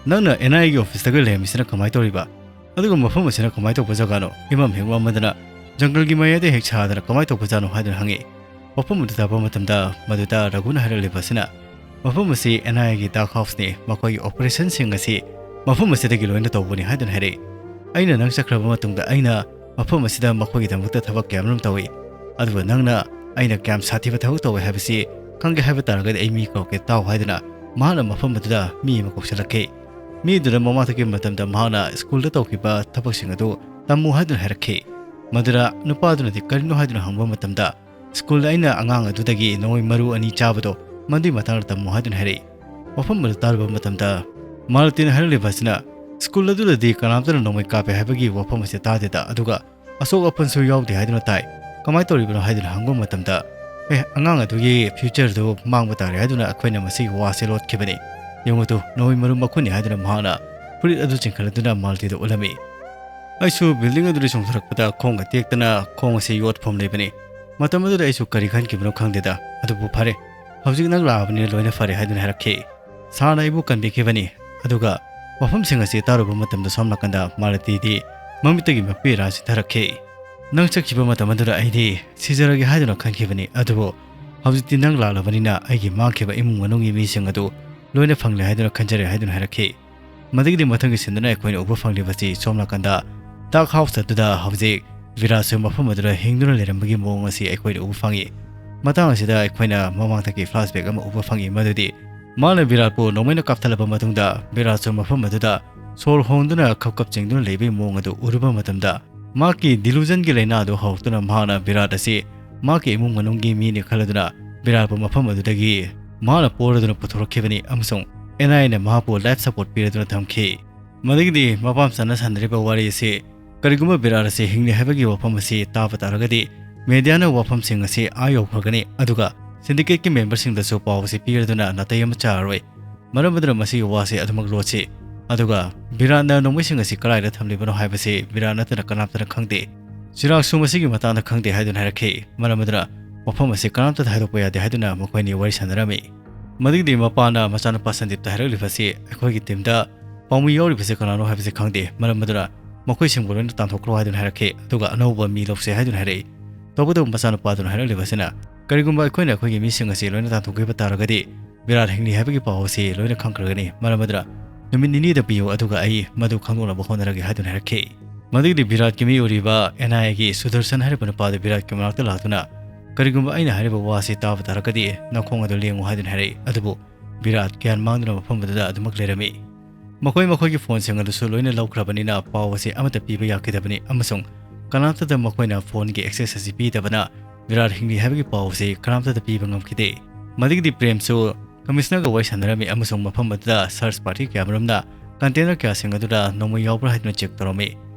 ꯅꯪꯅ ꯑꯦꯟ ꯑꯥꯏ ꯑꯦꯒꯤ ꯑꯣꯐꯤꯁꯇꯒ ꯂꯩꯔꯝꯃꯤꯁꯤꯅ ꯀꯃꯥꯏꯅ ꯇꯧꯔꯤꯕ? ꯑꯗꯨꯒ ꯃꯐꯝ ꯑꯁꯤꯅ ꯀꯃꯥꯏꯅ ꯇꯧꯕ ꯖꯒꯥꯅꯣ? ꯏꯃꯝ ꯍꯦꯛ ꯃꯝꯃꯗꯅ ꯖꯪꯒꯜꯒꯤ ꯃꯌꯥꯏꯗ ꯍꯦꯛ ꯁꯥꯗꯅ ꯀꯃꯥꯏꯅ ꯇꯧꯕꯖꯥꯠꯅꯣ?" ꯍꯥꯏꯗꯨꯅ ꯍꯪꯉꯤ꯫ ꯋꯥꯐꯝ ꯑꯗꯨ ꯇꯥꯕ ꯃꯇꯝꯗ ꯃꯗꯨꯗ ꯔꯘꯨꯅ ꯍꯥꯏꯔꯛꯂꯤꯕ ꯑꯁꯤꯅ, "ꯃꯐꯝ ꯑꯁꯤ ꯑꯦꯟ ꯑꯥꯏ ꯑꯦꯒꯤ ꯗꯥꯔꯛ ꯍꯥꯎꯁꯅꯤ, ꯃꯈꯣꯏꯒꯤ ꯑꯣꯄꯔꯦꯁꯟꯁꯤꯡ ꯑꯁꯤ ꯃꯐꯝ ꯑꯁꯤꯗꯒꯤ ꯂꯣꯏꯅ ꯇꯧꯕꯅꯤ" ꯍꯥꯏꯗꯨꯅ ꯍꯥꯏꯔꯛꯏ꯫ "ꯑꯩꯅ ꯅꯪ ꯆꯠꯈ꯭ꯔꯕ ꯃꯇꯨꯡꯗ ꯑꯩꯅ ꯃꯐꯝ ꯑꯁꯤꯗ ꯃꯈꯣꯏꯒꯤꯗꯃꯛꯇ ꯊꯕꯛ ꯀꯌꯥꯃꯔꯨꯝ ꯇꯧꯏ, ꯑꯗꯨꯒ ꯅꯪꯅ ꯑꯩꯅ ꯀꯌꯥꯝ ꯁꯥꯊꯤꯕ ꯊꯕꯛ ꯇꯧꯋꯦ ꯍꯥꯏꯕꯁꯤ ꯈꯪꯒꯦ ꯍꯥꯏꯕ ꯇꯥꯔꯒꯗꯤ ꯑꯩ ꯃꯤ ꯀꯧꯔꯛꯀꯦ ꯇꯥꯎ" ꯍꯥꯏꯗꯨꯅ ꯃꯍꯥꯛꯅ ꯃꯐꯝ ꯑꯗꯨꯗ ꯃꯤ ꯑꯃ ꯀꯧꯁꯤꯜꯂꯛꯈꯤ꯫ ꯃꯤꯗꯨꯗ ꯃꯃꯥꯡ ꯊꯥꯒꯤ ꯃꯇꯝꯗ ꯃꯍꯥꯛꯅ ꯁ꯭ꯀꯨꯜꯗ ꯇꯧꯈꯤꯕ ꯊꯕꯛꯁꯤꯡ ꯑꯗꯨ ꯇꯝꯃꯨ ꯍꯥꯏꯗꯨꯅ ꯍꯥꯏꯔꯛꯈꯤ꯫ ꯃꯗꯨꯗ ꯅꯨꯄꯥꯗꯨꯅꯗꯤ ꯀꯔꯤꯅꯣ ꯍꯥꯏꯗꯨꯅ ꯍꯪꯕ ꯃꯇꯝꯗ, "ꯁ꯭ꯀꯨꯜꯗ ꯑꯩꯅ ꯑꯉꯥꯡ ꯑꯗꯨꯗꯒꯤ ꯅꯣꯡꯃꯩ ꯃꯔꯨ ꯑꯅꯤ ꯆꯥꯕꯗꯣ, ꯃꯗꯨꯒꯤ ꯃꯇꯥꯡꯗ ꯇꯝꯃꯨ" ꯍꯥꯏꯗꯨꯅ ꯍꯥꯏꯔꯛꯏ꯫ ꯋꯥꯐꯝ ꯑꯗꯨ ꯇꯥꯔꯨꯕ ꯃꯇꯝꯗ ꯃꯥꯂꯇꯤꯅ ꯍꯥꯏꯔꯛꯂꯤꯕ ꯑꯁꯤꯅ, "ꯁ꯭ꯀꯨꯜ ꯑꯗꯨꯗꯗꯤ ꯀꯅꯥꯝꯇꯅ ꯅꯣꯡꯃꯩ ꯀꯥꯞꯄꯦ ꯍꯥꯏꯕꯒꯤ ꯋꯥꯐꯝ ꯑꯁꯤ ꯇꯥꯗꯦꯗ, ꯑꯗꯨꯒ ꯑꯁꯣꯛ ꯑꯄꯟꯁꯨ ꯌꯥꯎꯗꯦ ꯍꯥꯏꯗꯨꯅ ꯇꯥꯏ꯫ ꯀꯃꯥꯏꯅ ꯇꯧꯔꯤꯕꯅꯣ?" ꯍꯥꯏꯗꯨꯅ ꯍꯪꯕ ꯃꯇꯝꯗ, "ꯑꯦ, ꯑꯉꯥꯡ ꯑꯗꯨꯒꯤ ꯐ꯭ꯌꯨꯆꯔꯗꯨ ꯃꯥꯡꯕ ꯇꯥꯔꯦ ꯍꯥꯏꯗꯨꯅ ꯑꯩꯈꯣꯏꯅ ꯃꯁꯤꯒꯤ ꯋꯥꯁꯦ ꯂꯣꯠꯈꯤꯕꯅꯤ꯫ ꯌꯦꯡꯉꯨ ꯇꯨ, ꯅꯣꯡꯃꯩ ꯃꯔꯨ ꯃꯈꯨꯟꯅꯤ" ꯍꯥꯏꯗꯨꯅ ꯃꯍꯥꯛꯅ ꯐꯨꯔꯤꯠ ꯑꯗꯨ ꯆꯤꯡꯈꯠꯂꯗꯨꯅ ꯃꯥꯂꯇꯤꯗ ꯎꯠꯂꯝꯃꯤ꯫ ꯑꯩꯁꯨ ꯕꯤꯜꯗꯤꯡ ꯑꯗꯨꯗ ꯆꯣꯡꯊꯔꯛꯄꯗ ꯈꯣꯡꯒ ꯇꯦꯛꯇꯅ ꯈꯣꯡ ꯑꯁꯤ ꯌꯣꯠꯐꯝ ꯂꯩꯕꯅꯤ꯫ ꯃꯇꯝ ꯑꯗꯨꯗ ꯑꯩꯁꯨ ꯀꯔꯤ ꯈꯟꯈꯤꯕꯅꯣ ꯈꯪꯗꯦꯗ꯫ ꯑꯗꯨꯕꯨ ꯐꯔꯦ, ꯍꯧꯖꯤꯛ ꯅꯪ ꯂꯥꯛꯑꯕꯅꯤꯅ ꯂꯣꯏꯅ ꯐꯔꯦ ꯍꯥꯏꯗꯨꯅ ꯍꯥꯏꯔꯛꯈꯤ꯫ ꯁꯥꯔꯅ ꯑꯩꯕꯨ ꯀꯟꯕꯤꯈꯤꯕꯅꯤ꯫ ꯑꯗꯨꯒ ꯋꯥꯐꯝꯁꯤꯡ ꯑꯁꯤ ꯇꯥꯔꯨꯕ ꯃꯇꯝꯗ ꯁꯣꯝ ꯅꯥꯀꯟꯗ ꯃꯥꯂꯇꯤꯗꯤ ꯃꯃꯤꯠꯇꯒꯤ ꯃꯄꯤ ꯏꯔꯥ ꯆꯤꯊꯔꯛꯈꯤ꯫ "ꯅꯪ ꯆꯠꯈꯤꯕ ꯃꯇꯝ ꯑꯗꯨꯗ ꯑꯩꯗꯤ ꯁꯤꯖꯔꯒꯦ ꯍꯥꯏꯗꯨꯅ ꯈꯟꯈꯤꯕꯅꯤ, ꯑꯗꯨꯕꯨ ꯍꯧꯖꯤꯛꯇꯤ ꯅꯪ ꯂꯥꯛꯂꯕꯅꯤꯅ ꯑꯩꯒꯤ ꯃꯥꯡꯈꯤꯕ ꯏꯃꯨꯡ ꯃꯅꯨꯡꯒꯤ ꯃꯤꯁꯤꯡ ꯑꯗꯨ ꯂꯣꯏꯅ ꯐꯪꯂꯦ ꯍꯥꯏꯗꯨꯅ ꯈꯟꯖꯔꯦ" ꯍꯥꯏꯗꯨꯅ ꯍꯥꯏꯔꯛꯈꯤ꯫ ꯃꯗꯒꯤꯗꯤ ꯃꯊꯪꯒꯤ ꯁꯤꯟꯗꯨꯅ ꯑꯩꯈꯣꯏꯅ ꯎꯕ ꯐꯪꯂꯤꯕꯁꯤ ꯁꯣꯝ ꯅꯥꯀꯟꯗ ꯗꯥꯛ ꯍꯥꯎꯁ ꯑꯗꯨꯗ ꯍꯧꯖꯤꯛ ꯕꯤꯔꯥꯠꯁꯨ ꯃꯐꯝ ꯑꯗꯨꯗ ꯍꯤꯡꯗꯨꯅ ꯂꯩꯔꯝꯕꯒꯤ ꯃꯑꯣꯡ ꯑꯁꯤ ꯑꯩꯈꯣꯏꯅ ꯎꯕ ꯐꯪꯉꯤ꯫ ꯃꯇꯥꯡ ꯑꯁꯤꯗ ꯑꯩꯈꯣꯏꯅ ꯃꯃꯥꯡꯗꯒꯤ ꯐ꯭ꯂꯥꯁꯕꯦꯛ ꯑꯃ ꯎꯕ ꯐꯪꯉꯤ, ꯃꯗꯨꯗꯤ ꯃꯥꯅ ꯕꯤꯔꯥꯠꯄꯨ ꯅꯣꯡꯃꯩꯅ ꯀꯥꯞꯊꯠꯂꯕ ꯃꯇꯨꯡꯗ ꯕꯤꯔꯥꯠꯁꯨ ꯃꯐꯝ ꯑꯗꯨꯗ ꯁꯣꯔ ꯍꯣꯟꯗꯨꯅ ꯈꯞ ꯈꯞ ꯆꯤꯡꯗꯨꯅ ꯂꯩꯕꯒꯤ ꯃꯑꯣꯡ ꯑꯗꯨ ꯎꯔꯨꯕ ꯃꯇꯝꯗ, ꯃꯍꯥꯛꯀꯤ ꯗꯤꯂꯨꯖꯟꯒꯤ ꯂꯥꯏꯅꯥ ꯑꯗꯨ ꯍꯧꯔꯛꯇꯨꯅ ꯃꯍꯥꯛꯅ ꯕꯤꯔꯥꯠ ꯑꯁꯤ ꯃꯍꯥꯛꯀꯤ ꯏꯃꯨꯡ ꯃꯅꯨꯡꯒꯤ ꯃꯤꯅꯤ ꯈꯜꯂꯗꯨꯅ ꯕꯤꯔꯥꯠꯄꯨ ꯃꯐꯝ ꯑꯗꯨꯗꯒꯤ ꯃꯍꯥꯛꯅ ꯄꯣꯔꯗꯨꯅ ꯄꯨꯊꯣꯔꯛꯈꯤꯕꯅꯤ ꯑꯃꯁꯨꯡ ꯑꯦꯟ ꯑꯥꯏ ꯑꯦꯅ ꯃꯍꯥꯛꯄꯨ ꯂꯥꯏꯐ ꯁꯄꯣꯔꯠ ꯄꯤꯔꯗꯨꯅ ꯊꯝꯈꯤ꯫ ꯃꯗꯒꯤꯗꯤ ꯃꯄꯥꯝꯆꯥꯅ ꯁꯥꯟꯅꯔꯤꯕ ꯋꯥꯔꯤ ꯑꯁꯤ, ꯀꯔꯤꯒꯨꯝꯕ ꯕꯤꯔꯥꯠ ꯑꯁꯤ ꯍꯤꯡꯂꯤ ꯍꯥꯏꯕꯒꯤ ꯋꯥꯐꯝ ꯑꯁꯤ ꯇꯥꯕ ꯇꯥꯔꯒꯗꯤ ꯃꯦꯗꯤꯌꯥꯅ ꯋꯥꯐꯝꯁꯤꯡ ꯑꯁꯤ ꯑꯥ ꯌꯧꯈ꯭ꯔꯒꯅꯤ, ꯑꯗꯨꯒ ꯁꯤꯟꯗꯤꯀꯦꯠꯀꯤ ꯃꯦꯝꯕꯔꯁꯤꯡꯗꯁꯨ ꯄꯥꯎ ꯑꯁꯤ ꯄꯤꯔꯗꯨꯅ ꯅꯥꯇꯩ ꯑꯃ ꯆꯥꯔꯔꯣꯏ꯫ ꯃꯔꯝ ꯑꯗꯨꯅ ꯃꯁꯤꯒꯤ ꯋꯥꯁꯤ ꯑꯗꯨꯃꯛ ꯂꯣꯠꯁꯤ꯫ ꯑꯗꯨꯒ ꯕꯤꯔꯥꯠꯅ ꯅꯣꯡꯃꯩꯁꯤꯡ ꯑꯁꯤ ꯀꯗꯥꯏꯗ ꯊꯝꯂꯤꯕꯅꯣ ꯍꯥꯏꯕꯁꯤ ꯕꯤꯔꯥꯠ ꯅꯠꯇꯅ ꯀꯅꯥꯝꯇꯅ ꯈꯪꯗꯦ꯫ ꯆꯤꯔꯥꯛꯁꯨ ꯃꯁꯤꯒꯤ ꯃꯇꯥꯡꯗ ꯈꯪꯗꯦ ꯍꯥꯏꯗꯨꯅ ꯍꯥꯏꯔꯛꯈꯤ꯫ ꯃꯔꯝ ꯑꯗꯨꯅ ꯃꯐꯝ ꯑꯁꯤ ꯀꯅꯥꯝꯇꯗ ꯍꯥꯏꯗꯣꯛꯄ ꯌꯥꯗꯦ ꯍꯥꯏꯗꯨꯅ ꯃꯈꯣꯏ ꯑꯅꯤ ꯋꯥꯔꯤ ꯁꯥꯟꯅꯔꯝꯃꯤ꯫ ꯃꯗꯨꯒꯤꯗꯤ ꯃꯄꯥꯅ ꯃꯆꯥꯅꯨꯄꯥ ꯁꯟꯗꯤꯞꯇ ꯍꯥꯏꯔꯛꯂꯤꯕꯁꯤ, "ꯑꯩꯈꯣꯏꯒꯤ ꯇꯤꯝꯗ ꯄꯥꯎꯃꯤ ꯌꯥꯎꯔꯤꯕꯁꯤ ꯀꯅꯥꯅꯣ ꯍꯥꯏꯕꯁꯤ ꯈꯪꯗꯦ꯫ ꯃꯔꯝ ꯑꯗꯨꯅ ꯃꯈꯣꯏꯁꯤꯡꯕꯨ ꯂꯣꯏꯅ ꯇꯥꯟꯊꯣꯛꯈ꯭ꯔꯣ" ꯍꯥꯏꯗꯨꯅ ꯍꯥꯏꯔꯛꯈꯤ꯫ ꯑꯗꯨꯒ ꯑꯅꯧꯕ ꯃꯤ ꯂꯧꯁꯦ ꯍꯥꯏꯗꯨꯅ ꯍꯥꯏꯔꯛꯏ꯫ ꯇꯧꯕꯇꯕꯨ ꯃꯆꯥꯅꯨꯄꯥꯗꯨꯅ ꯍꯥꯏꯔꯛꯂꯤꯕꯁꯤꯅ, "ꯀꯔꯤꯒꯨꯝꯕ ꯑꯩꯈꯣꯏꯅ ꯑꯩꯈꯣꯏꯒꯤ ꯃꯤꯁꯤꯡ ꯑꯁꯤ ꯂꯣꯏꯅ ꯇꯥꯟꯊꯣꯛꯈꯤꯕ ꯇꯥꯔꯒꯗꯤ ꯕꯤꯔꯥꯠ ꯍꯤꯡꯂꯤ ꯍꯥꯏꯕꯒꯤ ꯄꯥꯎ ꯑꯁꯤ ꯂꯣꯏꯅ ꯈꯪꯈ꯭ꯔꯒꯅꯤ꯫ ꯃꯔꯝ ꯑꯗꯨꯅ ꯅꯨꯃꯤꯠ ꯅꯤꯅꯤꯗ ꯄꯤꯌꯨ, ꯑꯗꯨꯒ ꯑꯩ ꯃꯗꯨ ꯈꯪꯗꯣꯛꯅꯕ ꯍꯣꯠꯅꯔꯒꯦ" ꯍꯥꯏꯗꯨꯅ ꯍꯥꯏꯔꯛꯈꯤ꯫ ꯃꯗꯨꯒꯤꯗꯤ ꯕꯤꯔꯥꯠꯀꯤ ꯃꯤꯑꯣꯏꯔꯤꯕ ꯑꯦꯟ ꯑꯥꯏ ꯑꯦꯒꯤ ꯁꯨꯗꯔꯁꯟ ꯍꯥꯏꯔꯤꯕ ꯅꯨꯄꯥꯗꯨ ꯕꯤꯔꯥꯠꯀꯤ ꯃꯅꯥꯛꯇ ꯂꯥꯛꯇꯨꯅ, "ꯀꯔꯤꯒꯨꯝꯕ ꯑꯩꯅ ꯍꯥꯏꯔꯤꯕ ꯋꯥꯁꯤ ꯇꯥꯕ ꯇꯥꯔꯒꯗꯤ ꯅꯈꯣꯡ ꯑꯗꯨ ꯂꯦꯡꯉꯨ" ꯍꯥꯏꯗꯨꯅ ꯍꯥꯏꯔꯛꯏ꯫ ꯑꯗꯨꯕꯨ ꯚꯤꯔꯥꯠ ꯒ꯭ꯌꯥꯟ ꯃꯥꯡꯗꯨꯅ ꯃꯐꯝ ꯑꯗꯨꯗ ꯑꯗꯨꯃꯛ ꯂꯩꯔꯝꯃꯤ꯫ ꯃꯈꯣꯏ ꯃꯈꯣꯏꯒꯤ ꯐꯣꯟꯁꯤꯡ ꯑꯗꯨꯁꯨ ꯂꯣꯏꯅ ꯂꯧꯈ꯭ꯔꯕꯅꯤꯅ ꯄꯥꯎ ꯑꯁꯤ ꯑꯃꯠꯇ ꯄꯤꯕ ꯌꯥꯈꯤꯗꯕꯅꯤ ꯑꯃꯁꯨꯡ ꯀꯅꯥꯝꯇꯗ ꯃꯈꯣꯏꯅ ꯐꯣꯟꯒꯤ ꯑꯦꯛꯁꯦꯁ ꯑꯁꯤ ꯄꯤꯗꯕꯅ ꯚꯤꯔꯥꯠ ꯍꯤꯡꯂꯤ ꯍꯥꯏꯕꯒꯤ ꯄꯥꯎ ꯑꯁꯤ ꯀꯅꯥꯝꯇꯗ ꯄꯤꯕ ꯉꯝꯈꯤꯗꯦ꯫ ꯃꯗꯨꯒꯤꯗꯤ ꯄ꯭ꯔꯦꯝꯁꯨ ꯀꯃꯤꯁꯅꯔꯒ ꯋꯥꯔꯤ ꯁꯥꯟꯅꯔꯝꯃꯤ ꯑꯃꯁꯨꯡ ꯃꯐꯝ ꯑꯗꯨꯗ ꯁꯔꯆ ꯄꯥꯔꯇꯤ ꯀꯌꯥꯃꯔꯨꯝꯅ ꯀꯟꯇꯦꯅꯔ ꯀꯌꯥꯁꯤꯡ ꯑꯗꯨꯗ ꯅꯣꯡꯃꯩ ꯌꯥꯎꯕ꯭ꯔꯥ ꯍꯥꯏꯗꯨꯅ ꯆꯦꯛ ꯇꯧꯔꯝꯃꯤ꯫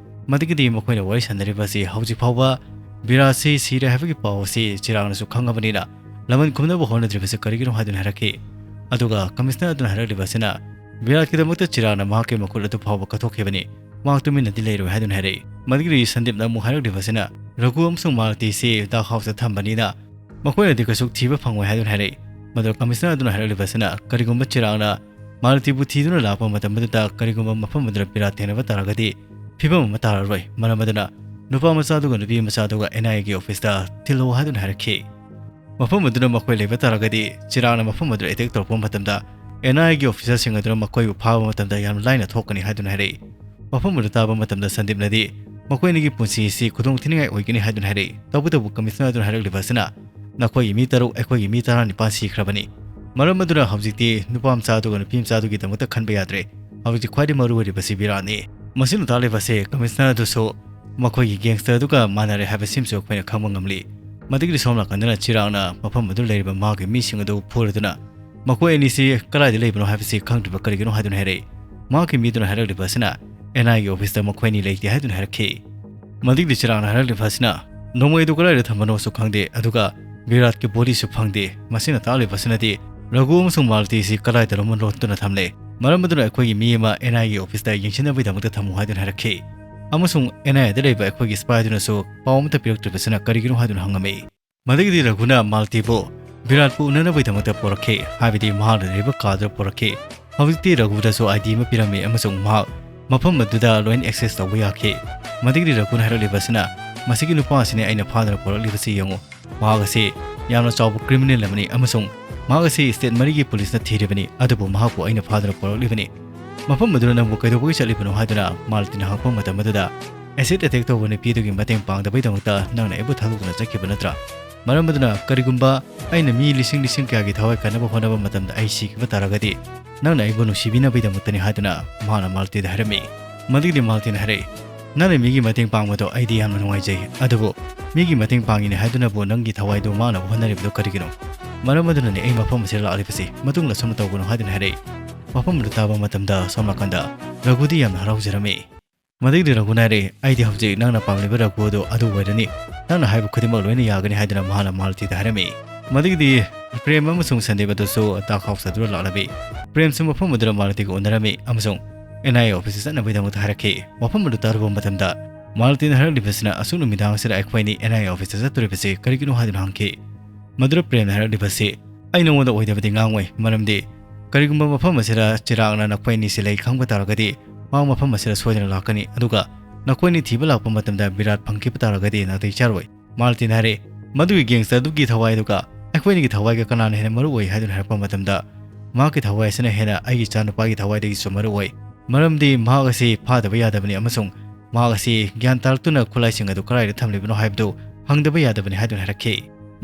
ꯃꯗꯨꯒꯤꯗꯤ ꯃꯈꯣꯏꯅ ꯋꯥꯔꯤ ꯁꯥꯟꯅꯔꯤꯕ ꯑꯁꯤ ꯍꯧꯖꯤꯛ ꯐꯥꯎꯕ ꯚꯤꯔꯥꯠꯁꯤ ꯁꯤꯔꯦ ꯍꯥꯏꯕꯒꯤ ꯄꯥꯎ ꯑꯁꯤ ꯆꯤꯔꯥꯡꯅꯁꯨ ꯈꯪꯉꯕꯅꯤꯅ ꯂꯃꯟ ꯈꯨꯝꯅꯕ ꯍꯣꯠꯅꯗ꯭ꯔꯤꯕꯁꯤ ꯀꯔꯤꯒꯤꯅꯣ ꯍꯥꯏꯗꯨꯅ ꯍꯥꯏꯔꯛꯈꯤ꯫ ꯑꯗꯨꯒ ꯀꯃꯤꯁꯅꯔ ꯑꯗꯨꯅ ꯍꯥꯏꯔꯛꯂꯤꯕ ꯑꯁꯤꯅ ꯚꯤꯔꯥꯠꯀꯤꯗꯃꯛꯇ ꯆꯤꯔꯥꯡꯅ ꯃꯍꯥꯛꯀꯤ ꯃꯈꯨꯠ ꯑꯗꯨ ꯐꯥꯎꯕ ꯀꯠꯊꯣꯛꯈꯤꯕꯅꯤ, ꯃꯍꯥꯛ ꯇꯨꯃꯤꯟꯅꯗꯤ ꯂꯩꯔꯣꯏ ꯍꯥꯏꯗꯨꯅ ꯍꯥꯏꯔꯛꯏ꯫ ꯃꯗꯨꯒꯤ ꯁꯟꯗꯤꯞꯅ ꯑꯃꯨꯛ ꯍꯥꯏꯔꯛꯂꯤꯕ ꯑꯁꯤꯅ ꯔꯘꯨ ꯑꯃꯁꯨꯡ ꯃꯥꯂꯇꯤꯁꯤ ꯗꯥꯛ ꯍꯥꯎꯁꯇ ꯊꯝꯕꯅꯤꯅ ꯃꯈꯣꯏꯅꯗꯤ ꯀꯩꯁꯨ ꯊꯤꯕ ꯐꯪꯉꯣꯏ ꯍꯥꯏꯗꯨꯅ ꯍꯥꯏꯔꯛꯏ꯫ ꯃꯗꯨ ꯀꯃꯤꯁꯅꯔ ꯑꯗꯨꯅ ꯍꯥꯏꯔꯛꯂꯤꯕ ꯑꯁꯤꯅ ꯀꯔꯤꯒꯨꯝꯕ ꯆꯤꯔꯥꯡꯅ ꯃꯥꯂꯇꯤꯕꯨ ꯊꯤꯗꯨꯅ ꯂꯥꯛꯄ ꯃꯇꯝ ꯑꯗꯨꯗ ꯀꯔꯤꯒꯨꯝꯕ ꯃꯐꯝ ꯑꯗꯨꯗ ꯚꯤꯔꯥꯠ ꯊꯦꯡꯅꯕ ꯇꯥꯔꯒꯗꯤ ꯐꯤꯕꯝ ꯑꯃ ꯇꯥꯔꯔꯣꯏ꯫ ꯃꯔꯝ ꯑꯗꯨꯅ ꯅꯨꯄꯥ ꯃꯆꯥꯗꯨꯒ ꯅꯨꯄꯤ ꯃꯆꯥꯗꯨꯒ ꯑꯦꯟ ꯑꯥꯏ ꯑꯦꯒꯤ ꯑꯣꯐꯤꯁꯇ ꯊꯤꯜꯂꯛꯎ ꯍꯥꯏꯗꯨꯅ ꯍꯥꯏꯔꯛꯈꯤ꯫ ꯃꯐꯝ ꯑꯗꯨꯗ ꯃꯈꯣꯏ ꯂꯩꯕ ꯇꯥꯔꯒꯗꯤ ꯆꯤꯔꯥꯡꯅ ꯃꯐꯝ ꯑꯗꯨꯗ ꯑꯦꯇꯦꯛ ꯇꯧꯔꯛꯄ ꯃꯇꯝꯗ ꯑꯦꯟ ꯑꯥꯏ ꯑꯦꯒꯤ ꯑꯣꯐꯤꯁꯔꯁꯤꯡ ꯑꯗꯨꯅ ꯃꯈꯣꯏꯕꯨ ꯐꯥꯕ ꯃꯇꯝꯗ ꯌꯥꯝꯅ ꯂꯥꯏꯅ ꯊꯣꯛꯀꯅꯤ ꯍꯥꯏꯗꯨꯅ ꯍꯥꯏꯔꯛꯏ꯫ ꯃꯐꯝ ꯑꯗꯨ ꯇꯥꯕ ꯃꯇꯝꯗ ꯁꯟꯗꯤꯞꯅꯗꯤ ꯃꯈꯣꯏ ꯑꯅꯤꯒꯤ ꯄꯨꯟꯁꯤ ꯑꯁꯤ ꯈꯨꯗꯣꯡ ꯊꯤꯅꯤꯡꯉꯥꯏ ꯑꯣꯏꯒꯅꯤ ꯍꯥꯏꯗꯨꯅ ꯍꯥꯏꯔꯛꯏ꯫ ꯇꯧꯕꯇꯕꯨ ꯀꯃꯤꯁꯅꯔ ꯑꯗꯨꯅ ꯍꯥꯏꯔꯛꯂꯤꯕ ꯑꯁꯤꯅ ꯅꯈꯣꯏꯒꯤ ꯃꯤ ꯇꯔꯨꯛ, ꯑꯩꯈꯣꯏꯒꯤ ꯃꯤ ꯇꯔꯥꯅꯤꯄꯥꯟ ꯁꯤꯈ꯭ꯔꯕꯅꯤ꯫ ꯃꯔꯝ ꯑꯗꯨꯅ ꯍꯧꯖꯤꯛꯇꯤ ꯅꯨꯄꯥ ꯃꯆꯥ ꯑꯗꯨꯒ ꯅꯨꯄꯤ ꯃꯆꯥ ꯑꯗꯨꯒꯤꯗꯃꯛꯇ ꯈꯟꯕ ꯌꯥꯗ꯭ꯔꯦ꯫ ꯍꯧꯖꯤꯛꯇꯤ ꯈ꯭ꯋꯥꯏꯗꯒꯤ ꯃꯔꯨ ꯑꯣꯏꯔꯤꯕꯁꯤ ꯚꯤꯔꯥꯠꯅꯤ꯫ ꯃꯁꯤꯅ ꯇꯥꯛꯂꯤꯕꯁꯤ ꯀꯃꯤꯁꯅꯔ ꯑꯗꯨꯁꯨ ꯃꯈꯣꯏꯒꯤ ꯒꯦꯡꯁꯇꯔ ꯑꯗꯨꯒ ꯃꯥꯟꯅꯔꯦ ꯍꯥꯏꯕꯁꯤꯃꯁꯨ ꯑꯩꯈꯣꯏꯅ ꯈꯪꯕ ꯉꯝꯂꯤ꯫ ꯃꯗꯨꯒꯤꯗꯤ ꯁꯣꯝ ꯅꯥꯀꯟꯗꯅ ꯆꯤꯔꯥꯡꯅ ꯃꯐꯝ ꯑꯗꯨ ꯂꯩꯔꯤꯕ ꯃꯥꯒꯤ ꯃꯤꯁꯤꯡ ꯑꯗꯨ ꯐꯨꯔꯗꯨꯅ ꯃꯈꯣꯏ ꯑꯅꯤꯁꯤ ꯀꯗꯥꯏꯗ ꯂꯩꯕꯅꯣ ꯍꯥꯏꯕꯁꯤ ꯈꯪꯗ꯭ꯔꯤꯕ ꯀꯔꯤꯒꯤꯅꯣ ꯍꯥꯏꯗꯨꯅ ꯍꯥꯏꯔꯛꯏ꯫ ꯃꯍꯥꯛꯀꯤ ꯃꯤꯗꯨꯅ ꯍꯥꯏꯔꯛꯂꯤꯕ ꯑꯁꯤꯅ ꯑꯦꯟ ꯑꯥꯏꯒꯤ ꯑꯣꯐꯤꯁꯇ ꯃꯈꯣꯏ ꯑꯅꯤ ꯂꯩꯇꯦ ꯍꯥꯏꯗꯨꯅ ꯍꯥꯏꯔꯛꯈꯤ꯫ ꯃꯗꯨꯒꯤꯗꯤ ꯆꯤꯔꯥꯡꯅ ꯍꯥꯏꯔꯛꯂꯤꯕ ꯑꯁꯤꯅ ꯅꯣꯡꯃꯩ ꯑꯗꯨ ꯀꯗꯥꯏꯗ ꯊꯝꯕꯅꯣꯁꯨ ꯈꯪꯗꯦ, ꯑꯗꯨꯒ ꯚꯤꯔꯥꯠꯀꯤ ꯕꯣꯗꯤꯁꯨ ꯐꯪꯗꯦ꯫ ꯃꯁꯤꯅ ꯇꯥꯛꯂꯤꯕ ꯑꯁꯤꯅꯗꯤ ꯔꯘꯨ ꯑꯃꯁꯨꯡ ꯃꯥꯂꯇꯤꯁꯤ ꯀꯗꯥꯏꯗꯅꯣꯃ ꯂꯣꯠꯇꯨꯅ ꯊꯝꯂꯦ꯫ ꯃꯔꯝ ꯑꯗꯨꯅ ꯑꯩꯈꯣꯏꯒꯤ ꯃꯤ ꯑꯃ ꯑꯦꯟ ꯑꯥꯏꯒꯤ ꯑꯣꯐꯤꯁꯇ ꯌꯦꯡꯁꯤꯟꯅꯕꯒꯤꯗꯃꯛꯇ ꯊꯝꯃꯨ ꯍꯥꯏꯗꯨꯅ ꯍꯥꯏꯔꯛꯈꯤ꯫ ꯑꯃꯁꯨꯡ ꯑꯦꯟ ꯑꯥꯏ ꯑꯦꯗ ꯂꯩꯕ ꯑꯩꯈꯣꯏꯒꯤ ꯁ꯭ꯄꯥꯏꯗꯨꯅꯁꯨ ꯄꯥꯎ ꯑꯃꯠꯇ ꯄꯤꯔꯛꯇ꯭ꯔꯤꯕꯁꯤꯅ ꯀꯔꯤꯒꯤꯅꯣ ꯍꯥꯏꯗꯨꯅ ꯍꯪꯉꯝꯃꯤ꯫ ꯃꯗꯨꯒꯤꯗꯤ ꯔꯘꯨꯅ ꯃꯥꯂꯇꯤꯕꯨ ꯚꯤꯔꯥꯠꯄꯨ ꯎꯅꯅꯕꯒꯤꯗꯃꯛꯇ ꯄꯨꯔꯛꯈꯤ, ꯍꯥꯏꯕꯗꯤ ꯃꯍꯥꯛꯅ ꯂꯩꯔꯤꯕ ꯀꯥꯗꯨꯗ ꯄꯨꯔꯛꯈꯤ꯫ ꯍꯧꯖꯤꯛꯇꯤ ꯔꯘꯨꯗꯁꯨ ꯑꯥꯏ ꯗꯤ ꯑꯃ ꯄꯤꯔꯝꯃꯤ ꯑꯃꯁꯨꯡ ꯃꯍꯥꯛ ꯃꯐꯝ ꯑꯗꯨꯗ ꯂꯣꯏꯅ ꯑꯦꯛꯁꯦꯁ ꯇꯧꯕ ꯌꯥꯈꯤ꯫ ꯃꯗꯨꯒꯤꯗꯤ ꯔꯘꯨꯅ ꯍꯥꯏꯔꯛꯂꯤꯕ ꯑꯁꯤꯅ, "ꯃꯁꯤꯒꯤ ꯅꯨꯄꯥ ꯑꯁꯤꯅꯤ ꯑꯩꯅ ꯐꯥꯗꯨꯅ ꯄꯨꯔꯛꯂꯤꯕꯁꯤ ꯌꯦꯡꯉꯨ꯫ ꯃꯍꯥꯛ ꯑꯁꯤ ꯌꯥꯝꯅ ꯆꯥꯎꯕ ꯀ꯭ꯔꯤꯃꯤꯅꯦꯜ ꯑꯃꯅꯤ ꯑꯃꯁꯨꯡ ꯃꯍꯥꯛ ꯑꯁꯤ ꯁ꯭ꯇꯦꯠ ꯃꯔꯤꯒꯤ ꯄꯨꯂꯤꯁꯅ ꯊꯤꯔꯤꯕꯅꯤ, ꯑꯗꯨꯕꯨ ꯃꯍꯥꯛꯄꯨ ꯑꯩꯅ ꯐꯥꯗꯨꯅ ꯄꯨꯔꯛꯂꯤꯕꯅꯤ꯫ ꯃꯐꯝ ꯑꯗꯨꯗ ꯅꯪꯕꯨ ꯀꯩꯗꯧꯕꯒꯤ ꯆꯠꯂꯤꯕꯅꯣ?" ꯍꯥꯏꯗꯨꯅ ꯃꯥꯂꯇꯤꯅ ꯍꯪꯂꯛꯄ ꯃꯇꯝ ꯑꯗꯨꯗ, "ꯑꯦꯁꯤꯗ ꯑꯦꯇꯦꯛ ꯇꯧꯕ ꯅꯨꯄꯤꯗꯨꯒꯤ ꯃꯇꯦꯡ ꯄꯥꯡꯗꯕꯒꯤꯗꯃꯛꯇ ꯅꯪꯅ ꯑꯩꯕꯨ ꯊꯥꯗꯣꯛꯇꯨꯅ ꯆꯠꯈꯤꯕ ꯅꯠꯇ꯭ꯔꯥ?" ꯃꯔꯝ ꯑꯗꯨꯅ ꯀꯔꯤꯒꯨꯝꯕ ꯑꯩꯅ ꯃꯤ ꯂꯤꯁꯤꯡ ꯂꯤꯁꯤꯡ ꯀꯌꯥꯒꯤ ꯊꯋꯥꯏ ꯀꯟꯅꯕ ꯍꯣꯠꯅꯕ ꯃꯇꯝꯗ ꯑꯩ ꯁꯤꯈꯤꯕ ꯇꯥꯔꯒꯗꯤ ꯅꯪꯅ ꯑꯩꯕꯨ ꯅꯨꯡꯁꯤꯕꯤꯅꯕꯒꯤꯗꯃꯛꯇꯅꯤ ꯍꯥꯏꯗꯨꯅ ꯃꯍꯥꯛꯅ ꯃꯥꯂꯇꯤꯗ ꯍꯥꯏꯔꯝꯃꯤ꯫ ꯃꯗꯨꯒꯤꯗꯤ ꯃꯥꯂꯇꯤꯅ ꯍꯥꯏꯔꯛꯏ, "ꯅꯪꯅ ꯃꯤꯒꯤ ꯃꯇꯦꯡ ꯄꯥꯡꯕꯗꯣ ꯑꯩꯗꯤ ꯌꯥꯝꯅ ꯅꯨꯡꯉꯥꯏꯖꯩ, ꯑꯗꯨꯕꯨ ꯃꯤꯒꯤ ꯃꯇꯦꯡ ꯄꯥꯡꯉꯤꯅꯦ ꯍꯥꯏꯗꯨꯅꯕꯨ ꯅꯪꯒꯤ ꯊꯋꯥꯏꯗꯨ ꯃꯥꯡꯅꯕ ꯍꯣꯠꯅꯔꯤꯕꯗꯨ ꯀꯔꯤꯒꯤꯅꯣ? ꯃꯔꯝ ꯑꯗꯨꯅꯅꯦ ꯑꯩ ꯃꯐꯝ ꯑꯁꯤꯗ ꯂꯥꯛꯂꯤꯕꯁꯤ꯫ ꯃꯇꯨꯡꯗ ꯑꯁꯨꯝꯅ ꯇꯧꯒꯅꯨ" ꯍꯥꯏꯗꯨꯅ ꯍꯥꯏꯔꯛꯏ꯫ ꯋꯥꯐꯝ ꯑꯗꯨ ꯇꯥꯕ ꯃꯇꯝꯗ ꯁꯣꯝ ꯅꯥꯀꯟꯗ ꯔꯘꯨꯗꯤ ꯌꯥꯝꯅ ꯍꯔꯥꯎꯖꯔꯝꯃꯤ꯫ ꯃꯗꯨꯒꯤꯗꯤ ꯔꯘꯨꯅ ꯍꯥꯏꯔꯛꯏ, "ꯑꯩꯗꯤ ꯍꯧꯖꯤꯛ ꯅꯪꯅ ꯄꯥꯝꯂꯤꯕ ꯔꯘꯨ ꯑꯗꯨ, ꯑꯗꯨ ꯑꯣꯏꯔꯅꯤ꯫ ꯅꯪꯅ ꯍꯥꯏꯕ ꯈꯨꯗꯤꯡꯃꯛ ꯂꯣꯏꯅ ꯌꯥꯒꯅꯤ" ꯍꯥꯏꯗꯨꯅ ꯃꯍꯥꯛꯅ ꯃꯥꯂꯇꯤꯗ ꯍꯥꯏꯔꯝꯃꯤ꯫ ꯃꯗꯨꯒꯤꯗꯤ ꯄ꯭ꯔꯦꯝ ꯑꯃꯁꯨꯡ ꯁꯟꯗꯤꯞ ꯑꯗꯨꯁꯨ ꯇꯥ ꯈꯥꯎ ꯆꯥꯗꯨꯅ ꯂꯥꯛꯂꯝꯃꯤ꯫ ꯄ꯭ꯔꯦꯝꯁꯨ ꯃꯐꯝ ꯑꯗꯨꯗ ꯃꯥꯂꯇꯤꯒ ꯎꯅꯔꯝꯃꯤ ꯑꯃꯁꯨꯡ ꯑꯦꯟ ꯑꯥꯏ ꯑꯦ ꯑꯣꯐꯤꯁꯇ ꯆꯠꯅꯕꯒꯤꯗꯃꯛꯇ ꯍꯥꯏꯔꯛꯈꯤ꯫ ꯋꯥꯐꯝ ꯑꯗꯨ ꯇꯥꯔꯨꯕ ꯃꯇꯝꯗ ꯃꯥꯂꯇꯤꯅ ꯍꯥꯏꯔꯛꯂꯤꯕꯁꯤꯅ, "ꯑꯁꯨꯛ ꯅꯨꯃꯤꯗꯥꯡ ꯑꯁꯤꯗ ꯑꯩꯈꯣꯏ ꯑꯅꯤ ꯑꯦꯟ ꯑꯥꯏ ꯑꯦ ꯑꯣꯐꯤꯁꯇ ꯆꯠꯇꯣꯔꯤꯕꯁꯤ ꯀꯔꯤꯒꯤꯅꯣ?" ꯍꯥꯏꯗꯨꯅ ꯍꯪꯈꯤ꯫ ꯃꯗꯨꯗ ꯄ꯭ꯔꯦꯝꯅ ꯍꯥꯏꯔꯛꯂꯤꯕꯁꯤ, "ꯑꯩ ꯅꯉꯣꯟꯗ ꯑꯣꯏꯗꯕꯗꯤ ꯉꯥꯡꯉꯣꯏ, ꯃꯔꯝꯗꯤ ꯀꯔꯤꯒꯨꯝꯕ ꯃꯐꯝ ꯑꯁꯤꯗ ꯆꯤꯔꯥꯛꯅ ꯅꯈꯣꯏ ꯑꯅꯤꯁꯤ ꯂꯩ ꯈꯪꯕ ꯇꯥꯔꯒꯗꯤ ꯃꯍꯥꯛ ꯃꯐꯝ ꯑꯁꯤꯗ ꯁꯣꯏꯗꯅ ꯂꯥꯛꯀꯅꯤ, ꯑꯗꯨꯒ ꯅꯈꯣꯏ ꯑꯅꯤ ꯊꯤꯕ ꯂꯥꯛꯄ ꯃꯇꯝꯗ ꯕꯤꯔꯥꯠ ꯐꯪꯈꯤꯕ ꯇꯥꯔꯒꯗꯤ ꯅꯥꯇꯩ ꯆꯥꯔꯣꯏ"꯫ ꯃꯥꯂꯇꯤꯅ ꯍꯥꯏꯔꯦ, "ꯃꯗꯨꯒꯤ ꯒꯦꯡꯁꯇꯔ ꯑꯗꯨꯒꯤ ꯊꯋꯥꯏꯗꯨꯒ ꯑꯩꯈꯣꯏ ꯑꯅꯤꯒꯤ ꯊꯋꯥꯏꯒ ꯀꯅꯥꯅ ꯍꯦꯟꯅ ꯃꯔꯨ ꯑꯣꯏ?" ꯍꯥꯏꯗꯨꯅ ꯍꯥꯏꯔꯛꯄ ꯃꯇꯝꯗ, "ꯃꯍꯥꯛꯀꯤ ꯊꯋꯥꯏ ꯑꯁꯤꯅ ꯍꯦꯟꯅ ꯑꯩꯒꯤ ꯏꯆꯥꯅꯨꯄꯥꯒꯤ ꯊꯋꯥꯏꯗꯒꯤꯁꯨ ꯃꯔꯨ ꯑꯣꯏ, ꯃꯔꯝꯗꯤ ꯃꯍꯥꯛ ꯑꯁꯤ ꯐꯥꯗꯕ ꯌꯥꯗꯕꯅꯤ ꯑꯃꯁꯨꯡ ꯃꯍꯥꯛ ꯑꯁꯤ ꯒ꯭ꯌꯥꯟ ꯇꯥꯔꯛꯇꯨꯅ ꯈꯨꯠꯂꯥꯏꯁꯤꯡ ꯑꯗꯨ ꯀꯗꯥꯏꯗ ꯊꯝꯂꯤꯕꯅꯣ ꯍꯥꯏꯕꯗꯨ ꯍꯪꯗꯕ ꯌꯥꯗꯕꯅꯤ" ꯍꯥꯏꯗꯨꯅ ꯍꯥꯏꯔꯛꯈꯤ꯫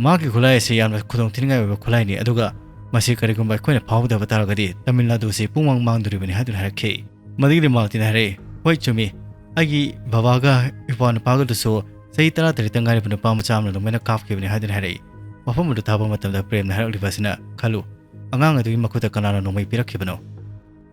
"ꯃꯍꯥꯛꯀꯤ ꯈꯨꯠꯂꯥꯏ ꯑꯁꯤ ꯌꯥꯝꯅ ꯈꯨꯗꯣꯡꯊꯤꯅꯤꯡꯉꯥꯏ ꯑꯣꯏꯕ ꯈꯨꯠꯂꯥꯏꯅꯤ, ꯑꯗꯨꯒ ꯃꯁꯤ ꯀꯔꯤꯒꯨꯝꯕ ꯑꯩꯈꯣꯏꯅ ꯐꯥꯍꯧꯗꯕ ꯇꯥꯔꯒꯗꯤ ꯇꯥꯃꯤꯜ ꯅꯥꯗꯨ ꯑꯁꯤ ꯄꯨꯡꯃꯥꯡ ꯃꯥꯡꯗꯣꯔꯤꯕꯅꯤ" ꯍꯥꯏꯗꯨꯅ ꯍꯥꯏꯔꯛꯈꯤ꯫ ꯃꯗꯨꯒꯤꯗꯤ ꯃꯥꯂꯇꯤꯅ ꯍꯥꯏꯔꯛꯏ, "ꯍꯣꯏ, ꯆꯨꯝꯃꯤ꯫ ꯑꯩꯒꯤ ꯕꯕꯥꯒ ꯏꯄ꯭ꯋꯥ ꯅꯨꯄꯥꯒꯗꯨꯁꯨ ꯆꯍꯤ ꯇꯔꯥ ꯇꯔꯦꯠꯇ ꯉꯥꯏꯔꯤꯕ ꯅꯨꯄꯥ ꯃꯆꯥ ꯑꯃꯅ ꯑꯗꯨꯃꯥꯏꯅ ꯀꯥꯞꯈꯤꯕꯅꯤ" ꯍꯥꯏꯗꯨꯅ ꯍꯥꯏꯔꯛꯏ꯫ ꯋꯥꯐꯝ ꯑꯗꯨ ꯇꯥꯕ ꯃꯇꯝꯗ ꯄ꯭ꯔꯦꯝꯅ ꯍꯥꯏꯔꯛꯂꯤꯕ ꯑꯁꯤꯅ, "ꯈꯜꯂꯨ, ꯑꯉꯥꯡ ꯑꯗꯨꯒꯤ ꯃꯈꯨꯠꯇ ꯀꯅꯥꯅ ꯅꯣꯡꯃꯩ ꯄꯤꯔꯛꯈꯤꯕꯅꯣ?"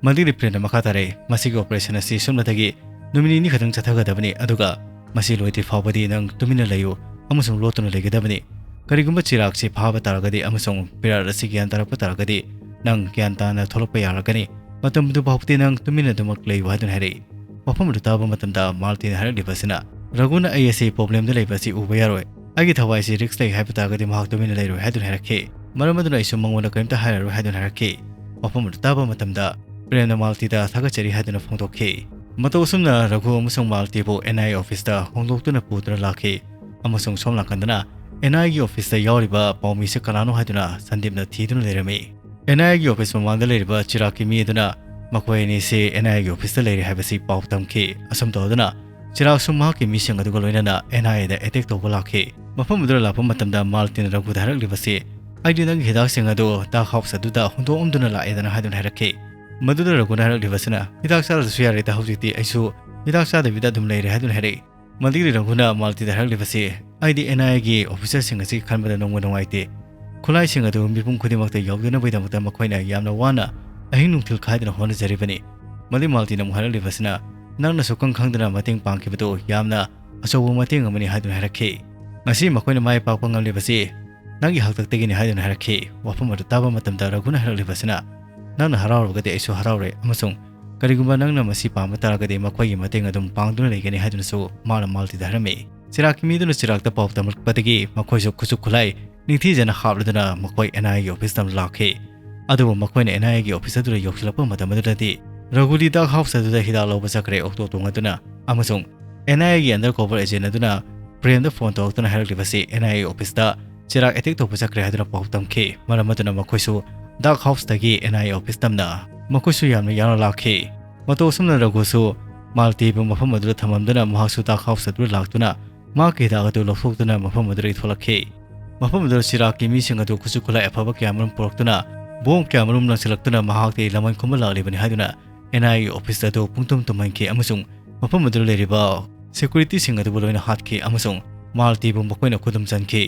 ꯃꯗꯨꯒꯤꯗꯤ ꯄ꯭ꯔꯦꯝꯅ ꯃꯈꯥ ꯇꯥꯔꯛꯏ, "ꯃꯁꯤꯒꯤ ꯑꯣꯄꯔꯦꯁꯟ ꯑꯁꯤ ꯁꯨꯞꯅꯇꯒꯤ ꯅꯨꯃꯤꯠ ꯅꯤꯅꯤ ꯈꯛꯇꯪ ꯆꯠꯊꯒꯗꯕꯅꯤ, ꯑꯗꯨꯒ ꯃꯁꯤ ꯂꯣꯏꯗ꯭ꯔꯤ ꯐꯥꯎꯕꯗꯤ ꯅꯪ ꯇꯨꯃꯤꯟꯅ ꯂꯩꯌꯨ ꯑꯃꯁꯨꯡ ꯂꯣꯠꯇꯨꯅ ꯂꯩꯒꯗꯕꯅꯤ꯫ ꯀꯔꯤꯒꯨꯝꯕ ꯆꯤꯔꯥꯛꯁꯤ ꯐꯥꯕ ꯇꯥꯔꯒꯗꯤ ꯑꯃꯁꯨꯡ ꯕꯤꯔꯥꯠ ꯑꯁꯤ ꯒ꯭ꯌꯥꯟ ꯇꯥꯔꯛꯄ ꯇꯥꯔꯒꯗꯤ ꯅꯪ ꯒ꯭ꯌꯥꯟ ꯇꯥꯅ ꯊꯣꯛꯂꯛꯄ ꯌꯥꯔꯛꯀꯅꯤ꯫ ꯃꯇꯝꯗꯨ ꯐꯥꯎꯕꯗꯤ ꯅꯪ ꯇꯨꯃꯤꯟꯅ ꯑꯗꯨꯃꯛ ꯂꯩꯌꯨ" ꯍꯥꯏꯗꯨꯅ ꯍꯥꯏꯔꯛꯏ꯫ ꯋꯥꯐꯝ ꯑꯗꯨ ꯇꯥꯕ ꯃꯇꯝꯗ ꯃꯥꯂꯇꯤꯅ ꯍꯥꯏꯔꯛꯂꯤꯕ ꯑꯁꯤꯅ, "ꯔꯘꯨꯅ ꯑꯩ ꯑꯁꯤ ꯄ꯭ꯔꯣꯕ꯭ꯂꯦꯝꯗ ꯂꯩꯕ ꯑꯁꯤ ꯎꯕ ꯌꯥꯔꯣꯏ꯫ ꯑꯩꯒꯤ ꯊꯋꯥꯏ ꯑꯁꯤ ꯔꯤꯛꯁ ꯂꯩ ꯍꯥꯏꯕ ꯇꯥꯔꯒꯗꯤ ꯃꯍꯥꯛ ꯇꯨꯃꯤꯟꯅ ꯂꯩꯔꯣꯏ" ꯍꯥꯏꯗꯨꯅ ꯍꯥꯏꯔꯛꯈꯤ꯫ ꯃꯔꯝ ꯑꯗꯨꯅ ꯑꯩꯁꯨ ꯃꯉꯣꯟꯗ ꯀꯔꯤꯝꯇ ꯍꯥꯏꯔꯔꯣꯏ ꯍꯥꯏꯗꯨꯅ ꯍꯥꯏꯔꯛꯈꯤ꯫ ꯋꯥꯐꯝ ꯑꯗꯨ ꯇꯥꯕ ꯃꯇꯝꯗ ꯄ꯭ꯔꯦꯝꯅ ꯃꯥꯂꯇꯤꯗ ꯊꯥꯒꯠꯆꯔꯤ ꯍꯥꯏꯗꯨꯅ ꯐꯣꯡꯗꯣꯛꯈꯤ꯫ ꯃꯇꯧ ꯑꯁꯨꯝꯅ ꯔꯘꯨ ꯑꯃꯁꯨꯡ ꯃꯥꯂꯇꯤꯕꯨ ꯑꯦꯟ ꯑꯥꯏ ꯑꯦ ꯑꯣꯐꯤꯁꯇ ꯍꯣꯡꯗꯣꯛꯇꯨꯅ ꯄꯨꯗꯨꯅ ꯂꯥꯛꯈꯤ ꯑꯃꯁꯨꯡ ꯁꯣꯝ ꯅꯥꯀꯟꯗꯅ ꯑꯦꯟ ꯑꯥꯏ ꯑꯦꯒꯤ ꯑꯣꯐꯤꯁꯇ ꯌꯥꯎꯔꯤꯕ ꯄꯥꯎꯃꯤꯁꯦ ꯀꯅꯥꯅꯣ ꯍꯥꯏꯗꯨꯅ ꯁꯟꯗꯤꯞꯅ ꯊꯤꯗꯨꯅ ꯂꯩꯔꯝꯃꯤ꯫ ꯑꯦꯟ ꯑꯥꯏ ꯑꯦꯒꯤ ꯑꯣꯐꯤꯁ ꯃꯃꯥꯡꯗ ꯂꯩꯔꯤꯕ ꯆꯤꯔꯥꯛꯀꯤ ꯃꯤ ꯑꯗꯨꯅ ꯃꯈꯣꯏ ꯑꯅꯤꯁꯤ ꯑꯦꯟ ꯑꯥꯏ ꯑꯦꯒꯤ ꯑꯣꯐꯤꯁꯇ ꯂꯩꯔꯦ ꯍꯥꯏꯕꯁꯤ ꯄꯥꯎ ꯇꯝꯈꯤ꯫ ꯑꯁꯨꯝ ꯇꯧꯗꯨꯅ ꯆꯤꯔꯥꯛꯁꯨ ꯃꯍꯥꯛꯀꯤ ꯃꯤꯁꯤꯡ ꯑꯗꯨꯒ ꯂꯣꯏꯅꯅ ꯑꯦꯟ ꯑꯥꯏ ꯑꯦꯗ ꯑꯦꯇꯦꯛ ꯇꯧꯕ ꯂꯥꯛꯈꯤ꯫ ꯃꯐꯝ ꯑꯗꯨꯗ ꯂꯥꯛꯄ ꯃꯇꯝꯗ ꯃꯥꯜꯇꯤꯅ ꯔꯘꯨꯗ ꯍꯥꯏꯔꯛꯂꯤꯕꯁꯤ, "ꯑꯩꯗꯤ ꯅꯪꯒꯤ ꯍꯤꯗꯥꯛꯁꯤꯡ ꯑꯗꯨ ꯗꯥꯔꯛ ꯍꯥꯎꯁ ꯑꯗꯨꯗ ꯍꯨꯟꯗꯣꯛꯑꯝꯗꯨꯅ ꯂꯥꯛꯑꯦꯗꯅ" ꯍꯥꯏꯗꯨꯅ ꯍꯥꯏꯔꯛꯈꯤ꯫ ꯃꯗꯨꯗ ꯔꯘꯨꯅ ꯍꯥꯏꯔꯛꯂꯤꯕꯁꯤꯅ, "ꯍꯤꯗꯥꯛ ꯆꯥꯔꯁꯨ ꯌꯥꯔꯦꯗ, ꯍꯧꯖꯤꯛꯇꯤ ꯑꯩꯁꯨ ꯍꯤꯗꯥꯛ ꯆꯥꯗꯕꯤꯗ ꯑꯗꯨꯝ ꯂꯩꯔꯦ" ꯍꯥꯏꯗꯨꯅ ꯍꯥꯏꯔꯛꯏ꯫ ꯃꯗꯨꯗꯒꯤ ꯔꯘꯨꯅ ꯃꯥꯜꯇꯤꯗ ꯍꯥꯏꯔꯛꯂꯤꯕꯁꯤ, "ꯑꯩꯗꯤ ꯑꯦꯟ ꯑꯥꯏ ꯑꯦꯒꯤ ꯑꯣꯐꯤꯁꯔꯁꯤꯡ ꯑꯁꯤ ꯈꯟꯕꯗ ꯅꯨꯡꯕꯨ ꯅꯨꯡꯉꯥꯏꯇꯦ꯫ ꯈꯨꯠꯂꯥꯏꯁꯤꯡ ꯑꯗꯨ ꯃꯤꯄꯨꯝ ꯈꯨꯗꯤꯡꯃꯛꯇ ꯌꯧꯗꯅꯕꯒꯤꯗꯃꯛꯇ ꯃꯈꯣꯏꯅ ꯌꯥꯝꯅ ꯋꯥꯅ ꯑꯍꯤꯡ ꯅꯨꯡꯊꯤꯜ ꯈꯥꯏꯗꯅ ꯍꯣꯠꯅꯖꯔꯤꯕꯅꯤ"꯫ ꯃꯗꯨꯒꯤ ꯃꯥꯜꯇꯤꯅ ꯑꯃꯨꯛ ꯍꯥꯏꯔꯛꯂꯤꯕꯁꯤꯅ, "ꯅꯪꯅ ꯁꯨꯛꯈꯪ ꯈꯪꯗꯅ ꯃꯇꯦꯡ ꯄꯥꯡꯈꯤꯕꯗꯨ ꯌꯥꯝꯅ ꯑꯆꯧꯕ ꯃꯇꯦꯡ ꯑꯃꯅꯤ" ꯍꯥꯏꯗꯨꯅ ꯍꯥꯏꯔꯛꯈꯤ꯫ "ꯉꯁꯤ ꯃꯈꯣꯏꯅ ꯃꯥꯏ ꯄꯥꯛꯄ ꯉꯝꯂꯤꯕꯁꯤ ꯅꯪꯒꯤ ꯍꯥꯛꯇꯛꯇꯒꯤꯅꯤ" ꯍꯥꯏꯗꯨꯅ ꯍꯥꯏꯔꯛꯈꯤ꯫ ꯋꯥꯐꯝ ꯑꯗꯨ ꯇꯥꯕ ꯃꯇꯝꯗ ꯔꯘꯨꯅ ꯍꯥꯏꯔꯛꯂꯤꯕꯁꯤꯅ, "ꯅꯪꯅ ꯍꯔꯥꯎꯔꯒꯗꯤ ꯑꯩꯁꯨ ꯍꯔꯥꯎꯔꯦ, ꯑꯃꯁꯨꯡ ꯀꯔꯤꯒꯨꯝꯕ ꯅꯪꯅ ꯃꯁꯤ ꯄꯥꯝꯕ ꯇꯥꯔꯒꯗꯤ ꯃꯈꯣꯏꯒꯤ ꯃꯇꯦꯡ ꯑꯗꯨꯝ ꯄꯥꯡꯗꯨꯅ ꯂꯩꯒꯅꯤ" ꯍꯥꯏꯗꯨꯅꯁꯨ ꯃꯥꯅ ꯃꯥꯜꯇꯤꯗ ꯍꯥꯏꯔꯝꯃꯤ꯫ ꯆꯤꯔꯥꯛꯀꯤ ꯃꯤꯗꯨꯅ ꯆꯤꯔꯥꯛꯇ ꯄꯥꯎ ꯇꯝꯂꯛꯄꯗꯒꯤ ꯃꯈꯣꯏꯁꯨ ꯈꯨꯠꯁꯨ ꯈꯨꯠꯂꯥꯏ ꯅꯤꯡꯊꯤꯖꯅ ꯍꯥꯞꯂꯗꯨꯅ ꯃꯈꯣꯏ ꯑꯦꯟ ꯑꯥꯏ ꯑꯦꯒꯤ ꯑꯣꯐꯤꯁꯇ ꯂꯥꯛꯈꯤ꯫ ꯑꯗꯨꯕꯨ ꯃꯈꯣꯏꯅ ꯑꯦꯟ ꯑꯥꯏ ꯑꯦꯒꯤ ꯑꯣꯐꯤꯁ ꯑꯗꯨꯗ ꯌꯧꯁꯤꯜꯂꯛꯄ ꯃꯇꯝ ꯑꯗꯨꯗꯗꯤ ꯔꯘꯨꯗꯤ ꯗꯥꯔꯛ ꯍꯥꯎꯁ ꯑꯗꯨꯗ ꯍꯤꯗꯥꯛ ꯂꯧꯕ ꯆꯠꯈ꯭ꯔꯦ ꯑꯣꯛꯇꯣ ꯇꯣꯡꯉꯗꯨꯅ, ꯑꯃꯁꯨꯡ ꯑꯦꯟ ꯑꯥꯏ ꯑꯦꯒꯤ ꯑꯟꯗꯔ ꯀꯣꯚꯔ ꯑꯦꯖꯦꯟ ꯑꯗꯨꯅ ꯄ꯭ꯔꯦꯝꯗ ꯐꯣꯟ ꯇꯧꯔꯛꯇꯨꯅ ꯍꯥꯏꯔꯛꯂꯤꯕꯁꯤ ꯑꯦꯟ ꯑꯥꯏ ꯑꯦ ꯑꯣꯐꯤꯁꯇ ꯆꯤꯔꯥꯛ ꯑꯦꯇꯦꯛ ꯇꯧꯕ ꯆꯠꯈ꯭ꯔꯦ ꯍꯥꯏꯗꯨꯅ ꯄꯥꯎ ꯇꯝꯈꯤ꯫ ꯃꯔꯝ ꯑꯗꯨꯅ ꯃꯈꯣꯏꯁꯨ ꯗꯥꯔꯛ ꯍꯥꯎꯁꯇꯒꯤ ꯑꯦꯟ ꯑꯥꯏ ꯑꯦ ꯑꯣꯐꯤꯁ ꯇꯝꯅ ꯃꯈꯣꯏꯁꯨ ꯌꯥꯝꯅ ꯌꯥꯡꯅ ꯂꯥꯛꯈꯤ꯫ ꯃꯇꯧ ꯑꯁꯨꯝꯅ ꯔꯘꯨꯁꯨ ꯃꯥꯜꯇꯤꯕꯨ ꯃꯐꯝ ꯑꯗꯨꯗ ꯊꯝꯂꯝꯗꯨꯅ ꯃꯍꯥꯛꯁꯨ ꯗꯥꯔꯛ ꯍꯥꯎꯁ ꯑꯗꯨꯗ ꯂꯥꯛꯇꯨꯅ ꯃꯍꯥꯛꯀꯤ ꯍꯤꯗꯥꯛ ꯑꯗꯨ ꯂꯧꯊꯣꯛꯇꯨꯅ ꯃꯐꯝ ꯑꯗꯨꯗꯒꯤ ꯊꯣꯛꯂꯛꯈꯤ꯫ ꯃꯐꯝ ꯑꯗꯨꯗ ꯆꯤꯔꯥꯛꯀꯤ ꯃꯤꯁꯤꯡ ꯑꯗꯨ ꯈꯨꯠꯁꯨ ꯈꯨꯠꯂꯥꯏ ꯑꯐꯕ ꯀꯌꯥ ꯑꯃꯔꯣꯝ ꯄꯨꯔꯛꯇꯨꯅ ꯕꯣꯝ ꯀꯌꯥ ꯑꯃꯔꯣꯝ ꯂꯪꯁꯤꯜꯂꯛꯇꯨꯅ ꯃꯍꯥꯛꯇꯤ ꯂꯃꯟ ꯈꯨꯝꯕ ꯂꯥꯛꯂꯤꯕꯅꯤ ꯍꯥꯏꯗꯨꯅ ꯑꯦꯟ ꯑꯥꯏ ꯑꯦꯒꯤ ꯑꯣꯐꯤꯁ ꯑꯗꯨ ꯄꯨꯡꯇꯨꯝ ꯇꯨꯝꯍꯟꯈꯤ ꯑꯃꯁꯨꯡ ꯃꯐꯝ ꯑꯗꯨꯗ ꯂꯩꯔꯤꯕ ꯁꯦꯀ꯭ꯌꯨꯔꯤꯇꯤꯁꯤꯡ ꯑꯗꯨꯕꯨ ꯂꯣꯏꯅ ꯍꯥꯠꯈꯤ ꯑꯃꯁꯨꯡ ꯃꯥꯜꯇꯤꯕꯨ ꯃꯈꯣꯏꯅ ꯈꯨꯗꯨꯝ ꯆꯟꯈꯤ꯫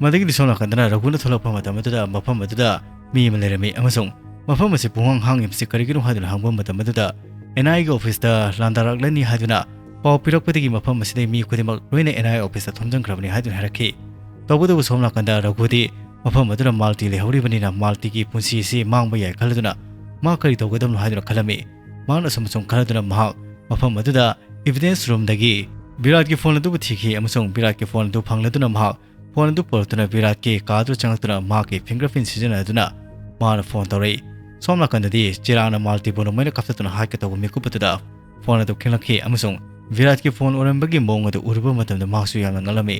ꯃꯗꯒꯤꯗꯤ ꯁꯣꯝ ꯅꯥꯀꯟꯗꯅ ꯔꯘꯨꯅ ꯊꯣꯛꯂꯛꯄ ꯃꯇꯝ ꯑꯗꯨꯗ ꯃꯐꯝ ꯑꯗꯨꯗ ꯃꯤ ꯑꯃ ꯂꯩꯔꯝꯃꯤ ꯑꯃꯁꯨꯡ ꯃꯐꯝ ꯑꯁꯤ ꯄꯨꯡꯍꯥꯡ ꯍꯥꯡꯂꯤꯕꯁꯤ ꯀꯔꯤꯒꯤꯅꯣ ꯍꯥꯏꯗꯨꯅ ꯍꯪꯕ ꯃꯇꯝ ꯑꯗꯨꯗ ꯑꯦꯟ ꯑꯥꯏ ꯑꯦꯒꯤ ꯑꯣꯐꯤꯁꯇ ꯂꯥꯟꯗꯥꯔꯛꯂꯅꯤ ꯍꯥꯏꯗꯨꯅ ꯄꯥꯎ ꯄꯤꯔꯛꯄꯗꯒꯤ ꯃꯐꯝ ꯑꯁꯤꯗ ꯃꯤ ꯈꯨꯗꯤꯡꯃꯛ ꯂꯣꯏꯅ ꯑꯦꯟ ꯑꯥꯏ ꯑꯦ ꯑꯣꯐꯤꯁꯇ ꯊꯣꯝꯖꯤꯟꯈ꯭ꯔꯕꯅꯤ ꯍꯥꯏꯗꯨꯅ ꯍꯥꯏꯔꯛꯈꯤ꯫ ꯇꯧꯕꯇꯕꯨ ꯁꯣꯝ ꯅꯥꯀꯟꯗ ꯔꯘꯨꯗꯤ ꯃꯐꯝ ꯑꯗꯨꯗ ꯃꯥꯜꯇꯤ ꯂꯩꯍꯧꯔꯤꯕꯅꯤꯅ ꯃꯥꯜꯇꯤꯒꯤ ꯄꯨꯟꯁꯤ ꯑꯁꯤ ꯃꯥꯡꯕ ꯌꯥꯏ ꯈꯜꯂꯗꯨꯅ ꯃꯥ ꯀꯔꯤ ꯇꯧꯒꯗꯕꯅꯣ ꯍꯥꯏꯗꯨꯅ ꯈꯜꯂꯝꯃꯤ꯫ ꯃꯍꯥꯛꯅ ꯑꯁꯨꯝ ꯑꯁꯨꯝ ꯈꯜꯂꯗꯨꯅ ꯃꯍꯥꯛ ꯃꯐꯝ ꯑꯗꯨꯗ ꯏꯚꯤꯗꯦꯟꯁ ꯔꯨꯝꯗꯒꯤ ꯕꯤꯔꯥꯠꯀꯤ ꯐꯣꯟ ꯑꯗꯨꯕꯨ ꯊꯤꯈꯤ ꯑꯃꯁꯨꯡ ꯕꯤꯔꯥꯠꯀꯤ ꯐꯣꯟ ꯑꯗꯨ ꯐꯪꯂꯗꯨꯅ ꯃꯍꯥꯛ ꯐꯣꯟ ꯑꯗꯨ ꯄꯨꯔꯛꯇꯨꯅ ꯕꯤꯔꯥꯠꯀꯤ ꯀꯥ ꯑꯗꯨ ꯆꯪꯂꯛꯇꯨꯅ ꯃꯍꯥꯛꯀꯤ ꯐꯤꯡꯒꯔ ꯄ꯭ꯔꯤꯟ ꯁꯤꯖꯤꯟꯅꯗꯨꯅ ꯃꯥꯅ ꯐꯣꯟ ꯇꯧꯔꯛꯏ꯫ ꯁꯣꯝ ꯅꯥꯀꯟꯗꯗꯤ ꯆꯤꯔꯥꯛꯅ ꯃꯥꯜꯇꯤꯕꯨ ꯅꯣꯡꯃꯩꯅ ꯀꯥꯞꯊꯠꯇꯨꯅ ꯍꯥꯠꯀꯦ ꯇꯧꯕ ꯃꯤꯀꯨꯞ ꯑꯗꯨꯗ ꯐꯣꯟ ꯑꯗꯨ ꯈꯤꯡꯂꯛꯈꯤ ꯑꯃꯁꯨꯡ ꯕꯤꯔꯥꯠꯀꯤ ꯐꯣꯟ ꯑꯣꯏꯔꯝꯕꯒꯤ ꯃꯑꯣꯡ ꯑꯗꯨ ꯎꯔꯨꯕ ꯃꯇꯝꯗ ꯃꯍꯥꯛꯁꯨ ꯌꯥꯝꯅ ꯉꯛꯂꯝꯃꯤ꯫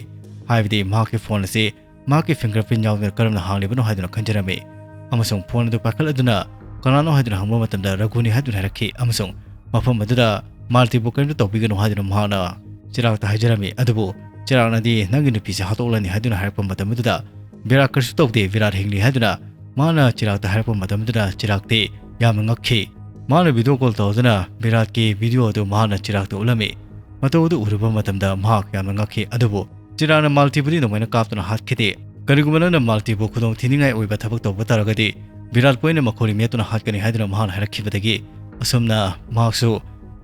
ꯍꯥꯏꯕꯗꯤ ꯃꯍꯥꯛꯀꯤ ꯐꯣꯟ ꯑꯁꯤ ꯃꯍꯥꯛꯀꯤ ꯐꯤꯡꯒꯔ ꯄ꯭ꯔꯤꯟ ꯌꯥꯎꯗꯅ ꯀꯔꯝꯅ ꯍꯥꯡꯂꯤꯕꯅꯣ ꯍꯥꯏꯗꯨꯅ ꯈꯟꯖꯔꯝꯃꯤ꯫ ꯑꯃꯁꯨꯡ ꯐꯣꯟ ꯑꯗꯨ ꯄꯥꯏꯈꯠꯂꯗꯨꯅ ꯀꯅꯥꯅꯣ ꯍꯥꯏꯗꯨꯅ ꯍꯪꯕ ꯃꯇꯝꯗ ꯔꯘꯨꯅꯤ ꯍꯥꯏꯗꯨꯅ ꯍꯥꯏꯔꯛꯈꯤ ꯑꯃꯁꯨꯡ ꯃꯐꯝ ꯑꯗꯨꯗ ꯃꯥꯜꯇꯤꯕꯨ ꯀꯔꯤꯝꯇ ꯇꯧꯕꯤꯒꯅꯨ ꯍꯥꯏꯗꯨꯅ ꯃꯍꯥꯛꯅ ꯆꯤꯔꯥꯛꯇ ꯍꯥꯏꯖꯔꯝꯃꯤ꯫ ꯑꯗꯨꯕꯨ ꯆꯤꯔꯥꯛꯅꯗꯤ ꯅꯪꯒꯤ ꯅꯨꯄꯤꯁꯦ ꯍꯥꯠꯇꯣꯛꯂꯅꯤ ꯍꯥꯏꯗꯨꯅ ꯍꯥꯏꯔꯛꯄ ꯃꯇꯝ ꯑꯗꯨꯗ ꯕꯤꯔꯥꯠ ꯀꯔꯤꯁꯨ ꯇꯧꯗꯦ, ꯕꯤꯔꯥꯠ ꯍꯤꯡꯂꯤ ꯍꯥꯏꯗꯨꯅ ꯃꯍꯥꯛꯅ ꯆꯤꯔꯥꯛꯇ ꯍꯥꯏꯔꯛꯄ ꯃꯇꯝ ꯑꯗꯨꯗ ꯆꯤꯔꯥꯛꯇꯤ ꯌꯥꯝꯅ ꯉꯛꯈꯤ꯫ ꯃꯍꯥꯛꯅ video call ꯇꯧꯗꯨꯅ ꯕꯤꯔꯥꯠꯀꯤ video ꯑꯗꯨ ꯃꯍꯥꯛꯅ ꯆꯤꯔꯥꯛꯇ ꯎꯠꯂꯝꯃꯤ꯫ ꯃꯇꯧ ꯑꯗꯨ ꯎꯔꯨꯕ ꯃꯇꯝꯗ ꯃꯍꯥꯛ ꯌꯥꯝꯅ ꯉꯛꯈꯤ꯫ ꯑꯗꯨꯕꯨ ꯆꯤꯔꯥꯛꯅ ꯃꯥꯜꯇꯤꯕꯨꯗꯤ ꯅꯣꯡꯃꯩꯅ ꯀꯥꯞꯇꯨꯅ ꯍꯥꯠꯈꯤꯗꯦ꯫ ꯀꯔꯤꯒꯨꯝꯕ ꯅꯪꯅ ꯃꯥꯜꯇꯤꯕꯨ ꯈꯨꯗꯣꯡ ꯊꯤꯅꯤꯡꯉꯥꯏ ꯑꯣꯏꯕ ꯊꯕꯛ ꯇꯧꯕ ꯇꯥꯔꯒꯗꯤ ꯕꯤꯔꯥꯠꯄꯨ ꯑꯩꯅ ꯃꯈꯣꯔꯤ ꯃꯦꯠꯇꯨꯅ ꯍꯥꯠꯀꯅꯤ ꯍꯥꯏꯗꯨꯅ ꯃꯍꯥꯛꯅ ꯍꯥꯏꯔꯛꯈꯤꯕꯗꯒꯤ ꯑꯁꯨꯝꯅ ꯃꯍꯥꯛꯁꯨ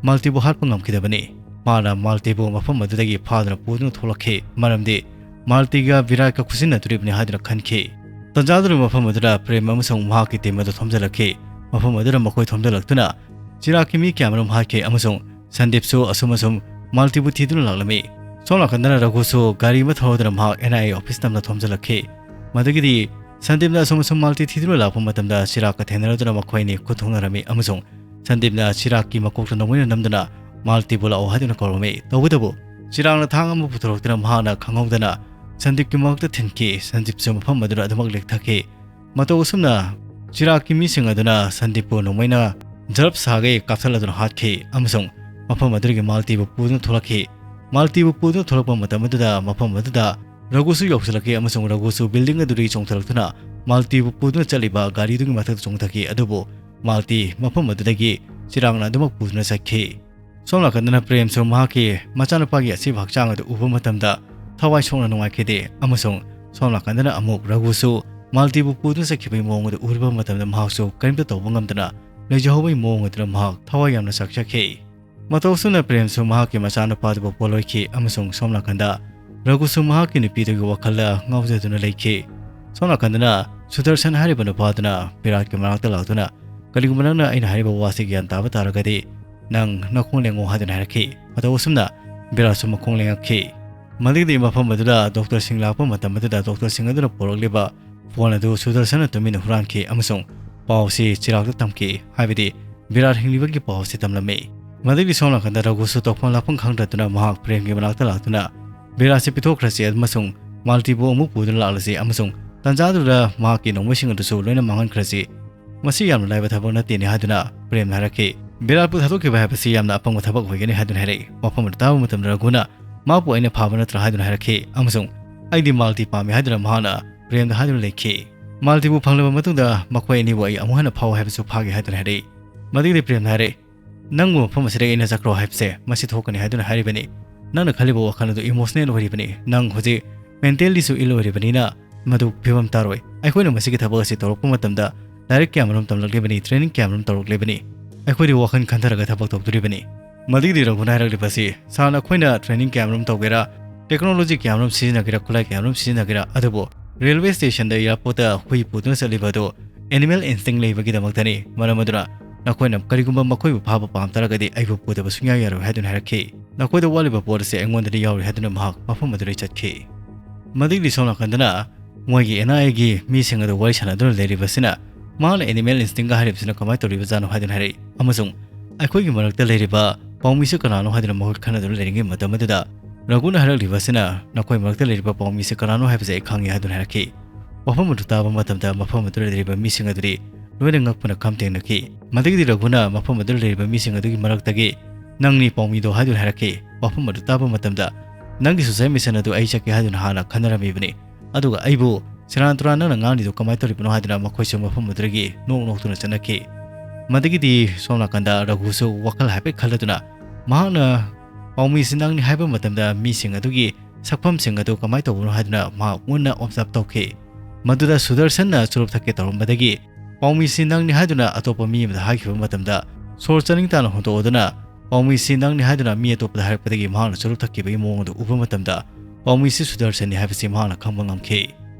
ꯃꯥꯜꯇꯤꯕꯨ ꯍꯥꯠꯄ ꯉꯝꯈꯤꯗꯕꯅꯤ꯫ ꯃꯍꯥꯛꯅ ꯃꯥꯜꯇꯤꯕꯨ ꯃꯐꯝ ꯑꯗꯨꯗꯒꯤ ꯐꯥꯗꯨꯅ ꯄꯨꯗꯨꯅ ꯊꯣꯛꯂꯛꯈꯤ, ꯃꯔꯝꯗꯤ ꯃꯥꯜꯇꯤꯒ ꯕꯤꯔꯥꯠꯀ ꯈꯨꯠꯁꯤꯟꯅꯗꯣꯔꯤꯕꯅꯤ ꯍꯥꯏꯗꯨꯅ ꯈꯟꯈꯤ꯫ ꯇꯟꯖꯥꯗꯨꯒꯤ ꯃꯐꯝ ꯑꯗꯨꯗ ꯄ꯭ꯔꯦꯝ ꯑꯃꯁꯨꯡ ꯃꯍꯥꯛꯀꯤ team ꯑꯗꯨ ꯊꯣꯝꯖꯤꯜꯂꯛꯈꯤ꯫ ꯃꯐꯝ ꯑꯗꯨꯗ ꯃꯈꯣꯏ ꯊꯣꯝꯖꯤꯜꯂꯛꯇꯨꯅ ꯆꯤꯔꯥꯛꯀꯤ ꯃꯤ ꯀꯌꯥꯃꯔꯨꯝ ꯍꯥꯠꯈꯤ ꯑꯃꯁꯨꯡ ꯁꯟꯗꯤꯞꯁꯨ ꯑꯁꯨꯝ ꯑꯁꯨꯝ ꯃꯥꯜꯇꯤꯕꯨ ꯊꯤꯗꯨꯅ ꯂꯥꯛꯂꯝꯃꯤ꯫ ꯁꯣꯝ ꯅꯥꯀꯟꯗꯅ ꯔꯘꯨꯁꯨ ꯒꯥꯔꯤ ꯑꯃ ꯊꯧꯗꯨꯅ ꯃꯍꯥꯛ N I A office ꯇꯝꯅ ꯊꯣꯝꯖꯤꯜꯂꯛꯈꯤ꯫ ꯃꯗꯨꯒꯤꯗꯤ ꯁꯟꯗꯤꯞꯅ ꯑꯁꯨꯝ ꯑꯁꯨꯝ ꯃꯥꯜꯇꯤ ꯊꯤꯗꯨꯅ ꯂꯥꯛꯄ ꯃꯇꯝꯗ ꯆꯤꯔꯥꯛꯀ ꯊꯦꯡꯅꯔꯗꯨꯅ ꯃꯈꯣꯏ ꯑꯅꯤ ꯈꯨꯠ ꯊꯣꯛꯅꯔꯝꯃꯤ ꯑꯃꯁꯨꯡ ꯁꯟꯗꯤꯞꯅ ꯆꯤꯔꯥꯛꯀꯤ ꯃꯀꯣꯛꯇ ꯅꯣꯡꯃꯩꯅ ꯅꯝꯗꯨꯅ ꯃꯥꯜꯇꯤꯕꯨ ꯂꯥꯛꯑꯣ ꯍꯥꯏꯗꯨꯅ ꯀꯧꯔꯝꯃꯤ꯫ ꯇꯧꯕꯇꯕꯨ ꯆꯤꯔꯥꯛꯅ ꯊꯥꯡ ꯑꯃ ꯄꯨꯊꯣꯔꯛꯇꯨꯅ ꯃꯍꯥꯛꯅ ꯈꯪꯍꯧꯗꯅ ꯁꯟꯗꯤꯞꯀꯤ ꯃꯉꯛꯇ ꯊꯤꯟꯈꯤ꯫ ꯁꯟꯗꯤꯞꯁꯨ ꯃꯐꯝ ꯑꯗꯨꯗ ꯑꯗꯨꯃꯛ ꯂꯦꯛꯊꯈꯤ꯫ ꯃꯇꯧ ꯑꯁꯨꯝꯅ ꯆꯤꯔꯥꯛꯀꯤ ꯃꯤꯁꯤꯡ ꯑꯗꯨꯅ ꯁꯟꯗꯤꯞꯄꯨ ꯅꯣꯡꯃꯩꯅ ꯖꯔꯞ ꯁꯥꯒꯩ ꯀꯥꯞꯊꯠꯂꯗꯨꯅ ꯍꯥꯠꯈꯤ ꯑꯃꯁꯨꯡ ꯃꯐꯝ ꯑꯗꯨꯗꯒꯤ ꯃꯥꯜꯇꯤꯕꯨ ꯄꯨꯗꯨꯅ ꯊꯣꯛꯂꯛꯈꯤ꯫ ꯃꯥꯜꯇꯤꯕꯨ ꯄꯨꯗꯨꯅ ꯊꯣꯛꯂꯛꯄ ꯃꯇꯝ ꯑꯗꯨꯗ ꯃꯐꯝ ꯑꯗꯨꯗ ꯔꯘꯨꯁꯨ ꯌꯧꯁꯤꯜꯂꯛꯈꯤ ꯑꯃꯁꯨꯡ ꯔꯘꯨꯁꯨ building ꯑꯗꯨꯗꯒꯤ ꯆꯣꯡꯊꯔꯛꯇꯨꯅ ꯃꯥꯜꯇꯤꯕꯨ ꯄꯨꯗꯨꯅ ꯆꯠꯂꯤꯕ ꯒꯥꯔꯤꯗꯨꯒꯤ ꯃꯊꯛꯇ ꯆꯣꯡꯊꯈꯤ꯫ ꯑꯗꯨꯕꯨ ꯃꯥꯜꯇꯤ ꯃꯐꯝ ꯑꯗꯨꯗꯒꯤ ꯆꯤꯔꯥꯛꯅ ꯑꯗꯨꯃꯛ ꯄꯨꯗꯨꯅ ꯆꯠꯈꯤ꯫ ꯁꯣꯝ ꯅꯥꯀꯟꯗꯅ ꯄ꯭ꯔꯦꯝꯁꯨ ꯃꯍꯥꯛꯀꯤ ꯃꯆꯥꯅꯨꯄꯥꯒꯤ ꯑꯁꯤꯕ ꯍꯛꯆꯥꯡ ꯑꯗꯨ ꯎꯕ ꯃꯇꯝꯗ ꯊꯋꯥꯏ ꯁꯣꯛꯅ ꯅꯨꯡꯉꯥꯏꯈꯤꯗꯦ ꯑꯃꯁꯨꯡ ꯁꯣꯝ ꯅꯥꯀꯟꯗꯅ ꯑꯃꯨꯛ ꯔꯘꯨꯁꯨ ꯃꯥꯜꯇꯤꯕꯨ ꯄꯨꯗꯨꯅ ꯆꯠꯈꯤꯕꯒꯤ ꯃꯑꯣꯡ ꯑꯗꯨ ꯎꯔꯨꯕ ꯃꯇꯝꯗ ꯃꯍꯥꯛꯁꯨ ꯀꯔꯤꯝꯇ ꯇꯧꯕ ꯉꯝꯗꯅ ꯂꯩꯖꯍꯧꯕꯒꯤ ꯃꯑꯣꯡ ꯑꯗꯨꯗ ꯃꯍꯥꯛ ꯊꯋꯥꯏ ꯌꯥꯝꯅ ꯆꯥꯛꯆꯈꯤ꯫ ꯃꯇꯧ ꯑꯁꯨꯝꯅ ꯄ꯭ꯔꯦꯝꯁꯨ ꯃꯍꯥꯛꯀꯤ ꯃꯆꯥꯅꯨꯄꯥꯗꯨꯕꯨ ꯄꯣꯂꯣꯏꯈꯤ ꯑꯃꯁꯨꯡ ꯁꯣꯝ ꯅꯥꯀꯟꯗ ꯔꯘꯨꯁꯨ ꯃꯍꯥꯛꯀꯤ ꯅꯨꯄꯤꯗꯨꯒꯤ ꯋꯥꯈꯜꯗ ꯉꯥꯎꯖꯗꯨꯅ ꯂꯩꯈꯤ꯫ ꯁꯣꯝ ꯅꯥꯀꯟꯗꯅ ꯁꯨꯗꯔꯁꯟ ꯍꯥꯏꯔꯤꯕ ꯅꯨꯄꯥꯗꯨꯅ ꯕꯤꯔꯥꯠꯀꯤ ꯃꯅꯥꯛꯇ ꯂꯥꯛꯇꯨꯅ, "ꯀꯔꯤꯒꯨꯝꯕ ꯅꯪꯅ ꯑꯩꯅ ꯍꯥꯏꯔꯤꯕ ꯋꯥꯁꯤ ꯒ꯭ꯌꯥꯟ ꯇꯥꯕ ꯇꯥꯔꯒꯗꯤ ꯅꯪ ꯅꯈꯣꯡ ꯂꯦꯡꯉꯨ" ꯍꯥꯏꯗꯨꯅ ꯍꯥꯏꯔꯛꯈꯤ꯫ ꯃꯇꯧ ꯑꯁꯨꯝꯅ ꯕꯤꯔꯥꯠꯁꯨ ꯃꯈꯣꯡ ꯂꯦꯡꯉꯛꯈꯤ꯫ ꯃꯗꯨꯒꯤꯗꯤ ꯃꯐꯝ ꯑꯗꯨꯗ ꯗꯣꯛꯇꯔꯁꯤꯡ ꯂꯥꯛꯄ ꯃꯇꯝ ꯑꯗꯨꯗ ꯗꯣꯛꯇꯔꯁꯤꯡ ꯑꯗꯨꯅ ꯄꯨꯔꯛꯂꯤꯕ ꯐꯣꯟ ꯑꯗꯨ ꯁꯨꯗꯔꯁꯟꯅ ꯇꯨꯃꯤꯟꯅ ꯍꯨꯔꯥꯟꯈꯤ ꯑꯃꯁꯨꯡ ꯄꯥꯎꯁꯤ ꯆꯤꯔꯥꯛꯇ ꯇꯝꯈꯤ, ꯍꯥꯏꯕꯗꯤ ꯕꯤꯔꯥꯠ ꯍꯤꯡꯂꯤꯕꯒꯤ ꯄꯥꯎꯁꯤ ꯇꯝꯂꯝꯃꯤ꯫ ꯃꯗꯨꯒꯤ ꯁꯣꯝ ꯅꯥꯀꯟꯗ ꯔꯘꯨꯁꯨ ꯇꯧꯐꯝ ꯂꯥꯛꯐꯝ ꯈꯪꯗ꯭ꯔꯗꯨꯅ ꯃꯍꯥꯛ ꯄ꯭ꯔꯦꯝꯒꯤ ꯃꯅꯥꯛꯇ ꯂꯥꯛꯇꯨꯅ ꯕꯤꯔꯥꯠꯁꯤ ꯄꯤꯊꯣꯛꯈ꯭ꯔꯁꯤ ꯑꯃꯁꯨꯡ ꯃꯥꯜꯇꯤꯕꯨ ꯑꯃꯨꯛ ꯄꯨꯗꯨꯅ ꯂꯥꯛꯂꯁꯤ ꯑꯃꯁꯨꯡ ꯇꯟꯖꯥꯗꯨꯗ ꯃꯍꯥꯛꯀꯤ ꯅꯣꯡꯃꯩꯁꯤꯡ ꯑꯗꯨꯁꯨ ꯂꯣꯏꯅ ꯃꯥꯡꯍꯟꯈ꯭ꯔꯁꯤ꯫ ꯃꯁꯤ ꯌꯥꯝꯅ ꯂꯥꯏꯕ ꯊꯕꯛ ꯅꯠꯇꯦꯅꯦ ꯍꯥꯏꯗꯨꯅ ꯄ꯭ꯔꯦꯝꯅ ꯍꯥꯏꯔꯛꯈꯤ꯫ ꯕꯤꯔꯥꯠꯄꯨ ꯊꯥꯗꯣꯛꯈꯤꯕ ꯍꯥꯏꯕꯁꯤ ꯌꯥꯝꯅ ꯑꯄꯪꯕ ꯊꯕꯛ ꯑꯣꯏꯒꯅꯤ ꯍꯥꯏꯗꯨꯅ ꯍꯥꯏꯔꯛꯏ꯫ ꯋꯥꯐꯝ ꯑꯗꯨ ꯇꯥꯕ ꯃꯇꯝꯗ ꯔꯘꯨꯅ ꯃꯍꯥꯛꯄꯨ ꯑꯩꯅ ꯐꯥꯕ ꯅꯠꯇ꯭ꯔꯥ ꯍꯥꯏꯗꯨꯅ ꯍꯥꯏꯔꯛꯈꯤ꯫ ꯑꯃꯁꯨꯡ ꯑꯩꯗꯤ ꯃꯥꯜꯇꯤ ꯄꯥꯝꯃꯤ ꯍꯥꯏꯗꯨꯅ ꯃꯍꯥꯛꯅ ꯄ꯭ꯔꯦꯝꯗ ꯍꯥꯏꯗꯨꯅ ꯂꯩꯈꯤ꯫ ꯃꯥꯜꯇꯤꯕꯨ ꯐꯪꯂꯕ ꯃꯇꯨꯡꯗ ꯃꯈꯣꯏ ꯑꯅꯤꯕꯨ ꯑꯩ ꯑꯃꯨꯛ ꯍꯟꯅ ꯐꯥꯎ ꯍꯥꯏꯕꯁꯨ ꯐꯥꯒꯦ ꯍꯥꯏꯗꯨꯅ ꯍꯥꯏꯔꯛꯏ꯫ ꯃꯗꯨꯒꯤꯗꯤ ꯄ꯭ꯔꯦꯝꯅ ꯍꯥꯏꯔꯛꯏ, "ꯅꯪꯕꯨ ꯃꯐꯝ ꯑꯁꯤꯗꯒꯤ ꯑꯩꯅ ꯆꯠꯈ꯭ꯔꯣ ꯍꯥꯏꯕꯁꯦ ꯃꯁꯤ ꯊꯣꯛꯀꯅꯤ ꯍꯥꯏꯗꯨꯅ ꯍꯥꯏꯔꯤꯕꯅꯤ꯫ ꯅꯪꯅ ꯈꯜꯂꯤꯕ ꯋꯥꯈꯜ ꯑꯗꯨ emotional ꯑꯣꯏꯔꯤꯕꯅꯤ꯫ ꯅꯪ ꯍꯧꯖꯤꯛ mentallyꯁꯨ ill ꯑꯣꯏꯔꯤꯕꯅꯤꯅ ꯃꯗꯨ ꯐꯤꯕꯝ ꯇꯥꯔꯣꯏ꯫ ꯑꯩꯈꯣꯏꯅ ꯃꯁꯤꯒꯤ ꯊꯕꯛ ꯑꯁꯤ ꯇꯧꯔꯛꯄ ꯃꯇꯝꯗ ꯂꯥꯏꯔꯤꯛ ꯀꯌꯥꯃꯔꯨꯝ ꯇꯝꯂꯛꯂꯤꯕꯅꯤ, training ꯀꯌꯥꯃꯔꯨꯝ ꯇꯧꯔꯛꯂꯤꯕꯅꯤ꯫ ꯑꯩꯈꯣꯏꯗꯤ ꯋꯥꯈꯜ ꯈꯟꯊꯔꯒ ꯊꯕꯛ ꯇꯧꯗꯣꯔꯤꯕꯅꯤ꯫" ꯃꯗꯨꯒꯤꯗꯤ ꯔꯘꯨꯅ ꯍꯥꯏꯔꯛꯂꯤꯕ ꯑꯁꯤ, "ꯁꯥꯔꯅ ꯑꯩꯈꯣꯏꯅ training ꯀꯌꯥꯃꯔꯨꯝ ꯇꯧꯒꯦꯔꯥ, technology ꯀꯌꯥꯃꯔꯨꯝ ꯁꯤꯖꯤꯟꯅꯒꯦꯔꯥ, ꯈꯨꯠꯂꯥꯏ ꯀꯌꯥꯃꯔꯨꯝ ꯁꯤꯖꯤꯟꯅꯒꯦꯔꯥ, ꯑꯗꯨꯕꯨ railway stationꯗ airportꯇ ꯍꯨꯏ ꯄꯨꯗꯨꯅ ꯆꯠꯂꯤꯕ ꯑꯗꯨ animal instinct ꯂꯩꯕꯒꯤꯗꯃꯛꯇꯅꯤ꯫ ꯃꯔꯝ ꯑꯗꯨꯅ ꯅꯈꯣꯏꯅ ꯀꯔꯤꯒꯨꯝꯕ ꯃꯈꯣꯏꯕꯨ ꯐꯥꯕ ꯄꯥꯝ ꯇꯥꯔꯒꯗꯤ ꯑꯩꯕꯨ ꯄꯨꯗꯕ ꯁꯨꯡꯌꯥ ꯌꯥꯔꯣꯏ" ꯍꯥꯏꯗꯨꯅ ꯍꯥꯏꯔꯛꯈꯤ꯫ "ꯅꯈꯣꯏꯗ ꯋꯥꯠꯂꯤꯕ ꯄꯣꯠ ꯑꯁꯤ ꯑꯩꯉꯣꯟꯗꯗꯤ ꯌꯥꯎꯔꯤ" ꯍꯥꯏꯗꯨꯅ ꯃꯍꯥꯛ ꯃꯐꯝ ꯑꯗꯨꯗꯒꯤ ꯆꯠꯈꯤ꯫ ꯃꯗꯨꯒꯤ ꯁꯣꯝ ꯅꯥꯀꯟꯗꯅ ꯃꯣꯏꯒꯤ NIAꯒꯤ ꯃꯤꯁꯤꯡ ꯑꯗꯨ ꯋꯥꯔꯤ ꯁꯥꯟꯅꯗꯨꯅ ꯂꯩꯔꯤꯕꯁꯤꯅ, ꯃꯍꯥꯛꯅ animal instinctꯒ ꯍꯥꯏꯔꯤꯕꯁꯤꯅ ꯀꯃꯥꯏꯅ ꯇꯧꯔꯤꯕꯖꯥꯠꯅꯣ ꯍꯥꯏꯗꯨꯅ ꯍꯥꯏꯔꯛꯏ꯫ ꯑꯃꯁꯨꯡ ꯑꯩꯈꯣꯏꯒꯤ ꯃꯔꯛꯇ ꯂꯩꯔꯤꯕ ꯄꯥꯎꯃꯤꯁꯤ ꯀꯅꯥꯅꯣ ꯍꯥꯏꯗꯨꯅ ꯃꯈꯣꯏ ꯈꯟꯅꯗꯨꯅ ꯂꯩꯔꯤꯉꯩ ꯃꯇꯝ ꯑꯗꯨꯗ, ꯔꯘꯨꯅ ꯍꯥꯏꯔꯛꯂꯤꯕ ꯑꯁꯤꯅ, "ꯅꯈꯣꯏ ꯃꯔꯛꯇ ꯂꯩꯔꯤꯕ ꯄꯥꯎꯃꯤꯁꯤ ꯀꯅꯥꯅꯣ ꯍꯥꯏꯕꯁꯤ ꯑꯩ ꯈꯪꯉꯤ" ꯍꯥꯏꯗꯨꯅ ꯍꯥꯏꯔꯛꯈꯤ꯫ ꯋꯥꯐꯝ ꯑꯗꯨ ꯇꯥꯕ ꯃꯇꯝꯗ ꯃꯐꯝ ꯑꯗꯨꯗ ꯂꯩꯔꯤꯕ ꯃꯤꯁꯤꯡ ꯑꯗꯨꯗꯤ ꯂꯣꯏꯅ ꯉꯛꯄꯅ ꯈꯝ ꯊꯦꯡꯅꯈꯤ꯫ ꯃꯗꯨꯒꯤꯗꯤ ꯔꯘꯨꯅ ꯃꯐꯝ ꯑꯗꯨꯗ ꯂꯩꯔꯤꯕ ꯃꯤꯁꯤꯡ ꯑꯗꯨꯒꯤ ꯃꯔꯛꯇꯒꯤ, "ꯅꯪꯅꯤ ꯄꯥꯎꯃꯤꯗꯣ" ꯍꯥꯏꯗꯨꯅ ꯍꯥꯏꯔꯛꯈꯤ꯫ ꯋꯥꯐꯝ ꯑꯗꯨ ꯇꯥꯕ ꯃꯇꯝꯗ, "ꯅꯪꯒꯤ suicide mission ꯑꯗꯨ ꯑꯩ ꯆꯠꯀꯦ ꯍꯥꯏꯗꯨꯅ ꯍꯥꯟꯅ ꯈꯟꯅꯔꯝꯃꯤꯕꯅꯤ꯫ ꯑꯗꯨꯒ ꯑꯩꯕꯨ ꯁꯦꯔꯥꯟ ꯇꯨꯔꯥꯟ ꯅꯪꯅ ꯉꯥꯡꯂꯤꯗꯨ ꯀꯃꯥꯏꯅ ꯇꯧꯔꯤꯕꯅꯣ?" ꯍꯥꯏꯗꯨꯅ ꯃꯈꯣꯏꯁꯨ ꯃꯐꯝ ꯑꯗꯨꯗꯒꯤ ꯅꯣꯛ ꯅꯣꯛꯇꯨꯅ ꯆꯠꯅꯈꯤ꯫ ꯃꯗꯨꯒꯤꯗꯤ ꯁꯣꯝ ꯅꯥꯀꯟꯗ ꯔꯘꯨꯁꯨ ꯋꯥꯈꯜ ꯍꯥꯏꯐꯦꯠ ꯈꯜꯂꯗꯨꯅ, ꯃꯍꯥꯛꯅ ꯄꯥꯎꯃꯤꯁꯤ ꯅꯪꯅꯤ ꯍꯥꯏꯕ ꯃꯇꯝꯗ ꯃꯤꯁꯤꯡ ꯑꯗꯨꯒꯤ ꯁꯛꯐꯝꯁꯤꯡ ꯑꯗꯨ ꯀꯃꯥꯏꯅ ꯇꯧꯕꯅꯣ ꯍꯥꯏꯗꯨꯅ ꯃꯍꯥꯛ ꯃꯨꯟꯅ observe ꯇꯧꯈꯤ꯫ ꯃꯗꯨꯗ ꯁꯨꯗꯔꯁꯟꯅ ꯆꯨꯔꯨꯞ ꯊꯛꯀꯦ ꯇꯧꯔꯝꯕꯗꯒꯤ ꯄꯥꯎꯃꯤꯁꯤ ꯅꯪꯅꯤ ꯍꯥꯏꯗꯨꯅ ꯑꯇꯣꯞꯄ ꯃꯤ ꯑꯃꯗ ꯍꯥꯏꯈꯤꯕ ꯃꯇꯝꯗ, ꯁꯣꯔ ꯆꯥꯅꯤꯡ ꯇꯥꯅ ꯍꯣꯟꯗꯣꯛꯑꯗꯨꯅ ꯄꯥꯎꯃꯤꯁꯤ ꯅꯪꯅꯤ ꯍꯥꯏꯗꯨꯅ ꯃꯤ ꯑꯇꯣꯞꯄꯗ ꯍꯥꯏꯔꯛꯄꯗꯒꯤ ꯃꯍꯥꯛꯅ ꯆꯨꯔꯨꯞ ꯊꯛꯈꯤꯕꯒꯤ ꯃꯑꯣꯡ ꯑꯗꯨ ꯎꯕ ꯃꯇꯝꯗ, ꯄꯥꯎꯃꯤꯁꯤ ꯁꯨꯗꯔꯁꯟꯅꯤ ꯍꯥꯏꯕꯁꯤ ꯃꯍꯥꯛꯅ ꯈꯪꯕ ꯉꯝꯈꯤ꯫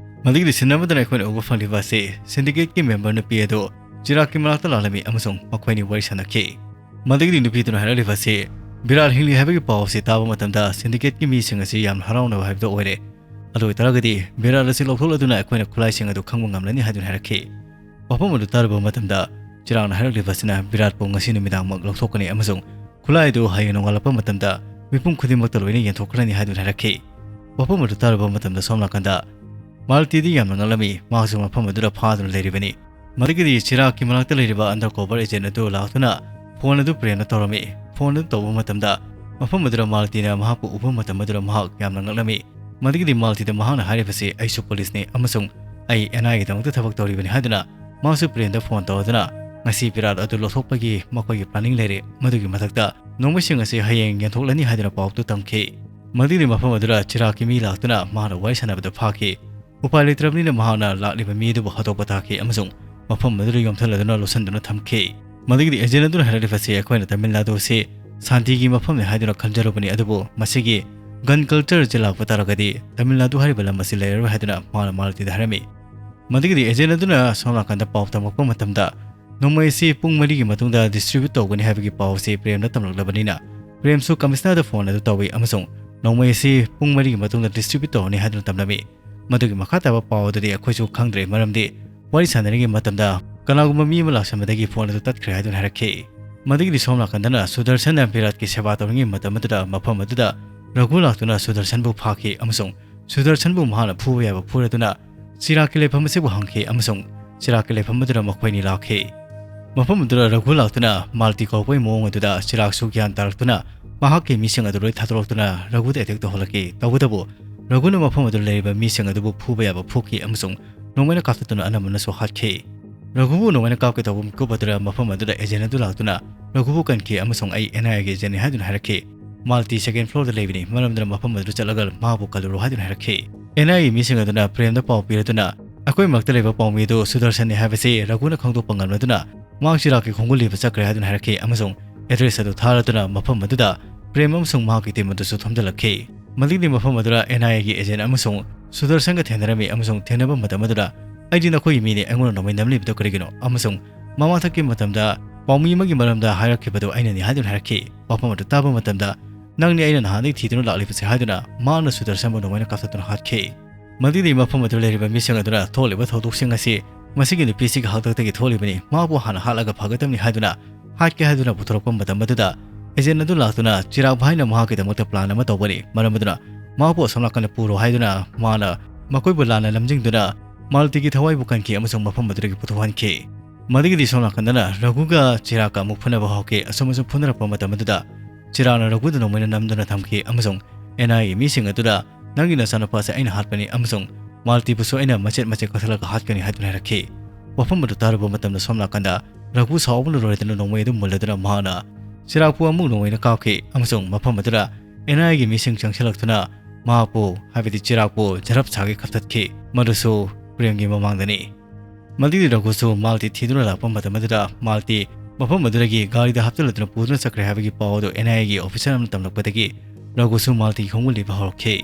ꯃꯗꯨꯒꯤꯗꯤ ꯁꯤꯟꯅꯕꯗꯅ ꯑꯩꯈꯣꯏꯅ ꯎꯕ ꯐꯪꯂꯤꯕ ꯑꯁꯤ syndicate ꯀꯤ member ꯅꯨꯄꯤ ꯑꯗꯨ ꯆꯤꯔꯥꯛꯀꯤ ꯃꯅꯥꯛꯇ ꯂꯥꯛꯂꯝꯃꯤ ꯑꯃꯁꯨꯡ ꯃꯈꯣꯏꯅꯤ ꯋꯥꯔꯤ ꯁꯥꯟꯅꯈꯤ꯫ ꯃꯗꯨꯒꯤꯗꯤ ꯅꯨꯄꯤꯗꯨꯅ ꯍꯥꯏꯔꯛꯂꯤꯕ ꯑꯁꯤ, "ꯕꯤꯔꯥꯠ ꯍꯤꯡꯂꯤ ꯍꯥꯏꯕꯒꯤ ꯄꯥꯎ ꯑꯁꯤ ꯇꯥꯕ ꯃꯇꯝꯗ syndicate ꯀꯤ ꯃꯤꯁꯤꯡ ꯑꯁꯤ ꯌꯥꯝꯅ ꯍꯔꯥꯎꯅꯕ ꯍꯥꯏꯕꯗꯨ ꯑꯣꯏꯔꯦ꯫ ꯑꯗꯨ ꯑꯣꯏꯇꯥꯔꯒꯗꯤ ꯕꯤꯔꯥꯠ ꯑꯁꯤ ꯂꯧꯊꯣꯛꯂꯗꯨꯅ ꯑꯩꯈꯣꯏꯅ ꯈꯨꯠꯂꯥꯏꯁꯤꯡ ꯑꯗꯨ ꯈꯪꯕ ꯉꯝꯂꯅꯤ" ꯍꯥꯏꯗꯨꯅ ꯍꯥꯏꯔꯛꯈꯤ꯫ ꯋꯥꯐꯝ ꯑꯗꯨ ꯇꯥꯔꯨꯕ ꯃꯇꯝꯗ ꯆꯤꯔꯥꯛꯅ ꯍꯥꯏꯔꯛꯂꯤꯕ ꯑꯁꯤꯅ ꯕꯤꯔꯥꯠꯄꯨ ꯉꯁꯤ ꯅꯨꯃꯤꯗꯥꯡꯃꯛ ꯂꯧꯊꯣꯛꯀꯅꯤ ꯑꯃꯁꯨꯡ ꯈꯨꯠꯂꯥꯏ ꯑꯗꯨ ꯍꯌꯦꯡ ꯅꯣꯡꯉꯥꯜꯂꯛꯄ ꯃꯇꯝꯗ ꯃꯤꯄꯨꯝ ꯈꯨꯗꯤꯡꯃꯛꯇ ꯂꯣꯏꯅ ꯌꯦꯟꯊꯣꯛꯈ꯭ꯔꯅꯤ ꯍꯥꯏꯗꯨꯅ ꯍꯥꯏꯔꯛꯈꯤ꯫ ꯋꯥꯐꯝ ꯑꯗꯨ ꯇꯥꯔꯨꯕ ꯃꯇꯝꯗ ꯁꯣꯝ ꯅꯥꯀꯟꯗ ꯃꯥꯜꯇꯤꯗꯤ ꯌꯥꯝꯅ ꯉꯛꯂꯝꯃꯤ꯫ ꯃꯍꯥꯛꯁꯨ ꯃꯐꯝ ꯑꯗꯨꯗ ꯐꯥꯗꯨꯅ ꯂꯩꯔꯤꯕꯅꯤ꯫ ꯃꯗꯨꯒꯤꯗꯤ ꯆꯤꯔꯥꯛꯀꯤ ꯃꯅꯥꯛꯇ ꯂꯩꯔꯤꯕ undercover agent ꯑꯗꯨ ꯂꯥꯛꯇꯨꯅ phone ꯑꯗꯨ ꯄ꯭ꯔꯦꯝꯅ ꯇꯧꯔꯝꯃꯤ꯫ Phone ꯑꯗꯨ ꯇꯧꯕ ꯃꯇꯝꯗ ꯃꯐꯝ ꯑꯗꯨꯗ ꯃꯥꯜꯇꯤꯅ ꯃꯍꯥꯛꯄꯨ ꯎꯕ ꯃꯇꯝ ꯑꯗꯨꯗ ꯃꯍꯥꯛ ꯌꯥꯝꯅ ꯉꯛꯂꯝꯃꯤ꯫ ꯃꯗꯨꯒꯤꯗꯤ ꯃꯥꯜꯇꯤꯗ ꯃꯍꯥꯛꯅ ꯍꯥꯏꯔꯤꯕꯁꯤ, "ꯑꯩꯁꯨ ꯄꯨꯂꯤꯁꯅꯤ ꯑꯃꯁꯨꯡ ꯑꯩ ꯑꯦꯟ ꯑꯥꯏ ꯑꯦꯒꯤꯗꯃꯛꯇ ꯊꯕꯛ ꯇꯧꯔꯤꯕꯅꯤ" ꯍꯥꯏꯗꯨꯅ ꯃꯍꯥꯛꯁꯨ ꯄ꯭ꯔꯦꯝꯗ ꯐꯣꯟ ꯇꯧꯗꯨꯅ ꯉꯁꯤ ꯄꯤꯔꯥꯠ ꯑꯗꯨ ꯂꯧꯊꯣꯛꯄꯒꯤ ꯃꯈꯣꯏꯒꯤ ꯄ꯭ꯂꯥꯅꯤꯡ ꯂꯩꯔꯦ, ꯃꯗꯨꯒꯤ ꯃꯊꯛꯇ ꯅꯣꯡꯃꯩꯁꯤꯡ ꯑꯁꯤ ꯍꯌꯦꯡ ꯌꯦꯟꯊꯣꯛꯂꯅꯤ ꯍꯥꯏꯗꯨꯅ ꯄꯥꯎꯗꯨ ꯇꯝꯈꯤ꯫ ꯃꯗꯨꯒꯤꯗꯤ ꯃꯐꯝ ꯑꯗꯨꯗ ꯆꯤꯔꯥꯛꯀꯤ ꯃꯤ ꯂꯥꯛꯇꯨꯅ ꯃꯍꯥꯛꯅ ꯋꯥꯔꯤ ꯁꯥꯟꯅꯕꯗ ꯐꯥꯈꯤ꯫ ꯎꯄꯥꯏ ꯂꯩꯇ꯭ꯔꯕꯅꯤꯅ ꯃꯍꯥꯛꯅ ꯂꯥꯛꯂꯤꯕ ꯃꯤ ꯑꯗꯨꯕꯨ ꯍꯥꯠꯇꯣꯛꯄ ꯇꯥꯈꯤ ꯑꯃꯁꯨꯡ ꯃꯐꯝ ꯑꯗꯨꯗ ꯌꯣꯝꯊꯜꯂꯗꯨꯅ ꯂꯣꯠꯁꯤꯟꯗꯨꯅ ꯊꯝꯈꯤ꯫ ꯃꯗꯨꯒꯤꯗꯤ ꯑꯦꯖꯦꯟ ꯑꯗꯨꯅ ꯍꯥꯏꯔꯛꯂꯤꯕꯁꯤ, "ꯑꯩꯈꯣꯏꯅ ꯇꯥꯃꯤꯜ ꯅꯥꯗꯨ ꯑꯁꯤ ꯁꯥꯟꯇꯤꯒꯤ ꯃꯐꯝꯅꯤ ꯍꯥꯏꯗꯨꯅ ꯈꯟꯖꯔꯨꯕꯅꯤ, ꯑꯗꯨꯕꯨ ꯃꯁꯤꯒꯤ ꯒꯟ ꯀꯜꯆꯔ ꯑꯁꯤ ꯂꯥꯛꯄ ꯇꯥꯔꯒꯗꯤ ꯇꯥꯃꯤꯜ ꯅꯥꯗꯨ ꯍꯥꯏꯔꯤꯕ ꯂꯝ ꯑꯁꯤ ꯂꯩꯔꯔꯣꯏ" ꯍꯥꯏꯗꯨꯅ ꯃꯍꯥꯛꯅ ꯃꯥꯜꯇꯤꯗ ꯍꯥꯏꯔꯝꯃꯤ꯫ ꯃꯗꯨꯒꯤꯗꯤ ꯑꯦꯖꯦꯟ ꯑꯗꯨꯅ ꯁꯣꯝ ꯅꯥꯀꯟꯗ ꯄꯥꯎ ꯇꯝꯃꯛꯄ ꯃꯇꯝꯗ ꯅꯣꯡꯃꯩ ꯑꯁꯤ ꯄꯨꯡ ꯃꯔꯤꯒꯤ ꯃꯇꯨꯡꯗ ꯗꯤꯁꯇ꯭ꯔꯤꯕ꯭ꯌꯨꯠ ꯇꯧꯒꯅꯤ ꯍꯥꯏꯕꯒꯤ ꯄꯥꯎ ꯑꯁꯤ ꯄ꯭ꯔꯦꯝꯗ ꯇꯝꯂꯛꯂꯕꯅꯤꯅ ꯄ꯭ꯔꯦꯝꯁꯨ ꯀꯃꯤꯁꯅꯔꯗ ꯐꯣꯟ ꯑꯗꯨ ꯇꯧꯏ ꯑꯃꯁꯨꯡ ꯅꯣꯡꯃꯩ ꯑꯁꯤ ꯄꯨꯡ ꯃꯔꯤꯒꯤ ꯃꯇꯨꯡꯗ ꯗꯤꯁꯇ꯭ꯔꯤꯕ꯭ꯌꯨꯠ ꯇꯧꯔꯅꯤ ꯍꯥꯏꯗꯨꯅ ꯇꯝꯂꯝꯃꯤ꯫ ꯃꯗꯨꯒꯤ ꯃꯈꯥ ꯇꯥꯕ ꯄꯥꯎ ꯑꯗꯨꯗꯤ ꯑꯩꯈꯣꯏꯁꯨ ꯈꯪꯗ꯭ꯔꯦ, ꯃꯔꯝꯗꯤ ꯋꯥꯔꯤ ꯁꯥꯟꯅꯔꯤꯉꯩ ꯃꯇꯝꯗ ꯀꯅꯥꯒꯨꯝꯕ ꯃꯤ ꯑꯃ ꯂꯥꯛꯁꯟꯕꯗꯒꯤ ꯐꯣꯟ ꯑꯗꯨ ꯇꯠꯈ꯭ꯔꯦ ꯍꯥꯏꯗꯨꯅ ꯍꯥꯏꯔꯛꯈꯤ꯫ ꯃꯗꯨꯒꯤꯗꯤ ꯁꯣꯝ ꯅꯥꯀꯟꯗꯅ ꯁꯨꯗꯔꯁꯟꯅ ꯚꯤꯔꯥꯠꯀꯤ ꯁꯦꯕꯥ ꯇꯧꯔꯤꯉꯩ ꯃꯇꯝ ꯑꯗꯨꯗ ꯃꯐꯝ ꯑꯗꯨꯗ ꯔꯘꯨ ꯂꯥꯛꯇꯨꯅ ꯁꯨꯗꯔꯁꯟꯕꯨ ꯐꯥꯈꯤ ꯑꯃꯁꯨꯡ ꯁꯨꯗꯔꯁꯟꯕꯨ ꯃꯍꯥꯛꯅ ꯐꯨꯕ ꯌꯥꯕ ꯐꯨꯔꯗꯨꯅ ꯆꯤꯔꯥꯛꯀꯤ ꯂꯩꯐꯝ ꯑꯁꯤꯕꯨ ꯍꯪꯈꯤ ꯑꯃꯁꯨꯡ ꯆꯤꯔꯥꯛꯀꯤ ꯂꯩꯐꯝ ꯑꯗꯨꯗ ꯃꯈꯣꯏꯅꯤ ꯂꯥꯛꯈꯤ꯫ ꯃꯐꯝ ꯑꯗꯨꯗ ꯔꯘꯨ ꯂꯥꯛꯇꯨꯅ ꯃꯥꯜꯇꯤ ꯀꯧꯔꯛꯄꯒꯤ ꯃꯑꯣꯡ ꯑꯗꯨꯗ ꯆꯤꯔꯥꯛꯁꯨ ꯒ꯭ꯌꯥꯟ ꯇꯥꯔꯛꯇꯨꯅ ꯃꯍꯥꯛꯀꯤ ꯃꯤꯁꯤꯡ ꯑꯗꯨ ꯂꯣꯏ ꯊꯥꯗꯣꯔꯛꯇꯨꯅ ꯔꯘꯨꯗ ꯑꯦꯇꯦꯛ ꯇꯧꯍꯜꯂꯛꯈꯤ꯫ ꯇꯧꯕꯇꯕꯨ ꯔꯘꯨꯅ ꯃꯐꯝ ꯑꯗꯨꯗ ꯂꯩꯔꯤꯕ ꯃꯤꯁꯤꯡ ꯑꯗꯨꯕꯨ ꯐꯨꯕ ꯌꯥꯕ ꯐꯨꯈꯤ ꯑꯃꯁꯨꯡ ꯅꯣꯡꯃꯩꯅ ꯀꯥꯞꯊꯠꯇꯨꯅ ꯑꯅꯝꯕꯅꯁꯨ ꯍꯥꯠꯈꯤ꯫ ꯔꯘꯨꯕꯨ ꯅꯣꯡꯃꯩꯅ ꯀꯥꯞꯀꯦ ꯇꯧꯕ ꯃꯤꯀꯨꯞ ꯑꯗꯨꯗ ꯃꯐꯝ ꯑꯗꯨꯗ ꯑꯦꯖꯦꯟ ꯑꯗꯨ ꯂꯥꯛꯇꯨꯅ ꯔꯘꯨꯕꯨ ꯀꯟꯈꯤ ꯑꯃꯁꯨꯡ "ꯑꯩ ꯑꯦꯟ ꯑꯥꯏ ꯑꯦꯒꯤ ꯑꯦꯖꯦꯟꯅꯤ" ꯍꯥꯏꯗꯨꯅ ꯍꯥꯏꯔꯛꯈꯤ꯫ "ꯃꯥꯜꯇꯤ ꯁꯦꯀꯦꯟ ꯐ꯭ꯂꯣꯔꯗ ꯂꯩꯕꯅꯤ, ꯃꯔꯝ ꯑꯗꯨꯅ ꯃꯐꯝ ꯑꯗꯨꯗ ꯆꯠꯂꯒ ꯃꯍꯥꯛꯄꯨ ꯀꯜꯂꯨꯔꯣ" ꯍꯥꯏꯗꯨꯅ ꯍꯥꯏꯔꯛꯈꯤ꯫ ꯑꯦꯟ ꯑꯥꯏ ꯑꯦꯒꯤ ꯃꯤꯁꯤꯡ ꯑꯗꯨꯅ ꯄ꯭ꯔꯦꯝꯗ ꯄꯥꯎ ꯄꯤꯔꯗꯨꯅ ꯑꯩꯈꯣꯏ ꯃꯔꯛꯇ ꯂꯩꯕ ꯄꯥꯎꯃꯤ ꯑꯗꯨ ꯁꯨꯗꯔꯁꯟꯅꯤ ꯍꯥꯏꯕꯁꯤ ꯔꯘꯨꯅ ꯈꯪꯗꯣꯛꯄ ꯉꯝꯂꯗꯨꯅ ꯃꯍꯥꯛ ꯆꯤꯔꯥꯛꯀꯤ ꯈꯣꯡꯒꯨꯜ ꯂꯤꯕ ꯆꯠꯈ꯭ꯔꯦ ꯍꯥꯏꯗꯨꯅ ꯍꯥꯏꯔꯛꯈꯤ ꯑꯃꯁꯨꯡ ꯑꯦꯗ꯭ꯔꯦꯁ ꯑꯗꯨ ꯊꯥꯔꯗꯨꯅ ꯃꯐꯝ ꯑꯗꯨꯗ ꯄ꯭ꯔꯦꯝ ꯑꯃꯁꯨꯡ ꯃꯍꯥꯛꯀꯤ ꯇꯤꯝ ꯑꯗꯨꯁꯨ ꯊꯣꯝꯖꯤꯜꯂꯛꯈꯤ꯫ ꯃꯗꯨꯒꯤꯗꯤ ꯃꯐꯝ ꯑꯗꯨꯗ ꯑꯦꯟ ꯑꯥꯏ ꯑꯦꯒꯤ ꯑꯦꯖꯦꯟ ꯑꯃꯁꯨꯡ ꯁꯨꯗꯔꯁꯟꯒ ꯊꯦꯡꯅꯔꯝꯃꯤ ꯑꯃꯁꯨꯡ ꯊꯦꯡꯅꯕ ꯃꯇꯝ ꯑꯗꯨꯗ "ꯑꯩꯗꯤ ꯅꯈꯣꯏꯒꯤ ꯃꯤꯅꯤ, ꯑꯩꯉꯣꯟꯗ ꯅꯣꯡꯃꯩ ꯅꯝꯂꯤꯕꯗꯨ ꯀꯔꯤꯒꯤꯅꯣ?" ꯑꯃꯁꯨꯡ ꯃꯃꯥꯡꯊꯛꯀꯤ ꯃꯇꯝꯗ ꯄꯥꯎꯃꯤ ꯑꯃꯒꯤ ꯃꯔꯝꯗ ꯍꯥꯏꯔꯛꯈꯤꯕꯗꯨ ꯑꯩꯅꯅꯤ ꯍꯥꯏꯗꯨꯅ ꯍꯥꯏꯔꯛꯈꯤ꯫ ꯋꯥꯐꯝ ꯑꯗꯨ ꯇꯥꯕ ꯃꯇꯝꯗ "ꯅꯪꯅꯤ ꯑꯩꯅ ꯅꯍꯥꯟꯗꯒꯤ ꯊꯤꯗꯨꯅ ꯂꯥꯛꯂꯤꯕꯁꯦ" ꯍꯥꯏꯗꯨꯅ ꯃꯍꯥꯛꯅ ꯁꯨꯗꯔꯁꯟꯕꯨ ꯅꯣꯡꯃꯩꯅ ꯀꯥꯞꯊꯠꯇꯨꯅ ꯍꯥꯠꯈꯤ꯫ ꯃꯗꯨꯗꯤ ꯃꯐꯝ ꯑꯗꯨꯗ ꯂꯩꯔꯤꯕ ꯃꯤꯁꯤꯡ ꯑꯗꯨꯅ ꯊꯣꯛꯂꯤꯕ ꯊꯧꯗꯣꯛꯁꯤꯡ ꯑꯁꯤ ꯃꯁꯤꯒꯤ ꯅꯨꯄꯤꯁꯤꯒꯤ ꯍꯥꯛꯇꯛꯇꯒꯤ ꯊꯣꯛꯂꯤꯕꯅꯤ, ꯃꯍꯥꯛꯄꯨ ꯍꯥꯟꯅ ꯍꯥꯠꯂꯒ ꯐꯒꯗꯕꯅꯤ ꯍꯥꯏꯗꯨꯅ ꯍꯥꯠꯀꯦ ꯍꯥꯏꯗꯨꯅ ꯄꯨꯊꯣꯔꯛꯄ ꯃꯇꯝ ꯑꯗꯨꯗ ꯑꯦꯖꯦꯟ ꯑꯗꯨ ꯂꯥꯛꯇꯨꯅ ꯆꯤꯔꯥꯛ ꯚꯥꯏꯅ ꯃꯍꯥꯛꯀꯤꯗꯃꯛꯇ ꯄ꯭ꯂꯥꯟ ꯑꯃ ꯇꯧꯕꯅꯤ, ꯃꯔꯝ ꯑꯗꯨꯅ ꯃꯍꯥꯛꯄꯨ ꯑꯁꯣꯝ ꯅꯥꯀꯟꯗ ꯄꯨꯔꯣ ꯍꯥꯏꯗꯨꯅ ꯃꯥꯅ ꯃꯈꯣꯏꯕꯨ ꯂꯥꯟꯅ ꯂꯝꯖꯤꯡꯗꯨꯅ ꯃꯥꯜꯇꯤꯒꯤ ꯊꯋꯥꯏꯕꯨ ꯀꯟꯈꯤ ꯑꯃꯁꯨꯡ ꯃꯐꯝ ꯑꯗꯨꯗꯒꯤ ꯄꯨꯊꯣꯛꯍꯟꯈꯤ꯫ ꯃꯗꯨꯒꯤꯗꯤ ꯁꯣꯝ ꯅꯥꯀꯟꯗꯅ ꯔꯘꯨꯒ ꯆꯤꯔꯥꯛꯀ ꯑꯃꯨꯛ ꯐꯨꯅꯕ ꯍꯧꯈꯤ꯫ ꯑꯁꯨꯝ ꯑꯁꯨꯝ ꯐꯨꯅꯔꯛꯄ ꯃꯇꯝ ꯑꯗꯨꯗ ꯆꯤꯔꯥꯛꯅ ꯔꯘꯨꯗ ꯅꯣꯡꯃꯩꯅ ꯅꯝꯗꯨꯅ ꯊꯝꯈꯤ ꯑꯃꯁꯨꯡ ꯑꯦꯟ ꯑꯥꯏ ꯑꯦꯒꯤ ꯃꯤꯁꯤꯡ ꯑꯗꯨꯗ "ꯅꯪꯒꯤ ꯅꯆꯥꯅꯨꯄꯥꯁꯦ ꯑꯩꯅ ꯍꯥꯠꯄꯅꯤ ꯑꯃꯁꯨꯡ ꯃꯥꯜꯇꯤꯕꯨꯁꯨ ꯑꯩꯅ ꯃꯆꯦꯠ ꯃꯆꯦꯠ ꯀꯛꯊꯠꯂꯒ ꯍꯥꯠꯀꯅꯤ" ꯍꯥꯏꯗꯨꯅ ꯍꯥꯏꯔꯛꯈꯤ꯫ ꯋꯥꯐꯝ ꯑꯗꯨ ꯇꯥꯔꯨꯕ ꯃꯇꯝꯗ ꯁꯣꯝ ꯅꯥꯀꯟꯗ ꯔꯘꯨ ꯁꯥꯎꯕꯅ ꯂꯣꯏꯔꯗꯨꯅ ꯅꯣꯡꯃꯩ ꯑꯗꯨ ꯃꯨꯜꯂꯗꯨꯅ ꯃꯍꯥꯛꯅ ꯆꯤꯔꯥꯛꯄꯨ ꯑꯃꯨꯛ ꯅꯣꯡꯃꯩꯅ ꯀꯥꯞꯈꯤ ꯑꯃꯁꯨꯡ ꯃꯐꯝ ꯑꯗꯨꯗ ꯑꯦꯟ ꯑꯥꯏ ꯑꯦꯒꯤ ꯃꯤꯁꯤꯡ ꯆꯪꯁꯤꯜꯂꯛꯇꯨꯅ ꯃꯍꯥꯛꯄꯨ, ꯍꯥꯏꯕꯗꯤ ꯆꯤꯔꯥꯛꯄꯨ, ꯖꯔꯞ ꯁꯥꯒꯩ ꯀꯛꯊꯠꯈꯤ꯫ ꯃꯗꯨꯁꯨ ꯄ꯭ꯔꯦꯝꯒꯤ ꯃꯃꯥꯡꯗꯅꯤ꯫ ꯃꯗꯨꯒꯤ ꯔꯘꯨꯁꯨ ꯃꯥꯜꯇꯤ ꯊꯤꯗꯨꯅ ꯂꯥꯛꯄ ꯃꯇꯝ ꯑꯗꯨꯗ ꯃꯥꯜꯇꯤ ꯃꯐꯝ ꯑꯗꯨꯗꯒꯤ ꯒꯥꯔꯤꯗ ꯍꯥꯞꯆꯤꯜꯂꯗꯨꯅ ꯄꯨꯗꯨꯅ ꯆꯠꯈ꯭ꯔꯦ ꯍꯥꯏꯕꯒꯤ ꯄꯥꯎ ꯑꯗꯨ ꯑꯦꯟ ꯑꯥꯏ ꯑꯦꯒꯤ ꯑꯣꯐꯤꯁꯔ ꯑꯃꯅ ꯇꯝꯂꯛꯄꯗꯒꯤ ꯔꯘꯨꯁꯨ ꯃꯥꯜꯇꯤꯒꯤ ꯈꯣꯡꯒꯨꯜ ꯂꯤꯕ ꯍꯧꯔꯛꯈꯤ꯫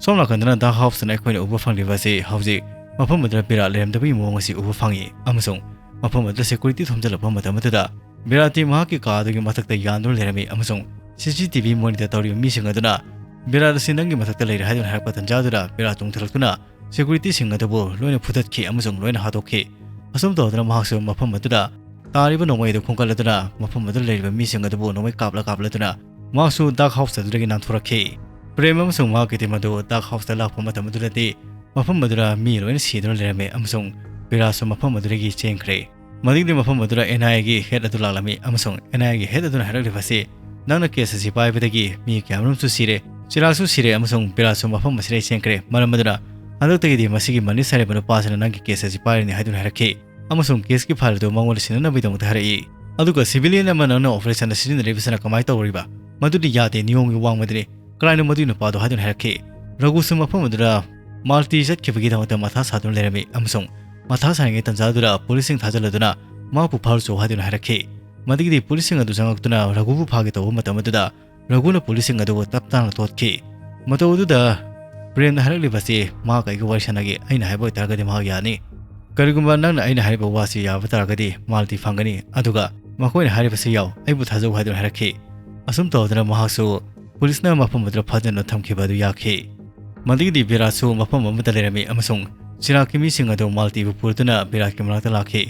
ꯁꯣꯝ ꯅꯥꯀꯟꯗꯅ ꯗꯥꯔꯛ ꯍꯥꯎꯁꯇꯅ ꯑꯩꯈꯣꯏꯅ ꯎꯕ ꯐꯪꯂꯤꯕ ꯑꯁꯤ ꯍꯧꯖꯤꯛ ꯃꯐꯝ ꯑꯗꯨꯗ ꯕꯤꯔꯥꯠ ꯂꯩꯔꯝꯗꯕꯒꯤ ꯃꯑꯣꯡ ꯑꯁꯤ ꯎꯕ ꯐꯪꯏ ꯑꯃꯁꯨꯡ ꯃꯐꯝ ꯑꯗꯨꯗ ꯁꯦꯀ꯭ꯌꯨꯔꯤꯇꯤ ꯊꯣꯝꯖꯤꯜꯂꯛꯄ ꯃꯇꯝ ꯑꯗꯨꯗ ꯕꯤꯔꯥꯠꯇꯤ ꯃꯍꯥꯛꯀꯤ ꯀꯥ ꯑꯗꯨꯒꯤ ꯃꯊꯛꯇ ꯌꯥꯟꯗꯨꯅ ꯂꯩꯔꯝꯃꯤ ꯑꯃꯁꯨꯡ ꯁꯤ ꯁꯤ ꯇꯤ ꯚꯤ ꯃꯣꯅꯤꯇꯔ ꯇꯧꯔꯤꯕ ꯃꯤꯁꯤꯡ ꯑꯗꯨꯅ "ꯕꯤꯔꯥꯠ ꯑꯁꯤ ꯅꯪꯒꯤ ꯃꯊꯛꯇ ꯂꯩꯔꯦ" ꯍꯥꯏꯗꯨꯅ ꯍꯥꯏꯔꯛꯄ ꯇꯟꯖꯥ ꯑꯗꯨꯗ ꯕꯤꯔꯥꯠ ꯆꯣꯡꯊꯔꯛꯇꯨꯅ ꯁꯦꯀ꯭ꯌꯨꯔꯤꯇꯤꯁꯤꯡ ꯑꯗꯨꯕꯨ ꯂꯣꯏꯅ ꯐꯨꯗꯠꯈꯤ ꯑꯃꯁꯨꯡ ꯂꯣꯏꯅ ꯍꯥꯠꯇꯣꯛꯈꯤ꯫ ꯑꯁꯨꯝ ꯇꯧꯗꯨꯅ ꯃꯍꯥꯛꯁꯨ ꯃꯐꯝ ꯑꯗꯨꯗ ꯇꯥꯔꯤꯕ ꯅꯣꯡꯃꯩ ꯑꯗꯨ ꯈꯣꯡꯒꯠꯂꯗꯨꯅ ꯃꯐꯝ ꯑꯗꯨꯗ ꯂꯩꯔꯤꯕ ꯃꯤꯁꯤꯡ ꯑꯗꯨꯕꯨ ꯅꯣꯡꯃꯩ ꯀꯥꯞꯂ ꯀꯥꯞꯂꯗꯨꯅ ꯃꯍꯥꯛꯁꯨ ꯗꯥꯔꯛ ꯍꯥꯎꯁ ꯑꯗꯨꯗꯒꯤ ꯅꯥꯟꯊꯣꯔꯛꯈꯤ꯫ ꯄ꯭ꯔꯦꯝ ꯑꯃꯁꯨꯡ ꯃꯍꯥꯛꯀꯤ ꯇꯤꯝ ꯑꯗꯨ ꯗꯥꯔꯛ ꯍꯥꯎꯁꯇ ꯂꯥꯛꯄ ꯃꯇꯝ ꯑꯗꯨꯗꯗꯤ ꯃꯐꯝ ꯑꯗꯨꯗ ꯃꯤ ꯂꯣꯏꯅ ꯁꯤꯗꯨꯅ ꯂꯩꯔꯝꯃꯤ ꯑꯃꯁꯨꯡ ꯕꯤꯔꯥꯠꯁꯨ ꯃꯐꯝ ꯑꯗꯨꯗꯒꯤ ꯆꯦꯟꯈ꯭ꯔꯦ꯫ ꯃꯗꯨꯒꯤꯗꯤ ꯃꯐꯝ ꯑꯗꯨꯗ ꯑꯦꯟ ꯑꯥꯏ ꯑꯦꯒꯤ ꯍꯦꯗ ꯑꯗꯨ ꯂꯥꯛꯂꯝꯃꯤ ꯑꯃꯁꯨꯡ ꯑꯦꯟ ꯑꯥꯏ ꯑꯦꯒꯤ ꯍꯦꯗ ꯑꯗꯨꯅ ꯍꯥꯏꯔꯛꯂꯤꯕ ꯑꯁꯤ, "ꯅꯪꯅ ꯀꯦꯁ ꯑꯁꯤ ꯄꯥꯏꯕꯗꯒꯤ ꯃꯤ ꯀꯌꯥꯃꯔꯨꯝꯁꯨ ꯁꯤꯔꯦ, ꯆꯤꯔꯥꯛꯁꯨ ꯁꯤꯔꯦ ꯑꯃꯁꯨꯡ ꯕꯤꯔꯥꯠꯁꯨ ꯃꯐꯝ ꯑꯁꯤꯗꯒꯤ ꯆꯦꯟꯈ꯭ꯔꯦ꯫ ꯃꯔꯝ ꯑꯗꯨꯅ ꯍꯟꯗꯛꯇꯒꯤꯗꯤ ꯃꯁꯤꯒꯤ ꯃꯅꯤꯁ ꯍꯥꯏꯔꯤꯕ ꯅꯨꯄꯥꯁꯤꯅ ꯅꯪꯒꯤ ꯀꯦꯁ ꯑꯁꯤ ꯄꯥꯏꯔꯅꯤ" ꯍꯥꯏꯗꯨꯅ ꯍꯥꯏꯔꯛꯈꯤ꯫ ꯑꯃꯁꯨꯡ ꯀꯦꯁꯀꯤ ꯐꯥꯏꯜ ꯑꯗꯨ ꯃꯉꯣꯟꯗ ꯁꯤꯟꯅꯅꯕꯒꯤꯗꯃꯛꯇ ꯍꯥꯏꯔꯛꯏ꯫ ꯑꯗꯨꯒ ꯁꯤꯚꯤꯂꯤꯌꯟ ꯑꯃ ꯅꯪꯅ ꯑꯣꯄꯔꯦꯁꯟꯗ ꯁꯤꯖꯤꯟꯅꯔꯤꯕꯁꯤꯅ ꯀꯃꯥꯏꯅ ꯇꯧꯔꯤꯕ? ꯃꯗꯨꯗꯤ ꯌꯥꯗꯦ, ꯅꯤꯌꯣꯝꯒꯤ ꯋꯥꯡꯃꯗꯅꯤ꯫ ꯀꯅꯥꯅꯣ ꯃꯗꯨꯒꯤ ꯅꯨꯄꯥꯗꯣ ꯍꯥꯏꯗꯨꯅ ꯍꯥꯏꯔꯛꯈꯤ꯫ ꯔꯘꯨꯁꯨ ꯃꯐꯝ ꯑꯗꯨꯗ ꯃꯥꯜꯇꯤ ꯆꯠꯈꯤꯕꯒꯤꯗꯃꯛꯇ ꯃꯊꯥ ꯁꯥꯗꯨꯅ ꯂꯩꯔꯝꯃꯤ ꯑꯃꯁꯨꯡ ꯃꯊꯥ ꯁꯥꯔꯤꯉꯩ ꯇꯟꯖꯥꯗꯨꯗ ꯄꯨꯂꯤꯁꯁꯤꯡ ꯊꯥꯖꯤꯜꯂꯗꯨꯅ ꯃꯍꯥꯛꯄꯨ ꯐꯥꯔꯨꯆꯣ ꯍꯥꯏꯗꯨꯅ ꯍꯥꯏꯔꯛꯈꯤ꯫ ꯃꯗꯨꯒꯤꯗꯤ ꯄꯨꯂꯤꯁꯁꯤꯡ ꯑꯗꯨ ꯆꯪꯂꯛꯇꯨꯅ ꯔꯘꯨꯕꯨ ꯐꯥꯒꯦ ꯇꯧꯕ ꯃꯇꯝ ꯑꯗꯨꯗ ꯔꯘꯨꯅ ꯄꯨꯂꯤꯁꯁꯤꯡ ꯑꯗꯨꯕꯨ ꯇꯞ ꯇꯥꯅ ꯇꯣꯠꯈꯤ꯫ ꯃꯇꯧ ꯑꯗꯨꯗ ꯄ꯭ꯔꯦꯝꯅ ꯍꯥꯏꯔꯛꯂꯤꯕꯁꯤ, "ꯃꯍꯥꯛ ꯑꯩꯒ ꯋꯥꯔꯤ ꯁꯥꯟꯅꯒꯦ, ꯑꯩꯅ ꯍꯥꯏꯕ ꯑꯣꯏꯇꯥꯔꯒꯗꯤ ꯃꯍꯥꯛ ꯌꯥꯅꯤ꯫ ꯀꯔꯤꯒꯨꯝꯕ ꯅꯪꯅ ꯑꯩꯅ ꯍꯥꯏꯔꯤꯕ ꯋꯥꯁꯤ ꯌꯥꯕ ꯇꯥꯔꯒꯗꯤ ꯃꯥꯜꯇꯤ ꯐꯪꯒꯅꯤ, ꯑꯗꯨꯒ ꯃꯈꯣꯏꯅ ꯍꯥꯏꯔꯤꯕꯁꯤ ꯌꯥꯎ, ꯑꯩꯕꯨ ꯊꯥꯖꯧ" ꯍꯥꯏꯗꯨꯅ ꯍꯥꯏꯔꯛꯈꯤ꯫ ꯑꯁꯨꯝ ꯇꯧꯗꯅ ꯃꯍꯥꯛꯁꯨ ꯄꯨꯂꯤꯁꯅ ꯃꯐꯝ ꯑꯗꯨꯗ ꯐꯥꯖꯤꯟꯗꯨꯅ ꯊꯝꯈꯤꯕ ꯑꯗꯨ ꯌꯥꯈꯤ꯫ ꯃꯗꯨꯒꯤꯗꯤ ꯕꯤꯔꯥꯠꯁꯨ ꯃꯐꯝ ꯑꯃꯗ ꯂꯩꯔꯝꯃꯤ ꯑꯃꯁꯨꯡ ꯆꯤꯔꯥꯛꯀꯤ ꯃꯤꯁꯤꯡ ꯑꯗꯨ ꯃꯥꯜꯇꯤꯕꯨ ꯄꯨꯔꯗꯨꯅ ꯕꯤꯔꯥꯠꯀꯤ ꯃꯅꯥꯛꯇ ꯂꯥꯛꯈꯤ꯫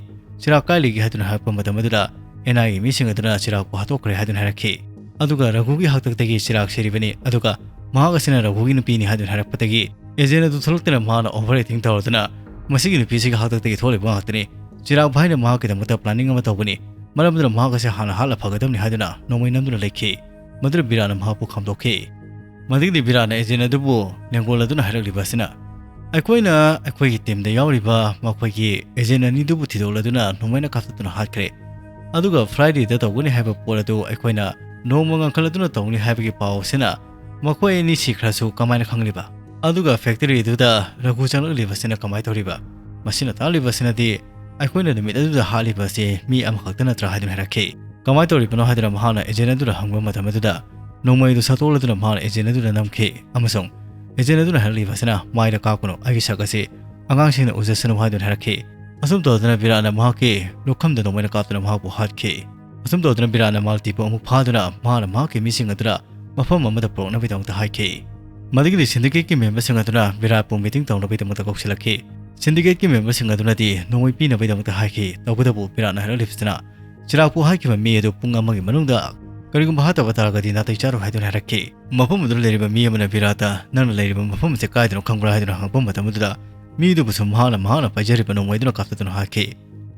"ꯆꯤꯔꯥꯛ ꯀꯥꯏ ꯂꯩꯒꯦ?" ꯍꯥꯏꯗꯨꯅ ꯍꯥꯏꯔꯛꯄ ꯃꯇꯝ ꯑꯗꯨꯗ ꯑꯦꯟ ꯑꯥꯏ ꯑꯦꯒꯤ ꯃꯤꯁꯤꯡ ꯑꯗꯨꯅ ꯆꯤꯔꯥꯛꯄꯨ ꯍꯥꯠꯇꯣꯛꯈ꯭ꯔꯦ ꯍꯥꯏꯗꯨꯅ ꯍꯥꯏꯔꯛꯈꯤ꯫ ꯑꯗꯨꯒ ꯔꯘꯨꯒꯤ ꯍꯥꯛꯇꯛꯇꯒꯤ ꯆꯤꯔꯥꯛ ꯁꯤꯔꯤꯕꯅꯤ, ꯑꯗꯨꯒ ꯃꯍꯥꯛ ꯑꯁꯤꯅ ꯔꯘꯨꯒꯤ ꯅꯨꯄꯤꯅꯤ ꯍꯥꯏꯗꯨꯅ ꯍꯥꯏꯔꯛꯄꯗꯒꯤ ꯑꯦꯖꯦꯟ ꯑꯗꯨ ꯊꯣꯛꯂꯛꯇꯨꯅ ꯃꯍꯥꯛꯅ ꯑꯣꯚꯔ ꯑꯦꯛꯇꯤꯡ ꯇꯧꯔꯗꯨꯅ "ꯃꯁꯤꯒꯤ ꯅꯨꯄꯤꯁꯤꯒꯤ ꯍꯥꯛꯇꯛꯇꯒꯤ ꯊꯣꯛꯂꯤꯕ ꯉꯥꯛꯇꯅꯤ꯫ ꯆꯤꯔꯥꯛ ꯚꯥꯏꯅ ꯃꯍꯥꯛꯀꯤꯗꯃꯛꯇ ꯄ꯭ꯂꯥꯅꯤꯡ ꯑꯃ ꯇꯧꯕꯅꯤ꯫ ꯃꯔꯝ ꯑꯗꯨꯅ ꯃꯍꯥꯛ ꯑꯁꯤ ꯍꯥꯟꯅ ꯍꯥꯠꯂ ꯐꯒꯗꯕꯅꯤ" ꯍꯥꯏꯗꯨꯅ ꯅꯣꯡꯃꯩ ꯅꯝꯗꯨꯅ ꯂꯩꯈꯤ꯫ ꯃꯗꯨꯗ ꯕꯤꯔꯥꯅ ꯃꯍꯥꯛꯄꯨ ꯈꯥꯝꯗꯣꯛꯈꯤ꯫ ꯃꯗꯨꯒꯤꯗꯤ ꯕꯤꯔꯥꯅ ꯑꯦꯖꯦꯟ ꯑꯗꯨꯕꯨ ꯂꯦꯡꯒꯣꯜ ꯑꯗꯨꯅ ꯍꯥꯏꯔꯛꯂꯤꯕ ꯑꯁꯤꯅ, ꯑꯩꯈꯣꯏꯅ ꯑꯩꯈꯣꯏꯒꯤ ꯇꯤꯝꯗ ꯌꯥꯎꯔꯤꯕ ꯃꯈꯣꯏꯒꯤ ꯑꯦꯖꯦꯟ ꯑꯅꯤꯗꯨꯕꯨ ꯊꯤꯗꯣꯛꯂꯗꯨꯅ ꯅꯣꯡꯃꯩꯅ ꯀꯥꯞꯊꯠꯇꯨꯅ ꯍꯥꯠꯈ꯭ꯔꯦ꯫ ꯑꯗꯨꯒ ꯐ꯭ꯔꯥꯏꯗꯦꯗ ꯇꯧꯒꯅꯤ ꯍꯥꯏꯕ ꯄꯣꯠ ꯑꯗꯨ ꯑꯩꯈꯣꯏꯅ ꯅꯣꯡꯃ ꯉꯟꯈꯠꯂꯗꯨꯅ ꯇꯧꯅꯤ ꯍꯥꯏꯕꯒꯤ ꯄꯥꯎ ꯑꯁꯤꯅ ꯃꯈꯣꯏ ꯑꯅꯤ ꯁꯤꯈ꯭ꯔꯁꯨ ꯀꯃꯥꯏꯅ ꯈꯪꯂꯤꯕ? ꯑꯗꯨꯒ ꯐꯦꯛꯇꯔꯤ ꯑꯗꯨꯗ ꯔꯘꯨ ꯆꯪꯂꯛꯂꯤꯕꯁꯤꯅ ꯀꯃꯥꯏꯅ ꯇꯧꯔꯤꯕ? ꯃꯁꯤꯅ ꯇꯥꯛꯂꯤꯕꯁꯤꯅꯗꯤ ꯑꯩꯈꯣꯏꯅ ꯅꯨꯃꯤꯠ ꯑꯗꯨꯗ ꯍꯥꯠꯂꯤꯕ ꯑꯁꯤ ꯃꯤ ꯑꯃꯈꯛꯇ ꯅꯠꯇ꯭ꯔꯥ ꯍꯥꯏꯗꯨꯅ ꯍꯥꯏꯔꯛꯈꯤ꯫ ꯀꯃꯥꯏꯅ ꯇꯧꯔꯤꯕꯅꯣ ꯍꯥꯏꯗꯨꯅ ꯃꯍꯥꯛꯅ ꯑꯦꯖꯦꯟ ꯑꯗꯨꯗ ꯍꯪꯕ ꯃꯇꯝ ꯑꯗꯨꯗ ꯅꯣꯡꯃꯩꯗꯨ ꯁꯠꯇꯣꯛꯂꯗꯨꯅ ꯃꯍꯥꯛꯅ ꯑꯦꯖꯦꯟ ꯑꯗꯨꯗ ꯅꯝꯈꯤ ꯑꯃꯁꯨꯡ ꯑꯦꯖꯦꯟ ꯑꯗꯨꯅ ꯍꯥꯏꯔꯛꯂꯤꯕꯁꯤꯅ ꯃꯥꯏꯗ ꯀꯥꯞꯀꯅꯨ, ꯑꯩꯒꯤ ꯁꯛ ꯑꯁꯤ ꯑꯉꯥꯡꯁꯤꯡꯅ ꯎꯖꯁꯅꯨ ꯍꯥꯏꯗꯨꯅ ꯍꯥꯏꯔꯛꯈꯤ꯫ ꯑꯁꯨꯝ ꯇꯧꯗꯨꯅ ꯕꯤꯔꯥꯠꯅ ꯃꯍꯥꯛꯀꯤ ꯂꯨꯈꯝꯗ ꯅꯣꯡꯃꯩꯅ ꯀꯥꯞꯇꯨꯅ ꯃꯍꯥꯛꯄꯨ ꯍꯥꯠꯈꯤ꯫ ꯑꯁꯨꯝ ꯇꯧꯗꯨꯅ ꯕꯤꯔꯥꯠꯅ ꯃꯥꯜꯇꯤꯕꯨ ꯑꯃꯨꯛ ꯐꯥꯗꯨꯅ ꯃꯍꯥꯛꯅ ꯃꯍꯥꯛꯀꯤ ꯃꯤꯁꯤꯡ ꯑꯗꯨꯗ ꯃꯐꯝ ꯑꯃꯗ ꯄꯨꯔꯛꯅꯕꯒꯤꯗꯃꯛꯇ ꯍꯥꯏꯈꯤ꯫ ꯃꯗꯨꯒꯤꯗꯤ ꯁꯤꯟꯗꯤꯀꯦꯠꯀꯤ ꯃꯦꯝꯕꯔꯁꯤꯡ ꯑꯗꯨꯅ ꯕꯤꯔꯥꯠꯄꯨ ꯃꯤꯇꯤꯡ ꯇꯧꯅꯕꯒꯤꯗꯃꯛꯇ ꯀꯧꯁꯤꯜꯂꯛꯈꯤ꯫ ꯁꯤꯟꯗꯤꯀꯦꯠꯀꯤ ꯃꯦꯝꯕꯔꯁꯤꯡ ꯑꯗꯨꯅꯗꯤ ꯅꯣꯡꯃꯩ ꯄꯤꯅꯕꯒꯤꯗꯃꯛꯇ ꯍꯥꯏꯈꯤ꯫ ꯇꯧꯕꯇꯕꯨ ꯕꯤꯔꯥꯠꯅ ꯍꯥꯏꯔꯛꯂꯤꯕꯁꯤꯅ ꯆꯤꯔꯥꯛꯄꯨ ꯍꯥꯠꯈꯤꯕ ꯃꯤ ꯑꯗꯨ ꯄꯨꯡ ꯑꯃꯒꯤ ꯃꯅꯨꯡꯗ ꯀꯔꯤꯒꯨꯝꯕ ꯍꯥꯠꯇꯕ ꯇꯥꯔꯒꯗꯤ ꯅꯥꯇꯩ ꯆꯥꯔꯣꯏ ꯍꯥꯏꯗꯨꯅ ꯍꯥꯏꯔꯛꯈꯤ꯫ ꯃꯐꯝ ꯑꯗꯨꯗ ꯂꯩꯔꯤꯕ ꯃꯤ ꯑꯃꯅ ꯕꯤꯔꯥꯠꯇ, "ꯅꯪꯅ ꯂꯩꯔꯤꯕ ꯃꯐꯝ ꯑꯁꯤ ꯀꯥꯏꯗꯅꯣ ꯈꯪꯕ꯭ꯔꯥ?" ꯍꯥꯏꯗꯨꯅ ꯍꯪꯉꯛꯄ ꯃꯇꯝ ꯑꯗꯨꯗ ꯃꯤ ꯑꯗꯨꯕꯨꯁꯨ ꯃꯍꯥꯛꯅ ꯃꯍꯥꯛꯅ ꯄꯥꯏꯖꯔꯤꯕ ꯅꯣꯡꯃꯩ ꯑꯗꯨꯅ ꯀꯥꯞꯊꯠꯇꯨꯅ ꯍꯥꯠꯈꯤ꯫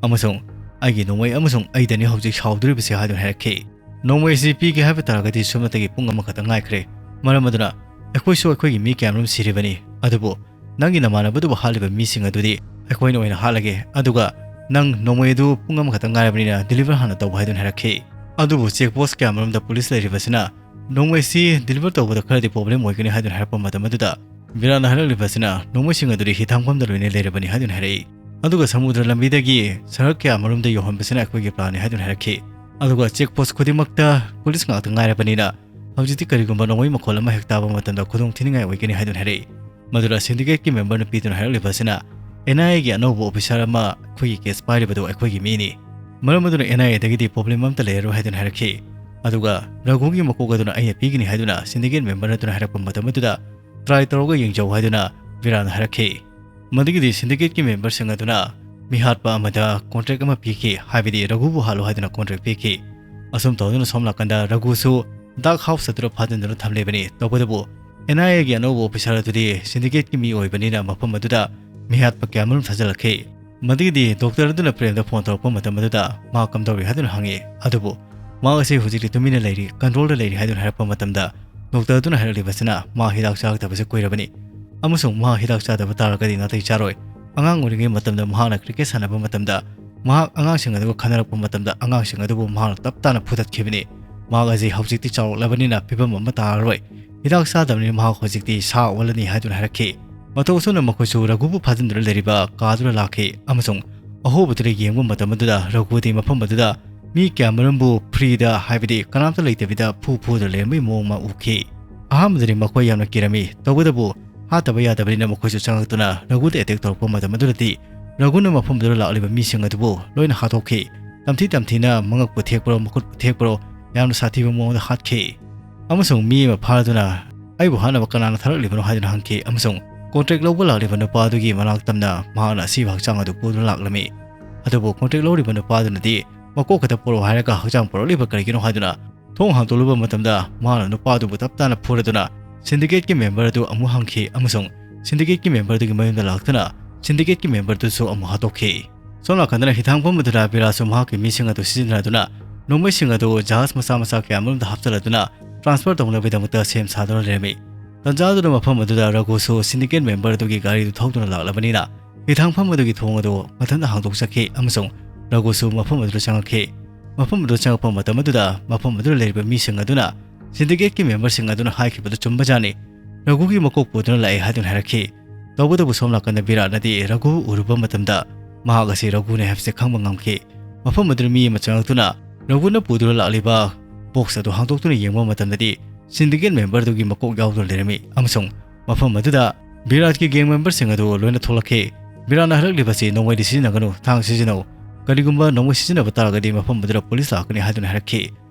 ꯑꯃꯁꯨꯡ "ꯑꯩꯒꯤ ꯅꯣꯡꯃꯩ ꯑꯃꯁꯨꯡ ꯑꯩꯗꯅꯤ ꯍꯧꯖꯤꯛ ꯁꯥꯎꯗꯣꯔꯤꯕꯁꯤ" ꯍꯥꯏꯗꯨꯅ ꯍꯥꯏꯔꯛꯈꯤ꯫ "ꯅꯣꯡꯃꯩ ꯑꯁꯤ ꯄꯤꯒꯦ ꯍꯥꯏꯕ ꯇꯥꯔꯒꯗꯤ ꯁꯨꯞꯅꯇꯒꯤ ꯄꯨꯡ ꯑꯃꯈꯛꯇ ꯉꯥꯏꯈ꯭ꯔꯦ꯫ ꯃꯔꯝ ꯑꯗꯨꯅ ꯑꯩꯈꯣꯏꯁꯨ ꯑꯩꯈꯣꯏꯒꯤ ꯃꯤ ꯀꯌꯥꯃꯔꯨꯝ ꯁꯤꯔꯤꯕꯅꯤ꯫ ꯑꯗꯨꯕꯨ ꯅꯪꯒꯤ ꯅꯃꯥꯟꯅꯕꯗꯨꯕꯨ ꯍꯥꯠꯂꯤꯕ ꯃꯤꯁꯤꯡ ꯑꯗꯨꯗꯤ ꯑꯩꯈꯣꯏꯅ ꯑꯣꯏꯅ ꯍꯥꯠꯂꯒꯦ꯫ ꯑꯗꯨꯒ ꯅꯪ ꯅꯣꯡꯃꯩ ꯑꯗꯨ ꯄꯨꯡ ꯑꯃꯈꯛꯇ ꯉꯥꯏꯔꯕꯅꯤꯅ ꯗꯤꯂꯤꯚꯔ ꯍꯥꯟꯅ ꯇꯧꯕ" ꯍꯥꯏꯗꯨꯅ ꯍꯥꯏꯔꯛꯈꯤ꯫ ꯑꯗꯨꯕꯨ ꯆꯦꯛ ꯄꯣꯁ ꯀꯌꯥꯃꯔꯨꯝꯗ ꯄꯨꯂꯤꯁ ꯂꯩꯔꯤꯕꯁꯤꯅ ꯅꯣꯡꯃꯩꯁꯤ ꯗꯤꯂꯤꯚꯔ ꯇꯧꯕꯗ ꯈꯔꯗꯤ ꯄ꯭ꯔꯣꯕ꯭ꯂꯦꯝ ꯑꯣꯏꯒꯅꯤ ꯍꯥꯏꯗꯨꯅ ꯍꯥꯏꯔꯛꯄ ꯃꯇꯝ ꯑꯗꯨꯗ ꯕꯤꯔꯥꯠꯅ ꯍꯥꯏꯔꯛꯂꯤꯕꯁꯤꯅ ꯅꯣꯡꯃꯩꯁꯤꯡ ꯑꯗꯨꯗꯤ ꯍꯤꯊꯥꯡꯐꯝꯗ ꯂꯣꯏꯅ ꯂꯩꯔꯕꯅꯤ ꯍꯥꯏꯗꯨꯅ ꯍꯥꯏꯔꯛꯏ꯫ ꯑꯗꯨꯒ ꯁꯃꯨꯗ꯭ꯔ ꯂꯝꯕꯤꯗꯒꯤ ꯁꯍꯔ ꯀꯌꯥ ꯃꯔꯨꯝꯗ ꯌꯧꯍꯟꯕꯁꯤꯅ ꯑꯩꯈꯣꯏꯒꯤ ꯄ꯭ꯂꯥꯟꯅꯤ ꯍꯥꯏꯗꯨꯅ ꯍꯥꯏꯔꯛꯈꯤ꯫ ꯑꯗꯨꯒ ꯆꯦꯛ ꯄꯣꯁ ꯈꯨꯗꯤꯡꯃꯛꯇ ꯄꯨꯂꯤꯁ ꯉꯥꯛꯇ ꯉꯥꯏꯔꯕꯅꯤꯅ ꯍꯧꯖꯤꯛꯇꯤ ꯀꯔꯤꯒꯨꯝꯕ ꯅꯣꯡꯃꯩ ꯃꯈꯣꯜ ꯑꯃ ꯍꯦꯛ ꯇꯥꯕ ꯃꯇꯝꯗ ꯈꯨꯗꯣꯡ ꯊꯤꯅꯤꯡꯉꯥꯏ ꯑꯣꯏꯒꯅꯤ ꯍꯥꯏꯗꯨꯅ ꯍꯥꯏꯔꯛꯏ꯫ ꯃꯗꯨꯗ ꯁꯤꯟꯗꯤꯀꯦꯠꯀꯤ ꯃꯦꯝꯕꯔ ꯅꯨꯄꯤꯗꯨꯅ ꯍꯥꯏꯔꯛꯂꯤꯕ ꯑꯁꯤꯅ, "ꯑꯦꯟ ꯑꯥꯏ ꯑꯦꯒꯤ ꯑꯅꯧꯕ ꯑꯣꯐꯤꯁꯔ ꯑꯃ ꯑꯩꯈꯣꯏꯒꯤ ꯀꯦꯁ ꯄꯥꯏꯔꯤꯕꯗꯨ ꯑꯩꯈꯣꯏꯒꯤ ꯃꯤꯅꯤ꯫ ꯃꯔꯝ ꯑꯗꯨꯅ ꯑꯦꯟ ꯑꯥꯏ ꯑꯦꯗꯒꯤꯗꯤ ꯄ꯭ꯔꯣꯕ꯭ꯂꯦꯝ ꯑꯝꯇ ꯂꯩꯔꯔꯣꯏ" ꯍꯥꯏꯗꯨꯅ ꯍꯥꯏꯔꯛꯈꯤ꯫ ꯑꯗꯨꯒ ꯔꯘꯨꯒꯤ ꯃꯀꯣꯛ ꯑꯗꯨꯅ ꯑꯩꯅ ꯄꯤꯒꯅꯤ ꯍꯥꯏꯗꯨꯅ ꯁꯤꯟꯗꯤꯀꯦꯠ ꯃꯦꯝꯕꯔ ꯑꯗꯨꯅ ꯍꯥꯏꯔꯛꯄ ꯃꯇꯝ ꯑꯗꯨꯗ ꯇ꯭ꯔꯥꯏ ꯇꯧꯔꯒ ꯌꯦꯡꯖꯧ ꯍꯥꯏꯗꯨꯅ ꯕꯤꯔꯥꯠꯅ ꯍꯥꯏꯔꯛꯈꯤ꯫ ꯃꯗꯨꯒꯤꯗꯤ ꯁꯤꯟꯗꯤꯀꯦꯠꯀꯤ ꯃꯦꯝꯕꯔꯁꯤꯡ ꯑꯗꯨꯅ ꯃꯤꯍꯥꯠꯄ ꯑꯃꯗ ꯀꯣꯟꯇ꯭ꯔꯦꯛ ꯑꯃ ꯄꯤꯈꯤ, ꯍꯥꯏꯕꯗꯤ ꯔꯘꯨꯕꯨ ꯍꯥꯠꯂꯣ ꯍꯥꯏꯗꯨꯅ ꯀꯣꯟꯇ꯭ꯔꯦꯛ ꯄꯤꯈꯤ꯫ ꯑꯁꯨꯝ ꯇꯧꯗꯨꯅ ꯁꯣꯝ ꯅꯥꯀꯟꯗ ꯔꯘꯨꯁꯨ ꯗꯥꯔꯛ ꯍꯥꯎꯁ ꯑꯗꯨꯗ ꯐꯥꯖꯤꯟꯗꯨꯅ ꯊꯝꯂꯤꯕꯅꯤ꯫ ꯇꯧꯕꯇꯕꯨ ꯑꯦꯟ ꯑꯥꯏ ꯑꯦꯒꯤ ꯑꯅꯧꯕ ꯑꯣꯐꯤꯁꯥꯔ ꯑꯗꯨꯗꯤ ꯁꯤꯟꯗꯤꯀꯦꯠꯀꯤ ꯃꯤ ꯑꯣꯏꯕꯅꯤꯅ ꯃꯐꯝ ꯑꯗꯨꯗ ꯃꯤꯍꯥꯠꯄ ꯀꯌꯥꯃꯔꯨꯝ ꯊꯥꯖꯤꯜꯂꯛꯈꯤ꯫ ꯃꯗꯨꯒꯤꯗꯤ ꯗꯣꯛꯇꯔ ꯑꯗꯨꯅ ꯄ꯭ꯔꯦꯝꯗ ꯐꯣꯟ ꯇꯧꯔꯛꯄ ꯃꯇꯝ ꯑꯗꯨꯗ ꯃꯥ ꯀꯝꯗꯧꯔꯤ ꯍꯥꯏꯗꯨꯅ ꯍꯪꯉꯤ꯫ ꯑꯗꯨꯕꯨ ꯃꯍꯥꯛ ꯑꯁꯤ ꯍꯧꯖꯤꯛꯇꯤ ꯇꯨꯃꯤꯟꯅ ꯂꯩꯔꯤ, ꯀꯟꯇ꯭ꯔꯣꯜꯗ ꯂꯩꯔꯤ ꯍꯥꯏꯗꯨꯅ ꯍꯥꯏꯔꯛꯄ ꯃꯇꯝꯗ, ꯗꯣꯛꯇꯔ ꯑꯗꯨꯅ ꯍꯥꯏꯔꯛꯂꯤꯕꯁꯤꯅ ꯃꯍꯥꯛ ꯍꯤꯗꯥꯛ ꯆꯥꯒꯗꯕꯁꯦ ꯀꯨꯏꯔꯕꯅꯤ ꯑꯃꯁꯨꯡ ꯃꯍꯥꯛ ꯍꯤꯗꯥꯛ ꯆꯥꯗꯕ ꯇꯥꯔꯒꯗꯤ ꯅꯥꯇꯩ ꯆꯥꯔꯣꯏ꯫ ꯑꯉꯥꯡ ꯑꯣꯏꯔꯤꯉꯩ ꯃꯇꯝꯗ ꯃꯍꯥꯛꯅ ꯀ꯭ꯔꯤꯀꯦꯠ ꯁꯥꯟꯅꯕ ꯃꯇꯝꯗ ꯃꯍꯥꯛ ꯑꯉꯥꯡꯁꯤꯡ ꯑꯗꯨꯒ ꯈꯟꯅꯔꯛꯄ ꯃꯇꯝꯗ ꯑꯉꯥꯡꯁꯤꯡ ꯑꯗꯨꯕꯨ ꯃꯍꯥꯛꯅ ꯇꯞ ꯇꯥꯅ ꯐꯨꯗꯠꯈꯤꯕꯅꯤ꯫ ꯃꯍꯥꯛ ꯑꯁꯤ ꯍꯧꯖꯤꯛꯇꯤ ꯆꯥꯎꯔꯛꯂꯕꯅꯤꯅ ꯐꯤꯕꯝ ꯑꯃ ꯇꯥꯔꯔꯣꯏ꯫ ꯍꯤꯗꯥꯛ ꯆꯥꯗꯕꯅꯤꯅ ꯃꯍꯥꯛ ꯍꯧꯖꯤꯛꯇꯤ ꯁꯥ ꯑꯣꯜꯂꯅꯤ ꯍꯥꯏꯗꯨꯅ ꯍꯥꯏꯔꯛꯈꯤ꯫ ꯃꯇꯧ ꯑꯁꯨꯝꯅ ꯃꯈꯣꯏꯁꯨ ꯔꯘꯨꯕꯨ ꯐꯥꯖꯤꯟꯗꯨꯅ ꯂꯩꯔꯤꯕ ꯀꯥꯗꯨꯗ ꯂꯥꯛꯈꯤ ꯑꯃꯁꯨꯡ ꯑꯍꯣꯕꯗꯨꯗ ꯌꯦꯡꯕ ꯃꯇꯝ ꯑꯗꯨꯗ ꯔꯘꯨꯗꯤ ꯃꯐꯝ ꯑꯗꯨꯗ ꯃꯤ ꯀꯌꯥꯃꯔꯨꯝꯕꯨ ꯐ꯭ꯔꯤꯗ, ꯍꯥꯏꯕꯗꯤ ꯀꯅꯥꯝꯇ ꯂꯩꯇꯕꯤꯗ ꯐꯨ ꯐꯨꯗꯨꯅ ꯂꯩꯔꯝꯕꯒꯤ ꯃꯑꯣꯡ ꯑꯃ ꯎꯈꯤ꯫ ꯑꯍꯥꯟꯕꯗꯗꯤ ꯃꯈꯣꯏ ꯌꯥꯝꯅ ꯀꯤꯔꯝꯃꯤ꯫ ꯇꯧꯕꯇꯕꯨ ꯍꯥꯠꯇꯕ ꯌꯥꯗꯕꯅꯤꯅ ꯃꯈꯣꯏꯁꯨ ꯆꯪꯂꯛꯇꯨꯅ ꯔꯘꯨꯗ ꯑꯦꯇꯦꯛ ꯇꯧꯔꯛꯄ ꯃꯇꯝ ꯑꯗꯨꯗꯗꯤ ꯔꯘꯨꯅ ꯃꯐꯝꯗꯨꯗ ꯂꯥꯛꯂꯤꯕ ꯃꯤꯁꯤꯡ ꯑꯗꯨꯕꯨ ꯂꯣꯏꯅ ꯍꯥꯠꯇꯣꯛꯈꯤ꯫ ꯇꯝꯊꯤ ꯇꯝꯊꯤꯅ ꯃꯉꯛꯄꯨ ꯊꯦꯛꯄ꯭ꯔꯣ, ꯃꯈꯨꯠꯄꯨ ꯊꯦꯛꯄ꯭ꯔꯣ, ꯌꯥꯝꯅ ꯁꯥꯊꯤꯕ ꯃꯑꯣꯡꯗ ꯍꯥꯠꯈꯤ꯫ ꯑꯃꯁꯨꯡ ꯃꯤ ꯑꯃ ꯐꯥꯗꯨꯅ, "ꯑꯩꯕꯨ ꯍꯥꯠꯅꯕ ꯀꯅꯥꯅ ꯊꯥꯔꯛꯂꯤꯕꯅꯣ?" ꯍꯥꯏꯗꯨꯅ ꯍꯪꯈꯤ ꯑꯃꯁꯨꯡ ꯀꯣꯟꯇ꯭ꯔꯦꯛ ꯂꯧꯕ ꯂꯥꯛꯂꯤꯕ ꯅꯨꯄꯥ ꯑꯗꯨꯒꯤ ꯃꯅꯥꯛ ꯇꯝꯅ ꯃꯍꯥꯛꯅ ꯑꯁꯤꯕ ꯍꯛꯆꯥꯡ ꯑꯗꯨ ꯄꯨꯗꯨꯅ ꯂꯥꯛꯂꯝꯃꯤ꯫ ꯑꯗꯨꯕꯨ ꯀꯣꯟꯇ꯭ꯔꯦꯛ ꯂꯧꯔꯤꯕ ꯅꯨꯄꯥ ꯑꯗꯨꯅꯗꯤ ꯃꯀꯣꯛ ꯈꯛꯇ ꯄꯨꯔꯛꯎ ꯍꯥꯏꯔꯒ ꯍꯛꯆꯥꯡ ꯄꯨꯔꯛꯂꯤꯕ ꯀꯔꯤꯒꯤꯅꯣ ꯍꯥꯏꯗꯨꯅ ꯊꯣꯡ ꯍꯥꯡꯗꯣꯛꯂꯨꯕ ꯃꯇꯝꯗ ꯃꯍꯥꯛꯅ ꯅꯨꯄꯥ ꯑꯗꯨꯕꯨ ꯇꯞ ꯇꯥꯅ ꯐꯨꯔꯗꯨꯅ ꯁꯤꯟꯗꯤꯀꯦꯠꯀꯤ ꯃꯦꯝꯕꯔ ꯑꯗꯨ ꯑꯃꯨꯛ ꯍꯪꯈꯤ ꯑꯃꯁꯨꯡ ꯁꯤꯟꯗꯤꯀꯦꯠꯀꯤ ꯃꯦꯝꯕꯔ ꯑꯗꯨꯒꯤ ꯃꯌꯨꯝꯗ ꯂꯥꯛꯇꯨꯅ ꯁꯤꯟꯗꯤꯀꯦꯠꯀꯤ ꯃꯦꯝꯕꯔ ꯑꯗꯨꯁꯨ ꯑꯃꯨꯛ ꯍꯥꯠꯇꯣꯛꯈꯤ꯫ ꯁꯣꯝ ꯅꯥꯀꯟꯗꯅ ꯍꯤꯊꯥꯡꯐꯝ ꯑꯗꯨꯗ ꯕꯤꯔꯥꯁꯨ ꯃꯍꯥꯛꯀꯤ ꯃꯤꯁꯤꯡ ꯑꯗꯨ ꯁꯤꯖꯤꯟꯅꯗꯨꯅ ꯅꯣꯡꯃꯩꯁꯤꯡ ꯑꯗꯨ ꯖꯍꯥꯖ ꯃꯆꯥ ꯃꯆꯥ ꯀꯌꯥ ꯑꯃꯔꯣꯝꯗ ꯍꯥꯞꯆꯤꯜꯂꯗꯨꯅ ꯇ꯭ꯔꯥꯟꯁꯐꯔ ꯇꯧꯅꯕꯒꯤꯗꯃꯛꯇ ꯁꯦꯝ ꯁꯥꯗꯨꯅ ꯂꯩꯔꯝꯃꯤ꯫ ꯇꯟꯖꯥ ꯑꯗꯨꯗ ꯃꯐꯝ ꯑꯗꯨꯗ ꯔꯘꯨꯁꯨ ꯁꯤꯟꯗꯤꯀꯦꯠ ꯃꯦꯝꯕꯔ ꯑꯗꯨꯒꯤ ꯒꯥꯔꯤꯗꯨ ꯊꯧꯗꯨꯅ ꯂꯥꯛꯂꯕꯅꯤꯅ ꯍꯤꯊꯥꯡꯐꯝ ꯑꯗꯨꯒꯤ ꯊꯣꯡ ꯑꯗꯨ ꯃꯊꯟꯇ ꯍꯥꯡꯗꯣꯛꯆꯈꯤ ꯑꯃꯁꯨꯡ ꯔꯘꯨꯁꯨ ꯃꯐꯝ ꯑꯗꯨꯗ ꯆꯪꯂꯛꯈꯤ꯫ ꯃꯐꯝ ꯑꯗꯨꯗ ꯆꯪꯂꯛꯄ ꯃꯇꯝ ꯑꯗꯨꯗ ꯃꯐꯝ ꯑꯗꯨꯗ ꯂꯩꯔꯤꯕ ꯃꯤꯁꯤꯡ ꯑꯗꯨꯅ ꯁꯤꯟꯗꯤꯀꯦꯠꯀꯤ ꯃꯦꯝꯕꯔꯁꯤꯡ ꯑꯗꯨꯅ ꯍꯥꯏꯈꯤꯕꯗꯨ ꯆꯨꯝꯕꯖꯥꯠꯅꯤ꯫ ꯔꯘꯨꯒꯤ ꯃꯀꯣꯛ ꯄꯨꯗꯨꯅ ꯂꯥꯛꯑꯦ ꯍꯥꯏꯗꯨꯅ ꯍꯥꯏꯔꯛꯈꯤ꯫ ꯇꯧꯕꯇꯕꯨ ꯁꯣꯝ ꯅꯥꯀꯟꯗ ꯕꯤꯔꯥꯠꯅꯗꯤ ꯔꯘꯨ ꯎꯔꯨꯕ ꯃꯇꯝꯗ ꯃꯍꯥꯛ ꯑꯁꯤ ꯔꯘꯨꯅꯤ ꯍꯥꯏꯕꯁꯤ ꯈꯪꯕ ꯉꯝꯈꯤ꯫ ꯃꯐꯝ ꯑꯗꯨꯗ ꯃꯤ ꯑꯃ ꯆꯪꯂꯛꯇꯨꯅ ꯔꯘꯨꯅ ꯄꯨꯗꯨꯅ ꯂꯥꯛꯂꯤꯕ ꯕꯣꯛꯁ ꯑꯗꯨ ꯍꯥꯡꯗꯣꯛꯇꯨꯅ ꯌꯦꯡꯕ ꯃꯇꯝꯗꯗꯤ ꯁꯤꯟꯗꯤꯀꯦꯠ ꯃꯦꯝꯕꯔ ꯑꯗꯨꯒꯤ ꯃꯀꯣꯛ ꯌꯥꯎꯗꯨꯅ ꯂꯩꯔꯝꯃꯤ ꯑꯃꯁꯨꯡ ꯃꯐꯝ ꯑꯗꯨꯗ ꯕꯤꯔꯥꯠꯀꯤ ꯒꯦꯡ ꯃꯦꯝꯕꯔꯁꯤꯡ ꯑꯗꯨ ꯂꯣꯏꯅ ꯊꯣꯛꯂꯛꯈꯤ꯫ ꯕꯤꯔꯥꯠꯅ ꯍꯥꯏꯔꯛꯂꯤꯕꯁꯤ, "ꯅꯣꯡꯃꯩꯗꯤ ꯁꯤꯖꯤꯟꯅꯒꯅꯨ, ꯊꯥꯡ ꯁꯤꯖꯤꯟꯅꯧ꯫ ꯀꯔꯤꯒꯨꯝꯕ ꯅꯣꯡꯃꯩ ꯁꯤꯖꯤꯟꯅꯕ ꯇꯥꯔꯒꯗꯤ ꯃꯐꯝ ꯑꯗꯨꯗ ꯄꯨꯂꯤꯁ ꯂꯥꯛꯀꯅꯤ" ꯍꯥꯏꯗꯨꯅ ꯍꯥꯏꯔꯛꯈꯤ꯫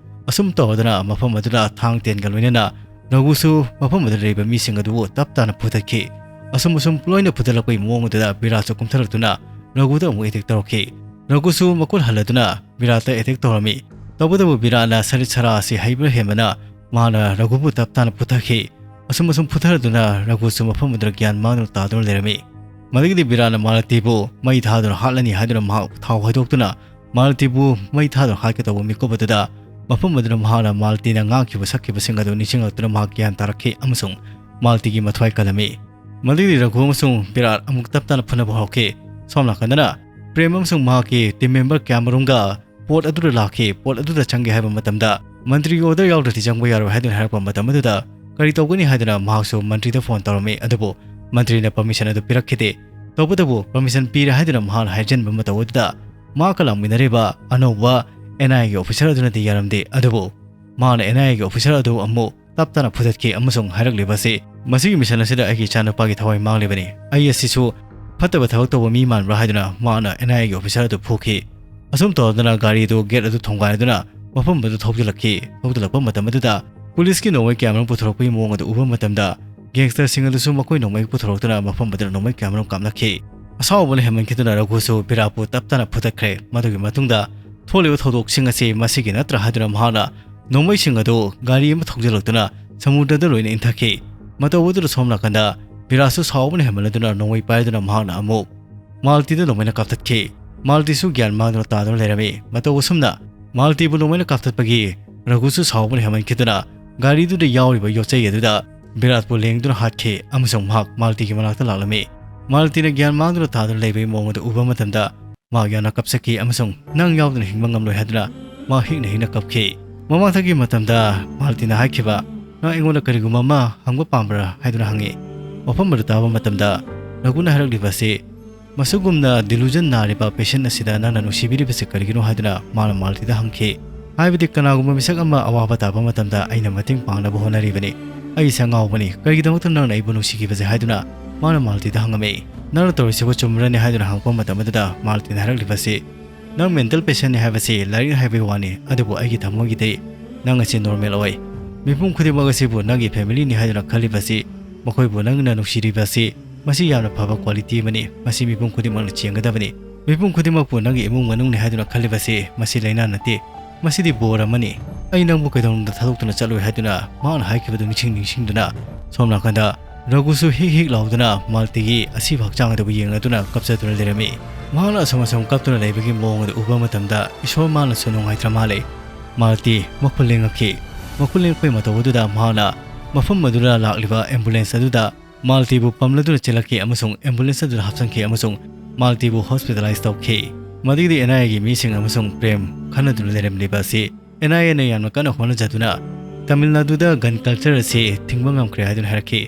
ꯑꯁꯨꯝ ꯇꯧꯔꯗꯨꯅ ꯃꯐꯝ ꯑꯗꯨꯗ ꯊꯥꯡ ꯇꯦꯟꯒ ꯂꯣꯏꯅꯅ ꯔꯘꯨꯁꯨ ꯃꯐꯝ ꯑꯗꯨꯗ ꯂꯩꯔꯤꯕ ꯃꯤꯁꯤꯡ ꯑꯗꯨꯕꯨ ꯇꯞ ꯇꯥꯅ ꯐꯨꯊꯈꯤ꯫ ꯑꯁꯨꯝ ꯑꯁꯨꯝ ꯂꯣꯏꯅ ꯐꯨꯊꯠꯂꯛꯄꯒꯤ ꯃꯑꯣꯡ ꯑꯗꯨꯗ ꯕꯤꯔꯥꯠꯁꯨ ꯀꯨꯝꯊꯔꯛꯇꯨꯅ ꯔꯘꯨꯗ ꯑꯃꯨꯛ ꯑꯦꯇꯦꯛ ꯇꯧꯔꯛꯈꯤ꯫ ꯔꯘꯨꯁꯨ ꯃꯈꯨꯠ ꯍꯜꯂꯗꯨꯅ ꯕꯤꯔꯥꯠꯇ ꯑꯦꯇꯦꯛ ꯇꯧꯔꯝꯃꯤ꯫ ꯇꯧꯕꯇꯕꯨ ꯕꯤꯔꯥꯠꯅ ꯁꯔꯤꯠ ꯁꯔꯥ ꯑꯁꯤ ꯍꯩꯕꯅ ꯍꯦꯟꯕꯅ ꯃꯍꯥꯛꯅ ꯔꯘꯨꯕꯨ ꯇꯞ ꯇꯥꯅ ꯐꯨꯊꯈꯤ꯫ ꯑꯁꯨꯝ ꯑꯁꯨꯝ ꯐꯨꯊꯔꯗꯨꯅ ꯔꯘꯨꯁꯨ ꯃꯐꯝ ꯑꯗꯨꯗ ꯒ꯭ꯌꯥꯟ ꯃꯥꯡꯗꯨꯅ ꯇꯥꯗꯨꯅ ꯂꯩꯔꯝꯃꯤ꯫ ꯃꯗꯨꯒꯤꯗꯤ ꯕꯤꯔꯥꯠꯅ ꯃꯥꯂꯇꯤꯕꯨ ꯃꯩ ꯊꯥꯗꯨꯅ ꯍꯥꯠꯂꯅꯤ ꯍꯥꯏꯗꯨꯅ ꯃꯍꯥꯛ ꯊꯥꯎ ꯍꯩꯗꯣꯛꯇꯨꯅ ꯃꯥꯂꯇꯤꯕꯨ ꯃꯩ ꯊꯥꯗꯨꯅ ꯍꯥꯠꯀꯦ ꯇꯧꯕ ꯃꯤꯀꯨꯞ ꯑꯗꯨꯗ ꯃꯐꯝ ꯑꯗꯨꯗ ꯃꯍꯥꯛꯅ ꯃꯥꯜꯇꯤꯅ ꯉꯥꯡꯈꯤꯕ ꯁꯛꯈꯤꯕꯁꯤꯡ ꯑꯗꯨ ꯅꯤꯡꯁꯤꯡꯂꯛꯇꯨꯅ ꯃꯍꯥꯛ ꯒ꯭ꯌꯥꯟ ꯇꯥꯔꯛꯈꯤ ꯑꯃꯁꯨꯡ ꯃꯥꯜꯇꯤꯒꯤ ꯃꯊ꯭ꯋꯥꯏ ꯀꯜꯂꯝꯃꯤ꯫ ꯃꯗꯨꯗꯤ ꯔꯘꯨ ꯑꯃꯁꯨꯡ ꯕꯤꯔꯥꯠ ꯑꯃꯨꯛ ꯇꯞ ꯇꯞꯅ ꯐꯨꯅꯕ ꯍꯧꯔꯛꯈꯤ꯫ ꯁꯣꯝ ꯅꯥꯀꯟꯗꯅ ꯄ꯭ꯔꯦꯝ ꯑꯃꯁꯨꯡ ꯃꯍꯥꯛꯀꯤ ꯇꯤꯝ ꯃꯦꯝꯕꯔ ꯀꯌꯥꯃꯔꯨꯝꯒ ꯄꯣꯠ ꯑꯗꯨꯗ ꯂꯥꯛꯈꯤ꯫ ꯄꯣꯠ ꯑꯗꯨꯗ ꯆꯪꯒꯦ ꯍꯥꯏꯕ ꯃꯇꯝꯗ ꯃꯟꯇ꯭ꯔꯤꯒꯤ ꯑꯣꯔꯗꯔ ꯌꯥꯎꯗ꯭ꯔꯗꯤ ꯆꯪꯕ ꯌꯥꯔꯣꯏ ꯍꯥꯏꯗꯨꯅ ꯍꯥꯏꯔꯛꯄ ꯃꯇꯝ ꯑꯗꯨꯗ ꯀꯔꯤ ꯇꯧꯒꯅꯤ ꯍꯥꯏꯗꯨꯅ ꯃꯍꯥꯛꯁꯨ ꯃꯟꯇ꯭ꯔꯤꯗ ꯐꯣꯟ ꯇꯧꯔꯝꯃꯤ꯫ ꯑꯗꯨꯕꯨ ꯃꯟꯇ꯭ꯔꯤꯅ ꯄꯔꯃꯤꯁꯟ ꯑꯗꯨ ꯄꯤꯔꯛꯈꯤꯗꯦ꯫ ꯇꯧꯕꯇꯕꯨ ꯄꯔꯃꯤꯁꯟ ꯄꯤꯔꯦ ꯍꯥꯏꯗꯨꯅ ꯃꯍꯥꯛꯅ ꯍꯥꯏꯖꯤꯟꯕ ꯃꯇꯧ ꯑꯗꯨꯗ ꯃꯍꯥꯛꯀ ꯂꯥꯛꯃꯤꯟꯅꯔꯤꯕ ꯑꯅꯧꯕ ꯑꯦꯟ ꯑꯥꯏ ꯑꯦꯒꯤ ꯑꯣꯐꯤꯁꯥꯔ ꯑꯗꯨꯅꯗꯤ ꯌꯥꯔꯝꯗꯦ꯫ ꯑꯗꯨꯕꯨ ꯃꯍꯥꯛꯅ ꯑꯦꯟ ꯑꯥꯏ ꯑꯦꯒꯤ ꯑꯣꯐꯤꯁꯥꯔ ꯑꯗꯨ ꯑꯃꯨꯛ ꯇꯞ ꯇꯥꯅ ꯐꯨꯗꯠꯈꯤ ꯑꯃꯁꯨꯡ ꯍꯥꯏꯔꯛꯂꯤꯕ ꯑꯁꯤ, "ꯃꯁꯤꯒꯤ ꯃꯤꯁꯟ ꯑꯁꯤꯗ ꯑꯩꯒꯤ ꯏꯆꯥꯅꯨꯄꯥꯒꯤ ꯊꯋꯥꯏ ꯃꯥꯡꯂꯤꯕꯅꯤ꯫ ꯑꯩ ꯑꯁꯤꯁꯨ ꯐꯠꯇꯕ ꯊꯕꯛ ꯇꯧꯕ ꯃꯤ ꯃꯥꯟꯕ꯭ꯔꯥ?" ꯍꯥꯏꯗꯨꯅ ꯃꯍꯥꯛꯅ ꯑꯦꯟ ꯑꯥꯏ ꯑꯦꯒꯤ ꯑꯣꯐꯤꯁꯥꯔ ꯑꯗꯨ ꯐꯨꯈꯤ꯫ ꯑꯁꯨꯝ ꯇꯧꯗꯨꯅ ꯒꯥꯔꯤ ꯑꯗꯨ ꯒꯦꯠ ꯑꯗꯨ ꯊꯣꯡꯒꯥꯏꯗꯨꯅ ꯃꯐꯝ ꯑꯗꯨ ꯊꯧꯖꯤꯜꯂꯛꯈꯤ꯫ ꯊꯧꯖꯤꯜꯂꯛꯄ ꯃꯇꯝ ꯑꯗꯨꯗ ꯄꯨꯂꯤꯁꯀꯤ ꯅꯣꯡꯃꯩ ꯀꯌꯥꯃꯔꯨꯝ ꯄꯨꯊꯣꯔꯛꯄꯒꯤ ꯃꯑꯣꯡ ꯑꯗꯨ ꯎꯕ ꯃꯇꯝꯗ ꯒꯦꯡꯁꯇꯔꯁꯤꯡ ꯑꯗꯨꯁꯨ ꯃꯈꯣꯏ ꯅꯣꯡꯃꯩ ꯄꯨꯊꯣꯔꯛꯇꯨꯅ ꯃꯐꯝ ꯑꯗꯨꯗ ꯅꯣꯡꯃꯩ ꯀꯌꯥꯃꯔꯨꯝ ꯀꯥꯞꯅꯈꯤ꯫ ꯑꯁꯥꯎꯕꯅ ꯍꯦꯟꯃꯟꯈꯤꯗꯨꯅ ꯔꯘꯨꯁꯨ ꯕꯤꯔꯥꯠꯄꯨ ꯇꯞ ꯇꯥꯅ ꯐꯨꯗꯠꯈ꯭ꯔꯦ꯫ ꯃꯗꯨꯒꯤ ꯃꯇꯨꯡꯗ ꯊꯣꯛꯂꯤꯕ ꯊꯧꯗꯣꯛꯁꯤꯡ ꯑꯁꯤ ꯃꯁꯤꯒꯤ ꯅꯠꯇ꯭ꯔꯥ ꯍꯥꯏꯗꯨꯅ ꯃꯍꯥꯛꯅ ꯅꯣꯡꯃꯩꯁꯤꯡ ꯑꯗꯨ ꯒꯥꯔꯤ ꯑꯃ ꯊꯧꯖꯤꯜꯂꯛꯇꯨꯅ ꯁꯃꯨꯗ꯭ꯔꯗ ꯂꯣꯏꯅ ꯏꯟꯊꯈꯤ꯫ ꯃꯇꯧ ꯑꯗꯨꯗ ꯁꯣꯝ ꯅꯥꯀꯟꯗ ꯕꯤꯔꯥꯠꯁꯨ ꯁꯥꯎꯕꯅ ꯍꯦꯟꯃꯟꯂꯗꯨꯅ ꯅꯣꯡꯃꯩ ꯄꯥꯏꯗꯨꯅ ꯃꯍꯥꯛꯅ ꯑꯃꯨꯛ ꯃꯥꯜꯇꯤꯗ ꯅꯣꯡꯃꯩꯅ ꯀꯥꯞꯊꯠꯈꯤ꯫ ꯃꯥꯜꯇꯤꯁꯨ ꯒ꯭ꯌꯥꯟ ꯃꯥꯡꯗꯨꯅ ꯇꯥꯗꯨꯅ ꯂꯩꯔꯝꯃꯤ꯫ ꯃꯇꯧ ꯑꯁꯨꯝꯅ ꯃꯥꯜꯇꯤꯕꯨ ꯅꯣꯡꯃꯩꯅ ꯀꯥꯞꯊꯠꯄꯒꯤ ꯔꯘꯨꯁꯨ ꯁꯥꯎꯕꯅ ꯍꯦꯟꯃꯟꯈꯤꯗꯨꯅ ꯒꯥꯔꯤꯗꯨꯗ ꯌꯥꯎꯔꯤꯕ ꯌꯣꯠꯆꯩ ꯑꯗꯨꯗ ꯕꯤꯔꯥꯠꯄꯨ ꯂꯦꯡꯗꯨꯅ ꯍꯥꯠꯈꯤ ꯑꯃꯁꯨꯡ ꯃꯍꯥꯛ ꯃꯥꯜꯇꯤꯒꯤ ꯃꯅꯥꯛꯇ ꯂꯥꯛꯂꯝꯃꯤ꯫ ꯃꯥꯜꯇꯤꯅ ꯒ꯭ꯌꯥꯟ ꯃꯥꯡꯗꯨꯅ ꯇꯥꯗꯨꯅ ꯂꯩꯕꯒꯤ ꯃꯑꯣꯡ ꯑꯗꯨ ꯎꯕ ꯃꯇꯝꯗ ꯃꯍꯥꯛ ꯌꯥꯝꯅ ꯀꯞꯆꯈꯤ ꯑꯃꯁꯨꯡ "ꯅꯪ ꯌꯥꯎꯗꯅ ꯍꯤꯡꯕ ꯉꯝꯂꯣꯏ" ꯍꯥꯏꯗꯨꯅ ꯃꯍꯥꯛ ꯍꯤꯛꯅ ꯍꯤꯛꯅ ꯀꯞꯈꯤ꯫ ꯃꯃꯥꯡꯊꯛꯀꯤ ꯃꯇꯝꯗ ꯃꯥꯜꯇꯤꯅ ꯍꯥꯏꯈꯤꯕ, "ꯅꯪ ꯑꯩꯉꯣꯟꯗ ꯀꯔꯤꯒꯨꯝꯕ ꯑꯃ ꯍꯪꯕ ꯄꯥꯝꯕ꯭ꯔꯥ?" ꯍꯥꯏꯗꯨꯅ ꯍꯪꯉꯤ꯫ ꯋꯥꯐꯝ ꯑꯗꯨ ꯇꯥꯕ ꯃꯇꯝꯗ ꯔꯘꯨꯅ ꯍꯥꯏꯔꯛꯂꯤꯕ ꯑꯁꯤ, ꯃꯁꯤꯒꯨꯝꯅ ꯗꯤꯂꯨꯖꯟ ꯅꯥꯔꯤꯕ ꯄꯦꯁꯦꯟ ꯑꯁꯤꯗ ꯅꯪꯅ ꯅꯨꯡꯁꯤꯕꯤꯔꯤꯕꯁꯤ ꯀꯔꯤꯒꯤꯅꯣ ꯍꯥꯏꯗꯨꯅ ꯃꯥꯅ ꯃꯥꯜꯇꯤꯗ ꯍꯪꯈꯤ꯫ ꯍꯥꯏꯕꯗꯤ ꯀꯅꯥꯒꯨꯝꯕ ꯃꯤꯁꯛ ꯑꯃ ꯑꯋꯥꯕ ꯇꯥꯕ ꯃꯇꯝꯗ ꯑꯩꯅ ꯃꯇꯦꯡ ꯄꯥꯡꯅꯕ ꯍꯣꯠꯅꯔꯤꯕꯅꯤ꯫ ꯑꯩ ꯏꯁꯥ ꯉꯥꯎꯕꯅꯤ꯫ "ꯀꯔꯤꯒꯤꯗꯃꯛꯇ ꯅꯪꯅ ꯑꯩꯕꯨ ꯅꯨꯡꯁꯤꯈꯤꯕꯁꯦ?" ꯍꯥꯏꯗꯨꯅ ꯃꯥꯅ ꯃꯥꯜꯇꯤꯗ ꯍꯪꯉꯝꯃꯤ꯫ "ꯅꯪꯅ ꯇꯧꯔꯤꯁꯤꯕꯨ ꯆꯨꯝꯕ꯭ꯔꯅꯦ?" ꯍꯥꯏꯗꯨꯅ ꯍꯪꯉꯛꯄ ꯃꯇꯝ ꯑꯗꯨꯗ ꯃꯥꯜꯇꯤꯅ ꯍꯥꯏꯔꯛꯂꯤꯕꯁꯤ, "ꯅꯪ ꯃꯦꯟꯇꯦꯜ ꯄꯦꯁꯦꯟꯅꯤ ꯍꯥꯏꯕꯁꯤ ꯂꯥꯏꯔꯤꯛ ꯍꯥꯏꯕꯒꯤ ꯋꯥꯅꯤ, ꯑꯗꯨꯕꯨ ꯑꯩꯒꯤ ꯊꯃꯣꯏꯒꯤꯗꯤ ꯅꯪ ꯑꯁꯤ ꯅꯣꯔꯃꯦꯜ ꯑꯣꯏ꯫ ꯃꯤꯄꯨꯝ ꯈꯨꯗꯤꯡꯃꯛ ꯑꯁꯤꯕꯨ ꯅꯪꯒꯤ ꯐꯦꯃꯤꯂꯤꯅꯤ ꯍꯥꯏꯗꯨꯅ ꯈꯜꯂꯤꯕꯁꯤ, ꯃꯈꯣꯏꯕꯨ ꯅꯪꯅ ꯅꯨꯡꯁꯤꯔꯤꯕꯁꯤ, ꯃꯁꯤ ꯌꯥꯝꯅ ꯐꯕ ꯀ꯭ꯋꯥꯂꯤꯇꯤ ꯑꯃꯅꯤ꯫ ꯃꯁꯤ ꯃꯤꯄꯨꯝ ꯈꯨꯗꯤꯡꯃꯛꯅ ꯆꯦꯟꯒꯗꯕꯅꯤ꯫ ꯃꯤꯄꯨꯝ ꯈꯨꯗꯤꯡꯃꯛꯄꯨ ꯅꯪꯒꯤ ꯏꯃꯨꯡ ꯃꯅꯨꯡꯅꯤ ꯍꯥꯏꯗꯨꯅ ꯈꯜꯂꯤꯕꯁꯤ, ꯃꯁꯤ ꯂꯥꯏꯅꯥ ꯅꯠꯇꯦ꯫ ꯃꯁꯤꯗꯤ ꯕꯣꯔ ꯑꯃꯅꯤ꯫ ꯑꯩ ꯅꯪꯕꯨ ꯀꯩꯗꯧꯅꯨꯡꯗ ꯊꯥꯗꯣꯛꯇꯨꯅ ꯆꯠꯂꯣꯏ" ꯍꯥꯏꯗꯨꯅ ꯃꯍꯥꯛꯅ ꯍꯥꯏꯈꯤꯕꯗꯨ ꯅꯤꯡꯁꯤꯡ ꯅꯤꯡꯁꯤꯡꯗꯨꯅ ꯁꯣꯝ ꯅꯥꯀꯟꯗ ꯔꯘꯨꯁꯨ ꯍꯤꯛ ꯍꯤꯛ ꯂꯥꯎꯗꯨꯅ ꯃꯥꯜꯇꯤꯒꯤ ꯑꯁꯤꯕ ꯍꯛꯆꯥꯡ ꯑꯗꯨꯕꯨ ꯌꯦꯡꯂꯗꯨꯅ ꯀꯞꯆꯗꯨꯅ ꯂꯩꯔꯝꯃꯤ꯫ ꯃꯍꯥꯛꯅ ꯑꯁꯨꯝ ꯑꯁꯨꯝ ꯀꯞꯇꯨꯅ ꯂꯩꯕꯒꯤ ꯃꯑꯣꯡ ꯑꯗꯨ ꯎꯕ ꯃꯇꯝꯗ ꯏꯁꯣꯔ ꯃꯥꯅꯁꯨ ꯅꯨꯡꯉꯥꯏꯇ꯭ꯔ ꯃꯥꯜꯂꯦ꯫ ꯃꯥꯜꯇꯤ ꯃꯈꯨꯠ ꯂꯦꯡꯉꯛꯈꯤ꯫ ꯃꯈꯨꯠ ꯂꯦꯡꯉꯛꯄꯒꯤ ꯃꯇꯧ ꯑꯗꯨꯗ ꯃꯍꯥꯛꯅ ꯃꯐꯝ ꯑꯗꯨꯗ ꯂꯥꯛꯂꯤꯕ ambulance ꯑꯗꯨꯗ ꯃꯥꯜꯇꯤꯕꯨ ꯄꯝꯂꯗꯨꯅ ꯆꯦꯜꯂꯛꯈꯤ ꯑꯃꯁꯨꯡ ambulance ꯑꯗꯨꯗ ꯍꯥꯞꯆꯤꯟꯈꯤ ꯑꯃꯁꯨꯡ ꯃꯥꯜꯇꯤꯕꯨ hospitalize ꯇꯧꯈꯤ꯫ ꯃꯗꯨꯒꯤꯗꯤ NIAꯒꯤ ꯃꯤꯁꯤꯡ ꯑꯃꯁꯨꯡ ꯄ꯭ꯔꯦꯝ ꯈꯟꯅꯗꯨꯅ ꯂꯩꯔꯝꯂꯤꯕ ꯑꯁꯤ NIAꯅ ꯌꯥꯝꯅ ꯀꯟꯅ ꯍꯣꯠꯅꯖꯗꯨꯅ ꯇꯥꯃꯤꯜ ꯅꯥꯗꯨꯗ gun culture ꯑꯁꯤ ꯊꯤꯡꯕ ꯉꯝꯈ꯭ꯔꯦ ꯍꯥꯏꯗꯨꯅ ꯍꯥꯏꯔꯛꯈꯤ꯫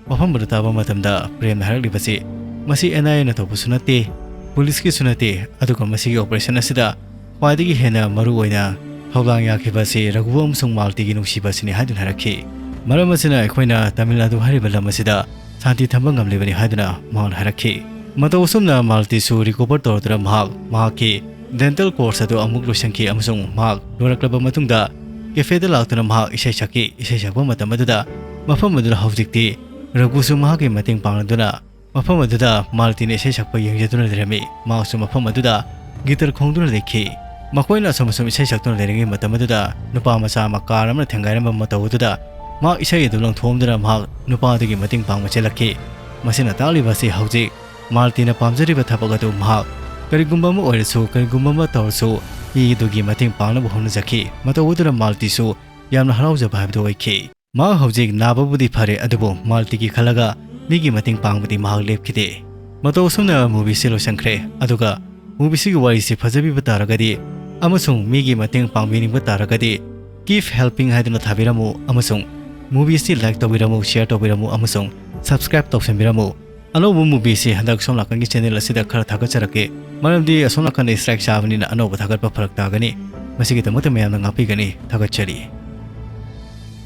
ꯋꯥꯐꯝ ꯑꯗꯨ ꯇꯥꯕ ꯃꯇꯝꯗ ꯄ꯭ꯔꯦꯝꯅ ꯍꯥꯏꯔꯛꯂꯤꯕꯁꯤ, "ꯃꯁꯤ NIAꯅ ꯇꯧꯕꯁꯨ ꯅꯠꯇꯦ, ꯄꯨꯂꯤꯁꯀꯤꯁꯨ ꯅꯠꯇꯦ, ꯑꯗꯨꯒ ꯃꯁꯤꯒꯤ operation ꯑꯁꯤꯗ ꯈ꯭ꯋꯥꯏꯗꯒꯤ ꯍꯦꯟꯅ ꯃꯔꯨ ꯑꯣꯏꯅ ꯊꯧꯗꯥꯡ ꯌꯥꯈꯤꯕ ꯑꯁꯤ ꯔꯘꯨ ꯑꯃꯁꯨꯡ ꯃꯥꯜꯇꯤꯒꯤ ꯅꯨꯡꯁꯤꯕ ꯑꯁꯤꯅꯤ" ꯍꯥꯏꯗꯨꯅ ꯍꯥꯏꯔꯛꯈꯤ꯫ ꯃꯔꯝ ꯑꯁꯤꯅ ꯑꯩꯈꯣꯏꯅ ꯇꯥꯃꯤꯜ ꯅꯥꯗꯨ ꯍꯥꯏꯔꯤꯕ ꯂꯝ ꯑꯁꯤꯗ ꯁꯥꯟꯇꯤ ꯊꯝꯕ ꯉꯝꯂꯤꯕꯅꯤ ꯍꯥꯏꯗꯨꯅ ꯃꯍꯥꯛꯅ ꯍꯥꯏꯔꯛꯈꯤ꯫ ꯃꯇꯧ ꯑꯁꯨꯝꯅ ꯃꯥꯜꯇꯤꯁꯨ recover ꯇꯧꯔꯗꯨꯅ ꯃꯍꯥꯛ ꯃꯍꯥꯛꯀꯤ dental course ꯑꯗꯨ ꯑꯃꯨꯛ ꯂꯣꯏꯁꯤꯟꯈꯤ ꯑꯃꯁꯨꯡ ꯃꯍꯥꯛ ꯂꯣꯏꯔꯛꯂꯕ ꯃꯇꯨꯡꯗ cafeꯗ ꯂꯥꯛꯇꯨꯅ ꯃꯍꯥꯛ ꯏꯁꯩ ꯁꯛꯈꯤ꯫ ꯏꯁꯩ ꯁꯛꯄ ꯃꯇꯝ ꯑꯗꯨꯗ ꯃꯐꯝ ꯑꯗꯨꯗ ꯍꯧꯖꯤꯛꯇꯤ ꯔꯘꯨꯁꯨ ꯃꯍꯥꯛꯀꯤ ꯃꯇꯦꯡ ꯄꯥꯡꯂꯗꯨꯅ ꯃꯐꯝ ꯑꯗꯨꯗ ꯃꯥꯜꯇꯤꯅ ꯏꯁꯩ ꯁꯛꯄ ꯌꯦꯡꯖꯗꯨꯅ ꯂꯩꯔꯝꯃꯤ꯫ ꯃꯍꯥꯛꯁꯨ ꯃꯐꯝ ꯑꯗꯨꯗ guitar ꯈꯣꯡꯗꯨꯅ ꯂꯩꯈꯤ꯫ ꯃꯈꯣꯏꯅ ꯑꯁꯨꯝ ꯑꯁꯨꯝ ꯏꯁꯩ ꯁꯛꯇꯨꯅ ꯂꯩꯔꯤꯉꯩ ꯃꯇꯝ ꯑꯗꯨꯗ ꯅꯨꯄꯥ ꯃꯆꯥ ꯑꯃ car ꯑꯃꯅ ꯊꯦꯡꯒꯥꯏꯔꯝꯕ ꯃꯇꯧ ꯑꯗꯨꯗ ꯃꯍꯥꯛ ꯏꯁꯩ ꯑꯗꯨ ꯂꯪꯊꯣꯛꯑꯝꯗꯨꯅ ꯃꯍꯥꯛ ꯅꯨꯄꯥ ꯑꯗꯨꯒꯤ ꯃꯇꯦꯡ ꯄꯥꯡꯕ ꯆꯦꯜꯂꯛꯈꯤ꯫ ꯃꯁꯤꯅ ꯇꯥꯛꯂꯤꯕ ꯑꯁꯤ ꯍꯧꯖꯤꯛ ꯃꯥꯜꯇꯤꯅ ꯄꯥꯝꯖꯔꯤꯕ ꯊꯕꯛ ꯑꯗꯨ ꯃꯍꯥꯛ ꯀꯔꯤꯒꯨꯝꯕ ꯑꯃ ꯑꯣꯏꯔꯁꯨ, ꯀꯔꯤꯒꯨꯝꯕ ꯑꯃ ꯇꯧꯔꯁꯨ, ꯃꯤ ꯑꯗꯨꯒꯤ ꯃꯇꯦꯡ ꯄꯥꯡꯅꯕ ꯍꯣꯠꯅꯖꯈꯤ꯫ ꯃꯇꯧ ꯑꯗꯨꯅ ꯃꯥꯜꯇꯤꯁꯨ ꯌꯥꯝꯅ ꯍꯔꯥꯎꯖꯕ ꯍꯥꯏꯕꯗꯨ ꯑꯣꯏꯈꯤ꯫ ꯃꯍꯥꯛ ꯍꯧꯖꯤꯛ ꯅꯥꯕꯕꯨꯗꯤ ꯐꯔꯦ, ꯑꯗꯨꯕꯨ ꯃꯥꯜꯇꯤꯒꯤ ꯈꯜꯂꯒ ꯃꯤꯒꯤ ꯃꯇꯦꯡ ꯄꯥꯡꯕꯗꯤ ꯃꯍꯥꯛ ꯂꯦꯞꯈꯤꯗꯦ꯫ ꯃꯇꯧ ꯑꯁꯨꯝꯅ movieꯁꯤ ꯂꯣꯏꯁꯤꯟꯈ꯭ꯔꯦ꯫ ꯑꯗꯨꯒ movieꯁꯤꯒꯤ ꯋꯥꯔꯤꯁꯤ ꯐꯖꯕꯤꯕ ꯇꯥꯔꯒꯗꯤ ꯑꯃꯁꯨꯡ ꯃꯤꯒꯤ ꯃꯇꯦꯡ ꯄꯥꯡꯕꯤꯅꯤꯡꯕ ꯇꯥꯔꯒꯗꯤ keep helping ꯍꯥꯏꯗꯨꯅ ꯊꯥꯕꯤꯔꯝꯃꯨ ꯑꯃꯁꯨꯡ movieꯁꯤ like ꯇꯧꯕꯤꯔꯝꯃꯨ, share ꯇꯧꯕꯤꯔꯝꯃꯨ ꯑꯃꯁꯨꯡ subscribe ꯇꯧꯁꯤꯟꯕꯤꯔꯝꯃꯨ꯫ ꯑꯅꯧꯕ movieꯁꯤ ꯍꯟꯗꯛ ꯁꯣꯝ ꯅꯥꯀꯟꯒꯤ channel ꯑꯁꯤꯗ ꯈꯔ ꯊꯥꯒꯠꯆꯔꯛꯀꯦ, ꯃꯔꯝꯗꯤ ꯑꯁꯣꯝ ꯅꯥꯀꯟꯗ strike ꯆꯥꯕꯅꯤꯅ ꯑꯅꯧꯕ ꯊꯥꯒꯠꯄ ꯐꯔꯛ ꯇꯥꯒꯅꯤ꯫ ꯃꯁꯤꯒꯤꯗꯃꯛꯇ ꯃꯌꯥꯝꯅ ꯉꯥꯛꯄꯤꯒꯅꯤ꯫ ꯊꯥꯒꯠꯆꯔꯤ꯫